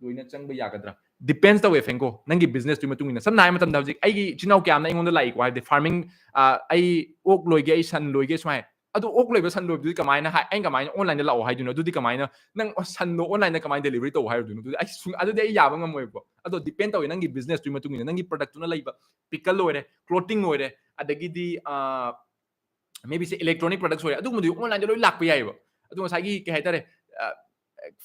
ꯂꯣꯏꯅ ꯆꯪꯕ ꯌꯥꯒꯗ꯭ꯔꯥ? Depends ꯇꯧꯋꯦ ꯐꯦꯡꯀꯣ, ꯅꯪꯒꯤ business ꯇꯨꯒꯤ ꯃꯇꯨꯡ ꯏꯟꯅ꯫ ꯁꯝꯅ ꯍꯥꯏꯔꯕ ꯃꯇꯝꯗ ꯍꯧꯖꯤꯛ ꯑꯩꯒꯤ ꯏꯆꯤꯟ ꯏꯅꯥꯎ ꯀꯌꯥ ꯑꯃꯅ ꯑꯩꯉꯣꯟꯗ ꯂꯥꯛꯏꯀꯣ, ꯍꯥꯏꯕꯗꯤ farming, ꯑ, ꯑꯩ ꯑꯣꯛ ꯂꯣꯏꯒꯦ, ꯑꯩ ꯁꯟ ꯂꯣꯏꯒꯦ ꯁꯨꯃꯥꯏꯅ꯫ ꯑꯗꯨ ꯑꯣꯛ ꯂꯣꯏꯕ, ꯁꯟ ꯂꯣꯏꯕꯗꯨꯗꯤ ꯀꯃꯥꯏꯅ ꯍꯥꯏ? ꯑꯩꯅ ꯀꯃꯥꯏꯅ online ꯗ ꯂꯥꯛꯑꯣ ꯍꯥꯏꯗꯣꯏꯅꯣ? ꯑꯗꯨꯗꯤ ꯀꯃꯥꯏꯅ ꯅꯪ ꯁꯟꯗꯣ online ꯗ ꯀꯃꯥꯏꯅ delivery ꯇꯧ ꯍꯥꯏꯔꯨꯗꯣꯏꯅꯣ? ꯑꯗꯨꯗꯤ ꯑꯩ ꯁꯨꯡ- ꯑꯗꯨꯗꯤ ꯑꯩ ꯌꯥꯕ ꯉꯝꯃꯣꯏꯕꯀꯣ꯫ ꯑꯗꯣ depend ꯇꯧꯋꯦ ꯅꯪꯒꯤ business ꯇꯨꯒꯤ ꯃꯇꯨꯡ ꯏꯟꯅ, ꯅꯪꯒꯤ product ꯇꯨꯅ ꯂꯩꯕ, pickle ꯑꯣꯏꯔꯦ, clothing ꯑꯣꯏꯔꯦ, ꯑꯗꯒꯤꯗꯤ, ꯑ, maybe ꯁꯦ electronic products ꯑꯣꯏꯔꯦ, ꯑꯗꯨꯒꯨꯝꯕꯗꯤ online ꯗ ꯂꯣꯏ ꯂꯥꯛꯄ ꯌꯥꯏꯑꯕ꯫ ꯑꯗꯣ ꯉꯁꯥꯏꯒꯤ ꯀꯩ ꯍꯥꯏꯇꯥꯔꯦ, ꯑ,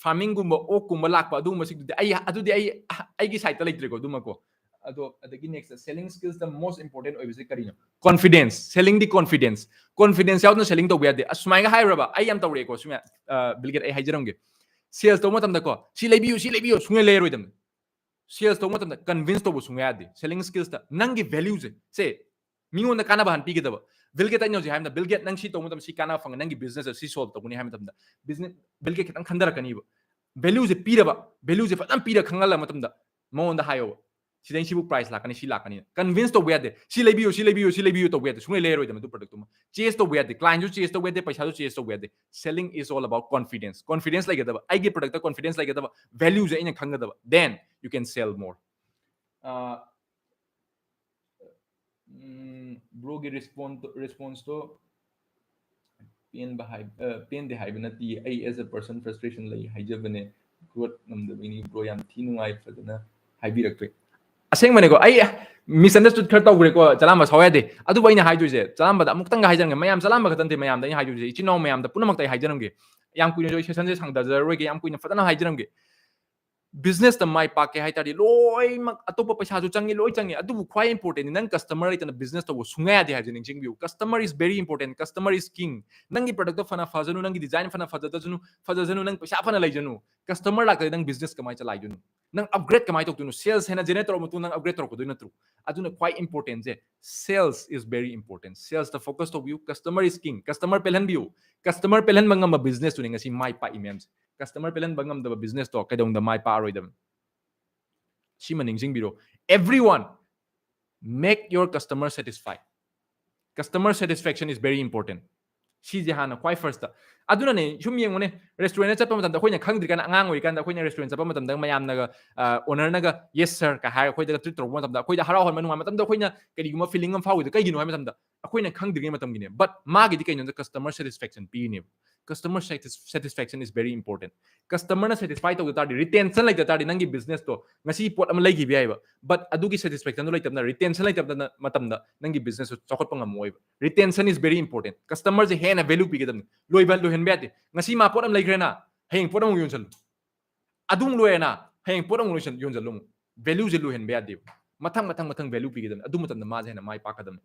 farming ꯒꯨꯝꯕ, ꯑꯣꯛꯀꯨꯝꯕ ꯂꯥꯛꯄ, ꯑꯗꯨꯒꯨꯝꯕꯁꯤꯡꯗꯨꯗꯤ ꯑꯩ, ꯑꯗꯨꯗꯤ ꯑꯩ, ꯑꯩꯒꯤ side ꯇ ꯂꯩꯇ꯭ꯔꯦꯀꯣ, ꯑꯗꯨꯃꯀꯣ꯫ ꯑꯗꯣ ꯑꯗꯒꯤ next selling skills ꯇ most important ꯑꯣꯏꯕꯁꯦ ꯀꯔꯤꯅꯣ? Confidence꯫ Selling ꯗꯤ confidence, confidence ꯌꯥꯎꯗꯅ selling ꯇꯧꯕ ꯌꯥꯗꯦ꯫ ꯑꯁ, ꯁꯨꯃꯥꯏꯅ ꯍꯥꯏꯔꯨꯔꯕ, ꯑꯩ ꯌꯥꯝ ꯇꯧꯔꯛꯑꯦꯀꯣ ꯁꯨꯃꯥꯏꯅ, ꯑ, ꯕꯤꯜꯒꯦꯠ, ꯑꯩ ꯍꯥꯏꯖꯔꯝꯒꯦ꯫ Sales ꯇꯧꯕ ꯃꯇꯝꯗꯀꯣ, "ꯁꯤ ꯂꯩꯕꯤꯌꯨ, ꯁꯤ ꯂꯩꯕꯤꯌꯨ" ꯁꯨꯡꯂꯩ ꯂꯩꯔꯣꯏꯗꯕꯅꯤ꯫ Sales ꯇꯧꯕ ꯃꯇꯝꯗ convince ꯇꯧꯕ ꯁꯨꯡꯌꯥ ꯌꯥꯗꯦ꯫ Selling skills ꯇ ꯅꯪꯒꯤ value ꯁꯦ, ꯁꯦ ꯃꯤꯉꯣꯟꯗ ꯀꯥꯟꯅꯕ ꯍꯥꯟꯅ ꯄꯤꯒꯗꯕ꯫ ꯕꯤꯜ ꯒꯦꯠ ꯑꯩꯅ ꯍꯧꯖꯤꯛ ꯍꯥꯏꯕꯗ, "ꯕꯤꯜ ꯒꯦꯠ, ꯅꯪ ꯁꯤ ꯇꯧꯕ ꯃꯇꯝꯗ ꯁꯤ ꯀꯥꯟꯅꯕ ꯐꯪꯉꯦ, ꯅꯪꯒꯤ business ꯁꯤ solve ꯇꯧꯒꯅꯤ" ꯍꯥꯏꯕ ꯃꯇꯝꯗ, business, ꯕꯤꯜ ꯒꯦꯠ ꯈꯤꯇꯪ ꯈꯟꯊꯔꯛꯀꯅꯤꯕ꯫ Value ꯁꯦ ꯄꯤꯔꯕ, value ꯁꯦ ꯐꯖꯅ ꯄꯤꯔ ꯈꯪꯍꯜꯂ ꯃꯇꯝꯗ ꯃꯉꯣꯟꯗ ꯍꯥꯏꯌꯣꯕ, ꯁꯤꯗꯩ ꯁꯤꯕꯨ price ꯂꯥꯛꯀꯅꯤ, ꯁꯤ ꯂꯥꯛꯀꯅꯤ꯫ Convince ꯇꯧꯕ ꯌꯥꯗꯦ꯫ ꯁꯤ ꯂꯩꯕꯤꯌꯨ, ꯁꯤ ꯂꯩꯕꯤꯌꯨ, ꯁꯤ ꯂꯩꯕꯤꯌꯨ ꯇꯧꯕ ꯌꯥꯗꯦ꯫ ꯁꯨꯡꯂꯩ ꯂꯩꯔꯣꯏꯗꯕ ꯑꯗꯨ product ꯇꯨꯃ꯫ Chase ꯇꯧꯕ ꯌꯥꯗꯦ꯫ Client ꯁꯨ chase ꯇꯧꯕ ꯌꯥꯗꯦ, ꯄꯩꯁꯥꯁꯨ chase ꯇꯧꯕ ꯌꯥꯗꯦ꯫ Selling is all about confidence. Confidence ꯂꯩꯒꯗꯕ, ꯑꯩꯒꯤ product ꯇ confidence ꯂꯩꯒꯗꯕ, value ꯁꯦ ꯑꯩꯅ ꯈꯪꯒꯗꯕ, then you can sell more. ꯑ, ꯎꯝ, bro ꯒꯤ response ꯇꯣ, response ꯇꯣ ꯄꯦꯟꯕ ꯍꯥꯏ-, ꯑ, ꯄꯦꯟꯗꯦ ꯍꯥꯏꯕ ꯅꯠꯇꯦ, ꯑꯩ as a person frustration ꯂꯩ ꯍꯥꯏꯖꯕꯅꯦ, growth ꯉꯝꯗꯕꯩꯅꯤ꯫ Bro ꯌꯥꯝ ꯊꯤ ꯅꯨꯡꯉꯥꯏ, ꯐꯖꯅ ꯍꯥꯏꯕꯤꯔꯛꯇ꯭ꯔꯦ꯫ ꯑꯁꯦꯡꯕꯅꯦꯀꯣ, ꯑꯩ misunderstood ꯈꯔ ꯇꯧꯈ꯭ꯔꯦꯀꯣ, ꯆꯂꯥꯝꯕ ꯁꯥꯎ ꯌꯥꯗꯦ꯫ ꯑꯗꯨꯕꯨ ꯑꯩꯅ ꯍꯥꯏꯗꯣꯏꯁꯦ, ꯆꯂꯥꯝꯕꯗ ꯑꯃꯨꯛꯇꯪꯒ ꯍꯥꯏꯖꯔꯝꯒꯦ, ꯃꯌꯥꯝ ꯆꯂꯥꯝꯕ ꯈꯛꯇ ꯅꯠꯇꯦ, ꯃꯌꯥꯝꯗ ꯑꯩꯅ ꯍꯥꯏꯗꯣꯏꯁꯦ, ꯏꯆꯤꯟ ꯏꯅꯥꯎ ꯃꯌꯥꯝꯗ ꯄꯨꯝꯅꯃꯛꯇ ꯑꯩ ꯍꯥꯏꯖꯔꯝꯒꯦ꯫ ꯌꯥꯝ ꯀꯨꯏꯅꯁꯨ ꯑꯩ session ꯁꯦ ꯁꯥꯡꯊꯖꯔꯔꯣꯏꯒꯦ, ꯌꯥꯝ ꯀꯨꯏꯅ ꯐꯖꯅ ꯍꯥꯏꯖꯔꯝꯒꯦ꯫ Business ꯇ ꯃꯥꯏ ꯄꯥꯛꯀꯦ ꯍꯥꯏ ꯇꯥꯔꯗꯤ ꯂꯣꯏꯅꯃꯛ, ꯑꯇꯣꯞꯄ ꯄꯩꯁꯥꯁꯨ ꯆꯪꯉꯤ, ꯂꯣꯏ ꯆꯪꯉꯤ, ꯑꯗꯨꯕꯨ ꯈ꯭ꯋꯥꯏ important ꯅꯪ customer ꯂꯩꯇꯅ business ꯇꯧꯕ ꯁꯨꯡꯌꯥ ꯌꯥꯗꯦ ꯍꯥꯏꯕꯁꯦ ꯅꯤꯡꯁꯤꯡꯕꯤꯌꯨ꯫ Customer is very important, customer is king. ꯅꯪꯒꯤ product ꯇꯣ ꯐꯅ ꯐꯖꯅꯨ, ꯅꯪꯒꯤ design ꯐꯅ ꯐꯖꯗꯁꯅꯨ, ꯐꯖꯁꯅꯨ, ꯅꯪ ꯄꯩꯁꯥ ꯐꯅ ꯂꯩꯖꯅꯨ, customer ꯂꯥꯛꯇ꯭ꯔꯗꯤ ꯅꯪ business ꯀꯃꯥꯏꯅ ꯆꯂꯥꯏꯗꯣꯏꯅꯣ? ꯅꯪ upgrade ꯀꯃꯥꯏꯅ ꯇꯧꯗꯣꯏꯅꯣ? Sales ꯍꯦꯟꯅ generate ꯇꯧꯔꯕ ꯃꯇꯨꯡꯗ ꯅꯪ upgrade ꯇꯧꯔꯛꯀꯗꯣꯏ ꯅꯠꯇ꯭ꯔꯣ? ꯑꯗꯨꯅ ꯈ꯭ꯋꯥꯏ important say, sales is very important. Sales ꯇ focus ꯇꯧꯕꯤꯌꯨ, customer is king, customer ꯄꯦꯜꯍꯟꯕꯤꯌꯨ꯫ Customer ꯄꯦꯜꯍꯟꯕ ꯉꯝꯕ business ꯇꯨꯅꯤ ꯉꯁꯤ ꯃꯥꯏ ꯄꯥꯛꯏ ꯃꯌꯥꯝꯁꯦ꯫ Customer ꯄꯦꯜꯍꯟꯕ ꯉꯝꯗꯕ business ꯇꯣ ꯀꯩꯗꯧꯅꯨꯡꯗ ꯃꯥꯏ ꯄꯥꯛꯑꯔꯣꯏꯗꯕꯅꯤ꯫ ꯁꯤꯃ ꯅꯤꯡꯁꯤꯡꯕꯤꯔꯣ, everyone, make your customer satisfy. Customer satisfaction is very important. ꯁꯤꯁꯦ ꯍꯥꯟꯅ ꯈ꯭ꯋꯥꯏ first ꯇ꯫ ꯑꯗꯨꯅꯅꯦ, ꯁꯨꯝ ꯌꯦꯡꯉꯨꯅꯦ, restaurant ꯗ ꯆꯠꯄ ꯃꯇꯝꯗ, ꯑꯩꯈꯣꯏꯅ ꯈꯪꯗ꯭ꯔꯤꯀꯥꯟꯗ, ꯑꯉꯥꯡ ꯑꯣꯏꯔꯤꯀꯥꯟꯗ ꯑꯩꯈꯣꯏꯅ restaurant ꯆꯠꯄ ꯃꯇꯝꯗ ꯃꯌꯥꯝꯅꯒ, ꯑ, owner ꯅꯒ "Yes sir" ꯀ ꯍꯥꯏꯔꯒ ꯑꯩꯈꯣꯏꯗꯒ treat ꯇꯧꯔꯛꯄ ꯃꯇꯝꯗ, ꯑꯩꯈꯣꯏꯗ ꯍꯔꯥꯎ ꯍꯟꯕ, ꯅꯨꯡꯉꯥꯏꯕ ꯃꯇꯝꯗ ꯑꯩꯈꯣꯏꯅ ꯀꯔꯤꯒꯨꯝꯕ feeling ꯑꯃ ꯐꯥꯎꯏꯗꯣ ꯀꯩꯒꯤꯅꯣ ꯍꯥꯏꯕ ꯃꯇꯝꯗ, ꯑꯩꯈꯣꯏꯅ ꯈꯪꯗ꯭ꯔꯤꯉꯩ ꯃꯇꯝꯒꯤꯅꯦ꯫ But ꯃꯥꯒꯤꯗꯤ ꯀꯩꯅꯣꯗ customer satisfaction ꯄꯤꯔꯤꯅꯦꯕ꯫ Customer satis-, satisfaction is very important. Customer ꯅ satisfy ꯇꯧꯗ ꯇꯥꯔꯗꯤ, retention ꯂꯩꯇ ꯇꯥꯔꯗꯤ, ꯅꯪꯒꯤ business ꯇꯣ ꯉꯁꯤ ꯄꯣꯠ ꯑꯃ ꯂꯩꯈꯤꯕ ꯌꯥꯏꯕ, but ꯑꯗꯨꯒꯤ satisfaction ꯗꯣ ꯂꯩꯇꯕꯅ, retention ꯂꯩꯇꯕꯅ ꯃꯇꯝꯗ ꯅꯪꯒꯤ business ꯇꯣ ꯆꯥꯎꯈꯠꯄ ꯉꯝꯃꯣꯏꯕ꯫ Retention is very important. Customer ꯁꯦ ꯍꯦꯟꯅ value ꯄꯤꯒꯗꯕꯅꯤ꯫ ꯂꯣꯏꯕ, ꯂꯣꯏꯍꯟꯕ ꯌꯥꯗꯦ꯫ ꯉꯁꯤ ꯃꯥ ꯄꯣꯠ ꯑꯃ ꯂꯩꯈ꯭ꯔꯦꯅ, ꯍꯌꯦꯡ ꯄꯣꯠ ꯑꯃꯨꯛ ꯌꯣꯟꯁꯜꯂꯨ꯫ ꯑꯗꯨꯝ ꯂꯣꯏꯔꯦꯅ, ꯍꯌꯦꯡ ꯄꯣꯠ ꯑꯃꯨꯛ ꯂꯣꯏꯁꯟ-, ꯌꯣꯟꯁꯤꯜꯂꯨ ꯑꯃꯨꯛ꯫ Value ꯁꯦ ꯂꯣꯏꯍꯟꯕ ꯌꯥꯗꯦꯕ꯫ ꯃꯊꯪ, ꯃꯊꯪ, ꯃꯊꯪ value ꯄꯤꯒꯗꯕꯅꯤ꯫ ꯑꯗꯨ ꯃꯇꯝꯗ ꯃꯥꯁꯦ ꯍꯦꯟꯅ ꯃꯥꯏ ꯄꯥꯛꯀꯗꯕꯅꯤ꯫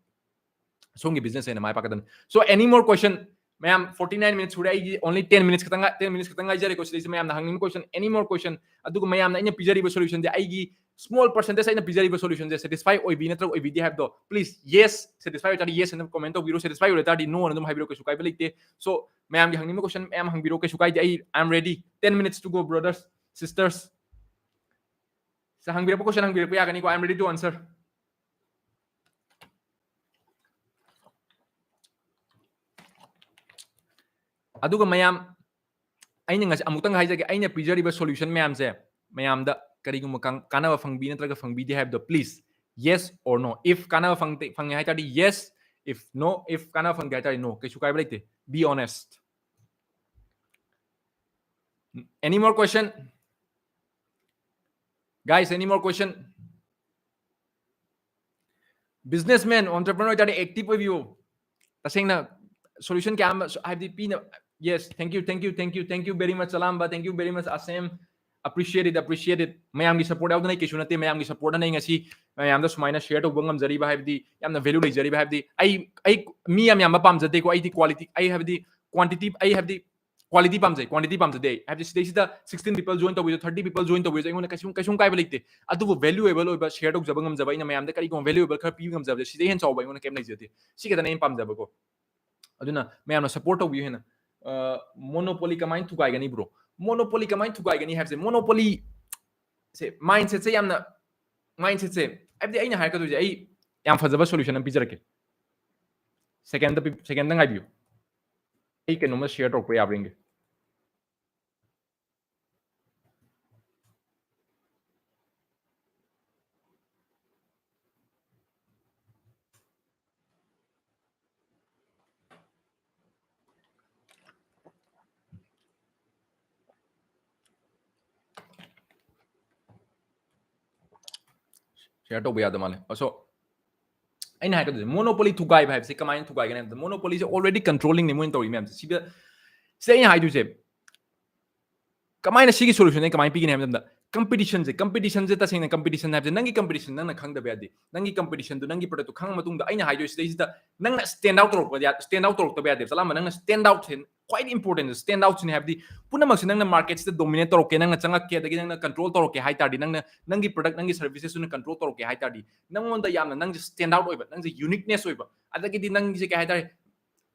ꯁꯣꯝꯒꯤ business ꯍꯦꯟꯅ ꯃꯥꯏ ꯄꯥꯛꯀꯗꯕꯅꯤ꯫ So, any more question? ꯃꯌꯥꯝ, forty nine minutes ꯁꯨꯔꯦ꯫ ꯑꯩꯒꯤ only ten minutes ꯈꯛꯇꯪ ꯉꯥꯏ-, ten minutes ꯈꯛꯇꯪ ꯉꯥꯏꯖꯔꯦꯀꯣ꯫ ꯁꯤꯗꯩꯁꯤꯗ ꯃꯌꯥꯝꯅ ꯍꯪꯅꯤꯡꯕ question, any more question? ꯑꯗꯨꯒ ꯃꯌꯥꯝꯅ ꯑꯩꯅ ꯄꯤꯖꯔꯤꯕ solution ꯁꯦ, ꯑꯩꯒꯤ small percentage ꯑꯩꯅ ꯄꯤꯖꯔꯤꯕ solution ꯁꯦ satisfy ꯑꯣꯏꯕꯤ ꯅꯠꯇ꯭ꯔꯒ ꯑꯣꯏꯕꯤꯗꯦ ꯍꯥꯏꯕꯗꯣ, please, yes, satisfy ꯑꯣꯏꯇꯥꯔꯗꯤ yes ꯑꯅ comment ꯇꯧꯕꯤꯔꯣ, satisfy ꯑꯣꯏꯔ ꯇꯥꯔꯗꯤ no ꯑꯅ ꯑꯗꯨꯝ ꯍꯥꯏꯕꯤꯔꯣ, ꯀꯩꯁꯨ ꯀꯥꯏꯕ ꯂꯩꯇꯦ꯫ So, ꯃꯌꯥꯝꯒꯤ ꯍꯪꯅꯤꯡꯕ question ꯃꯌꯥꯝ ꯍꯪꯕꯤꯔꯣ, ꯀꯩꯁꯨ ꯀꯥꯏꯗꯦ꯫ ꯑꯩ, I am ready, ten minutes to go, brothers, sisters. ꯁꯤ ꯍꯪꯕꯤꯔꯛꯄ question ꯍꯪꯕꯤꯔꯛꯄ ꯌꯥꯒꯅꯤꯀꯣ, I am ready to answer. ꯑꯗꯨꯒ ꯃꯌꯥꯝ, ꯑꯩꯅ ꯉꯁꯤ ꯑꯃꯨꯛꯇꯪ ꯍꯥꯏꯖꯒꯦ, ꯑꯩꯅ ꯄꯤꯖꯔꯤꯕ solution ꯃꯌꯥꯝꯁꯦ ꯃꯌꯥꯝꯗ ꯀꯔꯤꯒꯨꯝꯕ ꯀꯥꯟꯅꯕ ꯐꯪꯕꯤ ꯅꯠꯇ꯭ꯔꯒ ꯐꯪꯕꯤꯗꯦ ꯍꯥꯏꯕꯗꯣ, please, yes or no. If ꯀꯥꯟꯅꯕ ꯐꯪꯉꯦ ꯍꯥꯏ ꯇꯥꯔꯗꯤ yes, if no, if ꯀꯥꯟꯅꯕ ꯐꯪꯗꯦ ꯍꯥꯏ ꯇꯥꯔꯗꯤ no. ꯀꯩꯁꯨ ꯀꯥꯏꯕ ꯂꯩꯇꯦ. Be honest. Any more question? Guys, any more question? Businessman, entrepreneur ꯑꯣꯏꯇꯥꯔꯗꯤ active ꯑꯣꯏꯕꯤꯌꯨ. ꯇꯁꯦꯡꯅ solution ꯀꯌꯥ ꯑꯃ ꯍꯥꯏꯕꯗꯤ ꯄꯤꯅ. Yes, thank you, thank you, thank you, thank you very much, Chalamba. Thank you very much, Asem. Appreciate it, appreciate it. ꯃꯌꯥꯝꯒꯤ support ꯌꯥꯎꯗꯅ ꯑꯩ ꯀꯩꯁꯨ ꯅꯠꯇꯦ. ꯃꯌꯥꯝꯒꯤ support ꯅ ꯑꯩ ꯉꯁꯤ ꯃꯌꯥꯝꯗ ꯁꯨꯃꯥꯏꯅ share ꯇꯧꯕ ꯉꯝꯖꯔꯤꯕ, ꯍꯥꯏꯕꯗꯤ ꯌꯥꯝꯅ value ꯂꯩꯖꯔꯤꯕ, ꯍꯥꯏꯕꯗꯤ ꯑꯩ, ꯑꯩ ꯃꯤ ꯌꯥꯝ ꯌꯥꯝꯕ ꯄꯥꯝꯖꯗꯦꯀꯣ. ꯑꯩꯗꯤ quality, ꯑꯩ ꯍꯥꯏꯕꯗꯤ quantity, ꯑꯩ ꯍꯥꯏꯕꯗꯤ quality ꯄꯥꯝꯖꯩ, quantity ꯄꯥꯝꯖꯗꯦ ꯑꯩ. ꯍꯥꯏꯕꯗꯤ ꯁꯤꯗꯩꯁꯤꯗ sixteen people join ꯇꯧꯕꯤꯗꯣ, thirty people join ꯇꯧꯕꯤꯗꯣ ꯑꯩꯉꯣꯟꯗ ꯀꯩꯁꯨꯝ, ꯀꯩꯁꯨꯝ ꯀꯥꯏꯕ ꯂꯩꯇꯦ. ꯑꯗꯨꯕꯨ valuable ꯑꯣꯏꯕ share ꯇꯧꯖꯕ ꯉꯝꯖꯕ, ꯑꯩꯅ ꯃꯌꯥꯝꯗ ꯀꯔꯤꯒꯨꯝꯕ valuable ꯈꯔ ꯄꯤꯕ ꯉꯝꯖꯕꯁꯦ, ꯁꯤꯗꯩ ꯍꯦꯟꯅ ꯆꯥꯎꯕ ꯑꯩꯉꯣꯟꯗ ꯀꯩꯝ ꯂꯩꯖꯗꯦ. ꯁꯤ ꯈꯛꯇꯅꯦ ꯑꯩꯅ ꯄꯥꯝꯖꯕꯀꯣ. ꯑꯗꯨꯅ ꯃꯌꯥꯝꯅ support ꯇꯧꯕꯤꯌꯨ ꯍꯦꯟꯅ. ꯑ, monopoly ꯀꯃꯥꯏꯅ ꯊꯨꯒꯥꯏꯒꯅꯤ bro? Monopoly ꯀꯃꯥꯏꯅ ꯊꯨꯒꯥꯏꯒꯅꯤ ꯍꯥꯏꯕꯁꯦ, monopoly ꯁꯦ, mindset ꯁꯦ ꯌꯥꯝꯅ, mindset ꯁꯦ, ꯍꯥꯏꯕꯗꯤ ꯑꯩꯅ ꯍꯥꯏꯔꯛꯀꯗꯣꯏꯁꯦ, ꯑꯩ ꯌꯥꯝ ꯐꯖꯕ solution ꯑꯃ ꯄꯤꯖꯔꯛꯀꯦ. Second ꯗ ꯄꯤ-, second ꯗ ꯉꯥꯏꯕꯤꯌꯨ. ꯑꯩ ꯀꯩꯅꯣꯝꯃ share ꯇꯧꯔꯛꯄ ꯌꯥꯕ꯭ꯔꯥ ꯌꯦꯡꯒꯦ. Share ꯇꯧꯕ ꯌꯥꯗ ꯃꯥꯜꯂꯦ. ꯑꯁꯣ, ꯑꯩꯅ ꯍꯥꯏꯒꯗꯣꯏꯁꯦ, monopoly ꯊꯨꯒꯥꯏꯕ ꯍꯥꯏꯕꯁꯦ ꯀꯃꯥꯏꯅ ꯊꯨꯒꯥꯏꯒꯅꯤ ꯍꯥꯏꯕꯗ, monopoly ꯁꯦ already controlling ꯅꯦ ꯃꯣꯏꯅ ꯇꯧꯔꯤ ꯃꯌꯥꯝꯁꯦ. ꯁꯤꯗ, ꯁꯤꯗ ꯑꯩꯅ ꯍꯥꯏꯗꯣꯏꯁꯦ, ꯀꯃꯥꯏꯅ ꯁꯤꯒꯤ solution ꯁꯦ ꯀꯃꯥꯏꯅ ꯄꯤꯒꯅꯤ ꯍꯥꯏꯕ ꯃꯇꯝꯗ, competition ꯁꯦ, competition ꯁꯦ, ꯇꯁꯦꯡꯅ competition ꯍꯥꯏꯕꯁꯦ, ꯅꯪꯒꯤ competition ꯅꯪꯅ ꯈꯪꯗꯕ ꯌꯥꯗꯦ. ꯅꯪꯒꯤ competition ꯗꯨ, ꯅꯪꯒꯤ product ꯇꯨ ꯈꯪꯉ ꯃꯇꯨꯡꯗ, ꯑꯩꯅ ꯍꯥꯏꯗꯣꯏ ꯁꯤꯗꯩꯁꯤꯗ ꯅꯪꯅ stand out ꯇꯧꯔꯛꯄ ꯌꯥ-, stand out ꯇꯧꯔꯛꯇꯕ ꯌꯥꯗꯦꯕ. ꯆꯂꯥꯝꯕ, ꯅꯪꯅ stand out ꯁꯦ ꯈ꯭ꯋꯥꯏꯗꯒꯤ important ꯁꯦ, stand out ꯁꯤꯅꯤ. ꯍꯥꯏꯕꯗꯤ ꯄꯨꯝꯅꯃꯛꯁꯦ ꯅꯪꯅ market ꯁꯤꯗ dominate ꯇꯧꯔꯛꯀꯦ, ꯅꯪꯅ ꯆꯪꯉꯛꯀꯦ, ꯑꯗꯒꯤ ꯅꯪꯅ control ꯇꯧꯔꯛꯀꯦ ꯍꯥꯏ ꯇꯥꯔꯗꯤ, ꯅꯪꯅ ꯅꯪꯒꯤ product, ꯅꯪꯒꯤ services ꯇꯨꯅ control ꯇꯧꯔꯛꯀꯦ ꯍꯥꯏ ꯇꯥꯔꯗꯤ, ꯅꯪꯉꯣꯟꯗ ꯌꯥꯝꯅ ꯅꯪꯁꯦ stand out ꯑꯣꯏꯕ, ꯅꯪꯁꯦ uniqueness ꯑꯣꯏꯕ, ꯑꯗꯒꯤꯗꯤ ꯅꯪꯁꯦ ꯀꯩ ꯍꯥꯏꯇꯥꯔꯦ,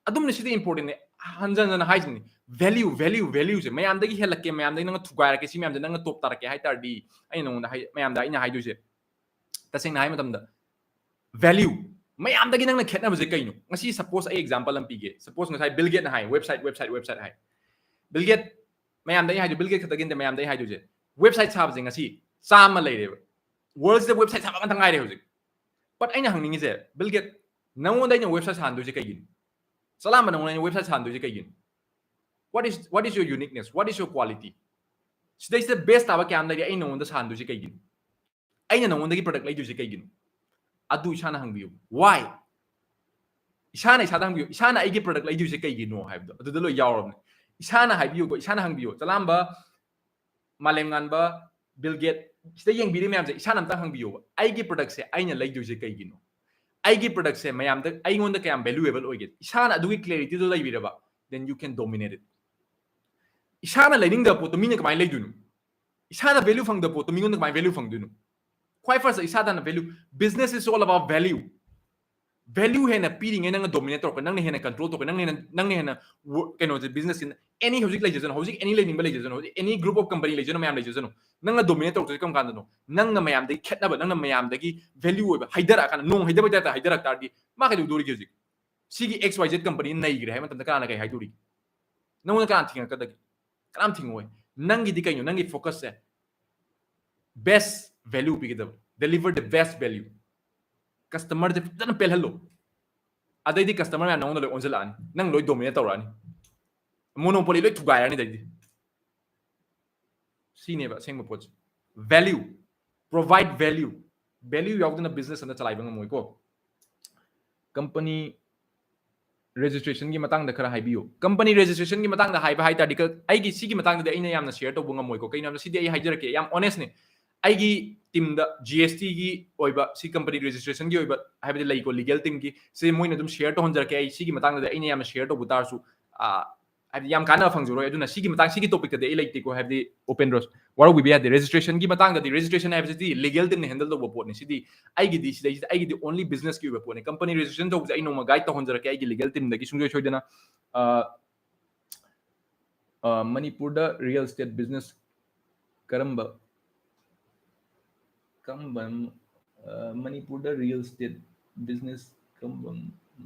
ꯑꯗꯨꯝꯅ ꯁꯤꯗꯤ important ꯅꯦ. ꯍꯟꯖꯟ ꯍꯟꯖꯟꯅ ꯍꯥꯏꯁꯤꯅꯤ꯫ Value, value, value ꯁꯦ ꯃꯌꯥꯝꯗꯒꯤ ꯍꯦꯜꯂꯛꯀꯦ, ꯃꯌꯥꯝꯗꯒꯤ ꯅꯪꯅ ꯊꯨꯒꯥꯏꯔꯛꯀꯦ, ꯁꯤ ꯃꯌꯥꯝꯁꯦ ꯅꯪꯅ top ꯇꯥꯔꯛꯀꯦ ꯍꯥꯏ ꯇꯥꯔꯗꯤ, ꯑꯩꯅ ꯅꯉꯣꯟꯗ ꯍꯥꯏ, ꯃꯌꯥꯝꯗ ꯑꯩꯅ ꯍꯥꯏꯗꯣꯏꯁꯦ, ꯇꯁꯦꯡꯅ ꯍꯥꯏ ꯃꯇꯝꯗ, value, ꯃꯌꯥꯝꯗꯒꯤ ꯅꯪꯅ ꯈꯦꯠꯅꯕꯁꯦ ꯀꯩꯅꯣ? ꯉꯁꯤ suppose ꯑꯩ example ꯑꯃ ꯄꯤꯒꯦ꯫ Suppose ꯉꯁꯥꯏ Bill Gates ꯅ ꯍꯥꯏ, website, website, website ꯍꯥꯏ꯫ Bill Gates, ꯃꯌꯥꯝꯗ ꯑꯩ ꯍꯥꯏꯗꯣ, Bill Gates ꯈꯛꯇꯒꯤ ꯅꯠꯇꯦ, ꯃꯌꯥꯝꯗ ꯑꯩ ꯍꯥꯏꯗꯣꯏꯁꯦ, website ꯁꯥꯕꯁꯦ ꯉꯁꯤ ꯆꯥꯝꯃ ꯂꯩꯔꯦꯕ꯫ World ꯁꯤꯗ website ꯁꯥꯕ ꯉꯥꯛꯇ ꯉꯥꯏꯔꯦ ꯍꯧꯖꯤꯛ꯫ But ꯑꯩꯅ ꯍꯪꯅꯤꯡꯉꯤꯁꯦ, Bill Gates, ꯅꯉꯣꯟꯗ ꯑꯩꯅ website ꯁꯥꯍꯟꯗꯣꯏꯁꯦ ꯀꯩꯒꯤꯅꯣ? ꯆꯂꯥꯝꯕ, ꯅꯉꯣꯟꯗ ꯑꯩꯅ website ꯁꯥꯍꯟꯗꯣꯏꯁꯦ ꯀꯩꯒꯤꯅꯣ? What is, what is your uniqueness? What is your quality? ꯁꯤꯗꯩꯁꯤꯗ best ꯇꯥꯕ ꯀꯌꯥꯝ ꯂꯩꯔꯤ ꯑꯩ ꯅꯉꯣꯟꯗ ꯁꯥꯍꯟꯗꯣꯏꯁꯦ ꯀꯩꯒꯤꯅꯣ? ꯑꯩꯅ ꯅꯉꯣꯟꯗꯒꯤ product ꯂꯩꯗꯣꯏꯁꯦ ꯀꯩꯒꯤꯅꯣ? ꯑꯗꯨ ꯏꯁꯥꯅ ꯍꯪꯕꯤꯌꯨ꯫ Why? ꯏꯁꯥꯅ ꯏꯁꯥꯗ ꯍꯪꯕꯤꯌꯨ, ꯏꯁꯥꯅ ꯑꯩꯒꯤ product ꯂꯩꯗꯣꯏꯁꯦ ꯀꯩꯒꯤꯅꯣ ꯍꯥꯏꯕꯗꯣ ꯑꯗꯨꯗ ꯂꯣꯏ ꯌꯥꯎꯔꯕꯅꯦ꯫ ꯏꯁꯥꯅ ꯍꯥꯏꯕꯤꯌꯨꯀꯣ, ꯏꯁꯥꯅ ꯍꯪꯕꯤꯌꯨ꯫ ꯆꯂꯥꯝꯕ, ꯃꯥꯂꯦꯝ ꯉꯥꯟꯕ, Bill Gates, ꯁꯤꯗ ꯌꯦꯡꯕꯤꯔꯤ ꯃꯌꯥꯝꯁꯦ, ꯏꯁꯥꯅ ꯑꯝꯇ ꯍꯪꯕꯤꯌꯣꯕ, ꯑꯩꯒꯤ product ꯁꯦ ꯑꯩꯅ ꯂꯩꯗꯣꯏꯁꯦ ꯀꯩꯒꯤꯅꯣ? ꯑꯩꯒꯤ product ꯁꯦ ꯃꯌꯥꯝꯗ, ꯑꯩꯉꯣꯟꯗ ꯀꯌꯥꯝ valuable ꯑꯣꯏꯒꯦ? ꯏꯁꯥꯅ ꯑꯗꯨꯒꯤ clarity ꯗꯣ ꯂꯩꯕꯤꯔꯕ, then you can dominate it. ꯏꯁꯥꯅ ꯂꯩꯅꯤꯡꯗꯕ ꯄꯣꯠꯇꯣ ꯃꯤꯅ ꯀꯃꯥꯏꯅ ꯂꯩꯗꯣꯏꯅꯣ? ꯏꯁꯥꯅ value ꯐꯪꯗꯕ ꯄꯣꯠꯇꯣ ꯃꯤꯉꯣꯟꯗ ꯀꯃꯥꯏꯅ value ꯐꯪꯗꯣꯏꯅꯣ? ꯈ꯭ꯋꯥꯏ first ꯏꯁꯥꯗ ꯍꯥꯟꯅ value. Business is all about value. Value ꯍꯦꯟꯅ ꯄꯤꯔꯤꯉꯩ ꯅꯪꯅ dominate ꯇꯧꯔꯛꯄ, ꯅꯪꯅ ꯍꯦꯟꯅ control ꯇꯧꯔꯛꯄ, ꯅꯪꯅ ꯍꯦꯟꯅ, ꯅꯪꯅ ꯍꯦꯟꯅ ꯀꯩꯅꯣꯁꯦ, business ꯁꯤ any ꯍꯧꯖꯤꯛ ꯂꯩꯖꯁꯅꯨ, ꯍꯧꯖꯤꯛ any ꯂꯩꯅꯤꯡꯕ ꯂꯩꯖꯁꯅꯨ, ꯍꯧꯖꯤꯛ any group of company ꯂꯩꯖꯁꯅꯨ, ꯃꯌꯥꯝ ꯂꯩꯖꯁꯅꯨ, ꯅꯪꯅ dominate ꯇꯧꯔꯛꯇꯣꯏꯁꯦ ꯀꯔꯝ ꯀꯥꯟꯗꯅꯣ? ꯅꯪꯅ ꯃꯌꯥꯝꯗꯒꯤ ꯈꯦꯠꯅꯕ, ꯅꯪꯅ ꯃꯌꯥꯝꯗꯒꯤ value ꯑꯣꯏꯕ ꯍꯩꯊꯔꯛꯑꯀꯥꯟꯗ, ꯅꯣꯡ ꯍꯩꯊꯕ type ꯇ ꯍꯩꯊꯔꯛ ꯇꯥꯔꯗꯤ ꯃꯥ ꯀꯩꯗꯧꯗꯣꯔꯤꯒꯦ? ꯍꯧꯖꯤꯛ ꯁꯤꯒꯤ X Y Z company ꯅꯩꯈ꯭ꯔꯦ ꯍꯥꯏꯕ ꯃꯇꯝꯗ ꯀꯅꯥꯅ ꯀꯩ ꯍꯥꯏꯗꯣꯔꯤꯒꯦ? ꯅꯪꯉꯣꯟꯗ ꯀꯅꯥ ꯊꯤꯡꯉꯛꯀꯗꯒꯦ? ꯀꯅꯥꯝ ꯊꯤꯡꯉꯛꯑꯣꯏ꯫ ꯅꯪꯒꯤꯗꯤ ꯀꯩꯅꯣ? ꯅꯪꯒꯤ focus ꯁꯦ best value ꯄꯤꯒꯗꯕ, deliver the best value. Customer ꯁꯦ ꯐꯖꯅ ꯄꯦꯜꯍꯜꯂꯣ꯫ ꯑꯗꯩꯗꯤ customer ꯃꯌꯥꯝ ꯅꯉꯣꯟꯗ ꯂꯣꯏ ꯑꯣꯟꯁꯤꯜꯂꯛꯑꯅꯤ, ꯅꯪ ꯂꯣꯏ dominate ꯇꯧꯔꯛꯑꯅꯤ, monopoly ꯂꯣꯏ ꯊꯨꯒꯥꯏꯔꯅꯤ꯫ ꯑꯗꯩꯗꯤ ꯁꯤꯅꯦꯕ ꯑꯁꯦꯡꯕ ꯄꯣꯠꯁꯦ꯫ Value, provide value. Value ꯌꯥꯎꯗꯅ business ꯑꯃ ꯆꯂꯥꯏꯕ ꯉꯝꯃꯣꯏꯀꯣ꯫ Company registration ꯒꯤ ꯃꯇꯥꯡꯗ ꯈꯔ ꯍꯥꯏꯕꯤꯌꯨ꯫ Company registration ꯒꯤ ꯃꯇꯥꯡꯗ ꯍꯥꯏꯕ ꯍꯥꯏ ꯇꯥꯔꯗꯤ, ꯀ-, ꯑꯩꯒꯤ ꯁꯤꯒꯤ ꯃꯇꯥꯡꯗꯗꯤ ꯑꯩꯅ ꯌꯥꯝꯅ share ꯇꯧꯕ ꯉꯝꯃꯣꯏꯀꯣ꯫ ꯀꯩꯅꯣ ꯍꯥꯏꯕꯗ, ꯁꯤꯗꯤ ꯑꯩ ꯍꯥꯏꯖꯔꯛꯀꯦ, ꯌꯥꯝ honest ꯅꯦ꯫ ꯑꯩꯒꯤ team ꯗ G S T ꯒꯤ ꯑꯣꯏꯕ, ꯁꯤ company registration ꯒꯤ ꯑꯣꯏꯕ ꯍꯥꯏꯕꯗꯤ ꯂꯩꯀꯣ, legal team ꯒꯤ, ꯁꯤ ꯃꯣꯏꯅ ꯑꯗꯨꯝ share ꯇꯧꯍꯟꯖꯔꯛꯀꯦ꯫ ꯑꯩ ꯁꯤꯒꯤ ꯃꯇꯥꯡꯗꯗꯤ ꯑꯩꯅ ꯌꯥꯝꯅ share ꯇꯧꯕ ꯇꯥꯔꯁꯨ, ꯑ, ꯍꯥꯏꯕꯗꯤ ꯌꯥꯝ ꯀꯥꯟꯅꯕ ꯐꯪꯖꯔꯣꯏ꯫ ꯑꯗꯨꯅ ꯁꯤꯒꯤ ꯃꯇꯥꯡ, ꯁꯤꯒꯤ topic ꯇꯗꯤ ꯑꯩ ꯂꯩꯇꯦꯀꯣ, ꯍꯥꯏꯕꯗꯤ open ꯔꯣꯁ ꯋꯥꯔꯧꯕꯤꯕ ꯌꯥꯗꯦ꯫ Registration ꯒꯤ ꯃꯇꯥꯡꯗꯗꯤ, registration ꯍꯥꯏꯕꯁꯤꯗꯤ legal team ꯅ handle ꯇꯧꯕ ꯄꯣꯠꯅꯤ꯫ ꯁꯤꯗꯤ ꯑꯩꯒꯤꯗꯤ, ꯁꯤꯗꯩꯁꯤꯗ ꯑꯩꯒꯤꯗꯤ only business ꯀꯤ ꯑꯣꯏꯕ ꯄꯣꯠꯅꯤ꯫ Company registration ꯇꯧꯕꯁꯦ ꯑꯩ ꯅꯣꯡꯃ guide ꯇꯧꯍꯟꯖꯔꯛꯀꯦ ꯑꯩꯒꯤ legal team ꯗꯒꯤ ꯁꯨꯡꯁꯣꯏ ꯁꯣꯏꯗꯅ꯫ ꯑ, ꯑ, ꯃꯅꯤꯄꯨꯔꯗ real estate business ꯀꯔꯝꯕ, ꯀꯔꯝꯕ, ꯑ, ꯃꯅꯤꯄꯨꯔꯗ real estate business ꯀꯔꯝꯕ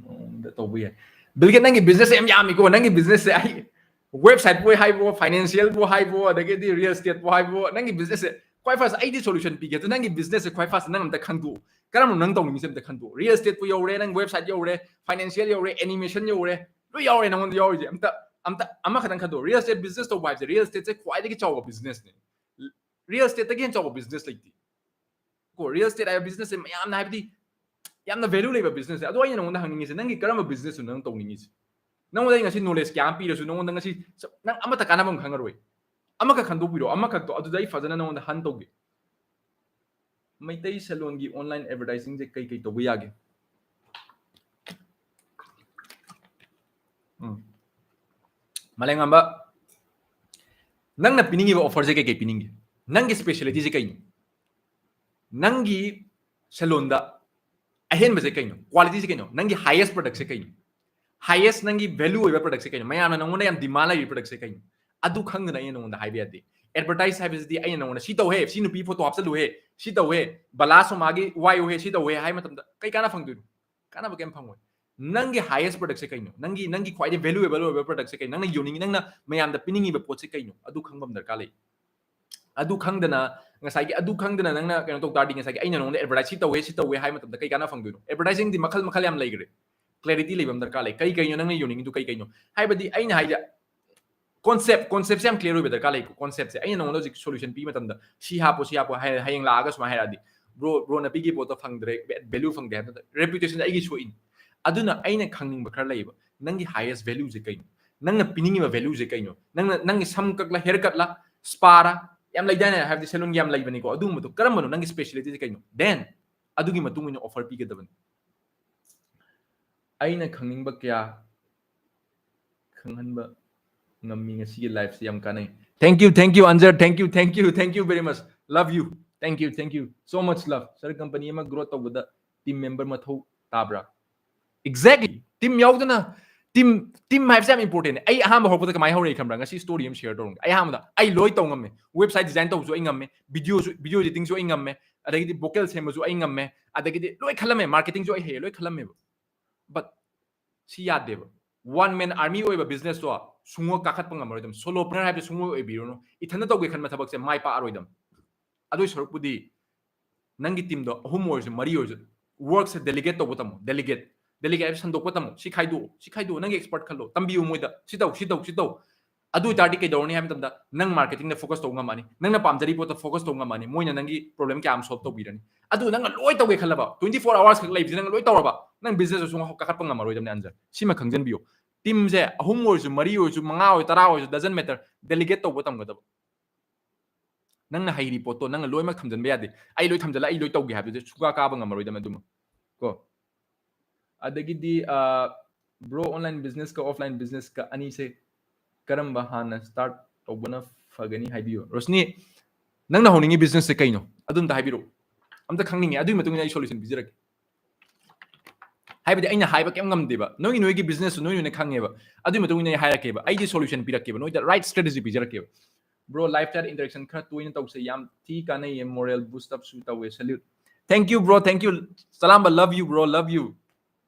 ꯃꯑꯣꯡꯗ ꯇꯧꯕ ꯌꯥꯏ? ꯕꯤꯜꯒꯦꯠ, ꯅꯪꯒꯤ business ꯁꯦ ꯌꯥꯝ ꯌꯥꯝꯃꯤꯀꯣ꯫ ꯅꯪꯒꯤ business ꯁꯦ ꯑꯩ website ꯄꯨ ꯍꯥꯏꯕꯣ, financial ꯄꯨ ꯍꯥꯏꯕꯣ, ꯑꯗꯒꯤꯗꯤ real estate ꯄꯨ ꯍꯥꯏꯕꯣ, ꯅꯪꯒꯤ business ꯁꯦ ꯈ꯭ꯋꯥꯏ first ꯑꯩꯗꯤ solution ꯄꯤꯒꯦ꯫ ꯑꯗꯨ ꯅꯪꯒꯤ business ꯁꯦ ꯈ꯭ꯋꯥꯏ first ꯅꯪ ꯑꯝꯇ ꯈꯪꯗꯣꯛꯎ꯫ ꯀꯔꯝꯕ ꯅꯪ ꯇꯧꯅꯤꯡꯉꯤꯁꯦ ꯑꯝꯇ ꯈꯟꯗꯣꯛꯎ꯫ Real estate ꯄꯨ ꯌꯧꯔꯦ, ꯅꯪ website ꯌꯧꯔꯦ, financial ꯌꯧꯔꯦ, animation ꯌꯧꯔꯦ, ꯂꯣꯏ ꯌꯥꯎꯔꯦ ꯅꯪꯉꯣꯟꯗ ꯌꯥꯎꯔꯤꯁꯦ꯫ ꯑꯝꯇ, ꯑꯝꯇ ꯑꯃꯈꯛꯇꯪ ꯈꯟꯗꯣꯛꯎ꯫ Real estate business ꯇꯧꯕ ꯍꯥꯏꯕꯁꯦ, real estate ꯁꯦ ꯈ꯭ꯋꯥꯏꯗꯒꯤ ꯆꯥꯎꯕ business ꯅꯦ꯫ Real estate ꯇꯒꯤ ꯍꯦꯟꯅ ꯆꯥꯎꯕ business ꯂꯩꯇꯦ ꯀꯣ꯫ Real estate ꯍꯥꯏꯕ business ꯁꯦ ꯃꯌꯥꯝꯅ ꯍꯥꯏꯕꯗꯤ ꯌꯥꯝꯅ value ꯂꯩꯕ business ꯅꯦ꯫ ꯑꯗꯣ ꯑꯩꯅ ꯅꯉꯣꯟꯗ ꯍꯪꯅꯤꯡꯉꯤꯁꯦ, ꯅꯪꯒꯤ ꯀꯔꯝꯕ business ꯅꯣ ꯅꯪ ꯇꯧꯅꯤꯡꯉꯤꯁꯦ? ꯅꯉꯣꯟꯗ ꯑꯩ ꯉꯁꯤ knowledge ꯀꯌꯥ ꯑꯃ ꯄꯤꯔꯁꯨ, ꯅꯉꯣꯟꯗ ꯉꯁꯤ ꯁ-, ꯅꯪ ꯑꯃꯠꯇ ꯀꯥꯟꯅꯕ ꯑꯃ ꯈꯪꯉꯔꯣꯏ꯫ ꯑꯃꯈꯛ ꯈꯟꯗꯣꯛꯄꯤꯔꯣ, ꯑꯃꯈꯛꯇꯣ, ꯑꯗꯨꯗ ꯑꯩ ꯐꯖꯅ ꯅꯉꯣꯟꯗ hunt ꯇꯧꯒꯦ꯫ ꯃꯩꯇꯩ salon ꯒꯤ online advertising ꯁꯦ ꯀꯩ ꯀꯩ ꯇꯧꯕ ꯌꯥꯒꯦ? ꯎꯝ꯫ ꯃꯥꯂꯦꯝꯉꯥꯟꯕ, ꯅꯪꯅ ꯄꯤꯅꯤꯡꯉꯤꯕ offer ꯁꯦ ꯀꯩ ꯀꯩ ꯄꯤꯅꯤꯡꯒꯦ? ꯅꯪꯒꯤ speciality ꯁꯦ ꯀꯩꯅꯣ? ꯅꯪꯒꯤ salon ꯗ ꯑꯍꯦꯟꯕꯁꯦ ꯀꯩꯅꯣ? Quality ꯁꯦ ꯀꯩꯅꯣ? ꯅꯪꯒꯤ highest product ꯁꯦ ꯀꯩꯅꯣ? Highest ꯅꯪꯒꯤ value ꯑꯣꯏꯕ product ꯁꯦ ꯀꯩꯅꯣ? ꯃꯌꯥꯝꯅ ꯅꯉꯣꯟꯗ ꯌꯥꯝ demand ꯂꯩꯔꯤꯕ product ꯁꯦ ꯀꯩꯅꯣ? ꯑꯗꯨ ꯈꯪꯗꯅ ꯑꯩꯅ ꯅꯉꯣꯟꯗ ꯍꯥꯏꯕ ꯌꯥꯗꯦ꯫ Advertise ꯍꯥꯏꯕꯁꯤꯗꯤ ꯑꯩꯅ ꯅꯉꯣꯟꯗ ꯁꯤ ꯇꯧꯍꯦ, ꯁꯤ ꯅꯨꯄꯤ photo ꯍꯥꯞꯆꯜꯂꯨꯍꯦ, ꯁꯤ ꯇꯧꯍꯦ, ꯕꯂꯥ ꯁꯣꯃꯥꯒꯤ ꯋꯥꯏꯌꯨꯍꯦ, ꯁꯤ ꯇꯧꯍꯦ ꯍꯥꯏ ꯃꯇꯝꯗ ꯀꯩ ꯀꯥꯟꯅ ꯐꯪꯗꯣꯏꯅꯣ? ꯀꯥꯟꯅꯕ ꯀꯩꯝ ꯐꯪꯉꯣꯏ꯫ ꯅꯪꯒꯤ highest product ꯁꯦ ꯀꯩꯅꯣ? ꯅꯪꯒꯤ, ꯅꯪꯒꯤ ꯈ꯭ꯋꯥꯏꯗꯒꯤ valuable ꯑꯣꯏꯕ product ꯁꯦ ꯀꯩꯅꯣ? ꯅꯪꯅ ꯌꯣꯟꯅꯤꯡꯉꯤ, ꯅꯪꯅ ꯃꯌꯥꯝꯗ ꯄꯤꯅꯤꯡꯉꯤꯕ ꯄꯣꯠꯁꯦ ꯀꯩꯅꯣ? ꯑꯗꯨ ꯈꯪꯕ ꯑꯃ ꯗꯔꯀꯥꯔ ꯂꯩ꯫ ꯑꯗꯨ ꯈꯪꯗꯅ, ꯉꯁꯥꯏꯒꯤ ꯑꯗꯨ ꯈꯪꯗꯅ ꯅꯪꯅ ꯀꯩꯅꯣ ꯇꯧ ꯇꯥꯔꯗꯤ, ꯉꯁꯥꯏꯒꯤ ꯑꯩꯅ ꯅꯉꯣꯟꯗ advertise ꯁꯤ ꯇꯧꯋꯦ, ꯁꯤ ꯇꯧꯋꯦ ꯍꯥꯏ ꯃꯇꯝꯗ ꯀꯩ ꯀꯥꯟꯅ ꯐꯪꯗꯣꯏꯅꯣ? Advertising ꯗꯤ ꯃꯈꯜ ꯃꯈꯜ ꯌꯥꯝ ꯂꯩꯈ꯭ꯔꯦ꯫ Clarity ꯂꯩꯕ ꯑꯃ ꯗꯔꯀꯥꯔ ꯂꯩ꯫ ꯀꯩ ꯀꯩꯅꯣ ꯅꯪꯅ ꯌꯣꯟꯅꯤꯡꯉꯤꯗꯨ, ꯀꯩ ꯀꯩꯅꯣ? ꯍꯥꯏꯕꯗꯤ ꯑꯩꯅ ꯍꯥꯏꯁꯦ concept, concept ꯁꯦ ꯌꯥꯝ clear ꯑꯣꯏꯕ ꯗꯔꯀꯥꯔ ꯂꯩꯀꯣ꯫ Concept ꯁꯦ ꯑꯩꯅ ꯅꯉꯣꯟꯗ ꯍꯧꯖꯤꯛ solution ꯄꯤꯕ ꯃꯇꯝꯗ ꯁꯤ ꯍꯥꯞꯄꯣ, ꯁꯤ ꯍꯥꯞꯄꯣ ꯍꯥꯏ, ꯍꯌꯦꯡ ꯂꯥꯛꯑꯒ ꯁꯨꯃꯥꯏꯅ ꯍꯥꯏꯔꯛꯑꯗꯤ, "Bro, bro ꯅ ꯄꯤꯈꯤꯕ ꯄꯣꯠꯇꯣ ꯐꯪꯗ꯭ꯔꯦ, value ꯐꯪꯗꯦ" ꯍꯥꯏꯕꯗ reputation ꯑꯩꯒꯤ ꯁꯣꯛꯏꯅꯤ꯫ ꯑꯗꯨꯅ ꯑꯩꯅ ꯈꯪꯅꯤꯡꯕ ꯈꯔ ꯂꯩꯌꯦꯕ꯫ ꯅꯪꯒꯤ highest value ꯁꯦ ꯀꯩꯅꯣ? ꯅꯪꯅ ꯄꯤꯅꯤꯡꯉꯤꯕ value ꯁꯦ ꯀꯩꯅꯣ? ꯅꯪꯅ, ꯅꯪꯒꯤ ꯁꯝ ꯀꯛꯂ, hair cut ꯂ, spa ꯔ, ꯌꯥꯝ ꯂꯩꯗꯥꯏꯅꯦ, ꯍꯥꯏꯕꯗꯤ salon ꯒꯤ ꯌꯥꯝ ꯂꯩꯕꯅꯤꯀꯣ꯫ ꯑꯗꯨꯒꯨꯝꯕꯗꯣ ꯀꯔꯝꯕꯅꯣ? ꯅꯪꯒꯤ speciality ꯁꯦ ꯀꯩꯅꯣ? Then ꯑꯗꯨꯒꯤ ꯃꯇꯨꯡ ꯏꯟꯅ offer ꯄꯤꯒꯗꯕꯅꯤ꯫ ꯑꯩꯅ ꯈꯪꯅꯤꯡꯕ ꯀꯌꯥ ꯈꯪꯍꯟꯕ ꯉꯝꯃꯤ ꯉꯁꯤꯒꯤ live ꯁꯤ ꯌꯥꯝ ꯀꯥꯟꯅꯩ. Thank you, thank you, Anjar. Thank you, thank you, thank you very much. Love you. Thank you, thank you. So much love. Sir, company ꯑꯃ grow ꯇꯧꯕꯗ team member ꯃꯊꯧ ꯇꯥꯕ꯭ꯔꯥ? Exactly. Team ꯌꯥꯎꯗꯅ team team ꯍꯥꯏꯕꯁꯦ ꯌꯥꯝ important. ꯑꯩ ꯑꯍꯥꯟꯕ ꯍꯧꯔꯛꯄꯗ ꯀꯃꯥꯏꯅ ꯍꯧꯔꯛꯏ ꯈꯪꯕ꯭ꯔꯥ? ꯉꯁꯤ story ꯑꯃ share ꯇꯧꯔꯝꯒꯦ. ꯑꯩ ꯑꯍꯥꯟꯕꯗ ꯑꯩ ꯂꯣꯏ ꯇꯧ ꯉꯝꯃꯦ. Website design ꯇꯧꯕꯁꯨ ꯑꯩ ꯉꯝꯃꯦ. Video ꯁꯨ, video editing ꯁꯨ ꯑꯩ ꯉꯝꯃꯦ. ꯑꯗꯒꯤꯗꯤ vocal ꯁꯦꯝꯕꯁꯨ ꯑꯩ ꯉꯝꯃꯦ. ꯑꯗꯒꯤꯗꯤ ꯂꯣꯏ ꯈꯜꯂꯝꯃꯦ. Marketing ꯁꯨ ꯑꯩ ꯍꯩꯌꯦ, ꯂꯣꯏ ꯈꯜꯂꯝꯃꯦꯕ. But ꯁꯤ ꯌꯥꯗꯦꯕ. One man army ꯑꯣꯏꯕ business ꯇꯣ ꯁꯨꯡꯉꯣ ꯀꯥꯈꯠꯄ ꯉꯝꯃꯔꯣꯏꯗꯕ. Solopreneur ꯍꯥꯏꯕꯁꯦ ꯁꯨꯡꯑꯣꯏ ꯑꯣꯏꯕꯤꯔꯨꯅꯨ. ꯏꯊꯟꯗ ꯇꯧꯒꯦ ꯈꯟꯕ ꯊꯕꯛꯁꯦ ꯃꯥꯏ ꯄꯥꯛꯑꯔꯣꯏꯗꯕ. ꯑꯗꯨꯏ ꯁꯔꯨꯛꯄꯨꯗꯤ ꯅꯪꯒꯤ team ꯗꯣ ꯑꯍꯨꯝ ꯑꯣꯏꯔꯁꯨ, ꯃꯔꯤ ꯑꯣꯏꯔꯁꯨ, work ꯁꯦ delegate ꯇꯧꯕ ꯇꯝꯃꯣ. Delegate. Delegate ꯍꯥꯏꯕ ꯁꯟꯗꯣꯛꯄ ꯇꯝꯃꯣ. ꯁꯤ ꯈꯥꯏꯗꯣꯛꯑꯣ, ꯁꯤ ꯈꯥꯏꯗꯣꯛꯑꯣ, ꯅꯪꯒꯤ expert ꯈꯜꯂꯣ, ꯇꯝꯕꯤꯌꯨ ꯃꯣꯏꯗ, ꯁꯤ ꯇꯧ, ꯁꯤ ꯇꯧ, ꯁꯤ ꯇꯧ. ꯑꯗꯨ ꯑꯣꯏꯇꯥꯔꯗꯤ ꯀꯩꯗꯧꯔꯅꯤ ꯍꯥꯏꯕ ꯃꯇꯝꯗ ꯅꯪ marketing ꯗ focus ꯇꯧꯕ ꯉꯝꯃꯅꯤ, ꯅꯪꯅ ꯄꯥꯝꯖꯔꯤꯕ ꯄꯣꯠꯇ focus ꯇꯧꯕ ꯉꯝꯃꯅꯤ, ꯃꯣꯏꯅ ꯅꯪꯒꯤ problem ꯀꯌꯥ ꯑꯃ solve ꯇꯧꯕꯤꯔꯅꯤ. ꯑꯗꯨ ꯅꯪꯅ ꯂꯣꯏ ꯇꯧꯒꯦ ꯈꯜꯂꯕ, twenty four hours ꯈꯛ ꯂꯩꯕꯁꯤ ꯅꯪ ꯂꯣꯏ ꯇꯧꯔꯕ, ꯅꯪ business ꯁꯨ ꯁꯨꯡ ꯀꯥꯈꯠꯄ ꯉꯝꯃꯔꯣꯏꯗꯕꯅꯤ, ꯑꯟꯖꯔ. ꯁꯤꯃ ꯈꯪꯖꯟꯕꯤꯌꯨ. Team ꯁꯦ ꯑꯍꯨꯝ ꯑꯣꯏꯔꯁꯨ, ꯃꯔꯤ ꯑꯣꯏꯔꯁꯨ, ꯃꯉꯥ ꯑꯣꯏꯔꯁꯨ, ꯇꯔꯥ ꯑꯣꯏꯔꯁꯨ, doesn't matter, delegate ꯇꯧꯕ ꯇꯝꯒꯗꯕ. ꯅꯪꯅ ꯍꯩꯔꯤ ꯄꯣꯠꯇꯣ ꯅꯪꯅ ꯂꯣꯏꯅꯃꯛ ꯊꯝꯖꯤꯟꯕ ꯌꯥꯗꯦ. ꯑꯩ ꯂꯣꯏ ꯊꯝꯖꯤꯜꯂ ꯑꯩ ꯂꯣꯏ ꯇꯧꯒꯦ ꯍꯥꯏꯕꯗꯨꯗꯤ ꯁꯨꯡꯀꯥ ꯀꯥꯕ ꯉꯝꯃꯔꯣꯏꯗꯕꯅꯤ ꯑꯗꯨꯃ, ꯀꯣ. ꯑꯗꯒꯤꯗꯤ, ꯑ, bro, online business ꯀ offline business ꯀ ꯑꯅꯤꯁꯦ ꯀꯔꯝꯕ ꯍꯥꯟꯅ start ꯇꯧꯕꯅ ꯐꯒꯅꯤ ꯍꯥꯏꯕꯤꯌꯨ. ꯔꯣꯁꯅꯤ, ꯅꯪꯅ ꯍꯧꯅꯤꯡꯉꯤ business ꯁꯦ ꯀꯩꯅꯣ? ꯑꯗꯨ ꯑꯝꯇ ꯍꯥꯏꯕꯤꯔꯛꯑꯣ. ꯑꯝꯇ ꯈꯪꯅꯤꯡꯉꯦ. ꯑꯗꯨꯒꯤ ꯃꯇꯨꯡ ꯏꯟꯅ ꯑꯩ solution ꯄꯤꯖꯔꯛꯀꯦ. ꯍꯥꯏꯕꯗꯤ ꯑꯩꯅ ꯍꯥꯏꯕ ꯀꯩꯝ ꯉꯝꯗꯦꯕ. ꯅꯣꯏꯒꯤ, ꯅꯣꯏꯒꯤ business ꯇꯨ ꯅꯣꯏ, ꯅꯣꯏꯅ ꯈꯪꯉꯦꯕ. ꯑꯗꯨꯒꯤ ꯃꯇꯨꯡ ꯏꯟꯅ ꯑꯩ ꯍꯥꯏꯔꯛꯀꯦꯕ. ꯑꯩꯗꯤ solution ꯄꯤꯔꯛꯀꯦꯕ. ꯅꯣꯏꯗ right strategy ꯄꯤꯖꯔꯛꯀꯦꯕ. Bro, live chat interaction ꯈꯔ ꯇꯣꯏꯅ ꯇꯧꯁꯦ. ꯌꯥꯝ ꯊꯤ ꯀꯥꯟꯅꯩꯌꯦ. Moral boost up ꯁꯨ ꯇꯧꯋꯦ. Salute. Thank you, bro. Thank you. ꯆꯂꯥꯝꯕ, love you, bro. Love you.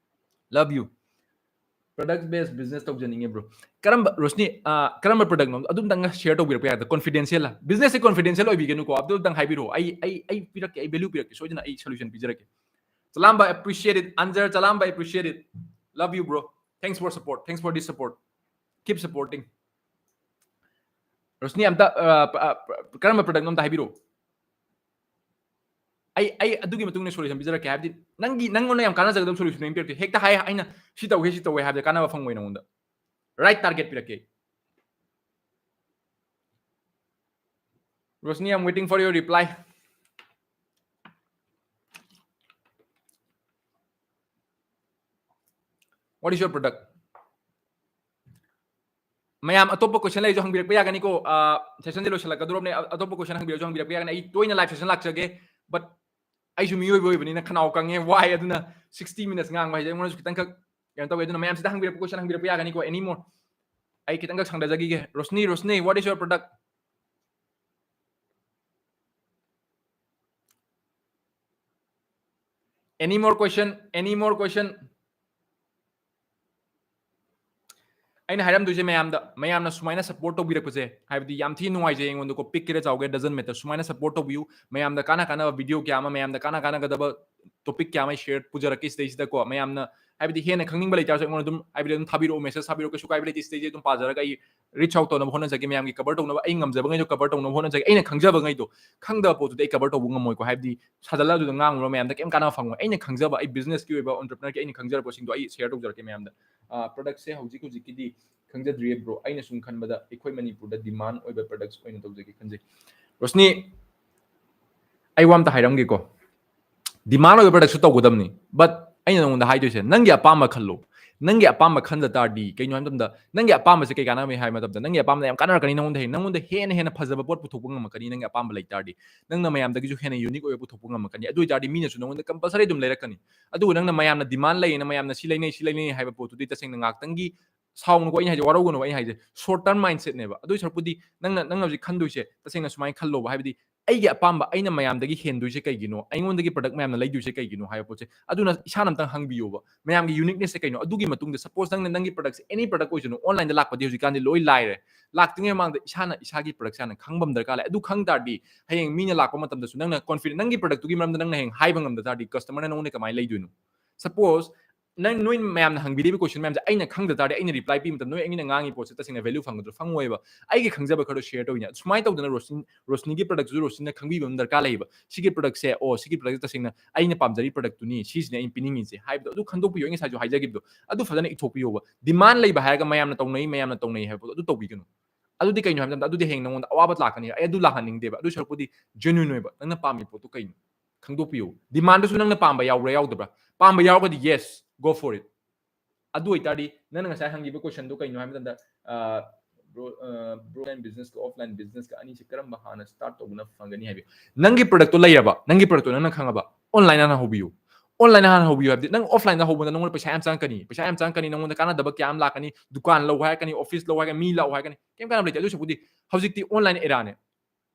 Love you. Product based business ꯇꯧꯖꯅꯤꯡꯉꯦ, bro. ꯀꯔꯝꯕ, ꯔꯣꯁꯅꯤ, ꯑ, ꯀꯔꯝꯕ product ꯅꯣ? ꯑꯗꯨꯝꯇꯪꯒ share ꯇꯧꯕꯤꯔꯛꯄ ꯌꯥꯒꯗ꯭ꯔꯥ? Confidential ꯂ? Business ꯁꯦ confidential ꯑꯣꯏꯕꯤꯒꯅꯨꯀꯣ. ꯑꯗꯨꯝꯇꯪ ꯍꯥꯏꯕꯤꯔꯛꯑꯣ. ꯑꯩ, ꯑꯩ, ꯑꯩ ꯄꯤꯔꯛꯀꯦ. ꯑꯩ value ꯄꯤꯔꯛꯀꯦ. ꯁꯣꯏꯗꯅ ꯑꯩ solution ꯄꯤꯖꯔꯛꯀꯦ. ꯆꯂꯥꯝꯕ, appreciate it. Anjar, Chalamba, appreciate it. Love you, bro. Thanks for support. Thanks for this support. Keep supporting. Roshni, ꯑꯝꯇ, ꯑ, ꯑ, ꯀꯔꯝꯕ product ꯅꯣ ꯑꯝꯇ ꯍꯥꯏꯕꯤꯔꯛꯑꯣ. ꯑꯩ, ꯑꯩ ꯑꯗꯨꯒꯤ ꯃꯇꯨꯡ ꯏꯟꯅ solution ꯄꯤꯖꯔꯛꯀꯦ. ꯍꯥꯏꯕꯗꯤ ꯅꯪꯒꯤ, ꯅꯪꯉꯣꯟꯗ ꯌꯥꯝ ꯀꯥꯟꯅꯖꯒꯗꯕ solution ꯑꯣꯏꯅ ꯄꯤꯔꯛꯀꯦ. ꯍꯦꯛꯇ ꯍꯥꯏ, ꯑꯩꯅ ꯁꯤ ꯇꯧꯒꯦ, ꯁꯤ ꯇꯧꯒꯦ ꯍꯥꯏꯕꯗ ꯀꯥꯟꯅꯕ ꯐꯪꯉꯣꯏ ꯅꯉꯣꯟꯗ. Right target ꯄꯤꯔꯛꯀꯦ. Rosni, I'm waiting for your reply. What is your product? ꯃꯌꯥꯝ ꯑꯇꯣꯞꯄ question ꯂꯩꯔꯁꯨ ꯍꯪꯕꯤꯔꯛꯄ ꯌꯥꯒꯅꯤꯀꯣ꯫ Session ꯗꯤ ꯂꯣꯏꯁꯤꯜꯂꯛꯀꯗꯧꯔꯕꯅꯦ꯫ ꯑꯇꯣꯞꯄ question ꯍꯪꯕꯤꯔꯁꯨ ꯍꯪꯕꯤꯔꯛꯄ ꯌꯥꯒꯅꯤ꯫ ꯑꯩ ꯇꯣꯏꯅ live session ꯂꯥꯛꯆꯒꯦ, but ꯑꯩꯁꯨ ꯃꯤꯑꯣꯏꯕ ꯑꯣꯏꯕꯅꯤꯅ ꯈꯅꯥꯎ ꯀꯪꯉꯦ, ꯋꯥꯏ, ꯑꯗꯨꯅ sixty minutes ꯉꯥꯡꯕ ꯍꯥꯏꯁꯦ ꯑꯩꯉꯣꯟꯗꯁꯨ ꯈꯤꯇꯪꯈꯛ ꯀꯩꯅꯣ ꯇꯧꯋꯦ꯫ ꯑꯗꯨꯅ ꯃꯌꯥꯝꯁꯤꯗ ꯍꯪꯕꯤꯔꯛꯄ question ꯍꯪꯕꯤꯔꯛꯄ ꯌꯥꯒꯅꯤꯀꯣ, any more? ꯑꯩ ꯈꯤꯇꯪꯈꯛ ꯁꯥꯡꯊꯖꯈꯤꯒꯦ꯫ Roshni, Roshni, what is your product? Any more question? Any more question? ꯑꯩꯅ ꯍꯥꯏꯔꯝꯗꯣꯏꯁꯦ ꯃꯌꯥꯝꯗ, ꯃꯌꯥꯝꯅ ꯁꯨꯃꯥꯏꯅ support ꯇꯧꯕꯤꯔꯛꯄꯁꯦ ꯍꯥꯏꯕꯗꯤ ꯌꯥꯝ ꯊꯤ ꯅꯨꯡꯉꯥꯏꯖꯩ꯫ ꯑꯩꯉꯣꯟꯗꯀꯣ ꯄꯤꯛꯀꯦꯔꯥ ꯆꯥꯎꯒꯦꯔꯥ, doesn't matter, ꯁꯨꯃꯥꯏꯅ support ꯇꯧꯕꯤꯌꯨ꯫ ꯃꯌꯥꯝꯗ ꯀꯥꯟꯅ ꯀꯥꯟꯅꯕ video ꯀꯌꯥ ꯑꯃ, ꯃꯌꯥꯝꯗ ꯀꯥꯟꯅ ꯀꯥꯟꯅꯒꯗꯕ topic ꯀꯌꯥ ꯑꯃ share ꯄꯨꯖꯔꯛꯀꯦ ꯁꯤꯗꯩꯁꯤꯗꯀꯣ꯫ ꯃꯌꯥꯝꯅ ꯍꯥꯏꯕꯗꯤ ꯍꯦꯟꯅ ꯈꯪꯅꯤꯡꯕ ꯂꯩꯇꯥꯔꯁꯨ ꯑꯩꯉꯣꯟꯗ ꯑꯗꯨꯝ ꯍꯥꯏꯕꯗꯤ ꯑꯗꯨꯝ ꯊꯥꯕꯤꯔꯛꯑꯣ, message ꯊꯥꯕꯤꯔꯛꯑꯣ, ꯀꯩꯁꯨ ꯀꯥꯏꯕ ꯂꯩꯇꯦ꯫ ꯁꯤꯗꯩꯁꯤꯗ ꯑꯗꯨꯝ ꯄꯥꯖꯔꯒ ꯑꯩ reach out ꯇꯧꯅꯕ ꯍꯣꯠꯅꯖꯒꯦ, ꯃꯌꯥꯝꯒꯤ cover ꯇꯧꯅꯕ, ꯑꯩ ꯉꯝꯖꯕꯉꯩꯗꯣ cover ꯇꯧꯅꯕ ꯍꯣꯠꯅꯖꯒꯦ꯫ ꯑꯩꯅ ꯈꯪꯖꯕꯉꯩꯗꯣ, ꯈꯪꯗꯕ ꯄꯣꯠꯇꯨꯗꯤ ꯑꯩ cover ꯇꯧꯕ ꯉꯝꯃꯣꯏꯀꯣ꯫ ꯍꯥꯏꯕꯗꯤ ꯁꯥꯖꯜꯂ ꯑꯗꯨꯗ ꯉꯥꯡꯉꯨꯔ ꯃꯌꯥꯝꯗ ꯀꯩꯝ ꯀꯥꯟꯅꯕ ꯐꯪꯉꯣꯏ꯫ ꯑꯩꯅ ꯈꯪꯖꯕ, ꯑꯩ businessꯀꯤ ꯑꯣꯏꯕ, entrepreneurꯒꯤ ꯑꯩꯅ ꯈꯪꯖꯔꯛꯄꯁꯤꯡꯗꯣ ꯑꯩ share ꯇꯧꯖꯔꯛꯀꯦ ꯃꯌꯥꯝꯗ꯫ ꯑ, productꯁꯦ ꯍꯧꯖꯤꯛ ꯍꯧꯖꯤꯛꯀꯤꯗꯤ ꯈꯪꯖꯗ꯭ꯔꯤꯌꯦ bro꯫ ꯑꯩꯅ ꯁꯨꯝ ꯈꯟꯕꯗ ꯑꯩꯈꯣꯏ ꯃꯅꯤꯄꯨꯔꯗ demand ꯑꯣꯏꯕ products ꯑꯣꯏꯅ ꯇꯧꯖꯒꯦ ꯈꯟꯖꯩ꯫ ꯔꯣꯁꯅꯤ, ꯑꯩ ꯋꯥ ꯑꯝꯇ ꯍꯥꯏꯔꯝꯒꯦꯀꯣ꯫ Demand ꯑꯣꯏꯕ productꯁꯨ ꯇꯧꯒꯗꯕꯅꯤ, but ꯑꯩꯅ ꯅꯉꯣꯟꯗ ꯍꯥꯏꯗꯣꯏꯁꯦ, ꯅꯪꯒꯤ ꯑꯄꯥꯝꯕ ꯈꯜꯂꯣ꯫ ꯅꯪꯒꯤ ꯑꯄꯥꯝꯕ ꯈꯟꯖ ꯇꯥꯔꯗꯤ ꯀꯩꯅꯣ ꯍꯥꯏꯕ ꯃꯇꯝꯗ, ꯅꯪꯒꯤ ꯑꯄꯥꯝꯕꯁꯦ ꯀꯩ ꯀꯥꯟꯅꯕ ꯍꯥꯏꯕ ꯃꯇꯝꯗ, ꯅꯪꯒꯤ ꯑꯄꯥꯝꯕꯗ ꯌꯥꯝ ꯀꯥꯟꯅꯔꯛꯀꯅꯤ ꯅꯉꯣꯟꯗ ꯍꯦꯟꯅ꯫ ꯅꯉꯣꯟꯗ ꯍꯦꯟꯅ ꯍꯦꯟꯅ ꯐꯖꯕ ꯄꯣꯠ ꯄꯨꯊꯣꯛꯄ ꯉꯝꯃꯛꯀꯅꯤ ꯅꯪꯒꯤ ꯑꯄꯥꯝꯕ ꯂꯩ ꯇꯥꯔꯗꯤ꯫ ꯅꯪꯅ ꯃꯌꯥꯝꯗꯒꯤꯁꯨ ꯍꯦꯟꯅ unique ꯑꯣꯏꯕ ꯄꯨꯊꯣꯛꯄ ꯉꯝꯃꯛꯀꯅꯤ꯫ ꯑꯗꯨ ꯑꯣꯏ ꯇꯥꯔꯗꯤ ꯃꯤꯅꯁꯨ ꯅꯉꯣꯟꯗ compulsory ꯑꯗꯨꯝ ꯂꯩꯔꯛꯀꯅꯤ꯫ ꯑꯗꯨꯕꯨ ꯅꯪꯅ ꯃꯌꯥꯝꯅ demand ꯂꯩꯌꯦꯅ, ꯃꯌꯥꯝꯅ ꯁꯤ ꯂꯩꯅꯩ, ꯁꯤ ꯂꯩꯅꯩ ꯍꯥꯏꯕ ꯄꯣꯠꯇꯨꯗꯤ ꯇꯁꯦꯡꯅ ꯉꯥꯛꯇꯪꯒꯤ ꯁꯥꯎꯅꯨꯀꯣ ꯑꯩꯅ ꯍꯥꯏꯁꯦ, ꯋꯥꯔꯧꯒꯅꯨ ꯑꯩꯅ ꯍꯥꯏꯁꯦ, short term mindsetꯅꯦꯕ꯫ ꯑꯗꯨꯏ ꯁꯔꯨꯛꯄꯨꯗꯤ ꯅꯪꯅ, ꯅꯪꯅ ꯍꯧꯖꯤꯛ ꯈꯟꯗꯣꯏꯁꯦ ꯇꯁꯦꯡꯅ ꯁꯨꯃꯥꯏꯅ ꯈꯜꯂꯣꯕ, ꯍꯥꯏꯕꯗꯤ ꯑꯩꯒꯤ ꯑꯄꯥꯝꯕ, ꯑꯩꯅ ꯃꯌꯥꯝꯗꯒꯤ ꯍꯦꯟꯗꯣꯏꯁꯦ ꯀꯩꯒꯤꯅꯣ, ꯑꯩꯉꯣꯟꯗꯒꯤ product ꯃꯌꯥꯝꯅ ꯂꯩꯗꯣꯏꯁꯦ ꯀꯩꯒꯤꯅꯣ ꯍꯥꯏꯕ ꯄꯣꯠꯁꯦ, ꯑꯗꯨꯅ ꯏꯁꯥꯅ ꯑꯝꯇꯪ ꯍꯪꯕꯤꯌꯣꯕ, ꯃꯌꯥꯝꯒꯤ uniquenessꯁꯦ ꯀꯩꯅꯣ? ꯑꯗꯨꯒꯤ ꯃꯇꯨꯡꯗ suppose ꯅꯪꯅ ꯅꯪꯒꯤ productꯁꯦ, any product ꯑꯣꯏꯁꯅꯨ, onlineꯗ ꯂꯥꯛꯄꯗꯤ ꯍꯧꯖꯤꯛꯀꯥꯟꯗꯤ ꯂꯣꯏ ꯂꯥꯏꯔꯦ, ꯂꯥꯛꯇ꯭ꯔꯤꯉꯩ ꯃꯃꯥꯡꯗ ꯏꯁꯥꯅ ꯏꯁꯥꯒꯤ product ꯏꯁꯥꯅ ꯈꯪꯕ ꯑꯃ ꯗꯔꯀꯥꯔ ꯂꯩ꯫ ꯑꯗꯨ ꯈꯪ ꯇꯥꯔꯗꯤ ꯍꯌꯦꯡ ꯃꯤꯅ ꯂꯥꯛꯄ ꯃꯇꯝꯗꯁꯨ ꯅꯪꯅ confident, ꯅꯪꯒꯤ productꯇꯨꯒꯤ ꯃꯔꯝꯗ ꯅꯪꯅ ꯍꯌꯦꯡ ꯍꯥꯏꯕ ꯉꯝꯗ ꯇꯥꯔꯗꯤ customerꯅ ꯅꯉꯣꯟꯗ ꯀꯃꯥꯏꯅ ꯂꯩꯗꯣꯏꯅꯣ? Suppose ꯅꯪ, ꯅꯣꯏ ꯃꯌꯥꯝꯅ ꯍꯪꯕꯤꯔꯤꯕ question ꯃꯌꯥꯝꯁꯦ ꯑꯩꯅ ꯈꯪꯗ ꯇꯥꯔꯗꯤ, ꯑꯩꯅ reply ꯄꯤꯕ ꯃꯇꯝꯗ ꯅꯣꯏ ꯑꯩꯅ ꯉꯥꯡꯉꯤ ꯄꯣꯠꯁꯦ ꯇꯁꯦꯡꯅ value ꯐꯪꯒꯗ꯭ꯔꯥ? ꯐꯪꯉꯣꯏꯕ꯫ ꯑꯩꯒꯤ ꯈꯪꯖꯕ ꯈꯔꯗꯣ share ꯇꯧꯔꯤꯅꯦ꯫ ꯁꯨꯃꯥꯏꯅ ꯇꯧꯗꯅ ꯔꯣꯁꯅꯤ, ꯔꯣꯁꯅꯤꯒꯤ productꯁꯨ ꯔꯣꯁꯅꯤꯅ ꯈꯪꯕꯤꯕ ꯑꯃ ꯗꯔꯀꯥꯔ ꯂꯩꯌꯦꯕ꯫ ꯁꯤꯒꯤ productꯁꯦ, ꯑꯣ, ꯁꯤꯒꯤ productꯁꯦ ꯇꯁꯦꯡꯅ ꯑꯩꯅ ꯄꯥꯝꯖꯔꯤ productꯇꯨꯅꯤ, ꯁꯤꯁꯤꯅꯦ ꯑꯩꯅ ꯄꯤꯅꯤꯡꯉꯤꯁꯦ ꯍꯥꯏꯕꯗꯣ ꯑꯗꯨ ꯈꯟꯗꯣꯛꯄꯤꯌꯣ꯫ ꯑꯩ ꯉꯁꯥꯏꯁꯨ ꯍꯥꯏꯖꯈꯤꯕꯗꯣ ꯑꯗꯨ ꯐꯖꯅ ꯏꯊꯣꯛꯄꯤꯌꯣꯕ꯫ Demand ꯂꯩꯕ ꯍꯥꯏꯔꯒ ꯃꯌꯥꯝꯅ ꯇꯧꯅꯩ, ꯃꯌꯥꯝꯅ ꯇꯧꯅꯩ ꯍꯥꯏꯕ ꯄꯣꯠꯇꯣ ꯑꯗꯨ ꯇꯧꯕꯤꯒꯅꯨ꯫ ꯑꯗꯨꯗꯤ ꯀꯩꯅꯣ ꯍꯥꯏꯕ ꯃꯇꯝꯗ ꯑꯗꯨꯗꯤ ꯍꯌꯦꯡ ꯅꯉꯣꯟꯗ ꯑꯋꯥꯕ ꯂꯥꯛꯀꯅꯤ꯫ ꯑꯩ ꯑꯗꯨ ꯂꯥꯛꯍꯟꯅꯤꯡꯗꯦꯕ꯫ ꯑꯗꯨ ꯁꯔꯨꯛꯄꯨꯗꯤ genuine ꯑꯣꯏꯕ, ꯅꯪꯅ ꯄꯥꯝꯃꯤ ꯄꯣꯠꯇꯣ ꯀꯩꯅꯣ ꯈꯪꯗꯣꯛꯄꯤꯌꯨ꯫ Demandꯗꯨꯁꯨ ꯅꯪꯅ ꯄꯥꯝꯕ ꯌꯥꯎꯕ꯭ꯔꯥ ꯌꯥꯎꯗꯕ꯭ꯔꯥ? ꯄꯥꯝꯕ ꯌꯥꯎꯔꯒꯗꯤ yes, go for it꯫ ꯑꯗꯨ ꯑꯣꯏꯇꯥꯔꯗꯤ ꯅꯪꯅ ꯉꯁꯥꯏ ꯍꯪꯈꯤꯕ questionꯗꯨ ꯀꯩꯅꯣ ꯍꯥꯏꯕ ꯃꯇꯝꯗ, Bro, bro, online business ꯀ offline business ꯀ ꯑꯅꯤꯁꯦ ꯀꯔꯝꯕ ꯍꯥꯟꯅ start ꯇꯧꯕꯅ ꯐꯒꯅꯤ ꯍꯥꯏꯕꯤꯌꯨ꯫ ꯅꯪꯒꯤ product ꯇꯣ ꯂꯩꯔꯕ, ꯅꯪꯒꯤ product ꯇꯣ ꯅꯪꯅ ꯈꯪꯉꯕ, online ꯍꯥꯟꯅ ꯍꯧꯕꯤꯌꯨ꯫ Online ꯍꯥꯟꯅ ꯍꯧꯕꯤꯌꯨ ꯍꯥꯏꯕꯗꯤ ꯅꯪ offline ꯗ ꯍꯧꯕꯗ ꯅꯪꯉꯣꯟꯗ ꯄꯩꯁꯥ ꯌꯥꯝ ꯆꯪꯉꯛꯀꯅꯤ, ꯄꯩꯁꯥ ꯌꯥꯝ ꯆꯪꯉꯛꯀꯅꯤ, ꯅꯪꯉꯣꯟꯗ ꯀꯥꯟꯅꯗꯕ ꯀꯌꯥ ꯑꯃ ꯂꯥꯛꯀꯅꯤ, ꯗꯨꯀꯥꯟ ꯂꯧ ꯍꯥꯏꯔꯛꯀꯅꯤ, office ꯂꯧ ꯍꯥꯏꯔꯛꯀꯅꯤ, ꯃꯤ ꯂꯥꯛꯑꯣ ꯍꯥꯏꯔꯛꯀꯅꯤ, ꯀꯩꯝ ꯀꯥꯟꯅꯕ ꯂꯩꯇꯦ꯫ ꯑꯗꯨ ꯁꯔꯨꯛꯄꯨꯗꯤ ꯍꯧꯖꯤꯛꯇꯤ online era ꯅꯦ,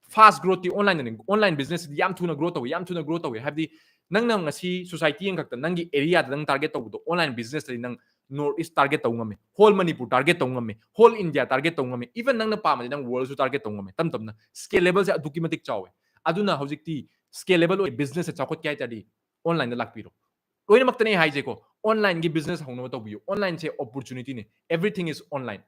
fast growth ꯇꯤ online ꯅꯦ꯫ Online business ꯁꯤꯗꯤ ꯌꯥꯝ ꯊꯨꯅ grow ꯇꯧꯋꯤ, ꯌꯥꯝ ꯊꯨꯅ grow ꯇꯧꯋꯤ꯫ ꯍꯥꯏꯕꯗꯤ ꯅꯪꯅ ꯉꯁꯤ society ꯑꯃꯈꯛꯇ, ꯅꯪꯒꯤ area ꯗ ꯅꯪ target ꯇꯧꯕꯗꯣ, online business ꯇꯗꯤ ꯅꯪ North East target ꯇꯧ ꯉꯝꯃꯦ, whole Manipur target ꯇꯧ ꯉꯝꯃꯦ, whole India target ꯇꯧ ꯉꯝꯃꯦ, even ꯅꯪꯅ ꯄꯥꯝꯃꯗꯤ ꯅꯪ world ꯁꯨ target ꯇꯧ ꯉꯝꯃꯦ꯫ ꯇꯞ ꯇꯞꯅ scalable ꯁꯦ ꯑꯗꯨꯛꯀꯤ ꯃꯇꯤꯛ ꯆꯥꯎꯋꯦ꯫ ꯑꯗꯨꯅ ꯍꯧꯖꯤꯛꯇꯤ scalable ꯑꯣꯏ business ꯁꯦ ꯆꯥꯎꯈꯠꯀꯦ ꯍꯥꯏ ꯇꯥꯔꯗꯤ online ꯗ ꯂꯥꯛꯄꯤꯔꯣ꯫ ꯂꯣꯏꯅꯃꯛꯇꯅꯦ ꯍꯥꯏꯁꯦꯀꯣ, online ꯒꯤ business ꯍꯧꯅꯕ ꯇꯧꯕꯤꯌꯨ꯫ Online ꯁꯦ opportunity ꯅꯦ, everything is online꯫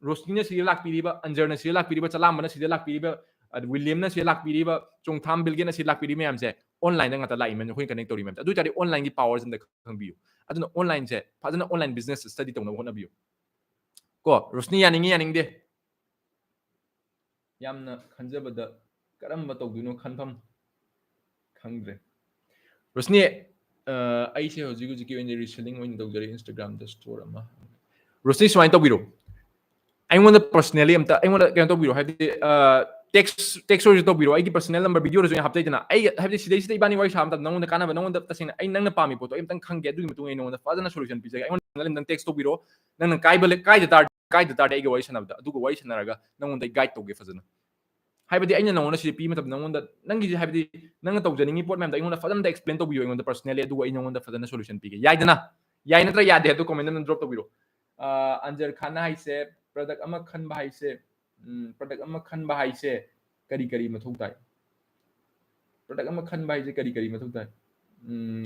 ꯔꯣꯁꯅꯤꯅ ꯁꯤꯗ ꯂꯥꯛꯄꯤꯔꯤꯕ, ꯑꯟꯖꯔꯅ ꯁꯤꯗ ꯂꯥꯛꯄꯤꯔꯤꯕ, ꯆꯂꯥꯝꯕꯅ ꯁꯤꯗ ꯂꯥꯛꯄꯤꯔꯤꯕ, ꯑꯗ ꯋꯤꯂꯤꯌꯝꯅ ꯁꯤꯗ ꯂꯥꯛꯄꯤꯔꯤꯕ, ꯆꯣꯡꯊꯥꯝ ꯕꯤꯜꯒꯦꯠꯅ ꯁꯤꯗ ꯂꯥꯛꯄꯤꯔꯤꯕ ꯃꯌꯥꯝꯁꯦ online ꯗ ꯉꯥꯛꯇ ꯂꯥꯛꯏ ꯃꯌꯥꯝꯁꯦ, ꯑꯩꯈꯣꯏꯅ connect ꯇꯧꯔꯤ ꯃꯌꯥꯝꯁꯦ꯫ ꯑꯗꯨ ꯑꯣꯏꯇꯥꯔꯗꯤ online ꯒꯤ power ꯁꯦ ꯑꯝꯇ ꯈꯪꯕꯤꯌꯨ꯫ ꯑꯗꯨꯅ online ꯁꯦ ꯐꯖꯅ online business study ꯇꯧꯅꯕ ꯍꯣꯠꯅꯕꯤꯌꯨ꯫ ꯀꯣ, ꯔꯣꯁꯅꯤ ꯌꯥꯅꯤꯡꯉꯤ ꯌꯥꯅꯤꯡꯗꯦ? ꯌꯥꯝꯅ ꯈꯟꯖꯕꯗ ꯀꯔꯝꯕ ꯇꯧꯗꯣꯏꯅꯣ ꯈꯟꯐꯝ ꯈꯪꯗ꯭ꯔꯦ꯫ ꯔꯣꯁꯅꯤ, ꯑ, ꯑꯩꯁꯦ ꯍꯧꯖꯤꯛ ꯍꯧꯖꯤꯛꯀꯤ ꯑꯣꯏꯅ reselling ꯑꯣꯏꯅ ꯇꯧꯖꯔꯤ Instagram ꯗ store ꯑꯃ꯫ ꯔꯣꯁꯅꯤ, ꯁꯨꯃꯥꯏꯅ ꯇꯧꯕꯤꯔꯣ, ꯑꯩꯉꯣꯟꯗ personally ꯑꯝꯇ, ꯑꯩꯉꯣꯟꯗ ꯀꯩꯅꯣ ꯇꯧꯕꯤꯔꯣ, ꯍꯥꯏꯕꯗꯤ, ꯑ, text, text ꯑꯣꯏꯔꯁꯨ ꯇꯧꯕꯤꯔꯣ, ꯑꯩꯒꯤ personal number video ꯗꯁꯨ ꯑꯩꯅ ꯍꯥꯞꯆꯩꯗꯅ꯫ ꯑꯩ, ꯍꯥꯏꯕꯗꯤ ꯁꯤꯗꯩꯁꯤꯗ ꯏꯕꯥꯅꯤ ꯋꯥꯔꯤ ꯁꯥꯕ ꯃꯇꯝꯗ ꯅꯉꯣꯟꯗ ꯀꯥꯟꯅꯕ, ꯅꯉꯣꯟꯗ ꯇꯁꯦꯡꯅ ꯑꯩ ꯅꯪꯅ ꯄꯥꯝꯃꯤ ꯄꯣꯠꯇꯣ ꯑꯩ ꯑꯝꯇꯪ ꯈꯪꯒꯦ, ꯑꯗꯨꯒꯤ ꯃꯇꯨꯡ ꯑꯩ ꯅꯉꯣꯟꯗ ꯐꯖꯅ solution ꯄꯤꯖꯒꯦ꯫ ꯑꯩꯉꯣꯟꯗ personal ꯑꯝꯇꯪ text ꯇꯧꯕꯤꯔꯣ, ꯅꯪꯅ ꯀꯥꯏꯕ ꯂꯩ-, ꯀꯥꯏꯗ ꯇꯥꯔꯗꯤ, ꯀꯥꯏꯗ ꯇꯥꯔꯗꯤ ꯑꯩꯒ ꯋꯥꯔꯤ ꯁꯥꯟꯅꯕꯗ, ꯑꯗꯨꯒ ꯋꯥꯔꯤ ꯁꯥꯟꯅꯔꯒ ꯅꯉꯣꯟꯗ ꯑꯩ guide ꯇꯧꯒꯦ ꯐꯖꯅ꯫ ꯍꯥꯏꯕꯗꯤ ꯑꯩꯅ ꯅꯉꯣꯟꯗ ꯁꯤꯗ ꯄꯤꯕ ꯃꯇꯝꯗ ꯅꯉꯣꯟꯗ ꯅꯪꯒꯤꯁꯦ, ꯍꯥꯏꯕꯗꯤ ꯅꯪꯅ ꯇꯧꯖꯅꯤꯡꯉꯤ ꯄꯣꯠ ꯃꯌꯥꯝꯗꯣ ꯑꯩꯉꯣꯟꯗ ꯐꯖꯅ explain ꯇꯧꯕꯤꯌꯨ ꯑꯩꯉꯣꯟꯗ personally, ꯑꯗꯨꯒ ꯑꯩ ꯅꯉꯣꯟꯗ ꯐꯖꯅ solution ꯄꯤꯒꯦ꯫ ꯌꯥꯏꯗꯅ? ꯌꯥꯏ ꯅꯠꯇ꯭ꯔꯥ ꯌꯥꯗꯦ ꯍꯥꯏꯕꯗꯣ comment ꯑꯃ drop ꯇꯧꯕꯤꯔꯣ꯫ ꯑ, ꯑꯟꯖꯔ ꯈꯥꯟꯅ ꯍꯥꯏꯁꯦ, product ꯑꯃ ꯈꯟꯕ ꯍꯥꯏꯁꯦ, ꯎꯝ, product ꯑꯃ ꯈꯟꯕ ꯍꯥꯏꯁꯦ ꯀꯔꯤ ꯀꯔꯤ ꯃꯊꯧ ꯇꯥꯏ? Product ꯑꯃ ꯈꯟꯕ ꯍꯥꯏꯁꯦ ꯀꯔꯤ ꯀꯔꯤ ꯃꯊꯧ ꯇꯥꯏ? ꯎꯝ,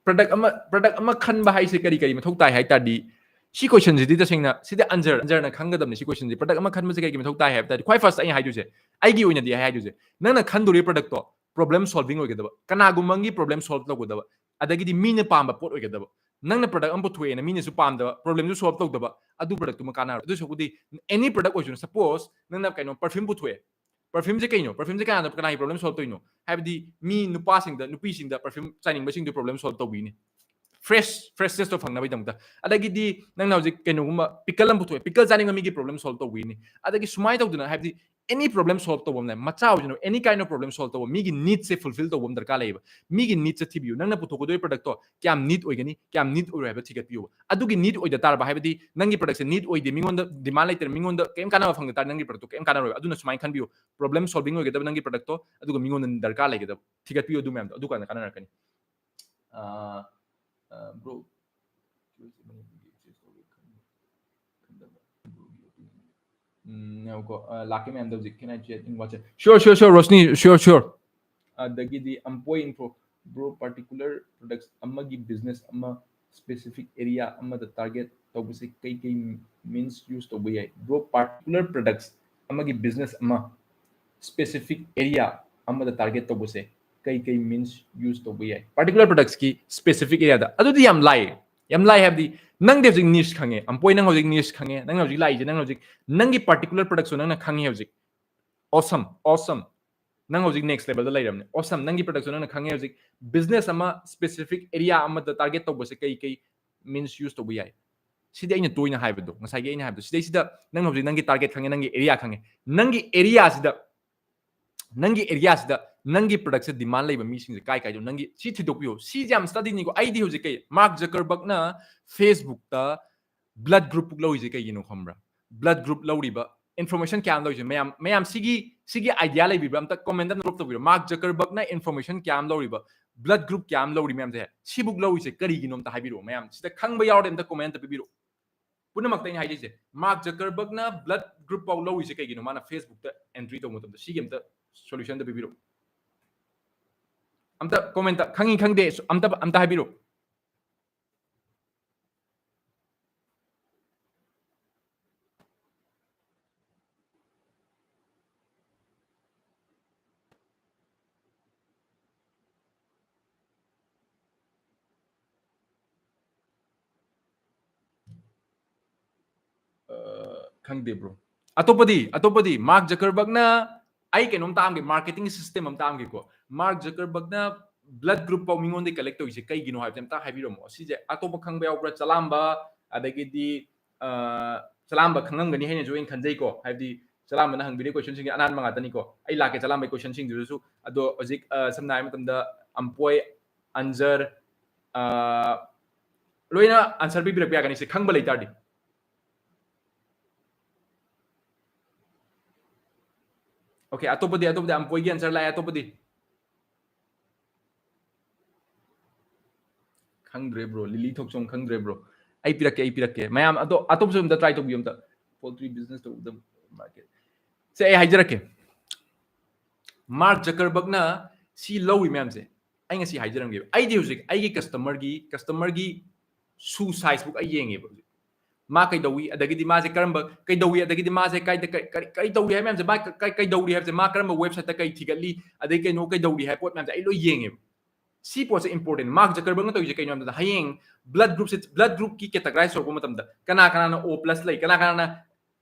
product ꯑꯃ, product ꯑꯃ ꯈꯟꯕ ꯍꯥꯏꯁꯦ ꯀꯔꯤ ꯀꯔꯤ ꯃꯊꯧ ꯇꯥꯏ ꯍꯥꯏ ꯇꯥꯔꯗꯤ, ꯁꯤ question ꯁꯤꯗꯤ ꯇꯁꯦꯡꯅ ꯁꯤꯗꯤ ꯑꯟꯖꯔ, ꯑꯟꯖꯔꯅ ꯈꯪꯒꯗꯕꯅꯤ ꯁꯤ question ꯁꯤ꯫ Product ꯑꯃ ꯈꯟꯕꯁꯦ ꯀꯔꯤ ꯀꯔꯤ ꯃꯊꯧ ꯇꯥꯏ ꯍꯥꯏꯕ ꯇꯥꯔꯗꯤ, ꯈ꯭ꯋꯥꯏ first ꯑꯩꯅ ꯍꯥꯏꯗꯣꯏꯁꯦ, ꯑꯩꯒꯤ ꯑꯣꯏꯅꯗꯤ ꯑꯩ ꯍꯥꯏꯗꯣꯏꯁꯦ, ꯅꯪꯅ ꯈꯟꯗꯣꯔꯤꯕ product ꯇꯣ problem solving ꯑꯣꯏꯒꯗꯕ, ꯀꯅꯥꯒꯨꯝꯕ ꯑꯃꯒꯤ problem solve ꯇꯧꯒꯗꯕ, ꯑꯗꯒꯤꯗꯤ ꯃꯤꯅ ꯄꯥꯝꯕ ꯄꯣꯠ ꯑꯣꯏꯒꯗꯕ꯫ ꯅꯪꯅ product ꯑꯃ ꯄꯨꯊꯣꯛꯑꯦꯅ ꯃꯤꯅꯁꯨ ꯄꯥꯝꯗꯕ, problem ꯁꯨ solve ꯇꯧꯗꯕ, ꯑꯗꯨ product ꯇꯨꯃ ꯀꯥꯟꯅꯔꯣꯏ꯫ ꯑꯗꯨ ꯁꯔꯨꯛꯄꯨꯗꯤ any product ꯑꯣꯏꯁꯅꯨ, suppose ꯅꯪꯅ ꯀꯩꯅꯣ perfume ꯄꯨꯊꯣꯛꯑꯦ, perfume ꯁꯦ ꯀꯩꯅꯣ? Perfume ꯁꯦ ꯀꯅꯥꯅ, ꯀꯅꯥꯒꯤ problem solve ꯇꯧꯔꯤꯅꯣ? ꯍꯥꯏꯕꯗꯤ ꯃꯤ ꯅꯨꯄꯥꯁꯤꯡꯗ, ꯅꯨꯄꯤꯁꯤꯡꯗ perfume ꯆꯥꯏꯅꯤꯡꯕꯁꯤꯡꯗꯨ problem solve ꯇꯧꯕꯤꯅꯤ꯫ fresh freshness ꯇꯣ ꯐꯪꯅꯕꯒꯤꯗꯃꯛꯇ꯫ ꯑꯗꯒꯤꯗꯤ ꯅꯪꯅ ꯍꯧꯖꯤꯛ ꯀꯩꯅꯣꯒꯨꯝꯕ pickle ꯑꯃ ꯄꯨꯊꯣꯛꯑꯦ, pickle ꯆꯥꯅꯤꯡꯕ ꯃꯤꯒꯤ problem solve ꯇꯧꯕꯤꯅꯤ꯫ ꯑꯗꯒꯤ ꯁꯨꯃꯥꯏꯅ ꯇꯧꯗꯅ, ꯍꯥꯏꯕꯗꯤ any problem solve ꯇꯧꯕ ꯑꯃꯅꯦ, ꯃꯆꯥ ꯑꯣꯏꯁꯅꯨ, any kind of problem solve ꯇꯧꯕ, ꯃꯤꯒꯤ need ꯁꯦ fulfill ꯇꯧꯕ ꯑꯃ ꯗꯔꯀꯥꯔ ꯂꯩꯌꯦꯕ꯫ ꯃꯤꯒꯤ need ꯁꯦ ꯊꯤꯕꯤꯌꯨ, ꯅꯪꯅ ꯄꯨꯊꯣꯛꯀꯗꯣꯏ product ꯇꯣ ꯀꯌꯥꯝ need ꯑꯣꯏꯒꯅꯤ, ꯀꯌꯥꯝ need ꯑꯣꯏꯔꯣꯏ ꯍꯥꯏꯕ ꯊꯤꯒꯠꯄꯤꯌꯨ꯫ ꯑꯗꯨꯒꯤ need ꯑꯣꯏꯗ ꯇꯥꯔꯕ, ꯍꯥꯏꯕꯗꯤ ꯅꯪꯒꯤ product ꯁꯦ need ꯑꯣꯏꯗꯦ, ꯃꯤꯉꯣꯟꯗ demand ꯂꯩꯇ꯭ꯔꯦ, ꯃꯤꯉꯣꯟꯗ ꯀꯩꯝ ꯀꯥꯟꯅꯕ ꯐꯪꯗ ꯇꯥꯔꯗꯤ ꯅꯪꯒꯤ product ꯇꯣ ꯀꯩꯝ ꯀꯥꯟꯅꯔꯣꯏ꯫ ꯑꯗꯨꯅ ꯁꯨꯃꯥꯏꯅ ꯈꯟꯕꯤꯌꯨ, problem solving ꯑꯣꯏꯒꯗꯕ ꯅꯪꯒꯤ product ꯇꯣ, ꯑꯗꯨꯒ ꯃꯤꯉꯣꯟꯗ ꯗꯔꯀꯥꯔ ꯂꯩꯒꯗꯕ ꯊꯤꯒꯠꯄꯤꯌꯨ꯫ ꯑꯗꯨ ꯃꯌꯥꯝꯗꯣ ꯑꯗꯨ ꯀꯥꯟꯗ ꯀꯥꯟꯅꯔꯛꯀꯅꯤ꯫ ꯑ, ꯑ, bro, ꯎꯝ, ꯉꯥꯏꯈꯣꯀꯣ, ꯑ, ꯂꯥꯛꯀꯦ ꯃꯌꯥꯝꯗ ꯍꯧꯖꯤꯛ꯫ Can I chat in WhatsApp? Sure, sure, sure, Roshni, sure, sure. ꯑꯗꯒꯤꯗꯤ ꯑꯝꯄꯣꯏ ꯏꯟꯐꯣ, bro, particular products ꯑꯃꯒꯤ business ꯑꯃ specific area ꯑꯃꯗ target ꯇꯧꯕꯁꯦ ꯀꯩ ꯀꯩ means use ꯇꯧꯕ ꯌꯥꯏ? Bro, particular products ꯑꯃꯒꯤ business ꯑꯃ specific area ꯑꯃꯗ target ꯇꯧꯕꯁꯦ ꯀꯩ ꯀꯩ means use ꯇꯧꯕ ꯌꯥꯏ? Particular products ꯀꯤ specific area ꯗ꯫ ꯑꯗꯨꯗꯤ ꯌꯥꯝ ꯂꯥꯏ꯫ ꯌꯥꯝ ꯂꯥꯏ ꯍꯥꯏꯕꯗꯤ ꯅꯪꯗꯤ ꯍꯧꯖꯤꯛ niche ꯈꯪꯉꯦ, ꯑꯝꯄꯣꯏ, ꯅꯪ ꯍꯧꯖꯤꯛ niche ꯈꯪꯉꯦ, ꯅꯪ ꯍꯧꯖꯤꯛ ꯂꯥꯛꯏꯁꯦ, ꯅꯪ ꯍꯧꯖꯤꯛ ꯅꯪꯒꯤ particular product ꯁꯨ ꯅꯪꯅ ꯈꯪꯉꯦ ꯍꯧꯖꯤꯛ꯫ Awesome, awesome. ꯅꯪ ꯍꯧꯖꯤꯛ next level ꯗ ꯂꯩꯔꯕꯅꯦ꯫ Awesome, ꯅꯪꯒꯤ product ꯁꯨ ꯅꯪꯅ ꯈꯪꯉꯦ ꯍꯧꯖꯤꯛ꯫ Business ꯑꯃ specific area ꯑꯃꯗ target ꯇꯧꯕꯁꯦ ꯀꯩ ꯀꯩ means use ꯇꯧꯕ ꯌꯥꯏ? ꯁꯤꯗꯤ ꯑꯩꯅ ꯇꯣꯏꯅ ꯍꯥꯏꯕꯗꯣ, ꯉꯁꯥꯏꯒꯤ ꯑꯩꯅ ꯍꯥꯏꯕꯗꯣ, ꯁꯤꯗꯩꯁꯤꯗ ꯅꯪ ꯍꯧꯖꯤꯛ ꯅꯪꯒꯤ target ꯈꯪꯉꯦ, ꯅꯪꯒꯤ area ꯈꯪꯉꯦ, ꯅꯪꯒꯤ area ꯁꯤꯗ, ꯅꯪꯒꯤ area ꯁꯤꯗ ꯅꯪꯒꯤ product ꯁꯦ demand ꯂꯩꯕ ꯃꯤꯁꯤꯡꯁꯦ ꯀꯥꯏ ꯀꯥꯏꯗꯣ, ꯅꯪꯒꯤ ꯁꯤ ꯊꯤꯗꯣꯛꯄꯤꯌꯣ꯫ ꯁꯤꯁꯦ ꯌꯥꯝ study ꯅꯤꯀꯣ꯫ ꯑꯩꯗꯤ ꯍꯧꯖꯤꯛ ꯀꯩ, Mark Zuckerberg ꯅ Facebook ꯇ blood group ꯂꯧꯔꯤꯁꯦ ꯀꯩꯒꯤꯅꯣ ꯈꯪꯕ꯭ꯔꯥ? Blood group ꯂꯧꯔꯤꯕ, information ꯀꯌꯥꯝ ꯂꯧꯔꯤꯁꯦ? ꯃꯌꯥꯝ, ꯃꯌꯥꯝ ꯁꯤꯒꯤ, ꯁꯤꯒꯤ idea ꯂꯩꯕꯤꯕ꯭ꯔꯥ? ꯑꯝꯇ comment ꯑꯝꯇ drop ꯇꯧꯕꯤꯔꯣ꯫ Mark Zuckerberg ꯅ information ꯀꯌꯥꯝ ꯂꯧꯔꯤꯕ, blood group ꯀꯌꯥꯝ ꯂꯧꯔꯤ ꯃꯌꯥꯝꯁꯦ, ꯁꯤꯕꯨꯛ ꯂꯧꯔꯤꯁꯦ ꯀꯔꯤꯒꯤꯅꯣ ꯑꯝꯇ ꯍꯥꯏꯕꯤꯔꯛꯑꯣ꯫ ꯃꯌꯥꯝ ꯁꯤꯗ ꯈꯪꯕ ꯌꯥꯎꯔꯗꯤ ꯑꯝꯇ comment ꯑꯝꯇ ꯄꯤꯕꯤꯔꯛꯑꯣ꯫ ꯄꯨꯝꯅꯃꯛꯇ ꯑꯩꯅ ꯍꯥꯏꯖꯩꯁꯦ, Mark Zuckerberg ꯅ blood group ꯐꯥꯎ ꯂꯧꯔꯤꯁꯦ ꯀꯩꯒꯤꯅꯣ? ꯃꯥꯅ Facebook ꯇ entry ꯇꯧꯕ ꯃꯇꯝꯗ ꯁꯤꯒꯤ ꯑꯝꯇ solution ꯑꯝꯇ ꯄꯤꯕꯤꯔꯛꯑꯣ꯫ ꯑꯝꯇ comment ꯇ ꯈꯪꯉꯤ ꯈꯪꯗꯦ ꯑꯝꯇ, ꯑꯝꯇ ꯍꯥꯏꯕꯤꯔꯛꯑꯣ꯫ ꯑ, ꯈꯪꯗꯦ bro꯫ ꯑꯇꯣꯞꯄꯗꯤ, ꯑꯇꯣꯞꯄꯗꯤ Mark Zuckerberg ꯅ, ꯑꯩ ꯀꯩꯅꯣꯝ ꯇꯥꯛꯑꯝꯒꯦ, marketing system ꯑꯃ ꯇꯥꯛꯑꯝꯒꯦꯀꯣ꯫ Mark Zuckerberg ꯅ blood group ꯐꯥꯎ ꯃꯤꯉꯣꯟꯗꯒꯤ collect ꯇꯧꯔꯤꯁꯦ ꯀꯩꯒꯤꯅꯣ ꯍꯥꯏꯕꯁꯦ ꯑꯝꯇ ꯍꯥꯏꯕꯤꯔꯝꯃꯣ꯫ ꯁꯤꯁꯦ ꯑꯇꯣꯞꯄ ꯈꯪꯕ ꯌꯥꯎꯕ꯭ꯔꯥ? ꯆꯂꯥꯝꯕ, ꯑꯗꯒꯤꯗꯤ ꯑ, ꯆꯂꯥꯝꯕ ꯈꯪꯉꯝꯒꯅꯤ ꯍꯥꯏꯅꯁꯨ ꯑꯩꯅ ꯈꯟꯖꯩꯀꯣ꯫ ꯍꯥꯏꯕꯗꯤ ꯆꯂꯥꯝꯕꯅ ꯍꯪꯕꯤꯔꯤ question ꯁꯤꯡꯁꯦ ꯑꯅꯥꯟꯕ ꯉꯥꯛꯇꯅꯤꯀꯣ꯫ ꯑꯩ ꯂꯥꯛꯀꯦ ꯆꯂꯥꯝꯕꯒꯤ question ꯁꯤꯡꯗꯨꯗꯁꯨ꯫ ꯑꯗꯣ ꯍꯧꯖꯤꯛ, ꯑ, ꯁꯝꯅ ꯍꯥꯏꯕ ꯃꯇꯝꯗ ꯑꯝꯄꯣꯏ, ꯑꯟꯖꯔ, ꯑ, ꯂꯣꯏꯅ answer ꯄꯤꯕꯤꯔꯛꯄ ꯌꯥꯒꯅꯤ ꯁꯤ ꯈꯪꯕ ꯂꯩꯇꯥꯔꯗꯤ꯫ Okay, ꯑꯇꯣꯞꯄꯗꯤ, ꯑꯇꯣꯞꯄꯗꯤ ꯑꯝꯄꯣꯏꯒꯤ answer ꯂꯥꯛꯑꯦ, ꯑꯇꯣꯞꯄꯗꯤ? ꯈꯪꯗ꯭ꯔꯦ bro, ꯂꯤꯂꯤ ꯊꯣꯛꯆꯣꯝ ꯈꯪꯗ꯭ꯔꯦ bro꯫ ꯑꯩ ꯄꯤꯔꯛꯀꯦ, ꯑꯩ ꯄꯤꯔꯛꯀꯦ꯫ ꯃꯌꯥꯝ ꯑꯗꯣ ꯑꯇꯣꯞꯄꯁꯨ ꯑꯝꯇ try ꯇꯧꯕꯤꯌꯨ ꯑꯝꯇ꯫ Poultry business ꯇꯧꯕꯗ market꯫ ꯁꯦ, ꯑꯩ ꯍꯥꯏꯖꯔꯛꯀꯦ꯫ Mark Zuckerbergꯅ ꯁꯤ ꯂꯧꯏ ꯃꯌꯥꯝꯁꯦ꯫ ꯑꯩ ꯉꯁꯤ ꯍꯥꯏꯖꯔꯝꯒꯦꯕ꯫ ꯑꯩꯗꯤ ꯍꯧꯖꯤꯛ ꯑꯩꯒꯤ customerꯒꯤ, customerꯒꯤ shoe size ꯐꯥꯎ ꯑꯩ ꯌꯦꯡꯉꯦꯕ ꯍꯧꯖꯤꯛ꯫ ꯃꯥ ꯀꯩꯗꯧꯏ, ꯑꯗꯒꯤꯗꯤ ꯃꯥꯁꯦ ꯀꯔꯝꯕ, ꯀꯩꯗꯧꯏ, ꯑꯗꯒꯤꯗꯤ ꯃꯥꯁꯦ ꯀꯥꯏꯗ, ꯀꯩ, ꯀꯔꯤ, ꯀꯔꯤ ꯇꯧꯔꯤ ꯍꯥꯏꯕ ꯃꯌꯥꯝꯁꯦ, ꯃꯥ ꯀ-, ꯀꯩ, ꯀꯩꯗꯧꯔꯤ ꯍꯥꯏꯕꯁꯦ, ꯃꯥ ꯀꯔꯝꯕ websiteꯇ ꯀꯩ ꯊꯤꯒꯠꯂꯤ, ꯑꯗꯩ ꯀꯩꯅꯣ ꯀꯩꯗꯧꯔꯤ ꯍꯥꯏꯕ ꯄꯣꯠ ꯃꯌꯥꯝꯁꯦ ꯑꯩ ꯂꯣꯏ ꯌꯦꯡꯉꯦꯕ꯫ ꯁꯤ ꯄꯣꯠꯁꯦ important꯫ Mark Zuckerbergꯅ ꯇꯧꯔꯤꯁꯦ ꯀꯩꯅꯣ ꯍꯥꯏꯕꯗ, ꯍꯌꯦꯡ blood groupꯁꯦ, blood groupꯀꯤ categorize ꯇꯧꯔꯛꯄ ꯃꯇꯝꯗ ꯀꯅꯥ ꯀꯅꯥꯅ O plus ꯂꯩ, ꯀꯅꯥ ꯀꯅꯥꯅ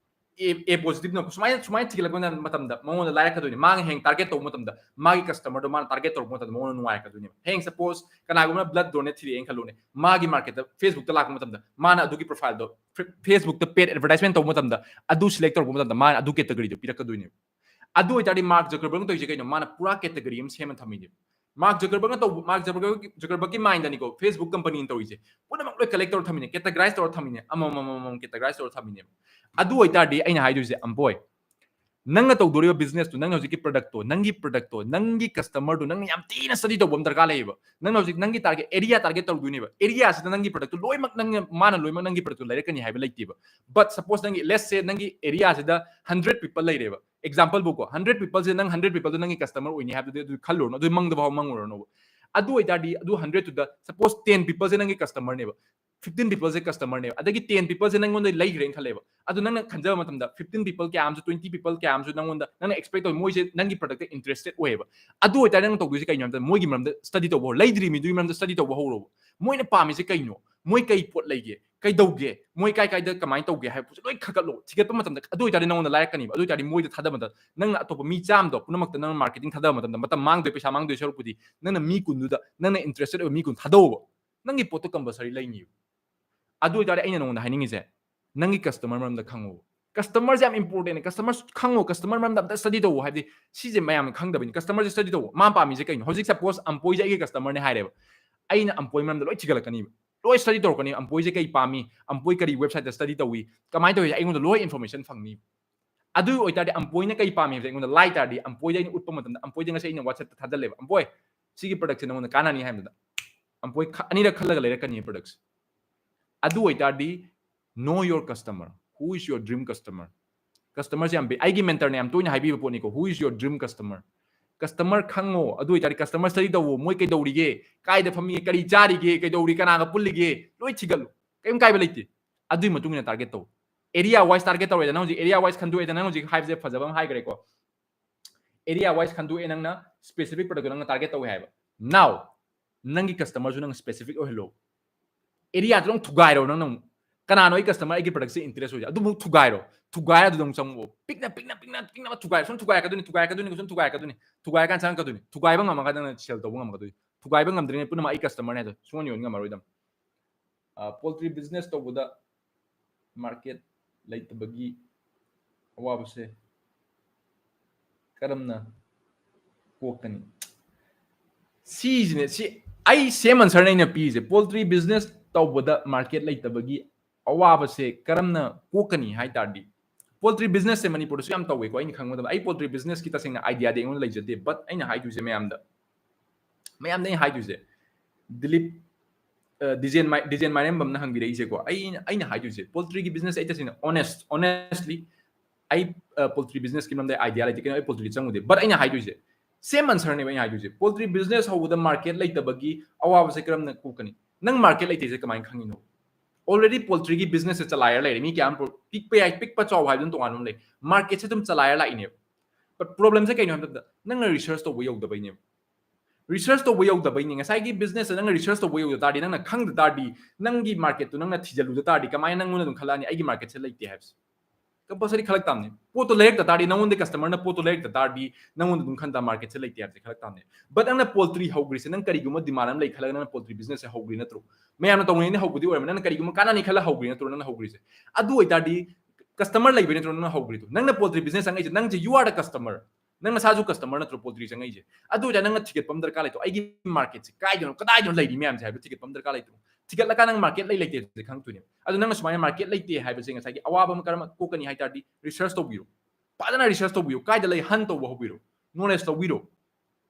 A, A positiveꯅꯣ, ꯁꯨꯃꯥꯏꯅ, ꯁꯨꯃꯥꯏꯅ ꯊꯤꯒꯠꯂꯛꯄ ꯃꯇꯝꯗ ꯃꯉꯣꯟꯗ ꯂꯥꯏꯔꯛꯀꯗꯣꯏꯅꯤ꯫ ꯃꯥꯅ ꯍꯌꯦꯡ target ꯇꯧꯕ ꯃꯇꯝꯗ, ꯃꯥꯒꯤ customerꯗꯣ ꯃꯥꯅ target ꯇꯧꯔꯛꯄ ꯃꯇꯝꯗ ꯃꯉꯣꯟꯗ ꯅꯨꯡꯉꯥꯏꯔꯛꯀꯗꯣꯏꯅꯦꯕ꯫ ꯍꯌꯦꯡ suppose ꯀꯅꯥꯒꯨꯝꯕꯅ blood donate ꯊꯤꯔꯛꯑꯦꯅ ꯈꯜꯂꯨꯅꯦ, ꯃꯥꯒꯤ marketꯇ, Facebookꯇ ꯂꯥꯛꯄ ꯃꯇꯝꯗ ꯃꯥꯅ ꯑꯗꯨꯒꯤ profileꯗꯣ, Fe-, Facebookꯇ paid advertisement ꯇꯧꯕ ꯃꯇꯝꯗ ꯑꯗꯨ select ꯇꯧꯔꯛꯄ ꯃꯇꯝꯗ ꯃꯥꯅ ꯑꯗꯨ categoryꯗꯣ ꯄꯤꯔꯛꯀꯗꯣꯏꯅꯦꯕ꯫ ꯑꯗꯨ ꯑꯣꯏꯇꯥꯔꯗꯤ Mark Zuckerbergꯅ ꯇꯧꯔꯤꯁꯦ ꯀꯩꯅꯣ? ꯃꯥꯅ ꯄꯨꯔꯥ category ꯑꯃ ꯁꯦꯝꯃ ꯊꯝꯃꯤꯅꯦꯕ꯫ Mark Zuckerbergꯅ ꯇꯧꯕ, Mark Zuckerberg, Zuckerbergꯀꯤ mindꯗꯅꯤꯀꯣ Facebook companyꯅ ꯇꯧꯔꯤꯁꯦ꯫ ꯄꯨꯝꯅꯃꯛ ꯂꯣꯏ collect ꯇꯧꯔ ꯊꯝꯃꯤꯅꯦ, categorize ꯇꯧꯔ ꯊꯝꯃꯤꯅꯦ, ꯑꯃꯃꯝ, ꯑꯃꯃꯝ categorize ꯇꯧꯔ ꯊꯝꯃꯤꯅꯦꯕ꯫ ꯑꯗꯨ ꯑꯣꯏꯇꯥꯔꯗꯤ ꯑꯩꯅ ꯍꯥꯏꯗꯣꯏꯁꯦ, ꯑꯝꯕꯣꯏ, ꯅꯪꯅ ꯇꯧꯗꯣꯔꯤꯕ businessꯇꯣ, ꯅꯪꯅ ꯍꯧꯖꯤꯛꯀꯤ productꯇꯣ, ꯅꯪꯒꯤ productꯇꯣ, ꯅꯪꯒꯤ customerꯗꯣ ꯅꯪꯅ ꯌꯥꯝ ꯊꯤꯅ study ꯇꯧꯕ ꯑꯃ ꯗꯔꯀꯥꯔ ꯂꯩꯌꯦꯕ꯫ ꯅꯪꯅ ꯍꯧꯖꯤꯛ ꯅꯪꯒꯤ target area target ꯇꯧꯗꯣꯏꯅꯦꯕ꯫ Areaꯁꯤꯗ ꯅꯪꯒꯤ productꯇꯣ ꯂꯣꯏꯅꯃꯛ ꯅꯪꯅ, ꯃꯥꯅ ꯂꯣꯏꯅꯃꯛ ꯅꯪꯒꯤ productꯇꯣ ꯂꯩꯔꯛꯀꯅꯤ ꯍꯥꯏꯕ ꯂꯩꯇꯦꯕ꯫ But suppose ꯅꯪꯒꯤ, let's say ꯅꯪꯒꯤ areaꯁꯤꯗ hundred people ꯂꯩꯔꯦꯕ꯫ Exampleꯕꯨꯀꯣ, hundred peopleꯁꯦ ꯅꯪ hundred peopleꯁꯦ ꯅꯪꯒꯤ customer ꯑꯣꯏꯅꯤ ꯍꯥꯏꯕꯗꯨꯗꯤ ꯑꯗꯨ ꯈꯜꯂꯨꯔꯅꯨ, ꯑꯗꯨ ꯃꯪꯗ ꯐꯥꯎ ꯃꯪꯉꯨꯔꯅꯣꯕ꯫ ꯑꯗꯨ ꯑꯣꯏꯇꯥꯔꯗꯤ ꯑꯗꯨ hundredꯇꯨꯗ suppose ten peopleꯁꯦ ꯅꯪꯒꯤ customerꯅꯦꯕ, fifteen peopleꯁꯦ customerꯅꯦꯕ, ꯑꯗꯒꯤ ten peopleꯁꯦ ꯅꯪꯉꯣꯟꯗ ꯂꯩꯈ꯭ꯔꯦꯅ ꯈꯜꯂꯦꯕ꯫ ꯑꯗꯨ ꯅꯪꯅ ꯈꯟꯖꯕ ꯃꯇꯝꯗ fifteen people ꯀꯌꯥ ꯑꯃꯁꯨ, twenty people ꯀꯌꯥ ꯑꯃꯁꯨ ꯅꯪꯉꯣꯟꯗ, ꯅꯪꯅ expect ꯇꯧ, ꯃꯣꯏꯁꯦ ꯅꯪꯒꯤ productꯇ interested ꯑꯣꯏꯌꯦꯕ꯫ ꯑꯗꯨ ꯑꯣꯏꯇꯥꯔꯗꯤ ꯅꯪꯅ ꯇꯧꯗꯣꯏꯁꯦ ꯀꯩꯅꯣ ꯍꯥꯏꯕꯗ ꯃꯣꯏꯒꯤ ꯃꯔꯝꯗ study ꯇꯧꯕ ꯍꯧꯔꯣ, ꯂꯩꯗ꯭ꯔꯤ ꯃꯤꯗꯨꯒꯤ ꯃꯔꯝꯗ study ꯇꯧꯕ ꯍꯧꯔꯣꯕ꯫ ꯃꯣꯏꯅ ꯄꯥꯝꯃꯤꯁꯦ ꯀꯩꯅꯣ? ꯃꯣꯏ ꯀꯩ ꯄꯣꯠ ꯂꯩꯒꯦ? ꯀꯩꯗꯧꯒꯦ, ꯃꯣꯏ ꯀꯥꯏ ꯀꯥꯏꯗ ꯀꯃꯥꯏꯅ ꯇꯧꯒꯦ ꯍꯥꯏꯕꯁꯦ ꯂꯣꯏ ꯈꯥꯒꯠꯂꯣ꯫ ꯊꯤꯒꯠꯄ ꯃꯇꯝꯗ ꯑꯗꯨ ꯑꯣꯏꯇꯥꯔꯗꯤ ꯅꯉꯣꯟꯗ ꯂꯥꯏꯔꯛꯀꯅꯤꯕ꯫ ꯑꯗꯨ ꯑꯣꯏꯇꯥꯔꯗꯤ ꯃꯣꯏꯗ ꯊꯥꯗꯕ ꯃꯇꯝꯗ ꯅꯪꯅ ꯑꯇꯣꯞꯄ ꯃꯤ ꯆꯥꯝꯃꯗꯣ ꯄꯨꯝꯅꯃꯛꯇ ꯅꯪꯅ marketing ꯊꯥꯗꯕ ꯃꯇꯝꯗ ꯃꯇꯝ ꯃꯥꯡꯗꯣꯏ, ꯄꯩꯁꯥ ꯃꯥꯡꯗꯣꯏ ꯁꯔꯨꯛꯄꯨꯗꯤ ꯅꯪꯅ ꯃꯤ ꯀꯨꯟꯗꯨꯗ, ꯅꯪꯅ interested ꯑꯣꯏꯕ ꯃꯤ ꯀꯨꯟ ꯊꯥꯗꯧꯕ꯫ ꯅꯪꯒꯤ ꯄꯣꯠꯇꯣ compulsory ꯂꯩꯅꯤꯕ꯫ ꯑꯗꯨ ꯑꯣꯏꯇꯥꯔꯗꯤ ꯑꯩꯅ ꯅꯉꯣꯟꯗ ꯍꯥꯏꯅꯤꯡꯉꯤꯁꯦ, ꯅꯪꯒꯤ customer ꯃꯔꯝꯗ ꯈꯪꯉꯣ꯫ Customerꯁꯦ ꯌꯥꯝ important꯫ Customer ꯈꯪꯉꯣ, customer ꯃꯔꯝꯗ ꯑꯝꯇ study ꯇꯧꯋꯣ꯫ ꯍꯥꯏꯕꯗꯤ ꯁꯤꯁꯦ ꯃꯌꯥꯝꯅ ꯈꯪꯗꯕꯅꯤ꯫ Customerꯁꯦ study ꯇꯧꯋꯣ꯫ ꯃꯥ ꯄꯥꯝꯃꯤꯁꯦ ꯀꯩꯅꯣ? ꯍꯧꯖꯤꯛ suppose ꯑꯝꯄꯣꯏꯁꯦ ꯑꯩꯒꯤ customerꯅꯦ ꯍꯥꯏꯔꯦꯕ, ꯑꯩꯅ ꯑꯝꯄꯣꯏ ꯃꯔꯝꯗ ꯂꯣꯏ ꯊꯤꯒꯠꯂꯛꯀꯅꯤꯕ, ꯂꯣꯏ study ꯇꯧꯔꯛꯀꯅꯤ꯫ ꯑꯝꯄꯣꯏꯁꯦ ꯀꯩ ꯄꯥꯝꯃꯤ, ꯑꯝꯄꯣꯏ ꯀꯔꯤ websiteꯇ study ꯇꯧꯏ, ꯀꯃꯥꯏꯅ ꯇꯧꯏ, ꯑꯩꯉꯣꯟꯗ ꯂꯣꯏ information ꯐꯪꯅꯤ꯫ ꯑꯗꯨ ꯑꯣꯏꯇꯥꯔꯗꯤ ꯑꯝꯄꯣꯏꯅ ꯀꯩ ꯄꯥꯝꯃꯤ ꯍꯥꯏꯕꯁꯦ ꯑꯩꯉꯣꯟꯗ ꯂꯥꯏ ꯇꯥꯔꯗꯤ, ꯑꯝꯄꯣꯏꯗ ꯑꯩꯅ ꯎꯠꯄ ꯃꯇꯝꯗ, ꯑꯝꯄꯣꯏꯗ ꯉꯁꯤ ꯑꯩꯅ WhatsAppꯇ ꯊꯥꯖꯜꯂꯦꯕ, "ꯑꯝꯄꯣꯏ, ꯁꯤꯒꯤ productꯁꯦ ꯅꯉꯣꯟꯗ ꯀꯥꯟꯅꯅꯤ" ꯍꯥꯏꯕꯗ, ꯑꯝꯄꯣꯏ ꯈ-, ꯑꯅꯤꯔꯛ ꯈꯜꯂꯒ ꯂꯩꯔꯛꯀꯅꯤ productꯁꯦ꯫ ꯑꯗꯨ ꯑꯣꯏꯇꯥꯔꯗꯤ, know your customer, who is your dream customer? Customerꯁꯦ ꯌꯥꯝ ꯕꯤ-, ꯑꯩꯒꯤ mentorꯅ ꯌꯥꯝ ꯇꯣꯏꯅ ꯍꯥꯏꯕꯤꯕ ꯄꯣꯠꯅꯤꯀꯣ, "Who is your dream customer?" Customer ꯈꯪꯉꯣ, ꯑꯗꯨ ꯑꯣꯏꯇꯥꯔꯗꯤ customer study ꯇꯧꯋꯣ, ꯃꯣꯏ ꯀꯩꯗꯧꯔꯤꯒꯦ, ꯀꯥꯏꯗ ꯐꯝꯃꯤ, ꯀꯔꯤ ꯆꯥꯔꯤꯒꯦ, ꯀꯩꯗꯧꯔꯤ, ꯀꯅꯥꯒ ꯄꯨꯜꯂꯤꯒꯦ, ꯂꯣꯏ ꯊꯤꯒꯠꯂꯨ, ꯀꯩꯝ ꯀꯥꯏꯕ ꯂꯩꯇꯦ꯫ ꯑꯗꯨꯒꯤ ꯃꯇꯨꯡ ꯏꯟꯅ target ꯇꯧ꯫ Area wise target ꯇꯧꯔꯦꯗꯅ, ꯍꯧꯖꯤꯛ area wise ꯈꯟꯗꯣꯛꯑꯦꯗꯅ, ꯍꯧꯖꯤꯛ ꯍꯥꯏꯕꯁꯦ ꯐꯖꯕ ꯑꯃ ꯍꯥꯏꯈ꯭ꯔꯦꯀꯣ꯫ Area wise ꯈꯟꯗꯣꯛꯑꯦ ꯅꯪꯅ, specific productꯇꯣ ꯅꯪꯅ target ꯇꯧꯋꯦ ꯍꯥꯏꯕ꯫ Now ꯅꯪꯒꯤ customerꯁꯨ ꯅꯪ specific ꯑꯣꯏꯍꯜꯂꯣ꯫ Areaꯗꯨ ꯑꯗꯨꯝ ꯊꯨꯒꯥꯏꯔꯣ ꯅꯪꯅ ꯑꯃꯨꯛ꯫ ꯀꯅꯥꯅꯣ ꯑꯩ customer ꯑꯩꯒꯤ productꯁꯦ interest ꯑꯣꯏꯁꯦ? ꯑꯗꯨ ꯑꯃꯨꯛ ꯊꯨꯒꯥꯏꯔꯣ꯫ ꯊꯨꯒꯥꯏꯔ ꯑꯗꯨꯗ ꯑꯃꯨꯛ ꯆꯪꯉꯛꯑꯣ꯫ ꯄꯤꯛꯅ, ꯄꯤꯛꯅ, ꯄꯤꯛꯅ, ꯄꯤꯛꯅ ꯊꯨꯒꯥꯏꯔꯣ꯫ ꯁꯨꯝ ꯊꯨꯒꯥꯏꯔꯛꯀꯗꯣꯏꯅꯤ, ꯊꯨꯒꯥꯏꯔꯛꯀꯗꯣꯏꯅꯤ, ꯁꯨꯝ ꯊꯨꯒꯥꯏꯔꯛꯀꯗꯣꯏꯅꯤ꯫ ꯊꯨꯒꯥꯏꯔꯀꯥꯟꯗ ꯆꯪꯉꯛꯀꯗꯣꯏꯅꯤ꯫ ꯊꯨꯒꯥꯏꯕ ꯉꯝꯃꯀꯥꯟꯗ ꯅꯪꯅ sell ꯇꯧꯕ ꯉꯝꯃꯛꯀꯗꯣꯏꯅꯤ꯫ ꯊꯨꯒꯥꯏꯕ ꯉꯝꯗ꯭ꯔꯤꯉꯩ ꯄꯨꯝꯅꯃꯛ ꯑꯩ customerꯅꯦ ꯍꯥꯏꯗꯣ ꯁꯨꯡꯌꯣꯟ ꯌꯣꯟ ꯉꯝꯃꯔꯣꯏꯗꯕꯅꯤ꯫ ꯑ, poultry business ꯇꯧꯕꯗ market ꯂꯩꯇꯕꯒꯤ ꯑꯋꯥꯕꯁꯦ ꯀꯔꯝꯅ ꯀꯣꯛꯀꯅꯤ? ꯁꯤꯁꯤꯅꯦ, ꯁꯤ ꯑꯩ same answerꯅꯦ ꯑꯩꯅ ꯄꯤꯔꯤꯁꯦ꯫ Poultry business ꯇꯧꯕꯗ market ꯂꯩꯇꯕꯒꯤ ꯑꯋꯥꯕꯁꯦ ꯀꯔꯝꯅ ꯀꯣꯛꯀꯅꯤ ꯍꯥꯏ ꯇꯥꯔꯗꯤ, poultry businessꯁꯦ ꯃꯅꯤꯄꯨꯔꯗꯁꯨ ꯌꯥꯝ ꯇꯧꯋꯦꯀꯣ꯫ ꯑꯩꯅ ꯈꯪꯕ ꯃꯇꯝꯗ, ꯑꯩ poultry businessꯀꯤ ꯇꯁꯦꯡꯅ ideaꯗꯤ ꯑꯩꯉꯣꯟꯗ ꯂꯩꯖꯗꯦ, but ꯑꯩꯅ ꯍꯥꯏꯗꯣꯏꯁꯦ ꯃꯌꯥꯝꯗ, ꯃꯌꯥꯝꯗ ꯑꯩꯅ ꯍꯥꯏꯗꯣꯏꯁꯦ, ꯗꯤꯂꯤꯞ, ꯑ, ꯗꯤꯖꯦꯟ ꯃꯥꯏ-, ꯗꯤꯖꯦꯟ ꯃꯥꯏꯔꯦꯝꯕꯝꯅ ꯍꯪꯕꯤꯔꯛꯏꯁꯦꯀꯣ꯫ ꯑꯩꯅ, ꯑꯩꯅ ꯍꯥꯏꯗꯣꯏꯁꯦ, poultryꯒꯤ business ꯑꯩ ꯇꯁꯦꯡꯅ honest, honestly, ꯑꯩ, ꯑ, poultry businessꯀꯤ ꯃꯔꯝꯗ idea ꯂꯩꯇꯦ, ꯀꯩꯅꯣ, ꯑꯩ poultryꯗ ꯆꯪꯉꯨꯗꯦ, but ꯑꯩꯅ ꯍꯥꯏꯗꯣꯏꯁꯦ same answerꯅꯦꯕ ꯑꯩꯅ ꯍꯥꯏꯗꯣꯏꯁꯦ꯫ Poultry business ꯍꯧꯕꯗ market ꯂꯩꯇꯕꯒꯤ ꯑꯋꯥꯕꯁꯦ ꯀꯔꯝꯅ ꯀꯣꯛꯀꯅꯤ? ꯅꯪ market ꯂꯩꯇꯦꯁꯦ ꯀꯃꯥꯏꯅ ꯈꯪꯉꯤꯅꯣ? Already poultryꯒꯤ businessꯁꯦ ꯆꯂꯥꯏꯔ ꯂꯩꯔꯦ꯫ ꯃꯤ ꯀꯌꯥ ꯑꯃ pro-, ꯄꯤꯛꯄ ꯌꯥꯏ, ꯄꯤꯛꯄ ꯆꯥꯎꯕ ꯍꯥꯏꯕꯗꯨꯅ ꯇꯣꯉꯥꯟꯕ ꯑꯃ ꯂꯩ꯫ Marketꯁꯦ ꯑꯗꯨꯝ ꯆꯂꯥꯏꯔ ꯂꯥꯛꯏꯅꯦꯕ꯫ But problemꯁꯦ ꯀꯩꯅꯣ ꯍꯥꯏꯕ ꯃꯇꯝꯗ ꯅꯪꯅ research ꯇꯧꯕ ꯌꯧꯗꯕꯩꯅꯦꯕ꯫ Research ꯇꯧꯕ ꯌꯧꯗꯕꯩꯅꯤ꯫ ꯉꯁꯥꯏꯒꯤ business ꯅꯪꯅ research ꯇꯧꯕ ꯌꯧꯗ ꯇꯥꯔꯗꯤ, ꯅꯪꯅ ꯈꯪꯗ ꯇꯥꯔꯗꯤ, ꯅꯪꯒꯤ market ꯇꯨ ꯅꯪꯅ ꯊꯤꯖꯤꯜꯂꯨꯗ ꯇꯥꯔꯗꯤ, ꯀꯃꯥꯏꯅ ꯅꯪꯉꯣꯟꯗ ꯑꯗꯨꯝ ꯈꯜꯂꯛꯑꯅꯤ ꯑꯩꯒꯤ market ꯁꯦ ꯂꯩꯇꯦ ꯍꯥꯏꯕꯁꯦ? Compulsory ꯈꯜꯂꯛ ꯇꯥꯕꯅꯤ꯫ ꯄꯣꯠꯇꯣ ꯂꯩꯔꯛꯇ ꯇꯥꯔꯗꯤ, ꯅꯪꯉꯣꯟꯗ customer ꯅ ꯄꯣꯠꯇꯣ ꯂꯩꯔꯛꯇ ꯇꯥꯔꯗꯤ, ꯅꯪꯉꯣꯟꯗ ꯑꯗꯨꯝ ꯈꯟ ꯇꯥ market ꯁꯦ ꯂꯩꯇꯦ ꯍꯥꯏꯕꯁꯦ ꯈꯜꯂꯛ ꯇꯥꯕꯅꯤ꯫ But ꯅꯪꯅ poultry ꯍꯧꯈ꯭ꯔꯤꯁꯦ, ꯅꯪ ꯀꯔꯤꯒꯨꯝꯕ demand ꯑꯃ ꯂꯩ ꯈꯜꯂꯒ ꯅꯪꯅ poultry business ꯁꯦ ꯍꯧꯈ꯭ꯔꯤ ꯅꯠꯇ꯭ꯔꯣ? ꯃꯌꯥꯝꯅ ꯇꯧꯅꯩꯅ ꯍꯧꯕꯗꯤ ꯑꯣꯏꯔꯝꯃꯦ, ꯅꯪꯅ ꯀꯔꯤꯒꯨꯝꯕ ꯀꯥꯟꯅꯅꯤ ꯈꯜꯂ ꯍꯧꯈ꯭ꯔꯤ ꯅꯠꯇ꯭ꯔꯣ ꯅꯪꯅ ꯍꯧꯈ꯭ꯔꯤꯁꯦ? ꯑꯗꯨ ꯑꯣꯏꯇꯥꯔꯗꯤ customer ꯂꯩꯕꯩ ꯅꯠꯇ꯭ꯔꯣ ꯅꯪꯅ ꯍꯧꯈ꯭ꯔꯤꯗꯣ? ꯅꯪꯅ poultry business ꯆꯪꯉꯛꯏꯁꯦ, ꯅꯪꯁꯦ you are the customer꯫ ꯅꯪ ꯅꯁꯥꯁꯨ customer ꯅꯠꯇ꯭ꯔꯣ poultry ꯆꯪꯉꯛꯏꯁꯦ? ꯑꯗꯨ ꯑꯣꯏꯇꯥꯔꯗꯤ ꯅꯪꯅ ꯊꯤꯒꯠꯄ ꯑꯃ ꯗꯔꯀꯥꯔ ꯂꯩꯇ꯭ꯔꯣ? ꯑꯩꯒꯤ market ꯁꯦ ꯀꯥꯏꯗꯅꯣ, ꯀꯗꯥꯏꯗꯅꯣ ꯂꯩꯔꯤ ꯃꯌꯥꯝꯁꯦ ꯍꯥꯏꯕꯗꯣ ꯊꯤꯒꯠꯄ ꯑꯃ ꯗꯔꯀꯥꯔ ꯂꯩꯇ꯭ꯔꯣ? ꯊꯤꯒꯠꯂꯀꯥꯟꯗ ꯅꯪ market ꯂꯩ ꯂꯩꯇꯦ ꯍꯥꯏꯕꯁꯦ ꯈꯪꯉꯛꯇꯣꯏꯅꯦ꯫ ꯑꯗꯣ ꯅꯪꯅ ꯁꯨꯃꯥꯏꯅ market ꯂꯩꯇꯦ ꯍꯥꯏꯕꯁꯦ ꯉꯁꯥꯏꯒꯤ ꯑꯋꯥꯕ ꯑꯃ ꯀꯔꯝ ꯀꯣꯛꯀꯅꯤ ꯍꯥꯏ ꯇꯥꯔꯗꯤ research ꯇꯧꯕꯤꯔꯣ꯫ ꯐꯖꯅ research ꯇꯧꯕꯤꯌꯨ꯫ ꯀꯥꯏꯗ ꯂꯩ hunt ꯇꯧꯕ ꯍꯧꯕꯤꯔꯣ꯫ Knowledge ꯂꯧꯕꯤꯔꯣ꯫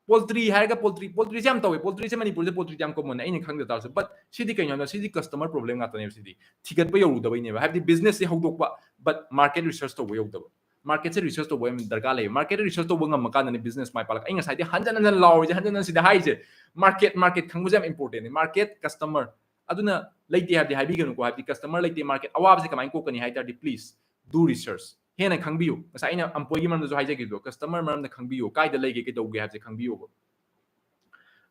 Poultry ꯍꯥꯏꯔꯒ poultry, poultry ꯁꯦ ꯌꯥꯝ ꯇꯧꯋꯦ꯫ Poultry ꯁꯦ ꯃꯅꯤꯄꯨꯔꯗ poultry ꯁꯦ ꯌꯥꯝ common ꯅꯦ, ꯑꯩꯅ ꯈꯪꯗ ꯇꯥꯔꯁꯨ꯫ But ꯁꯤꯗꯤ ꯀꯩꯅꯣ ꯍꯥꯏꯕꯗ ꯁꯤꯗꯤ customer problem ꯉꯥꯛꯇꯅꯦꯕ ꯁꯤꯗꯤ꯫ ꯊꯤꯒꯠꯄ ꯌꯧꯔꯨꯗꯕꯩꯅꯦꯕ꯫ ꯍꯥꯏꯕꯗꯤ business ꯁꯦ ꯍꯧꯗꯣꯛꯄ, but market research ꯇꯧꯕ ꯌꯧꯗꯕ꯫ Market ꯁꯦ research ꯇꯧꯕ ꯌꯥꯝ ꯗꯔꯀꯥꯔ ꯂꯩꯌꯦ꯫ Market research ꯇꯧꯕ ꯉꯝꯃꯀꯥꯟꯗꯅꯦ business ꯃꯥꯏ ꯄꯥꯛꯂꯛ-, ꯑꯩ ꯉꯁꯥꯏꯗꯤ ꯍꯟꯖꯟ ꯍꯟꯖꯟ ꯂꯥꯎꯔꯤꯁꯦ, ꯍꯟꯖꯟ ꯍꯟꯖꯟ ꯁꯤꯗ ꯍꯥꯏꯔꯤꯁꯦ꯫ Market, market ꯈꯪꯕꯁꯦ ꯌꯥꯝ important ꯅꯦ꯫ Market, customer꯫ ꯑꯗꯨꯅ ꯂꯩꯇꯦ ꯍꯥꯏꯕꯗꯤ ꯍꯥꯏꯕꯤꯒꯅꯨꯀꯣ꯫ ꯍꯥꯏꯕꯗꯤ customer ꯂꯩꯇꯦ, market ꯑꯋꯥꯕꯁꯦ ꯀꯃꯥꯏꯅ ꯀꯣꯛꯀꯅꯤ ꯍꯥꯏ ꯇꯥꯔꯗꯤ, please do research꯫ ꯍꯦꯟꯅ ꯈꯪꯕꯤꯌꯨ꯫ ꯉꯁꯥꯏ ꯑꯩꯅ ꯑꯝꯄꯣꯏꯒꯤ ꯃꯔꯝꯗꯁꯨ ꯍꯥꯏꯖꯈꯤꯕꯗꯣ, customer ꯃꯔꯝꯗ ꯈꯪꯕꯤꯌꯨ, ꯀꯥꯏꯗ ꯂꯩꯒꯦ, ꯀꯩꯗꯧꯒꯦ ꯍꯥꯏꯕꯁꯦ ꯈꯪꯕꯤꯌꯨꯕ꯫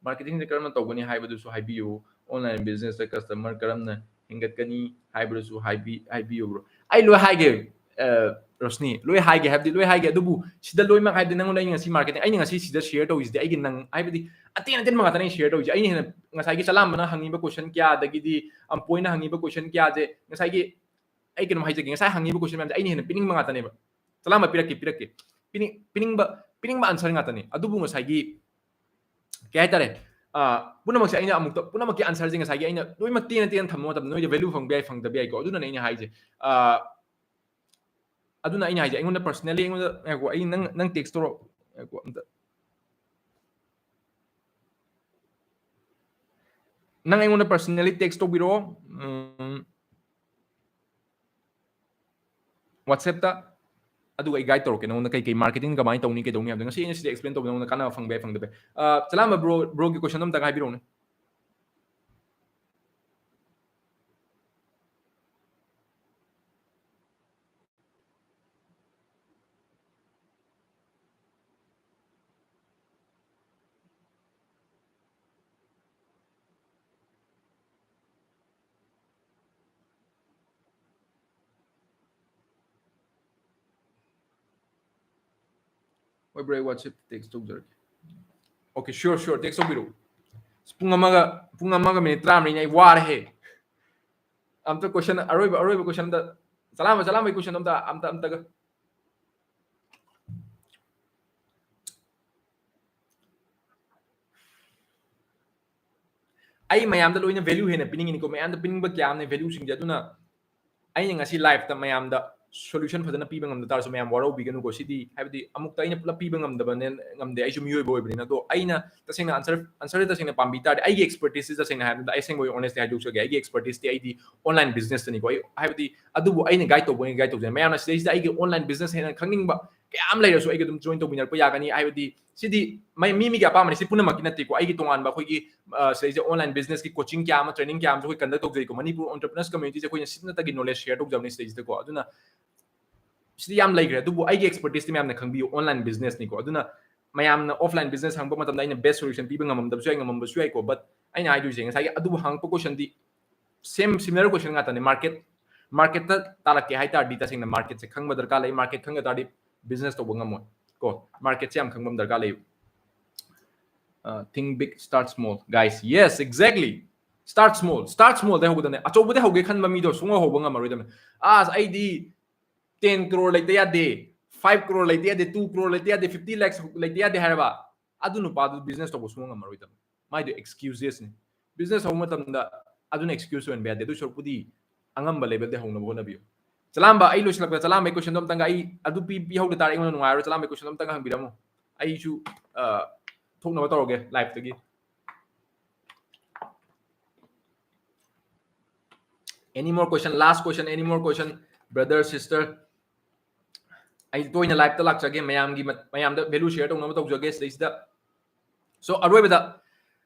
Marketing ꯁꯦ ꯀꯔꯝꯅ ꯇꯧꯒꯅꯤ ꯍꯥꯏꯕꯗꯨꯁꯨ ꯍꯥꯏꯕꯤꯌꯨ꯫ Online business ꯇ customer ꯀꯔꯝꯅ ꯍꯦꯟꯒꯠꯀꯅꯤ ꯍꯥꯏꯕꯗꯨꯁꯨ ꯍꯥꯏꯕꯤ-, ꯍꯥꯏꯕꯤꯌꯨ bro꯫ ꯑꯩ ꯂꯣꯏ ꯍꯥꯏꯒꯦ, ꯑ, ꯔꯣꯁꯅꯤ, ꯂꯣꯏ ꯍꯥꯏꯒꯦ ꯍꯥꯏꯕꯗꯤ ꯂꯣꯏ ꯍꯥꯏꯒꯦ, ꯑꯗꯨꯕꯨ ꯁꯤꯗ ꯂꯣꯏꯅꯃꯛ ꯍꯥꯏꯕꯗꯤ ꯅꯪꯉꯣꯟꯗ ꯑꯩꯅ ꯉꯁꯤ marketing, ꯑꯩꯅ ꯉꯁꯤ ꯁꯤꯗ share ꯇꯧꯔꯤꯁꯤꯗꯤ ꯑꯩꯒꯤ ꯅꯪ, ꯍꯥꯏꯕꯗꯤ ꯑꯇꯦꯟ ꯑꯇꯦꯟꯕ ꯉꯥꯛꯇꯅꯦ ꯑꯩꯅ share ꯇꯧꯔꯤꯁꯦ꯫ ꯑꯩꯅ ꯍꯦꯟꯅ ꯉꯁꯥꯏꯒꯤ ꯆꯂꯥꯝꯕꯅ ꯍꯪꯉꯤꯕ question ꯀꯌꯥ, ꯑꯗꯒꯤꯗꯤ ꯑꯝꯄꯣꯏꯅ ꯍꯪꯉꯤꯕ question ꯀꯌꯥꯁꯦ, ꯉꯁꯥꯏꯒꯤ ꯑꯩ ꯀꯩꯅꯣꯝ ꯍꯥꯏꯖꯒꯦ, ꯉꯁꯥꯏ ꯍꯪꯉꯤꯕ question ꯃꯌꯥꯝꯁꯦ ꯑꯩꯅ ꯍꯦꯟꯅ ꯄꯤꯅꯤꯡꯕ ꯉꯥꯛꯇꯅꯦꯕ꯫ ꯆꯂꯥꯝꯕ ꯄꯤꯔꯛꯀꯦ, ꯄꯤꯔꯛꯀꯦ꯫ ꯄꯤꯅꯤꯡ-, ꯄꯤꯅꯤꯡꯕ, ꯄꯤꯅꯤꯡꯕ answer ꯉꯥꯛꯇꯅꯦ꯫ ꯑꯗꯨꯕꯨ ꯉꯁꯥꯏꯒꯤ, ꯀꯩ ꯍꯥꯏꯇꯥꯔꯦ, ꯑ, ꯄꯨꯝꯅꯃꯛꯁꯦ ꯑꯩꯅ ꯑꯃꯨꯛꯇ, ꯄꯨꯝꯅꯃꯛꯀꯤ answer ꯁꯦ ꯉꯁꯥꯏꯒꯤ ꯑꯩꯅ ꯂꯣꯏꯅꯃꯛ ꯇꯦꯟꯅ ꯇꯦꯟꯅ ꯊꯝꯕ ꯃꯇꯝꯗ ꯅꯣꯏꯗ value ꯐꯪꯕ ꯌꯥꯏ, ꯐꯪꯗꯕ ꯌꯥꯏꯀꯣ꯫ ꯑꯗꯨꯅꯅꯦ ꯑꯩꯅ ꯍꯥꯏꯁꯦ꯫ ꯑ, ꯑꯗꯨꯅ ꯑꯩꯅ ꯍꯥꯏꯁꯦ, ꯑꯩꯉꯣꯟꯗ personally, ꯑꯩꯉꯣꯟꯗ, ꯉꯥꯏꯈꯣ, ꯑꯩ ꯅꯪ, ꯅꯪ text ꯇꯧꯔꯛꯑꯣ꯫ ꯉꯥꯏꯈꯣ, ꯑꯝꯇ꯫ ꯅꯪ ꯑꯩꯉꯣꯟꯗ personally text ꯇꯧꯕꯤꯔꯛꯑꯣ꯫ ꯎꯝ, WhatsApp ꯇ, ꯑꯗꯨꯒ ꯑꯩ guide ꯇꯧꯔꯛꯀꯦ ꯅꯉꯣꯟꯗ ꯀꯩ ꯀꯩ marketing ꯀꯃꯥꯏꯅ ꯇꯧꯅꯤ, ꯀꯩꯗꯧꯅꯤ ꯍꯥꯏꯕꯗꯣ꯫ ꯉꯁꯤ ꯑꯩꯅ ꯁꯤꯗ explain ꯇꯧꯕꯗ ꯅꯉꯣꯟꯗ ꯀꯥꯟꯅꯕ ꯐꯪꯕ ꯌꯥꯏ, ꯐꯪꯗꯕ ꯌꯥꯏ꯫ ꯑ, ꯆꯂꯥꯝꯕ bro, bro ꯒꯤ question ꯑꯝꯇꯪ ꯍꯥꯏꯕꯤꯔꯛꯎꯅꯦ꯫ ꯍꯣꯏ ꯕ꯭ꯔꯣ, ꯑꯩ WhatsApp text ꯇꯧꯖꯔꯛꯀꯦ꯫ Okay, sure, sure, text ꯇꯧꯕꯤꯔꯛꯎ꯫ ꯄꯨꯡ ꯑꯃꯒ ꯄꯨꯡ ꯑꯃꯒ ꯃꯤꯅꯤꯠ ꯇꯔꯥꯃꯔꯤꯅꯤ ꯑꯩ ꯋꯥꯔꯦꯍꯦ꯫ ꯑꯝꯇ question, ꯑꯔꯣꯏꯕ ꯑꯔꯣꯏꯕ question ꯑꯝꯇ, ꯆꯂꯥꯝꯕ ꯆꯂꯥꯝꯕꯩ question ꯑꯝꯇ ꯑꯝꯇ ꯑꯝꯇꯒ꯫ ꯑꯩ ꯃꯌꯥꯝꯗ ꯂꯣꯏꯅ value ꯍꯦꯟꯅ ꯄꯤꯅꯤꯡꯉꯤꯅꯤꯀꯣ, ꯃꯌꯥꯝꯗ ꯄꯤꯅꯤꯡꯕ ꯀꯌꯥ ꯑꯃꯅꯦ value ꯁꯤꯡꯁꯦ꯫ ꯑꯗꯨꯅ ꯑꯩꯅ ꯉꯁꯤ live ꯇ ꯃꯌꯥꯝꯗ solution ꯐꯖꯅ ꯄꯤꯕ ꯉꯝꯗ ꯇꯥꯔꯁꯨ ꯃꯌꯥꯝ ꯋꯥꯔꯧꯕꯤꯒꯅꯨꯀꯣ꯫ ꯁꯤꯗꯤ ꯍꯥꯏꯕꯗꯤ ꯑꯃꯨꯛꯇ ꯑꯩꯅ ꯄꯨꯂꯞ ꯄꯤꯕ ꯉꯝꯗꯕꯅꯦ, ꯉꯝꯗꯦ, ꯑꯩꯁꯨ ꯃꯤꯑꯣꯏꯕ ꯑꯣꯏꯕꯅꯤꯅ꯫ ꯑꯗꯣ ꯑꯩꯅ ꯇꯁꯦꯡꯅ answer answer ꯁꯦ ꯇꯁꯦꯡꯅ ꯄꯥꯝꯕꯤ ꯇꯥꯔꯗꯤ, ꯑꯩꯒꯤ expertise ꯁꯤ ꯇꯁꯦꯡꯅ ꯍꯥꯏꯕꯗ ꯑꯩ ꯑꯁꯦꯡꯕ honestly ꯍꯥꯏꯗꯣꯛꯆꯒꯦ, ꯑꯩꯒꯤ expertise ꯇꯤ ꯑꯩꯗꯤ online business ꯇꯅꯤꯀꯣ꯫ ꯑꯩ ꯍꯥꯏꯕꯗꯤ ꯑꯗꯨꯕꯨ ꯑꯩꯅ guide ꯇꯧꯕ ꯑꯣꯏꯅ guide ꯇꯧꯖꯩ꯫ ꯃꯌꯥꯝꯅ ꯁꯤꯗꯩꯁꯤꯗ ꯑꯩꯒꯤ online business ꯍꯦꯟꯅ ꯈꯪꯅꯤꯡꯕ ꯀꯌꯥ ꯑꯃ ꯂꯩꯔꯁꯨ ꯑꯩꯒ ꯑꯗꯨꯝ join ꯇꯧꯃꯤꯟꯅꯔꯛꯄ ꯌꯥꯒꯅꯤ꯫ ꯍꯥꯏꯕꯗꯤ ꯁꯤꯗꯤ ꯃꯤ ꯃꯤꯒꯤ ꯑꯄꯥꯝꯕꯅꯤ, ꯁꯤ ꯄꯨꯝꯅꯃꯛꯀꯤ ꯅꯠꯇꯦꯀꯣ꯫ ꯑꯩꯒꯤ ꯇꯣꯉꯥꯟꯕ ꯑꯩꯈꯣꯏꯒꯤ ꯑ, ꯁꯤꯗꯩꯁꯤꯗ online business ꯀꯤ coaching ꯀꯌꯥ ꯑꯃ, training ꯀꯌꯥ ꯑꯃꯁꯨ ꯑꯩꯈꯣꯏ conduct ꯇꯧꯖꯩꯀꯣ꯫ ꯃꯅꯤꯄꯨꯔ entrepreneurs community ꯁꯦ ꯑꯩꯈꯣꯏꯅ ꯁꯤꯠꯅꯇꯒꯤ knowledge share ꯇꯧꯖꯕꯅꯤ ꯁꯤꯗꯩꯁꯤꯗꯀꯣ꯫ ꯑꯗꯨꯅ ꯁꯤꯗꯤ ꯌꯥꯝ ꯂꯩꯈ꯭ꯔꯦ, ꯑꯗꯨꯕꯨ ꯑꯩꯒꯤ expertise ꯇꯤ ꯃꯌꯥꯝꯅ ꯈꯪꯕꯤꯌꯨ, online business ꯅꯤꯀꯣ꯫ ꯑꯗꯨꯅ ꯃꯌꯥꯝꯅ offline business ꯍꯪꯕ ꯃꯇꯝꯗ ꯑꯩꯅ best solution ꯄꯤꯕ ꯉꯝꯃꯝꯗꯕꯁꯨ ꯌꯥꯏ, ꯉꯝꯃꯝꯕꯁꯨ ꯌꯥꯏꯀꯣ꯫ But ꯑꯩꯅ ꯍꯥꯏꯗꯣꯏꯁꯦ ꯉꯁꯥꯏꯒꯤ ꯑꯗꯨꯕꯨ ꯍꯪꯉꯛꯄ question ꯗꯤ same similar question ꯉꯥꯛꯇꯅꯦ꯫ Market, market ꯇ ꯇꯥꯔꯛꯀꯦ ꯍꯥꯏ ꯇꯥꯔꯗꯤ ꯇꯁꯦꯡꯅ market ꯁꯦ ꯈꯪꯕ ꯗꯔꯀꯥꯔ ꯂꯩ꯫ Market ꯈꯪꯗ ꯇꯥꯔꯗꯤ business ꯇꯧꯕ ꯉꯝꯃꯣꯏ ꯀꯣ꯫ Market ꯁꯦ ꯌꯥꯝ ꯈꯪꯕ ꯑꯃ ꯗꯔꯀꯥꯔ ꯂꯩ꯫ Uh, think big, start small, guys. Yes, exactly. Start small. Start small ꯗꯩ ꯍꯧꯒꯗꯕꯅꯦ꯫ ꯑꯆꯧꯕꯗꯩ ꯍꯧꯒꯦ ꯈꯟꯕ ꯃꯤꯗꯣ ꯁꯨꯡꯍꯧ ꯍꯧꯕ ꯉꯝꯃꯔꯣꯏꯗꯕꯅꯦ꯫ ꯑꯁ, ꯑꯩꯗꯤ ten crore ꯂꯩꯇ ꯌꯥꯗꯦ, five crore ꯂꯩꯇ ꯌꯥꯗꯦ, two crore ꯂꯩꯇ ꯌꯥꯗꯦ, fifty lakhs ꯂꯩꯇ ꯌꯥꯗꯦ ꯍꯥꯏꯔꯕ, ꯑꯗꯨ ꯅꯨꯄꯥꯗꯨ business ꯇꯧꯕ ꯁꯨꯡꯉꯝ ꯉꯝꯃꯔꯣꯏꯗꯕꯅꯦ꯫ ꯃꯥꯏꯗꯣ excuses ꯅꯤ꯫ Business ꯍꯧꯕ ꯃꯇꯝꯗ ꯑꯗꯨꯅ excuse ꯑꯣꯏꯍꯟꯕ ꯌꯥꯗꯦ꯫ ꯑꯗꯨ ꯁꯔꯨꯛꯄꯨꯗꯤ ꯑꯉꯝꯕ level ꯗꯩ ꯍꯧꯅꯕ ꯍꯣꯠꯅꯕꯤꯌꯨ꯫ ꯆꯂꯥꯝꯕ, ꯑꯩ ꯂꯣꯏꯁꯤꯜꯂꯛꯄꯗ ꯆꯂꯥꯝꯕꯩ question ꯗꯣ ꯑꯝꯇꯪꯒ, ꯑꯩ ꯑꯗꯨ ꯄꯤ-, ꯄꯤꯍꯧꯗ ꯇꯥꯔꯗꯤ ꯑꯩꯉꯣꯟꯗ ꯅꯨꯡꯉꯥꯏꯔꯣꯏ꯫ ꯆꯂꯥꯝꯕꯩ question ꯗꯣ ꯑꯝꯇꯪꯒ ꯍꯪꯕꯤꯔꯝꯃꯨ꯫ ꯑꯩꯁꯨ, ꯑ, ꯊꯣꯛꯅꯕ ꯇꯧꯔꯒꯦ live ꯇꯒꯤ꯫ Any more question? Last question, any more question, brother, sister? ꯑꯩ ꯇꯣꯏꯅ live ꯇ ꯂꯥꯛꯆꯒꯦ, ꯃꯌꯥꯝꯒꯤ ꯃꯠ-, ꯃꯌꯥꯝꯗ value share ꯇꯧꯅꯕ ꯇꯧꯖꯒꯦ ꯁꯤꯗꯩꯁꯤꯗ꯫ So, ꯑꯔꯣꯏꯕꯗ,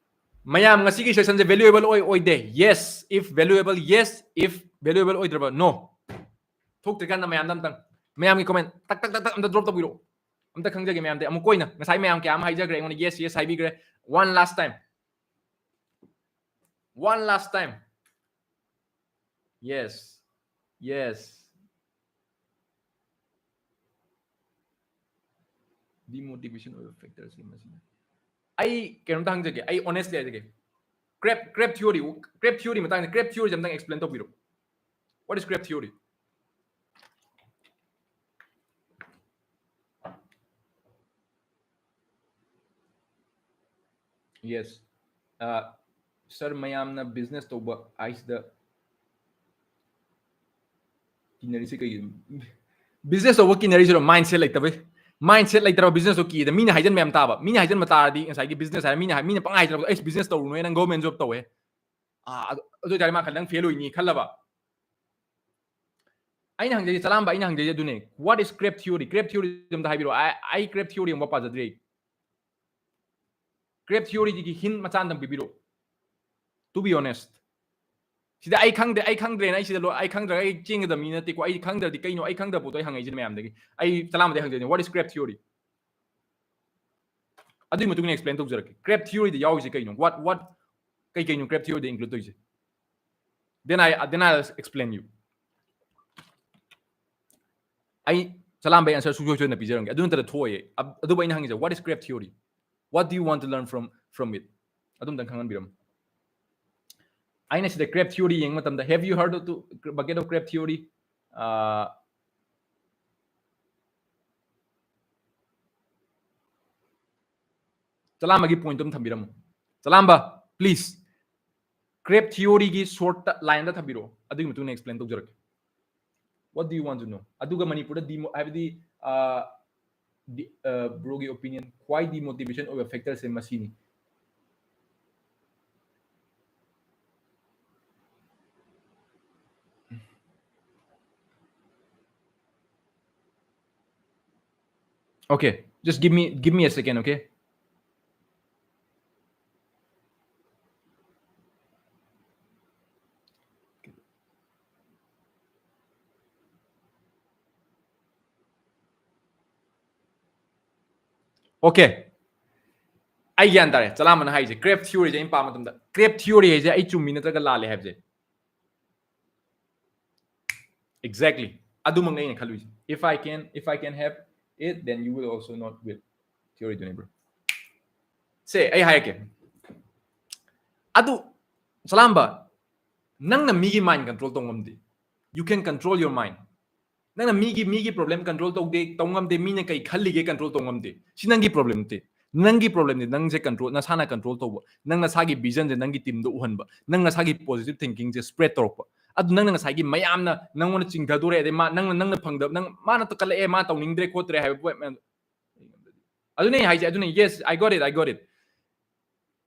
ꯃꯌꯥꯝ ꯉꯁꯤꯒꯤ session ꯁꯦ valuable ꯑꯣꯏ, ꯑꯣꯏꯗꯦ? Yes, if valuable, yes, if valuable ꯑꯣꯏꯗ꯭ꯔꯕ, no꯫ ꯊꯣꯛꯇ꯭ꯔꯤꯀꯥꯟꯗ ꯃꯌꯥꯝꯗ ꯑꯝꯇꯪ, ꯃꯌꯥꯝꯒꯤ comment ꯇꯛ ꯇꯛ ꯇꯛ ꯇꯛ ꯑꯝꯇ drop ꯇꯧꯕꯤꯔꯛꯑꯣ꯫ ꯑꯝꯇ ꯈꯪꯖꯒꯦ ꯃꯌꯥꯝꯗ꯫ ꯑꯃꯨꯛ ꯀꯣꯏꯅ, ꯉꯁꯥꯏ ꯃꯌꯥꯝ ꯀꯌꯥ ꯑꯃ ꯍꯥꯏꯖꯈ꯭ꯔꯦ, ꯑꯩꯉꯣꯟꯗ yes, yes ꯍꯥꯏꯕꯤꯈ꯭ꯔꯦ꯫ One last time. One last time. Yes. Yes. Demotivation ꯑꯣꯏꯕ factor ꯁꯦ ꯃꯁꯤꯅ꯫ ꯑꯩ ꯀꯩꯅꯣꯝꯇ ꯍꯪꯖꯒꯦ, ꯑꯩ honestly ꯍꯥꯏꯖꯒꯦ, crab crab theory, crab theory ꯃꯇꯥꯡꯗ, crab theory ꯁꯦ ꯑꯝꯇꯪ explain ꯇꯧꯕꯤꯔꯣ꯫ What is crab theory? Yes. Sir, ꯃꯌꯥꯝꯅ business ꯇꯧꯕ ꯍꯥꯏꯁꯤꯗ ꯀꯤꯅꯔꯤꯁꯦ ꯀꯩꯒꯤꯅꯣ? Business ꯇꯧꯕ ꯀꯤꯅꯔꯤꯁꯤꯔꯣ? Mindset ꯂꯩꯇꯕꯩ꯫ Mindset ꯂꯩꯇ꯭ꯔꯕ business ꯇꯣ ꯀꯤꯗ꯫ ꯃꯤꯅ ꯍꯥꯏꯖꯟꯕ ꯌꯥꯝ ꯇꯥꯕ꯫ ꯃꯤꯅ ꯍꯥꯏꯖꯟꯕ ꯇꯥꯔꯗꯤ ꯉꯁꯥꯏꯒꯤ business ꯍꯥꯏꯔ ꯃꯤꯅ ꯍꯥꯏ-, ꯃꯤꯅ ꯄꯪꯍꯥꯏ ꯍꯥꯏꯖꯜꯂꯛꯄꯗꯣ, "ꯑꯩꯁ, business ꯇꯧꯔꯨꯅꯨꯍꯦ, ꯅꯪ government job ꯇꯧꯋꯦ"꯫ ꯑꯥ, ꯑꯗꯨ, ꯑꯗꯨ ꯑꯣꯏꯇꯥꯔꯗꯤ ꯃꯥ ꯈꯜꯂꯤ ꯅꯪ fail ꯑꯣꯏꯅꯤ ꯈꯜꯂꯕ꯫ ꯑꯩꯅ ꯍꯪꯖꯩꯁꯦ, ꯆꯂꯥꯝꯕ, ꯑꯩꯅ ꯍꯪꯖꯩꯁꯦ ꯑꯗꯨꯅꯦ, what is crab theory? Crab theory ꯑꯝꯇ ꯍꯥꯏꯕꯤꯔꯛꯑꯣ꯫ ꯑꯩ, ꯑꯩ crab theory ꯑꯃꯨꯛ ꯄꯥꯖꯗ꯭ꯔꯤ꯫ Crab theory ꯒꯤ hint ꯃꯆꯥ ꯑꯝꯇꯪ ꯄꯤꯕꯤꯔꯛꯑꯣ, to be honest꯫ ꯁꯤꯗ ꯑꯩ ꯈꯪꯗꯦ, ꯑꯩ ꯈꯪꯗ꯭ꯔꯦꯅ ꯑꯩ ꯁꯤꯗ ꯂꯣ-, ꯑꯩ ꯈꯪꯗ꯭ꯔꯒ ꯑꯩ ꯆꯦꯟꯒꯗꯕ ꯃꯤ ꯅꯠꯇꯦꯀꯣ꯫ ꯑꯩ ꯈꯪꯗ꯭ꯔꯗꯤ ꯀꯩꯅꯣ, ꯑꯩ ꯈꯪꯗꯕ ꯄꯣꯠꯇꯣ ꯑꯩ ꯍꯪꯉꯛꯏꯁꯤꯅꯦ ꯃꯌꯥꯝꯗꯒꯤ꯫ ꯑꯩ ꯆꯂꯥꯝꯕꯗꯩ ꯍꯪꯖꯩꯅꯦ, what is crab theory? ꯑꯗꯨꯒꯤ ꯃꯇꯨꯡ ꯏꯟꯅ explain ꯇꯧꯖꯔꯛꯀꯦ꯫ Crab theory ꯗ ꯌꯥꯎꯔꯤꯁꯦ ꯀꯩꯅꯣ? What, what, ꯀꯩ ꯀꯩꯅꯣ crab theory ꯗ include ꯇꯧꯔꯤꯁꯦ? Then I, then I'll explain you. ꯑꯩ ꯆꯂꯥꯝꯕꯩ answer ꯁꯨꯡꯁꯣꯏ ꯁꯣꯏꯗꯅ ꯄꯤꯖꯔꯝꯒꯦ꯫ ꯑꯗꯨ ꯅꯠꯇ꯭ꯔ ꯊꯣꯛꯑꯣꯏ꯫ ꯑꯗ-, ꯑꯗꯨꯕꯨ ꯑꯩꯅ ꯍꯪꯉꯤꯁꯦ, what is crab theory? What do you want to learn from, from it? ꯑꯗꯨꯝꯇꯪ ꯈꯪꯍꯟꯕꯤꯔꯝꯃꯨ꯫ ꯑꯩꯅ ꯁꯤꯗ crab theory ꯌꯦꯡꯕ ꯃꯇꯝꯗ, have you heard of the bucket of crab theory? Ah, ꯆꯂꯥꯝꯕꯒꯤ point ꯑꯃ ꯊꯝꯕꯤꯔꯝꯃꯨ꯫ ꯆꯂꯥꯝꯕ, please꯫ Crab theory ꯒꯤ short line ꯗ ꯊꯝꯕꯤꯔꯛꯑꯣ, ꯑꯗꯨꯒꯤ ꯃꯇꯨꯡ ꯏꯟꯅ explain ꯇꯧꯖꯔꯛꯀꯦ꯫ What do you want to know? ꯑꯗꯨꯒ ꯃꯅꯤꯄꯨꯔꯗ demo-, ꯍꯥꯏꯕꯗꯤ, ꯑꯥ, ꯗꯤ-, ꯑꯥ, bro ꯒꯤ opinion, ꯈ꯭ꯋꯥꯏ demotivation ꯑꯣꯏꯕ factor ꯁꯦ ꯃꯁꯤꯅꯤ꯫ Okay, just give me, give me a second, okay? Okay. ꯑꯩ ꯒ꯭ꯌꯥꯟ ꯇꯥꯔꯦ ꯆꯂꯥꯝꯕꯅ ꯍꯥꯏꯁꯦ꯫ Crab theory ꯁꯦ ꯑꯩꯅ ꯄꯥꯕ ꯃꯇꯝꯗ, crab theory ꯍꯥꯏꯁꯦ ꯑꯩ ꯆꯨꯝꯃꯤ ꯅꯠꯇ꯭ꯔꯒ ꯂꯥꯜꯂꯦ ꯍꯥꯏꯕꯁꯦ꯫ Exactly. ꯑꯗꯨꯃꯛꯅꯦ ꯑꯩꯅ ꯈꯜꯂꯨꯏꯁꯦ꯫ If I can, if I can have it, then you will also not will. Theory ꯗꯨꯅꯤ, bro. ꯁꯦ, ꯑꯩ ꯍꯥꯏꯔꯛꯀꯦ. ꯑꯗꯨ, ꯆꯂꯥꯝꯕ, ꯅꯪꯅ ꯃꯤꯒꯤ mind control ꯇꯧ ꯉꯝꯗꯦ. You can control your mind. ꯅꯪꯅ ꯃꯤꯒꯤ, ꯃꯤꯒꯤ problem control ꯇꯧꯗꯦ, ꯇꯧ ꯉꯝꯗꯦ, ꯃꯤꯅ ꯀꯩ ꯈꯜꯂꯤꯒꯦ control ꯇꯧ ꯉꯝꯗꯦ. ꯁꯤ ꯅꯪꯒꯤ problem ꯅꯠꯇꯦ. ꯅꯪꯒꯤ problemꯗꯤ ꯅꯪꯁꯦ control, ꯅꯁꯥꯅ control ꯇꯧꯕ. ꯅꯪ ꯅꯁꯥꯒꯤ visionꯁꯦ ꯅꯪꯒꯤ teamꯗ ꯎꯍꯟꯕ. ꯅꯪ ꯅꯁꯥꯒꯤ positive thinkingꯁꯦ spread ꯇꯧꯔꯛꯄ. ꯑꯗꯨ ꯅꯪꯅ ꯉꯁꯥꯏꯒꯤ ꯃꯌꯥꯝꯅ ꯅꯪꯉꯣꯟꯗ ꯆꯤꯡꯊꯗꯣꯔꯦ, ꯑꯗꯩ ꯃꯥ, ꯅꯪꯅ, ꯅꯪꯅ ꯐꯪꯗꯕ, ꯅꯪ, ꯃꯥꯅ ꯇꯛꯈꯠꯂꯛꯑꯦ, ꯃꯥ ꯇꯧꯅꯤꯡꯗ꯭ꯔꯦ ꯈꯣꯠꯇ꯭ꯔꯦ ꯍꯥꯏꯕ ꯄꯣꯠ ꯃꯌꯥꯝ. ꯑꯗꯨꯅꯦ ꯑꯩ ꯍꯥꯏꯁꯦ, ꯑꯗꯨꯅꯦ, yes, I got it, I got it.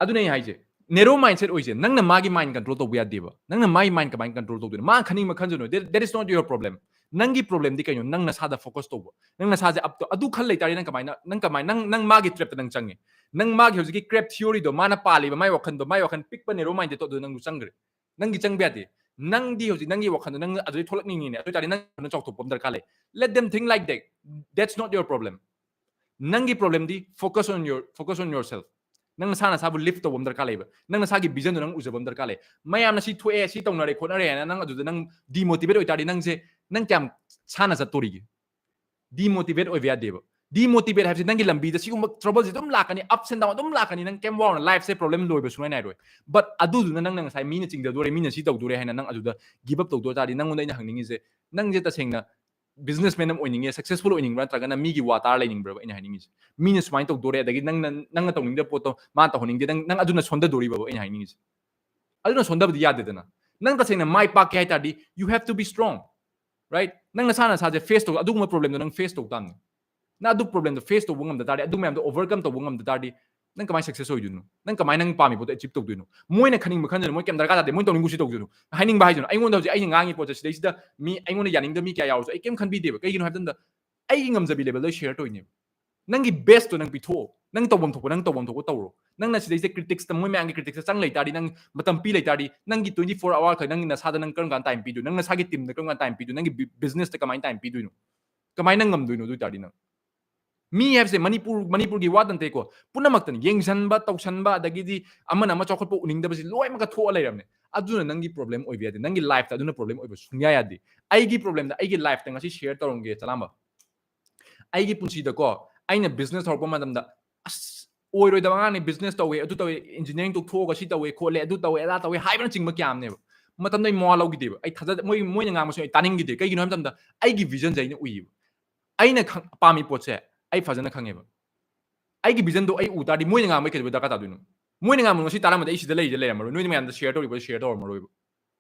ꯑꯗꯨꯅꯦ ꯑꯩ ꯍꯥꯏꯁꯦ, narrow mindset ꯑꯣꯏꯁꯦ, ꯅꯪꯅ ꯃꯥꯒꯤ mind control ꯇꯧꯕ ꯌꯥꯗꯦꯕ. ꯅꯪꯅ ꯃꯥꯒꯤ mind ꯀꯃꯥꯏꯅ control ꯇꯧꯗꯣꯏꯅꯣ? ꯃꯥ ꯈꯟꯅꯤꯡꯕ ꯈꯟꯖꯅꯨ, that, that is not your problem. ꯅꯪꯒꯤ problemꯗꯤ ꯀꯩꯅꯣ? ꯅꯪ ꯅꯁꯥꯗ focus ꯇꯧꯕ. ꯅꯪ ꯅꯁꯥꯁꯦ up to, ꯑꯗꯨ ꯈꯜ ꯂꯩꯇꯥꯔꯗꯤ ꯅꯪ ꯀꯃꯥꯏꯅ, ꯅꯪ ꯀꯃꯥꯏꯅ, ꯅꯪ, ꯅꯪ ꯃꯥꯒꯤ trapꯇ ꯅꯪ ꯆꯪꯉꯦ. ꯅꯪ ꯃꯥꯒꯤ ꯍꯧꯖꯤꯛꯀꯤ crab theoryꯗꯣ, ꯃꯥꯅ ꯄꯥꯜꯂꯤꯕ ꯃꯥꯏ ꯋꯥꯈꯟꯗꯣ, ꯃꯥꯏ ꯋꯥꯈꯟ ꯄꯤꯛꯄ narrow mindedꯇꯣ ꯑꯗꯨ ꯅꯪꯁꯨ ꯆꯪꯈ꯭ꯔꯦ. ꯅꯪꯒꯤ ꯆꯪꯕ ꯌꯥꯗꯦ. ꯅꯪꯗꯤ ꯍꯧꯖꯤꯛ ꯅꯪꯒꯤ ꯋꯥꯈꯟꯗꯣ ꯅꯪ ꯑꯗꯨꯗꯩ ꯊꯣꯛꯂꯛꯅꯤꯡꯉꯤꯅꯦ, ꯑꯗꯨ ꯑꯣꯏꯇꯥꯔꯗꯤ ꯅꯪ ꯋꯥꯈꯟꯗꯣ ꯆꯥꯎꯊꯣꯛꯄ ꯑꯃ ꯗꯔꯀꯥꯔ ꯂꯩ. Let them think like that. That's not your problem. ꯅꯪꯒꯤ problemꯗꯤ focus on your, focus on yourself. ꯅꯪ ꯅꯁꯥ ꯅꯁꯥꯕꯨ lift ꯇꯧꯕ ꯑꯃ ꯗꯔꯀꯥꯔ ꯂꯩꯕ. ꯅꯪ ꯅꯁꯥꯒꯤ visionꯗꯣ ꯅꯪ ꯎꯖꯕ ꯑꯃ ꯗꯔꯀꯥꯔ ꯂꯩ. ꯃꯌꯥꯝꯅ ꯁꯤ ꯊꯣꯛꯑꯦ, ꯁꯤ ꯇꯧꯅꯔꯦ ꯈꯣꯠꯅꯔꯦ ꯍꯥꯏꯅ ꯅꯪ ꯑꯗꯨꯗ ꯅꯪ demotivate ꯑꯣꯏꯇꯥꯔꯗꯤ ꯅꯪꯁꯦ, ꯅꯪ ꯀꯌꯥꯝ ꯁꯥꯟꯅ ꯆꯠꯇꯣꯔꯤꯒꯦ? Demotivate ꯑꯣꯏꯕ ꯌꯥꯗꯦꯕ. Demotivate ꯍꯥꯏꯕꯁꯤ ꯅꯪꯒꯤ ꯂꯝꯕꯤꯗ ꯁꯤꯒꯨꯝꯕ troubleꯁꯦ ꯑꯗꯨꯝ ꯂꯥꯛꯀꯅꯤ, ups and down ꯑꯗꯨꯝ ꯂꯥꯛꯀꯅꯤ, ꯅꯪ ꯀꯩꯝ ꯋꯥꯔꯨꯅꯨ, lifeꯁꯦ problem ꯂꯣꯏꯕ ꯁꯨꯡꯉꯥꯏ ꯅꯥꯏꯔꯣꯏ. But ꯑꯗꯨꯗꯨꯅ ꯅꯪꯅ ꯉꯁꯥꯏ ꯃꯤꯅ ꯆꯤꯡꯊꯗꯣꯔꯦ, ꯃꯤꯅ ꯁꯤ ꯇꯧꯗꯣꯔꯦ ꯍꯥꯏꯅ ꯅꯪ ꯑꯗꯨꯗ give up ꯇꯧꯗꯣꯏ ꯇꯥꯔꯗꯤ, ꯅꯪꯉꯣꯟꯗ ꯑꯩꯅ ꯍꯪꯅꯤꯡꯉꯤꯁꯦ, ꯅꯪꯁꯦ ꯇꯁꯦꯡꯅ businessman ꯑꯃ ꯑꯣꯏꯅꯤꯡꯉꯦ, successful ꯑꯣꯏꯅꯤꯡꯕ꯭ꯔꯥ, ꯅꯠꯇ꯭ꯔꯒꯅ ꯃꯤꯒꯤ ꯋꯥ ꯇꯥꯔ ꯂꯩꯅꯤꯡꯕ꯭ꯔꯕ? ꯑꯩꯅ ꯍꯥꯏꯅꯤꯡꯉꯤꯁꯦ, ꯃꯤꯅ ꯁꯨꯃꯥꯏꯅ ꯇꯧꯗꯣꯔꯦ, ꯑꯗꯒꯤ ꯅꯪꯅ, ꯅꯪꯅ ꯇꯧꯅꯤꯡꯗꯕ ꯄꯣꯠꯇꯣ ꯃꯥ ꯇꯧꯍꯟꯅꯤꯡꯗꯦ, ꯅꯪ, ꯅꯪ ꯑꯗꯨꯅ ꯁꯣꯟꯊꯗꯣꯔꯤꯕꯕ ꯑꯩꯅ ꯍꯥꯏꯅꯤꯡꯉꯤꯁꯦ? ꯑꯗꯨꯅ ꯁꯣꯟꯊꯕꯗꯤ ꯌꯥꯗꯦꯗꯅ. ꯅꯪ ꯇꯁꯦꯡꯅ ꯃꯥꯏ ꯄꯥꯛꯀꯦ ꯍꯥꯏ ꯇꯥꯔꯗꯤ, you have to be strong, right? ꯅꯪ ꯅꯁꯥ ꯅꯁꯥꯁꯦ face ꯇꯧ, ꯑꯗꯨꯒꯨꯝꯕ problemꯗꯣ ꯅꯪ face ꯇꯧ ꯇꯥꯕꯅꯤ. ꯅꯪ ꯑꯗꯨ problemꯗꯣ face ꯇꯧꯕ ꯉꯝꯗ ꯇꯥꯔꯗꯤ, ꯑꯗꯨ ꯃꯌꯥꯝꯗꯣ overcome ꯇꯧꯕ ꯉꯝꯗ ꯇꯥꯔꯗꯤ, ꯅꯪ ꯀꯃꯥꯏꯅ success ꯑꯣꯏꯗꯣꯏꯅꯣ? ꯅꯪ ꯀꯃꯥꯏꯅ ꯅꯪ ꯄꯥꯝꯃꯤ ꯄꯣꯠꯇꯣ achieve ꯇꯧꯗꯣꯏꯅꯣ? ꯃꯣꯏꯅ ꯈꯟꯅꯤꯡꯕ ꯈꯟꯖꯅꯨ, ꯃꯣꯏ ꯀꯩꯝ ꯗꯔꯀꯥꯔ ꯇꯥꯗꯦ, ꯃꯣꯏꯅ ꯇꯧꯅꯤꯡꯕ ꯁꯤ ꯇꯧꯖꯅꯨ. ꯍꯥꯏꯅꯤꯡꯕ ꯍꯥꯏꯗꯨꯅ, ꯑꯩꯉꯣꯟꯗ ꯍꯧꯖꯤꯛ ꯑꯩꯅ ꯉꯥꯡꯉꯤ ꯄꯣꯠꯁꯦ ꯁꯤꯗꯩꯁꯤꯗ ꯃꯤ ꯑꯩꯉꯣꯟꯗ ꯌꯥꯅꯤꯡꯗꯕ ꯃꯤ ꯀꯌꯥ ꯌꯥꯎꯔꯁꯨ ꯑꯩ ꯀꯩꯝ ꯈꯟꯕꯤꯗꯦꯕ. ꯀꯩꯒꯤꯅꯣ ꯍꯥꯏꯕ ꯃꯇꯝꯗ, ꯑꯩꯒꯤ ꯉꯝꯖꯕꯤ levelꯗ ꯑꯩ share ꯇꯧꯔꯤꯅꯦꯕ. ꯅꯪꯒꯤ bestꯇꯣ ꯅꯪ ꯄꯤꯊꯣꯛꯑꯣ. ꯅꯪ ꯇꯧꯐꯝ ꯊꯣꯛꯄ, ꯅꯪ ꯇꯧꯐꯝ ꯊꯣꯛꯄ ꯇꯧꯔꯣ. ꯅꯪꯅ ꯁꯤꯗꯩꯁꯤꯗ criticsꯇ, ꯃꯣꯏ ꯃꯌꯥꯝꯒꯤ criticsꯇ ꯆꯪ ꯂꯩꯇꯥꯔꯗꯤ, ꯅꯪ ꯃꯇꯝ ꯄꯤ ꯂꯩꯇꯥꯔꯗꯤ, ꯅꯪꯒꯤ twenty four hour ꯈꯛ ꯅꯪꯒꯤ ꯅꯁꯥꯗ ꯅꯪ ꯀꯔꯝ ꯀꯥꯟꯗ time ꯄꯤꯗꯣꯏꯅꯣ? ꯅꯪ ꯅꯁꯥꯒꯤ teamꯗ ꯀꯔꯝ ꯀꯥꯟꯗ time ꯄꯤꯗꯣꯏꯅꯣ? ꯅꯪꯒꯤ bi-, businessꯇ ꯀꯃꯥꯏꯅ time ꯄꯤꯗꯣꯏꯅꯣ? ꯀꯃꯥꯏꯅ ꯉꯝꯗꯣꯏꯅꯣ? ꯑꯗꯨ ꯑꯣꯏꯇꯥꯔꯗꯤ ꯅꯪ, ꯃꯤ ꯍꯥꯏꯕꯁꯦ ꯃꯅꯤꯄꯨꯔ, ꯃꯅꯤꯄꯨꯔꯒꯤ ꯋꯥ ꯅꯠꯇꯦꯀꯣ, ꯄꯨꯝꯅꯃꯛꯇꯅꯤ. ꯌꯦꯡꯁꯟꯕ, ꯇꯧꯁꯟꯕ, ꯑꯗꯒꯤꯗꯤ ꯑꯃꯅ ꯑꯃ ꯆꯥꯎꯈꯠꯄ ꯎꯅꯤꯡꯗꯕꯁꯤ ꯂꯣꯏꯅꯃꯛꯀ ꯊꯣꯛꯑ ꯂꯩꯔꯕꯅꯦ. ꯑꯗꯨꯅ ꯅꯪꯒꯤ problem ꯑꯣꯏꯕ ꯌꯥꯗꯦ. ꯅꯪꯒꯤ lifeꯇ ꯑꯗꯨꯅ problem ꯑꯣꯏꯕ ꯁꯨꯡꯌꯥ ꯌꯥꯗꯦ. ꯑꯩꯒꯤ problemꯗ ꯑꯩꯒꯤ lifeꯇ ꯉꯁꯤ share ꯇꯧꯔꯝꯒꯦ, ꯆꯂꯥꯝꯕ. ꯑꯩꯒꯤ ꯄꯨꯟꯁꯤꯗꯀꯣ, ꯑꯩꯅ business ꯍꯧꯔꯛꯄ ꯃꯇꯝꯗ, "ꯑꯁ, ꯑꯣꯏꯔꯣꯏꯗꯕ ꯑꯉꯥꯡꯅꯤ, business ꯇꯧꯋꯦ, ꯑꯗꯨ ꯇꯧꯋꯦ, engineering ꯇꯣꯛꯊꯣꯛꯑꯒ ꯁꯤ ꯇꯧꯋꯦ ꯈꯣꯠꯂꯦ, ꯑꯗꯨ ꯇꯧꯋꯦ, ꯑꯗꯥ ꯇꯧꯋꯦ" ꯍꯥꯏꯕꯅꯆꯤꯡꯕ ꯀꯌꯥꯝꯅꯦꯕ꯫ ꯃꯇꯝꯗ ꯑꯩ ꯃꯋꯥ ꯂꯧꯈꯤꯗꯦꯕ꯫ ꯑꯩ ꯊꯥꯖ-, ꯃꯣꯏ, ꯃꯣꯏꯅ ꯉꯥꯡꯕꯁꯨ ꯑꯩ ꯇꯥꯅꯤꯡꯈꯤꯗꯦ꯫ ꯀꯩꯒꯤꯅꯣ ꯍꯥꯏꯕ ꯃꯇꯝꯗ, ꯑꯩꯒꯤ vision ꯁꯦ ꯑꯩꯅ ꯎꯏꯌꯦꯕ꯫ ꯑꯩꯅ ꯈꯪ-, ꯄꯥꯝꯃꯤ ꯄꯣꯠꯁꯦ ꯑꯩ ꯐꯖꯅ ꯈꯪꯉꯦꯕ꯫ ꯑꯩꯒꯤ vision ꯗꯣ ꯑꯩ ꯎ ꯇꯥꯔꯗꯤ ꯃꯣꯏꯅ ꯉꯥꯡꯕ ꯀꯩꯗꯧꯕꯩ ꯗꯔꯀꯥꯔ ꯇꯥꯗꯣꯏꯅꯣ? ꯃꯣꯏꯅ ꯉꯥꯡꯕ ꯉꯁꯤ ꯇꯥꯔꯝꯃꯗꯤ ꯑꯩ ꯁꯤꯗ ꯂꯩꯔꯤꯁꯦ ꯂꯩꯔꯝꯃꯔꯣꯏ꯫ ꯅꯣꯏꯅ ꯃꯌꯥꯝꯗ share ꯇꯧꯔꯤꯕ share ꯇꯧꯔꯝꯃꯔꯣꯏꯕ꯫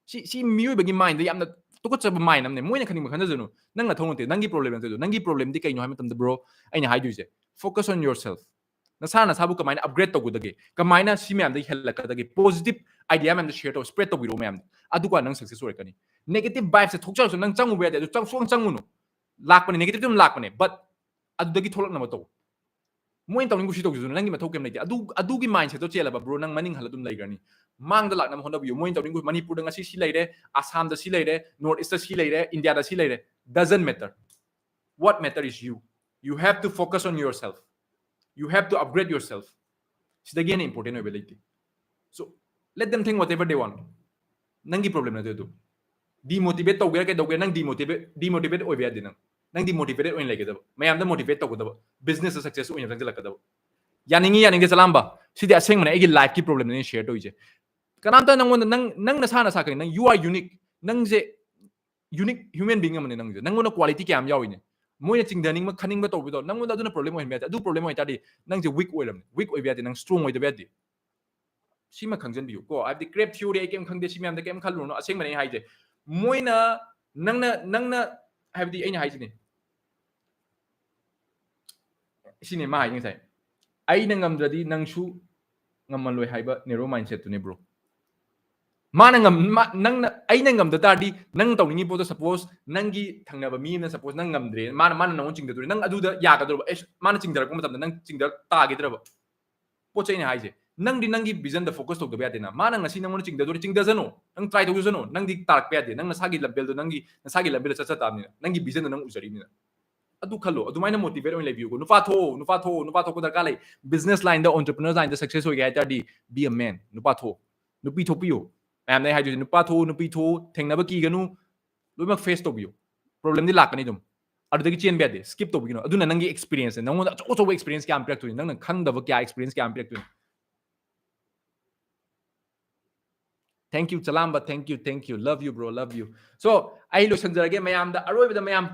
ꯁꯤ, ꯁꯤ ꯃꯤꯑꯣꯏꯕꯒꯤ mind ꯗ ꯌꯥꯝꯅ ꯇꯨꯀꯠꯆꯕ mind ꯑꯃꯅꯦ꯫ ꯃꯣꯏꯅ ꯈꯟꯅꯤꯡꯕ ꯈꯟꯖꯁꯅꯨ꯫ ꯅꯪ ꯅꯊꯧ ꯅꯠꯇꯦ꯫ ꯅꯪꯒꯤ problem ꯅꯠꯇꯦ ꯑꯗꯨ꯫ ꯅꯪꯒꯤ problem ꯗꯤ ꯀꯩꯅꯣ ꯍꯥꯏꯕ ꯃꯇꯝꯗ, bro, ꯑꯩꯅ ꯍꯥꯏꯗꯣꯏꯁꯦ, focus on yourself. ꯅꯁꯥ ꯅꯁꯥꯕꯨ ꯀꯃꯥꯏꯅ upgrade ꯇꯧꯒꯗꯒꯦ, ꯀꯃꯥꯏꯅ ꯁꯤ ꯃꯌꯥꯝꯗꯒꯤ ꯍꯦꯜꯂꯛꯀꯗꯒꯦ, positive idea ꯃꯌꯥꯝꯗꯣ share ꯇꯧ, spread ꯇꯧꯕꯤꯔꯛꯑꯣ ꯃꯌꯥꯝꯗ꯫ ꯑꯗꯨꯒ ꯅꯪ success ꯑꯣꯏꯔꯛꯀꯅꯤ꯫ Negative vibe ꯁꯦ ꯊꯣꯛꯆꯔꯁꯨ ꯅꯪ ꯆꯪꯉꯨꯕ ꯌꯥꯗꯦ꯫ ꯑꯗꯨ ꯆꯪ-, ꯁꯨꯡꯆꯪ ꯆꯪꯉꯨꯅꯨ꯫ ꯂꯥꯛꯄꯅꯦ, negative ꯑꯗꯨꯝ ꯂꯥꯛꯄꯅꯦ, but ꯑꯗꯨꯗꯒꯤ ꯊꯣꯛꯂꯛꯅꯕ ꯇꯧ꯫ ꯃꯣꯏꯅ ꯇꯧꯅꯤꯡꯕ ꯁꯤ ꯇꯧꯖꯁꯅꯨ, ꯅꯪꯒꯤ ꯃꯊꯧ ꯀꯩꯝ ꯂꯩꯇꯦ꯫ ꯑꯗꯨ, ꯑꯗꯨꯒꯤ mindset ꯇꯣ ꯆꯦꯜꯂꯕ, bro, ꯅꯪ ꯃꯅꯤꯡ ꯍꯜꯂ ꯑꯗꯨꯝ ꯂꯩꯈ꯭ꯔꯅꯤ꯫ ꯃꯥꯡꯗ ꯂꯥꯛꯅꯕ ꯍꯣꯠꯅꯕꯤꯌꯨ꯫ ꯃꯣꯏꯅ ꯇꯧꯅꯤꯡꯕ, ꯃꯅꯤꯄꯨꯔꯗ ꯉꯁꯤ ꯁꯤ ꯂꯩꯔꯦ, ꯑꯁꯥꯝꯗ ꯁꯤ ꯂꯩꯔꯦ, North East ꯇ ꯁꯤ ꯂꯩꯔꯦ, ꯏꯟꯗꯤꯌꯥꯗ ꯁꯤ ꯂꯩꯔꯦ, doesn't matter. What matter is you. You have to focus on yourself. You have to upgrade yourself. ꯁꯤꯗꯒꯤ ꯍꯦꯟꯅ important ꯑꯣꯏꯕ ꯂꯩꯇꯦ꯫ So, let them think whatever they want. ꯅꯪꯒꯤ problem ꯅꯠꯇꯦ ꯑꯗꯨ꯫ Demotivate ꯇꯧꯒꯦꯔꯥ ꯀꯩꯗꯧꯒꯦꯔꯥ, ꯅꯪ demotivate, demotivate ꯑꯣꯏꯕ ꯌꯥꯗꯦ ꯅꯪ꯫ ꯅꯪ demotivate ꯑꯣꯏꯅ ꯂꯩꯒꯗꯕ꯫ ꯃꯌꯥꯝꯗ motivate ꯇꯧꯒꯗꯕ꯫ Business ꯇ success ꯑꯣꯏꯅ ꯆꯪꯁꯤꯜꯂꯛꯀꯗꯕ꯫ ꯌꯥꯅꯤꯡꯉꯤ ꯌꯥꯅꯤꯡꯗꯦ ꯆꯂꯥꯝꯕ꯫ ꯁꯤꯗꯤ ꯑꯁꯦꯡꯕꯅꯦ, ꯑꯩꯒꯤ life ꯀꯤ problem ꯅꯦ ꯑꯩꯅ share ꯇꯧꯔꯤꯁꯦ꯫ ꯀꯅꯥꯝꯇ ꯅꯪꯉꯣꯟꯗ, ꯅꯪ, ꯅꯪ ꯅꯁꯥ ꯅꯁꯥ ꯈꯪꯉꯤ꯫ ꯅꯪ, you are unique. ꯅꯪꯁꯦ unique human being ꯑꯃꯅꯦ ꯅꯪꯁꯦ꯫ ꯅꯪꯉꯣꯟꯗ quality ꯀꯌꯥꯝ ꯌꯥꯎꯔꯤꯅꯦ꯫ ꯃꯣꯏꯅ ꯆꯤꯡꯊꯅꯤꯡꯕ, ꯈꯟꯅꯤꯡꯕ ꯇꯧꯕꯗꯣ ꯅꯪꯉꯣꯟꯗ ꯑꯗꯨꯅ problem ꯑꯣꯏꯍꯟꯕ ꯌꯥꯗꯦ꯫ ꯑꯗꯨ problem ꯑꯣꯏꯇꯥꯔꯗꯤ ꯅꯪꯁꯦ weak ꯑꯣꯏꯔꯝꯅꯦ꯫ Weak ꯑꯣꯏꯕ ꯌꯥꯗꯦ꯫ ꯅꯪ strong ꯑꯣꯏꯗꯕ ꯌꯥꯗꯦ꯫ ꯁꯤꯃ ꯈꯪꯖꯟꯕꯤꯌꯨ ꯀꯣ꯫ ꯍꯥꯏꯕꯗꯤ crap theory ꯑꯩ ꯀꯩꯝ ꯈꯪꯗꯦ, ꯁꯤ ꯃꯌꯥꯝꯗ ꯀꯩꯝ ꯈꯜꯂꯨꯔꯅꯨ꯫ ꯑꯁꯦꯡꯕꯅꯦ ꯑꯩ ꯍꯥꯏꯁꯦ꯫ ꯃꯣꯏꯅ, ꯅꯪꯅ, ꯅꯪꯅ, ꯍꯥꯏꯕꯗꯤ ꯑꯩꯅ ꯍꯥꯏꯁꯤꯅꯦ, ꯁꯤꯅꯦ ꯃꯥ ꯍꯥꯏꯁꯦ ꯉꯁꯥꯏ, "ꯑꯩꯅ ꯉꯝꯗ꯭ꯔꯗꯤ ꯅꯪꯁꯨ ꯉꯝꯃꯜꯂꯣꯏ" ꯍꯥꯏꯕ narrow mindset ꯇꯨꯅꯦ, bro꯫ ꯃꯥꯅ ꯉꯝ-, ꯃꯥ-, ꯅꯪꯅ, ꯑꯩꯅ ꯉꯝꯗ ꯇꯥꯔꯗꯤ, ꯅꯪ ꯇꯧꯅꯤꯡꯉꯤ ꯄꯣꯠꯇꯣ, suppose ꯅꯪꯒꯤ ꯊꯪꯅꯕ ꯃꯤ ꯑꯃꯅ, suppose ꯅꯪ ꯉꯝꯗ꯭ꯔꯦ, ꯃꯥꯅ, ꯃꯥꯅ ꯅꯉꯣꯟꯗ ꯆꯤꯡꯗꯗꯣꯔꯦ, ꯅꯪ ꯑꯗꯨꯗ ꯌꯥꯒꯗ꯭ꯔꯕ? ꯑꯦꯁ, ꯃꯥꯅ ꯆꯤꯡꯊꯔꯛꯄ ꯃꯇꯝꯗ ꯅꯪ ꯆꯤꯡꯊꯔꯛ ꯇꯥꯒꯗ꯭ꯔꯕ? ꯄꯣꯠꯁꯦ ꯑꯩꯅ ꯍꯥꯏꯁꯦ, ꯅꯪꯗꯤ ꯅꯪꯒꯤ vision ꯗ focus ꯇꯧꯗꯕ ꯌꯥꯗꯦꯅ꯫ ꯃꯥꯅ ꯉꯁꯤ ꯅꯪꯉꯣꯟꯗ ꯆꯤꯡꯊꯗꯣꯔꯦ, ꯆꯤꯡꯊꯖꯅꯨ, ꯅꯪ try ꯇꯧꯖꯁꯅꯨ, ꯅꯪꯗꯤ ꯇꯥꯔꯛꯄ ꯌꯥꯗꯦ꯫ ꯅꯪ ꯅꯁꯥꯒꯤ ꯂꯝꯕꯦꯜꯗꯣ, ꯅꯪꯒꯤ, ꯅꯁꯥꯒꯤ ꯂꯝꯕꯦꯜꯗ ꯆꯠꯆ ꯇꯥꯕꯅꯤꯅ, ꯅꯪꯒꯤ vision ꯗꯣ ꯅꯪ ꯎꯖꯔꯤꯕꯅꯤꯅ꯫ ꯑꯗꯨ ꯈꯜꯂꯣ, ꯑꯗꯨꯃꯥꯏꯅ motivate ꯑꯣꯏꯅ ꯂꯩꯕꯤꯌꯨꯀꯣ꯫ ꯅꯨꯄꯥ ꯊꯣꯛꯑꯣ, ꯅꯨꯄꯥ ꯊꯣꯛꯑꯣ, ꯅꯨꯄꯥ ꯊꯣꯛꯄ ꯗꯔꯀꯥꯔ ꯂꯩ꯫ Business line ꯗ, entrepreneur line ꯗ success ꯑꯣꯏꯒꯦ ꯍꯥꯏ ꯇꯥꯔꯗꯤ, be a man, ꯅꯨꯄꯥ ꯊꯣꯛꯑꯣ, ꯅꯨꯄꯤ ꯊꯣꯛꯄꯤꯌꯨ꯫ ꯃꯌꯥꯝꯅ ꯑꯩ ꯍꯥꯏꯗꯣꯏꯁꯦ, ꯅꯨꯄꯥ ꯊꯣꯛꯑꯣ, ꯅꯨꯄꯤ ꯊꯣꯛꯑꯣ, ꯊꯦꯡꯅꯕ ꯀꯤꯒꯅꯨ, ꯂꯣꯏꯅꯃꯛ face ꯇꯧꯕꯤꯌꯨ꯫ Problem ꯗꯤ ꯂꯥꯛꯀꯅꯤ ꯑꯗꯨꯝ꯫ ꯑꯗꯨꯗꯒꯤ ꯆꯦꯟꯕ ꯌꯥꯗꯦ, skip ꯇꯧꯕꯤꯒꯅꯨ꯫ ꯑꯗꯨꯅ ꯅꯪꯒꯤ experience ꯅꯦ, ꯅꯪꯉꯣꯟꯗ ꯑꯆꯧ ꯑꯆꯧꯕ experience ꯀꯌꯥ ꯑꯃ ꯄꯤꯔꯛꯇꯣꯏꯅꯤ, ꯅꯪꯅ ꯈꯪꯗꯕ ꯀꯌꯥ experience ꯀꯌꯥ ꯑꯃ ꯄꯤꯔꯛꯇꯣꯏꯅꯤ꯫ Thank you ꯆꯂꯥꯝꯕ, thank you, thank you, love you bro, love you꯫ So ꯑꯩ ꯂꯣꯏꯁꯤꯟꯖꯔꯒꯦ ꯃꯌꯥꯝꯗ, ꯑꯔꯣꯏꯕꯗ ꯃꯌꯥꯝ,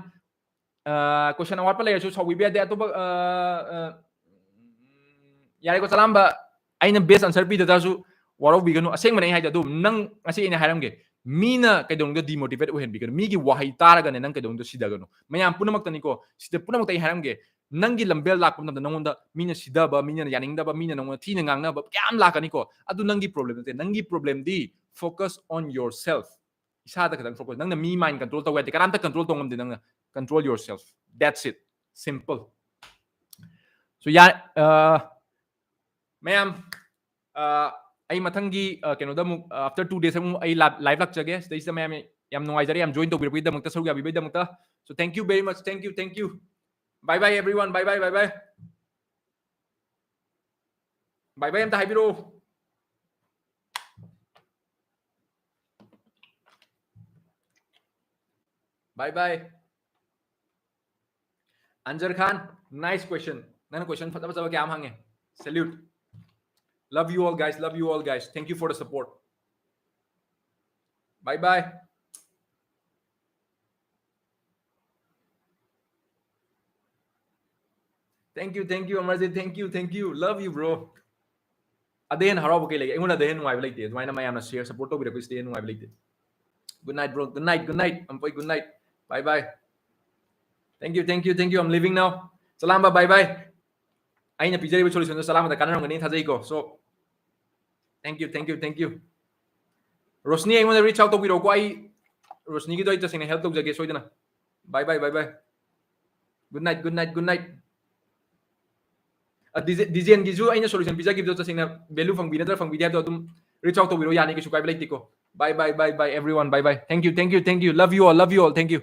ꯑ, question ꯑꯋꯥꯠꯄ ꯂꯩꯔꯁꯨ ꯁꯥꯎꯕꯤꯕ ꯌꯥꯗꯦ꯫ ꯑꯇꯣꯞꯄ, ꯑ, ꯑ, ꯌꯥꯔꯦꯀꯣ ꯆꯂꯥꯝꯕ, ꯑꯩꯅ best answer ꯄꯤꯗ ꯇꯥꯔꯁꯨ ꯋꯥꯔꯧꯕꯤꯒꯅꯨ꯫ ꯑꯁꯦꯡꯕꯅꯦ ꯑꯩ ꯍꯥꯏꯁꯦ꯫ ꯑꯗꯨ ꯅꯪ, ꯉꯁꯤ ꯑꯩꯅ ꯍꯥꯏꯔꯝꯒꯦ, ꯃꯤꯅ ꯀꯩꯗꯧꯅꯨꯡꯗ demotivate ꯑꯣꯏꯍꯟꯕꯤꯒꯅꯨ꯫ ꯃꯤꯒꯤ ꯋꯥꯍꯩ ꯇꯥꯔꯒꯅꯦ ꯅꯪ ꯀꯩꯗꯧꯅꯨꯡꯗ ꯁꯤꯗꯒꯅꯨ꯫ ꯃꯌꯥꯝ ꯄꯨꯝꯅꯃꯛꯇꯅꯤꯀꯣ, ꯁꯤꯗ ꯄꯨꯝꯅꯃꯛꯇ ꯑꯩ ꯍꯥꯏꯔꯝꯒꯦ, ꯅꯪꯒꯤ ꯂꯝꯕꯦꯜ ꯂꯥꯛꯄ ꯃꯇꯝꯗ ꯅꯪꯉꯣꯟꯗ ꯃꯤꯅ ꯁꯤꯗꯕ, ꯃꯤꯅ ꯌꯥꯅꯤꯡꯗꯕ, ꯃꯤꯅ ꯅꯪꯉꯣꯟꯗ ꯊꯤꯅ ꯉꯥꯡꯅꯕ ꯀꯌꯥꯝ ꯂꯥꯛꯀꯅꯤꯀꯣ꯫ ꯑꯗꯨ ꯅꯪꯒꯤ problem ꯅꯠꯇꯦ꯫ ꯅꯪꯒꯤ problemꯗꯤ focus on yourself꯫ ꯏꯁꯥꯗ ꯈꯛꯇꯪ focus꯫ ꯅꯪꯅ ꯃꯤ mind control ꯇꯧꯕ ꯌꯥꯗꯦ, ꯀꯅꯥꯝꯇ control ꯇꯧ ꯉꯝꯗꯦ꯫ ꯅꯪꯅ control yourself, that's it, simple꯫ So ꯌꯥ-, ꯑ, ꯃꯌꯥꯝ, ꯑ, ꯑꯩ ꯃꯊꯪꯒꯤ, ꯑ, ꯀꯩꯅꯣꯗ ꯑꯃꯨꯛ, ꯑ, after two days ꯑꯃꯨꯛ ꯑꯩ ꯂꯥ-, live ꯂꯥꯛꯆꯒꯦ꯫ ꯁꯤꯗꯩꯁꯤꯗ ꯃꯌꯥꯝ ꯌꯥꯝ ꯅꯨꯡꯉꯥꯏꯖꯔꯦ, ꯌꯥꯝ join ꯇꯧꯕꯤꯔꯛꯄꯒꯤꯗꯃꯛꯇ, ꯁꯔꯨꯛ ꯌꯥꯕꯤꯕꯒꯤꯗꯃꯛꯇ꯫ So thank you very much, thank you, thank you, bye bye everyone, bye bye, bye bye, bye bye ꯑꯝꯇ ꯍꯥꯏꯕꯤꯔꯛꯑꯣ꯫ Bye bye꯫ Anjar Khan, nice question. ꯅꯪꯅ question ꯐꯖ ꯐꯖꯕ ꯀꯌꯥ ꯑꯃ ꯍꯪꯉꯦ꯫ Salute. Love you all, guys. Love you all, guys. Thank you for the support. Bye bye. Thank you, thank you, Amarjit. Thank you, thank you. Love you, bro. ꯑꯗꯩ ꯍꯦꯟꯅ ꯍꯔꯥꯎꯕ ꯀꯩ ꯂꯩꯒꯦ? ꯑꯩꯉꯣꯟꯗ ꯑꯗꯩ ꯍꯦꯟꯅ ꯅꯨꯡꯉꯥꯏꯕ ꯂꯩꯇꯦ꯫ ꯑꯗꯨꯃꯥꯏꯅ ꯃꯌꯥꯝꯅ share, support ꯇꯧꯕꯤꯔꯛꯄꯁꯤꯗꯩ ꯍꯦꯟꯅ ꯅꯨꯡꯉꯥꯏꯕ ꯂꯩꯇꯦ꯫ Good night, bro. Good night, good night. ꯑꯝꯄꯣꯏ, good night. Bye bye. Thank you, thank you, thank you. I'm leaving now. ꯆꯂꯥꯝꯕ, bye bye. ꯑꯩꯅ ꯄꯤꯖꯔꯤꯕ solutionꯗꯣ ꯆꯂꯥꯝꯕꯗ ꯀꯥꯟꯅꯔꯝꯒꯅꯤ ꯊꯥꯖꯩꯀꯣ꯫ So, thank you, thank you, thank you. Roshni, ꯑꯩꯉꯣꯟꯗ reach out ꯇꯧꯕꯤꯔꯛꯎꯀꯣ꯫ ꯑꯩ ꯔꯣꯁꯅꯤꯒꯤꯗꯣ ꯑꯩ ꯇꯁꯦꯡꯅ help ꯇꯧꯖꯒꯦ ꯁꯣꯏꯗꯅ꯫ Bye bye, bye bye. Good night, good night, good night. ꯑ, DJ, DJꯒꯤꯁꯨ ꯑꯩꯅ solution ꯄꯤꯖꯈꯤꯕꯗꯣ ꯇꯁꯦꯡꯅ value ꯐꯪꯕꯤ ꯅꯠꯇ꯭ꯔꯥ ꯐꯪꯕꯤꯗꯦ ꯍꯥꯏꯕꯗꯣ ꯑꯗꯨꯝ reach out ꯇꯧꯕꯤꯔꯣ, ꯌꯥꯅꯤ, ꯀꯩꯁꯨ ꯀꯥꯏꯕ ꯂꯩꯇꯦꯀꯣ꯫ Bye bye, bye bye, everyone, bye bye. Thank you, thank you, thank you. Love you all, love you all. Thank you.